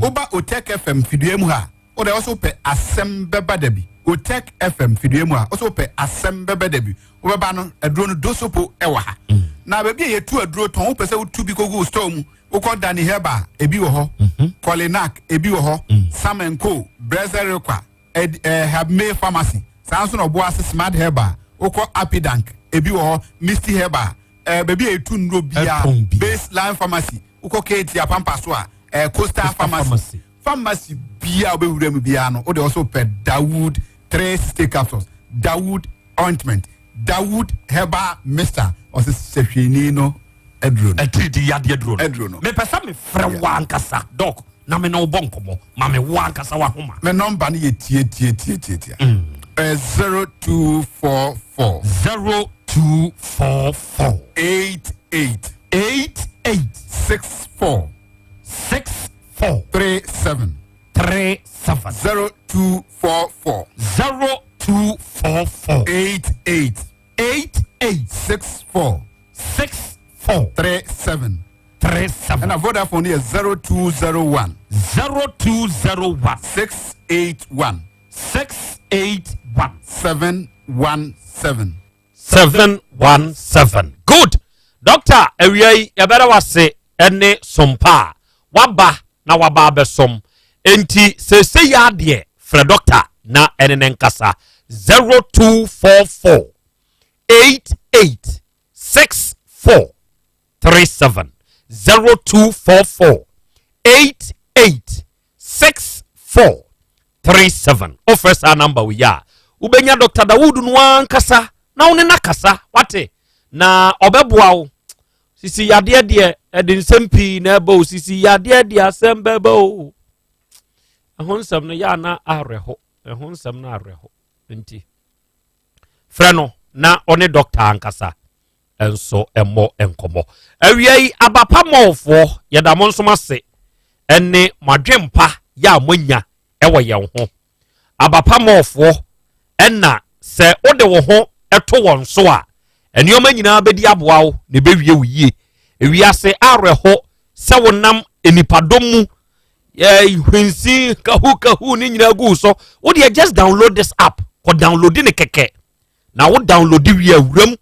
Woba Otec FM fidua mu ha, wode wɔso wopɛ asɛm bɛba da bi. Otec FM fidua mu ha, wɔso wopɛ asɛm bɛba da bi, wobɛba no, aduro no dosopo ɛwɔ ha. Na baabi a yɛtu aduro tɔn, wopɛ sɛ wotu bi kɔgu store mu, wokɔ Dani Herbal, ebi wɔ hɔ. Kolinak, ebi wɔ hɔ. Samenco, Brezerikwa, ed Habme Pharmacy, saa nso na Ɔboase Smart Herbal. Wokɔ Apidank, ebi wɔ hɔ. Misty Herbal, baabi a yɛtu nnuro biara, Baseline Pharmacy. Wokɔ KT Apampa so a, Coastal Pharmacy. Pharmacy biara wobɛwura mu biara no, wode ɔso pɛ Dawood 360 capsules, Dawood ointment, Dawood herbal mixture, ɔsɛ sɛhwɛni no aduro no. Atiridi yadeɛ duro no. Aduro no. Mepɛ sɛ mefrɛ wo ankasa, doc, na me ne wo bɔ nkɔmmɔ. Ma me wo ankasa wahoma. Me nɔmba no yɛ tie tie tie tie tie. 0244. 0244. 88. 88. 64. 64. 37. 37. 0244. 0244. 88. 88. 64. 64. 37. 37. Ɛna Vodafone yɛ 0201. 0201. 681. 681. 717. 717. Good. Doctor, awia yi yɛbɛda wase ɛne sompa a waba na waba abɛsom. Enti seesei yɛ adeɛ, frɛ doctor na ɛne ne nkasa, 0244 88 64 37, 0244 88 64 37. Wofrɛ saa number wei a, wobɛnya Dr Dawood no ankasa na wo ne no kasa. Wate? Na ɔbɛboa wo. Sisi yadeɛ deɛ, ɛde nsɛm pii na ɛbɛ o. Sisi yadeɛ deɛ, asɛm bɛbɛ o. Ɛho nsɛm no yɛ ana awerɛho, ɛho nsɛm no awerɛho. Nti frɛ no na ɔne doctor ankasa nso mmɔ nkɔmmɔ. Awia yi, Abapa mɔɔfoɔ, yɛda mo nsom ase ɛne mo adwempa yɛ a moanya ɛwɔ yɛn ho. Abapa mɔɔfoɔ, ɛna sɛ wode wo ho ɛto wɔn so a, nneɛma nyinaa bɛdi aboa wo na ɛbɛwie wo yie. Ewiase awerɛho sɛ wonam nipadɔm mu, hwensi kahu kahu ne nyinaa gu so. Wodeɛ, just download this app. Kɔ download ne kɛkɛ na wo download wie a, wuram.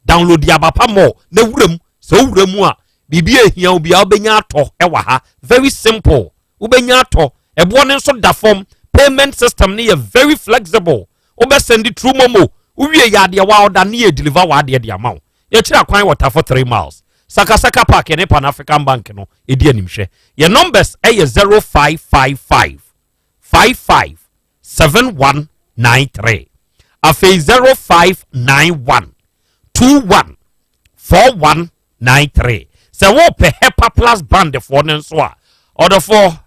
Download Abapa Mall na wuram. Sɛ wowura mu a, biribi ehia wo bia, wobɛnya atɔ ɛwɔ ha. Very simple, wobɛnya atɔ. Ɛboɔ no nso da fam. Payment system no yɛ very flexible. Wobɛsend through MoMo. Wowie yɛ adeɛ wa ɔda ne yɛ deliver w'adeɛ de ama wo. Yɛkyerɛ akwan wɔ Tafo 3 Miles, Sakasaka Park, ne Pan African Bank no ɛdi animhwɛ. Yɛ numbers ɛyɛ 0555 55 7193, afei 0591 21 4193. Sɛ wopɛ Hepa Plus band foɔ no nso a, ɔdɔfoɔ,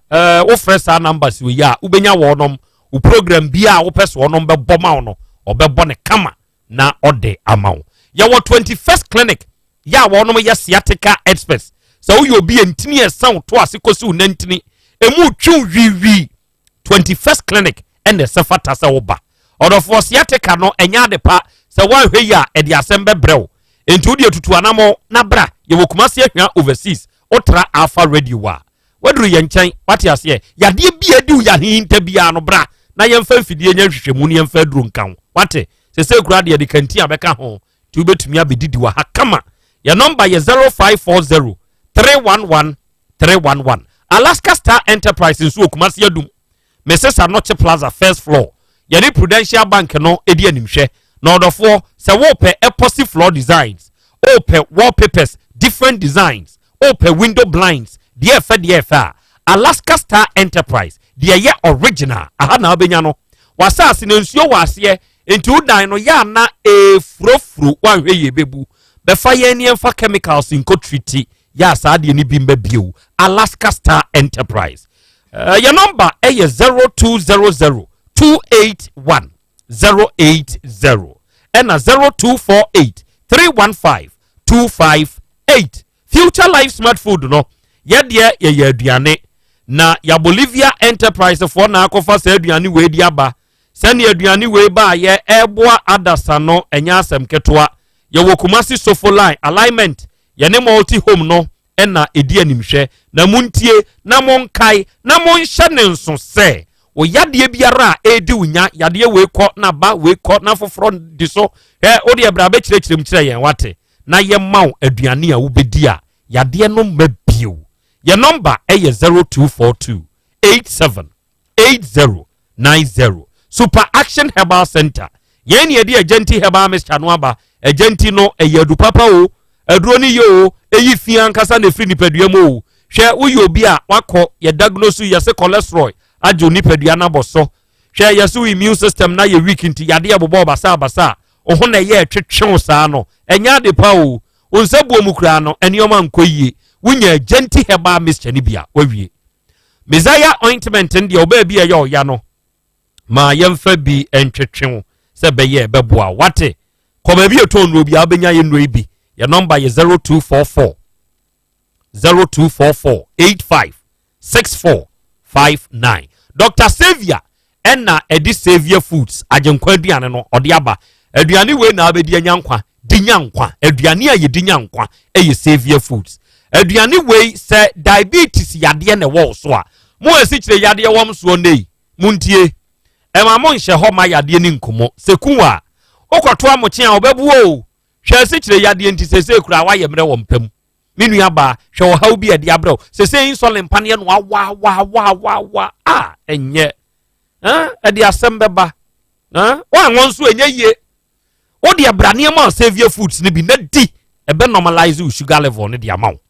wofrɛ saa numbers wei a, wobɛnya wɔnom. Wo program bi a wopɛ sɛ wɔnom bɛbɔ ma wo no, ɔbɛbɔ ne kama na ɔde ama wo. Yɛwɔ 21st Clinic yɛ a wɔnom yɛ sciatica experts. Sɛ woyɛ obi a ntini ɛsa wo to ase kɔsi wo nantini emu twiw wiiwii, 21st Clinic ɛna ɛsɛ fata sɛ woba. Ɔdɔfoɔ, sciatica no ɛnyɛ ade pa. Sɛ woanhwɛ yi a, ɛde asɛm bɛbrɛ wo. Enti wode atutu anammɔ na bra. Yɛwɔ Kumase Ahwia Overseas. Wotra Alpha Radio a, waduru yɛn nkyɛn. Wate aseɛ? Yadeɛ bi a adi wo yahinta biara no, bra na yɛmfa mfidie nyɛ nhwehwɛmu ne yɛmfa aduro nka ho. Wate? Sɛ sɛ kura deɛ de kantin a bɛka ho nti, wobɛtumi abɛdidi wɔ ha kama. Yɛ nɔmba yɛ 0540 311 311. Alaska Star Enterprise nso wɔ Kumase Adum, Mrs Anɔkye Plaza, first floor. Yɛne Prudential Bank no di animhwɛ. Na ɔdɔfoɔ, sɛ wopɛ epoxy floor designs, wopɛ wallpapers, different designs, wopɛ window blinds deɛ ɛfɛ deɛ ɛfɛ a, Alaska Star Enterprise deɛ ɛyɛ original aha na wobɛnya no. Wasaase no nsuo wɔ aseɛ. Enti wo dan no yɛ a na ɛrefurofuro, woanhwɛ yie ɛbɛbu. Bɛfa yɛn ne yɛmfa chemicals nkɔ treat yɛ a saa adeɛ no bi mma bio. Alaska Star Enterprise. Uh, yɛ nɔmba ɛyɛ 0200 281 080 ɛna 0248 315 258. Future Life Smart Food no, yɛdeɛ yɛyɛ aduane na ya Bolivia Enterprise foɔ na akɔfa saa aduane wei de aba. Sɛnea aduane wei baayɛ ɛreboa adasa no ɛnyɛ asɛm ketewa. Yɛwɔ Kumasi Sofo Line alignment, yɛne Multi Home no na ɛdi animhwɛ. Na montie na monkae na monhyɛ ne nso sɛ wo yadeɛ biara a ɛredi wo nya, yadeɛ wei kɔ na ba, wei kɔ na foforɔ di so, hwɛ wo deɛ bra bɛkyerɛkyerɛ mu kyerɛ yɛn, wate, na yɛma wo aduane a wobɛdi a yadeɛ no mma bio. Yɛn nɔmba ɛyɛ 0242 87 8090. Super Action Herbal Center, yɛn ne yɛde Agyanti Herbal Mixture no aba. Agyanti no ɛyɛ adu papa o, aduro no yɛ o, ɛyi fi ankasa na ɛfiri nipadua mu o. Hwɛ, woyɛ obi a wakɔ yɛ diagnose, yɛse cholesterol agye nipadua no abɔ so. Hwɛ, yɛse wo immune system na yɛ weak, nti yadeɛ bobɔ basa basa a wo ho na ɛyɛ ɛtwetwe wo saa no, ɛnyɛ ade pa o. Wo nsa buo mu koraa no, nneɛma nkɔ yie. Wonya Agyanti Herbal Mixture no bi a, wawie. Messiah ointment no deɛ, ɔbaa bi a ɛyɛ ɔya no, ma yɛmfa bi ntwetwe wo sɛ ɛbɛyɛ ɛbɛboa. Wate, kɔ baabi a ɛtɔn nnuro bi a wobɛnya yɛ nnuro yi bi. Yɛ nɔmba yɛ 0244 0244 85 64 59. Dr Saviour ɛna ɛde Saviour Foods agyenkwa aduane no ɔde aba. Aduane wei na abɛdi anya nkwa, di nya nkwa. Aduane a yɛdi nya nkwa ɛyɛ Saviour Foods aduane wei. Sɛ diabetes yadeɛ na ɛwɔ wo so a, mo asikyire yadeɛ wɔm soɔ nnɛ yi, montie, ɛma mo nhyɛ hɔ ma yadeɛ ne nkumo sɛ ku a wokɔto amokye a wɔbɛboa o. Hwɛ, asikyire yadeɛ nti sɛsɛ kura wayɛ mmerɛ wɔ mpam. Me nua baa, hwɛ ɔhaw bi a ɛde abrɛ wo sɛsɛ insulin paneɛ no awaawaawaawaawa a ɛnyɛ ɛde asɛm bɛba woanwɔ nso ɛnyɛ yie. Wode abra nneɛma a Saviour Foods no bi na di, ɛbɛ normalise wo sugar level no de ama wo.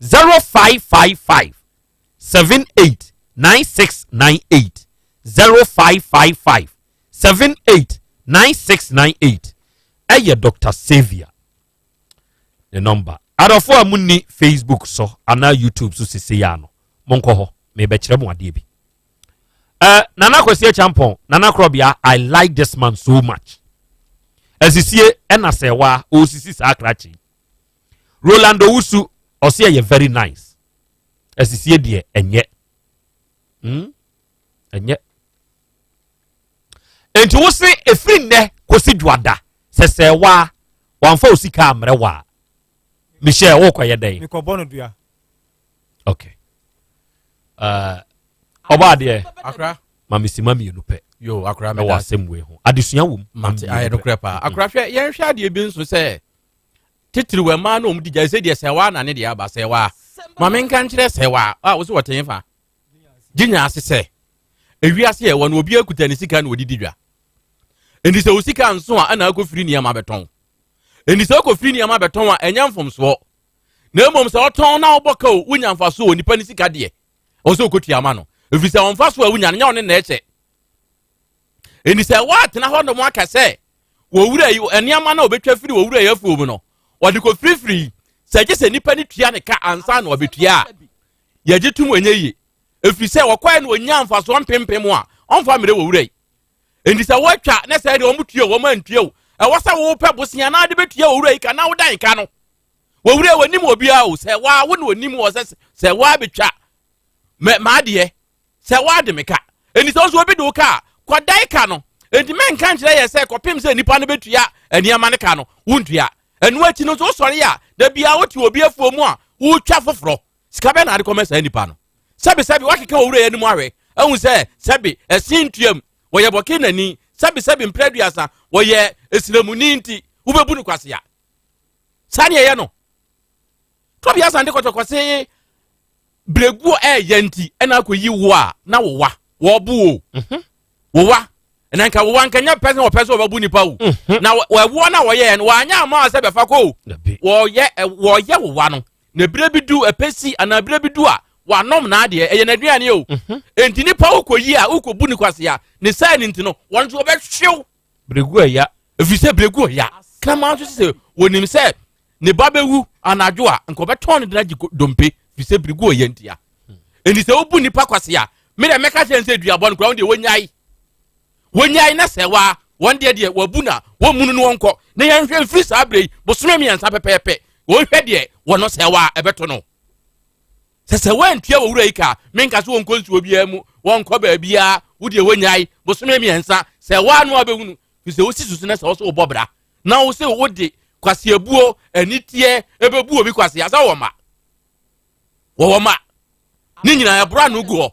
0555 78 9698, 0555 78 9698 ɛyɛ Dr Saviour ne nɔmba. Adɔfo a munni Facebook so anaa YouTube so sese ya no, monkɔ hɔ, mebɛkyerɛ mo adeɛ bi. Nana Kwasi Acheampong, Nana Krobea, I like this man so much. Asisie ɛna sɛwa ɔsisi saa krakye. Roland Owusu ɔse ɛyɛ very nice. Asisie deɛ ɛnyɛ. Ɛnyɛ. Enti wo se ɛfiri nnɛ kɔsi dwoada sɛ sɛwa wamfa wo sika ammerɛ wo a, Michelle, wokɔyɛ dɛn? Mekɔbɔ no dua. Okay. Ɔbɔ adeɛ. Akra. Ma mesima mmienu pɛ. Yo, akra meda. Ɛwɔ asɛm wei ho. Adesua wɔ mu. Mate, ayɛ nokorɛ paa. Akra, hwɛ, yɛnhwɛ adeɛ bi nso sɛ titiri wɔ mmaa na wɔn di gya sɛ deɛ sɛwa na ne deɛ aba sɛwa. Ma menka nkyerɛ sɛwa a wo sɛ wɔte fa. Gye nya ase sɛ ewiase yɛ wɔ no obi akuta ne sika na wɔde di dwa. Enti sɛ wo sika nso a ɛna akɔfiri nneɛma bɛtɔn. Enti sɛ wokɔfiri nneɛma bɛtɔn a ɛnyɛ mfomsoɔ. Na mmom sɛ ɔtɔn na wobɔ ka o, wonya mfasoɔ wɔ nipa ne sika deɛ, ɛwɔ sɛ wokɔtua ama no. Ɛfiri sɛ ɔmfa so a wonya no, nyɛ ɔne na ɛkyɛ. Enti sɛ woatena hɔ nom aka sɛ wɔwura yi nneɛma no a wɔbɛtwa firi wɔwura yi afuo mu no, wɔde kɔfirifiri sɛ gye sɛ nipa no tua ne ka ansa na ɔbɛtua a, yɛgye tom ɛnyɛ yie. Ɛfiri sɛ wɔkɔɛ no ɔnya mfasoɔ mpempem a ɔmfa mmerɛ wɔwura yi. Enti sɛ woatwa na sɛ deɛ wɔn tua o, wɔn antua o, ɛwɔ sɛ wopɛ bosea na ade bɛtua owura yi ka na wodan ka no. Wɔwura yi wɔnim obiara o, sɛ waa wo na onim wɔ sɛ sɛ waa bɛtwa mɛ maadeɛ sɛ waa de me ka. Enti sɛ nso obi de wo ka a, kɔdan ka no. Enti mɛnka nkyerɛ yɛ sɛ kɔpem sɛ nipa no bɛtua nneɛma no ka no, wontua. Ɛno akyi no nso wosɔre a, da biara wote obi afuo mu a wotwa foforɔ. Sika bɛn na ade kɔma saa nipa no? Sɛbesɛbe wakeka owura yi anim ahwɛ ahu sɛ sɛbe ɛsen ntuam, wɔyɛ bɔkenani, sɛbesɛbe mprɛ aduasa wɔyɛ esilamuni nti wobɛbu no kwasea. Saa ne ɛyɛ no. Tɔbi Asante Kɔtɔkɔ se berɛguo ɛɛyɛ nti ɛna akɔyi wo a na wowa wɔbo o. Mhm. Wowa na nka wowa nka nyɛ pɛ sɛ wɔpɛ sɛ wɔbɛbo nipa o. Mhm. Na ɛwoɔ no a wɔyɛɛ no wɔanyɛ ama sɛ bɛfa kɔ o. Wɔyɛ wɔyɛ wowa no na berɛ bi du ɛpɛ si anaa berɛ bi du a wanom n'adeɛ ɛyɛ n'aduane o. Mhm. Enti nipa wokɔyi a wokɔbu ne kwasea ne saa ne nti no wɔn nso wɔbɛhwew. Bregu ɛya. Ɛfiri sɛ bregu ɔya. Kraman nso sɛ wɔnim sɛ ne ba bɛwu anadwo a nka ɔbɛtɔn ne de agye dompe firi sɛ bregu ɔya ntia. Enti sɛ wobu nnipa kwase a, me deɛ mɛka kyerɛ sɛ duabɔ no koraa wɔn deɛ wɔnyae. Wɔnyae na sɛ waa wɔn deɛ deɛ wɔabu na wɔmmunu no wɔnkɔ na yɛnhwɛ mfiri saa berɛ yi bosome mmiɛnsa pɛpɛɛpɛ wɔnhwɛ deɛ wɔno sɛ waa ɛbɛto no. Sɛ sɛ wɔantua wɔ wura yi ka menka so wɔnkɔ nsuo biara mu wɔnkɔ baabiara wo deɛ wɔnyae bosome mmiɛnsa sɛ waa no a bɛhunu firi sɛ wosi susu na sɛ wo sɛ wobɔ bra na wo sɛ wode kwaseabuo aniteɛ ɛbɛbu obi kwasea sɛ wɔ ma wɔwɔ ma ne nyinaa ɛboro ano gu hɔ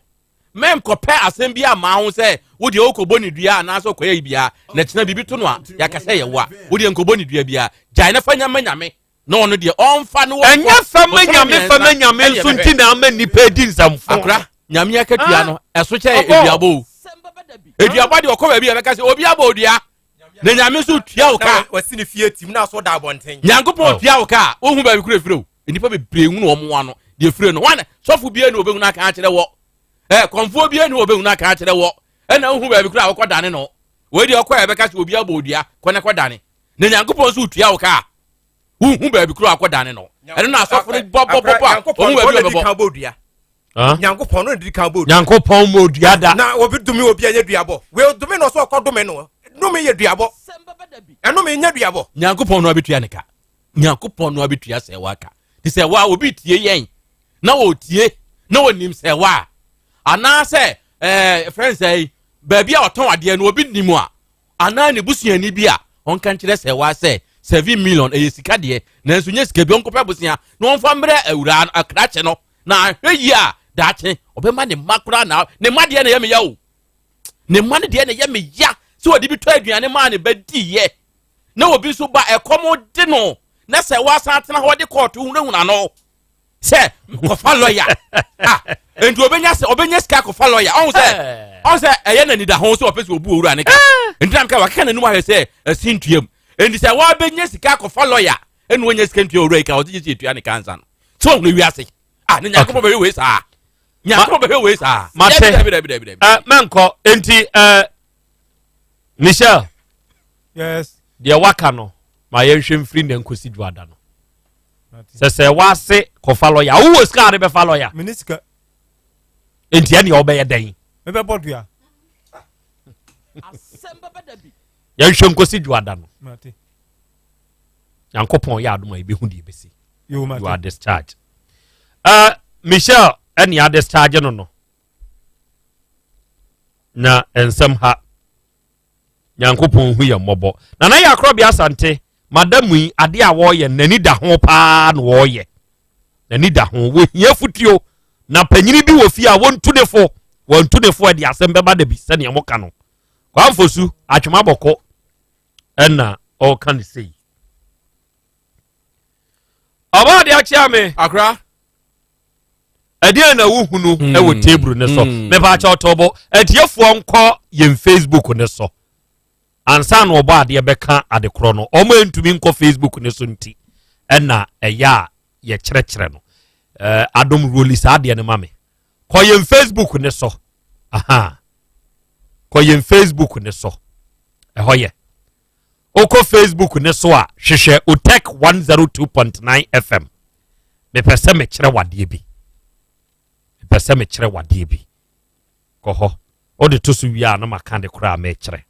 mɛnkɔpɛ asɛm bi ama ho sɛ wo deɛ wokɔbɔ ne dua anaasɛ wokɔyɛ yi biara na kyena biribi to no a yɛaka sɛ yɛwo a wo deɛ nkɔbɔ ne dua biara gyae na fa nyama nyame na ɔno deɛ ɔmfa no ɛnyɛ fa ma nyame fa ma nyame nso nti na ama nnipa adi nsɛmfo akora nyame akatua no ɛso kyɛ aduabɔ o aduabɔ deɛ ɔkɔ baabi a ɛbɛka sɛ obi abɔ odua na nyame nso tua wo ka wasi ne fie tim na aso da abɔnten nyankopɔn tua wo ka a wohu baabi koro efire o nnipa bebree hunu wɔn ano deɛ efire no wɔn sɔfo bie na obehunu aka akyerɛ wɔ ɛ kɔnfoɔ bie na obehunu aka akyerɛ wɔ ɛna wohu baabi koro a wɔkɔ dane no wei deɛ ɔkɔ a ɛbɛka sɛ obi abɔ odua kɔ na kɔ dane na nyankopɔn nso tua wo ka a wohu baabi koro a kɔ dane no ɛno na asɔfo no bɔ bɔ bɔ bɔ a wɔn baabi a ɔbɛbɔ nyankopɔn no didi kan bɔ nyankopɔn mɔ odua da na obi dome obi a nyɛ duabɔ wei dome no ɔsɛ ɔkɔ dome no dome yɛ duabɔ ɛnome nyɛ duabɔ nyankopɔn no abetua ne ka nyankopɔn no abetua sɛ waka te sɛ wa obi tie yɛn na ɔtie na ɔnim sɛ wa anaasɛ ɛɛ fɛn sɛ baabi a ɔtɔn adeɛ no obi nim a anaa ne busuani bi a ɔnka nkyerɛ sɛ wa sɛ 7 million ɛyɛ sika deɛ nanso nyɛ sika bi ɔnkɔpɛ bosea na ɔmfa mmerɛ awuraa akrakye no na ahwɛ yie a daakye ɔbɛma ne mma koraa na ne mma deɛ na ɛyɛ me ya o ne mma no deɛ na ɛyɛ me ya sɛ ɔde bi tɔ aduane maa ne ba diiɛ na obi nso ba ɛkɔm de no na sɛ wasan atena hɔ de kɔɔto hunahuna no sɛ kɔfa lɔya ah nti obenya sɛ obenya sika kɔfa lɔya ɔn sɛ ɔn sɛ ɛyɛ n'anida ho sɛ ɔpɛ sɛ obu owura ne ka nti na mka wakeka n'anum ahwɛ sɛ ɛsi ntua mu nti sɛ wabenya sika kɔfa lɔya ɛna wɔnya sika ntua owura yi ka ɔde gye sɛ etua ne ka nsa no sɛ ɔhunu wiase ah ne nyankopɔn bɛhwɛ wei saa nyankopɔn bɛhwɛ wei saa mate dabi dabi dabi dabi ɛ mɛnkɔ nti ɛ Michelle yes deɛ waka no ma yɛnhwɛ mfiri na nkosi dwoada no sɛ sɛ wase kɔfa lɔya wowɔ sika ade bɛfa lɔya mene sika nti ɛneɛ wobɛyɛ dɛn mebɛbɔ dua yɛnhwɛ nkosi dwoada no nyankopɔn yɛ adom a yɛbɛhu deɛ ɛbɛsi you are discharged Michelle ɛne adischarge no na nsɛm ha nyankopɔn hu yɛ mmɔbɔ nana yɛ akorɔbea asante madam yi adeɛ a wɔreyɛ n'ani da ho paa na wɔreyɛ n'ani da ho wɔhia futuo na panyini bi wɔ fie a wɔntu ne fo wɔntu ne fo ɛde asɛm bɛba da bi sɛnea moka no kwamfosu atwema bɔkɔ ɛna ɔreka ne sei ɔbaa de akyea me akora ɛdeɛn na wohunu mm. ɛwɔ table ne so mm. mepaakyɛ ɔtɔbɔ atiefoɔ nkɔ yɛn facebook ne so ansa na ɔbɔ adeɛ bɛka adekorɔ no ɔmo ntumi nkɔ facebook ne so nti ɛna ɛyɛ a yɛkyerɛkyerɛ no ɛɛ adom roli saa adeɛ no ma me kɔ yɛn facebook ne so aha kɔ yɛn facebook ne so ɛhɔ yɛ wokɔ facebook ne so a hwehwɛ otec 102.9 fm mepɛ sɛ mekyerɛ wadeɛ bi mepɛ sɛ mekyerɛ wadeɛ bi kɔ hɔ wode to so wie a na maka de koraa mekyerɛ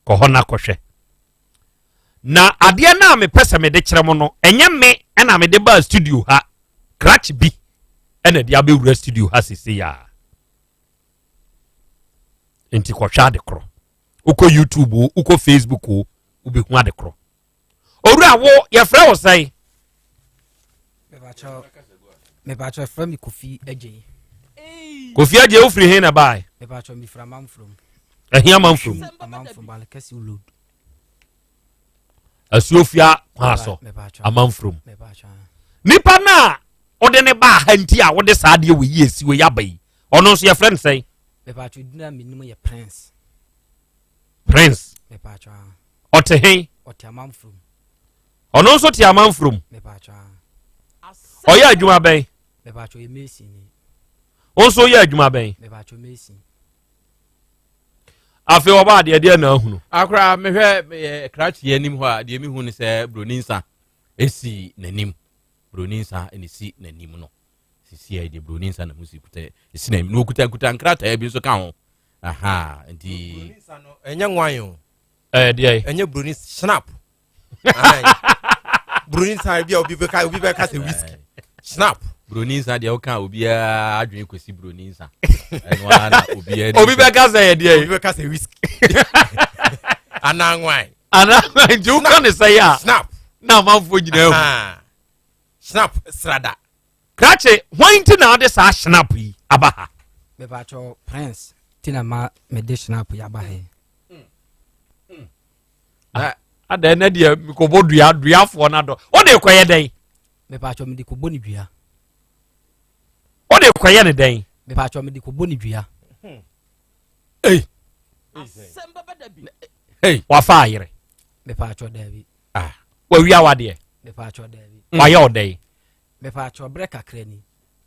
kɔ hɔ na kɔhwɛ na adeɛ no a mepɛ sɛ mede kyerɛ mo no ɛnyɛ me ɛna mede baa studio ha krakye bi ɛna de abɛwura studio ha sese a nti kɔhwɛ ade korɔ wokɔ youtube o wokɔ facebook o wobɛhu ade korɔ owura wo yɛfrɛ wo sɛn mepatwɛ frɛ me kofi agyei kofi agyei wofiri he na bae mepatwɛ mefiri amanfurom ɛhe amanfurom amanfurom balekɛse road asuofia kwan so amanfurom nipa no a wode ne baa ha nti a wode saa adeɛ wɔ yi esi wɔ yi aba yi ɔno nso yɛfrɛ no sɛn mepatwɛ din a menim yɛ prince prince mepatwɛ ɔte he ɔte amanfurom ɔno nso te amanfurom ɔyɛ adwuma bɛn wo nso yɛ adwuma bɛn Afei ɔba adeɛ deɛ na ahunu. Akora mehwɛ eh, krakye anim hɔ a deɛ mehu ne sɛ buroni nsa ɛsi n'anim. Buroni nsa na ɛsi n'anim no. Sisi a deɛ buroni nsa na ho si kuta ɛsi n'anim. Na ɔkuta kuta nkrataa bi nso ka ho. Aha, nti. Buroni nsa no ɛnyɛ nwan o. Ɛyɛ deɛ. Ɛnyɛ buroni snap. Buroni nsa bi a obi bɛka obi bɛka sɛ whisky. Snap. Buroni nsa deɛ woka obiara adwene kɔsi buroni nsa. Ɛno ara na obiara. Obi bɛka sɛ yɛ deɛ. Obi bɛka sɛ whisky. Anaa nwan. Anaa nwan nti woka ne sɛ yɛ a. Snap. Na amanfoɔ nyinaa hu. Snap srada. Krakye, hwan nti na wode saa snap yi aba ha? Mepakyɛw, Prince ti na ma mede snap yi aba ha yi. Ah, adɛn na deɛ mekɔbɔ dua duafoɔ no adɔ wode kɔyɛ dɛn? Mepakyɛw, mede kɔbɔ ne dua. Wode kɔyɛ ne dɛn? Mepakyɛw, mede kɔbɔ ne dua. Ei. Hey, wafa ayere. Mepakyɛw, daabi. Ah, wawia wadeɛ. Mepakyɛw, daabi. Wayɛ ɔdɛn? Mepakyɛw, berɛ kakra ni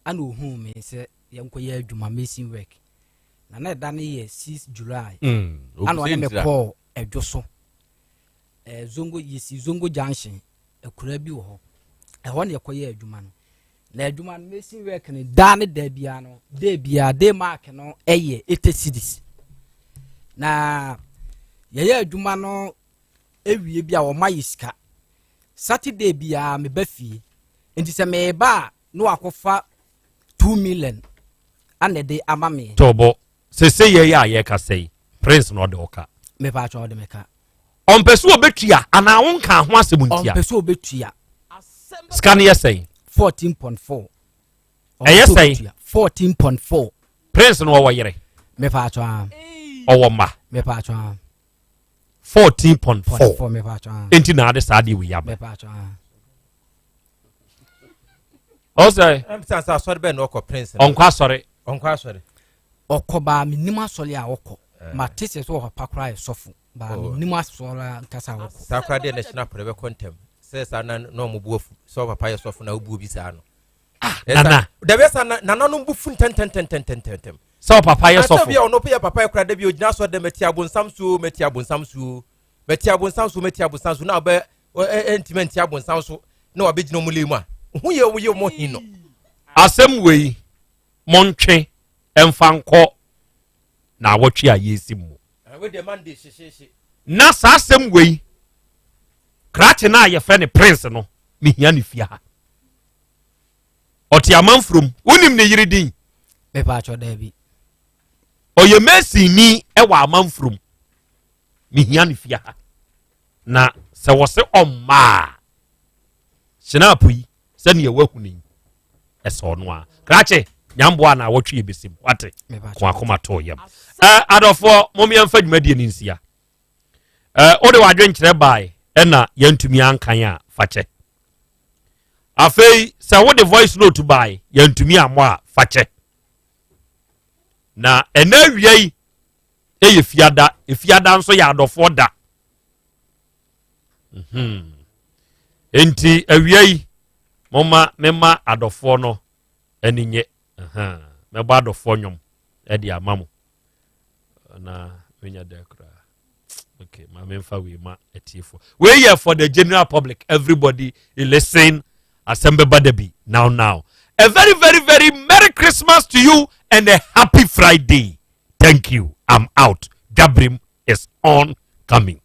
ana ohuu me sɛ yɛnkɔyɛ adwuma mason work na na ɛda no yɛ 6 July mm, ana ɔne me kɔɔ ɛdwo so eh, zongo yɛsi zongo junction akura bi wɔ hɔ ɛhɔ na yɛkɔyɛ adwuma no na adwuma no mason work no daa ne da biara no day biara day mark no ɛyɛ 80 cedis na yɛyɛ adwuma no ewie bi a wɔma yɛ sika Saturday biara meba fie nti sɛ meba a na wakɔfa 2 million ana ɛde ama me. Tɔbɔ sese yɛ yɛ a yɛkasa yi prince na ɔde ɔka. Mepa atwa ɔde meka. Ɔmpɛ sɛ ɔbɛtua anaa wonka ho asɛm ntia. Ɔmpɛ sɛ ɔbɛtua. Sika no yɛ sɛn? 14.4. Ɛyɛ sɛn? 14.4. Prince no ɔwɔ yere. Mepa atwa. Ɔwɔ mma. Mepa atwa. 14.4 enti na ade saa deɛ wei aba ɔsɛ asɔre bɛn na ɔkɔ prince ɔnkɔ asɔre ɔnkɔ asɔre ɔkɔ baa menim asɔre a ɔkɔ eh. mate sɛ sɛ ɔpapa koraa yɛ sɔfo baa oh. menim asɔre ankasa ɔkɔ saa koraa deɛ na hyena porɛ bɛkɔ ntɛm sɛ saa na na ɔmo bu afu sɛ ɔpapa yɛ sɔfo na wobuo bi saa no ah, nana dabi sa nananom bu fu ntɛntɛntɛntɛntɛntɛm Sɛ ɔpapa yɛ sɔfo. Ansa bi a ɔno yɛ papa yɛ kora da bi ogyina asɔ dɛ mɛti abonsam so mɛti abonsam so mɛti abonsam so mɛti abonsam so na ɔbɛ ɛntumi nti abonsam so na wabɛgyina ɔmo lɛ mu a ho yɛ ɔmo yɛ ɔmo hin no. Asɛm wei montwe ɛmfa nkɔ na awɔtwe a yɛresi mu. Na saa asɛm wei krakye no a yɛfrɛ no prince no mehia ne fie ha. Ɔte amanfurom. Wonim ne yere din? Mepatwɔ daabi. Ɔyɛ masonni wɔ amanfurom. Mehia ne fie ha. Na sɛ wɔse ɔmma a, hyinapo yi sɛnea wahu no yi, ɛsɛ ɔno a. Krakye, nyamboa na awɔtwe yɛbɛsim. Wate? Ko akoma too yam. Adɔfoɔ, mom yɛmfa dwumadie no nsia. Wode w'adwenkyerɛ bae ɛna yɛntumi ankan a, fakyɛ. Afei sɛ wode voice note bae yɛntumi ammɔ a fakyɛ. Na ɛnɛ awia yi ɛyɛ fiada, efiada nso yɛ adɔfoɔ da. Mhm. Enti awia yi momma mema adɔfoɔ no ani nye. Mɛbɔ adɔfoɔ nnwom ɛde ama mo. Na menya dɛ koraa. Okay, ma memfa wei ma atiefoɔ. Wei yɛ for the general public. Everybody listen. Asɛm bɛba da bi now now. A very very very Merry Christmas to you and a happy Friday. Thank you. I'm out. Jabrim is on coming.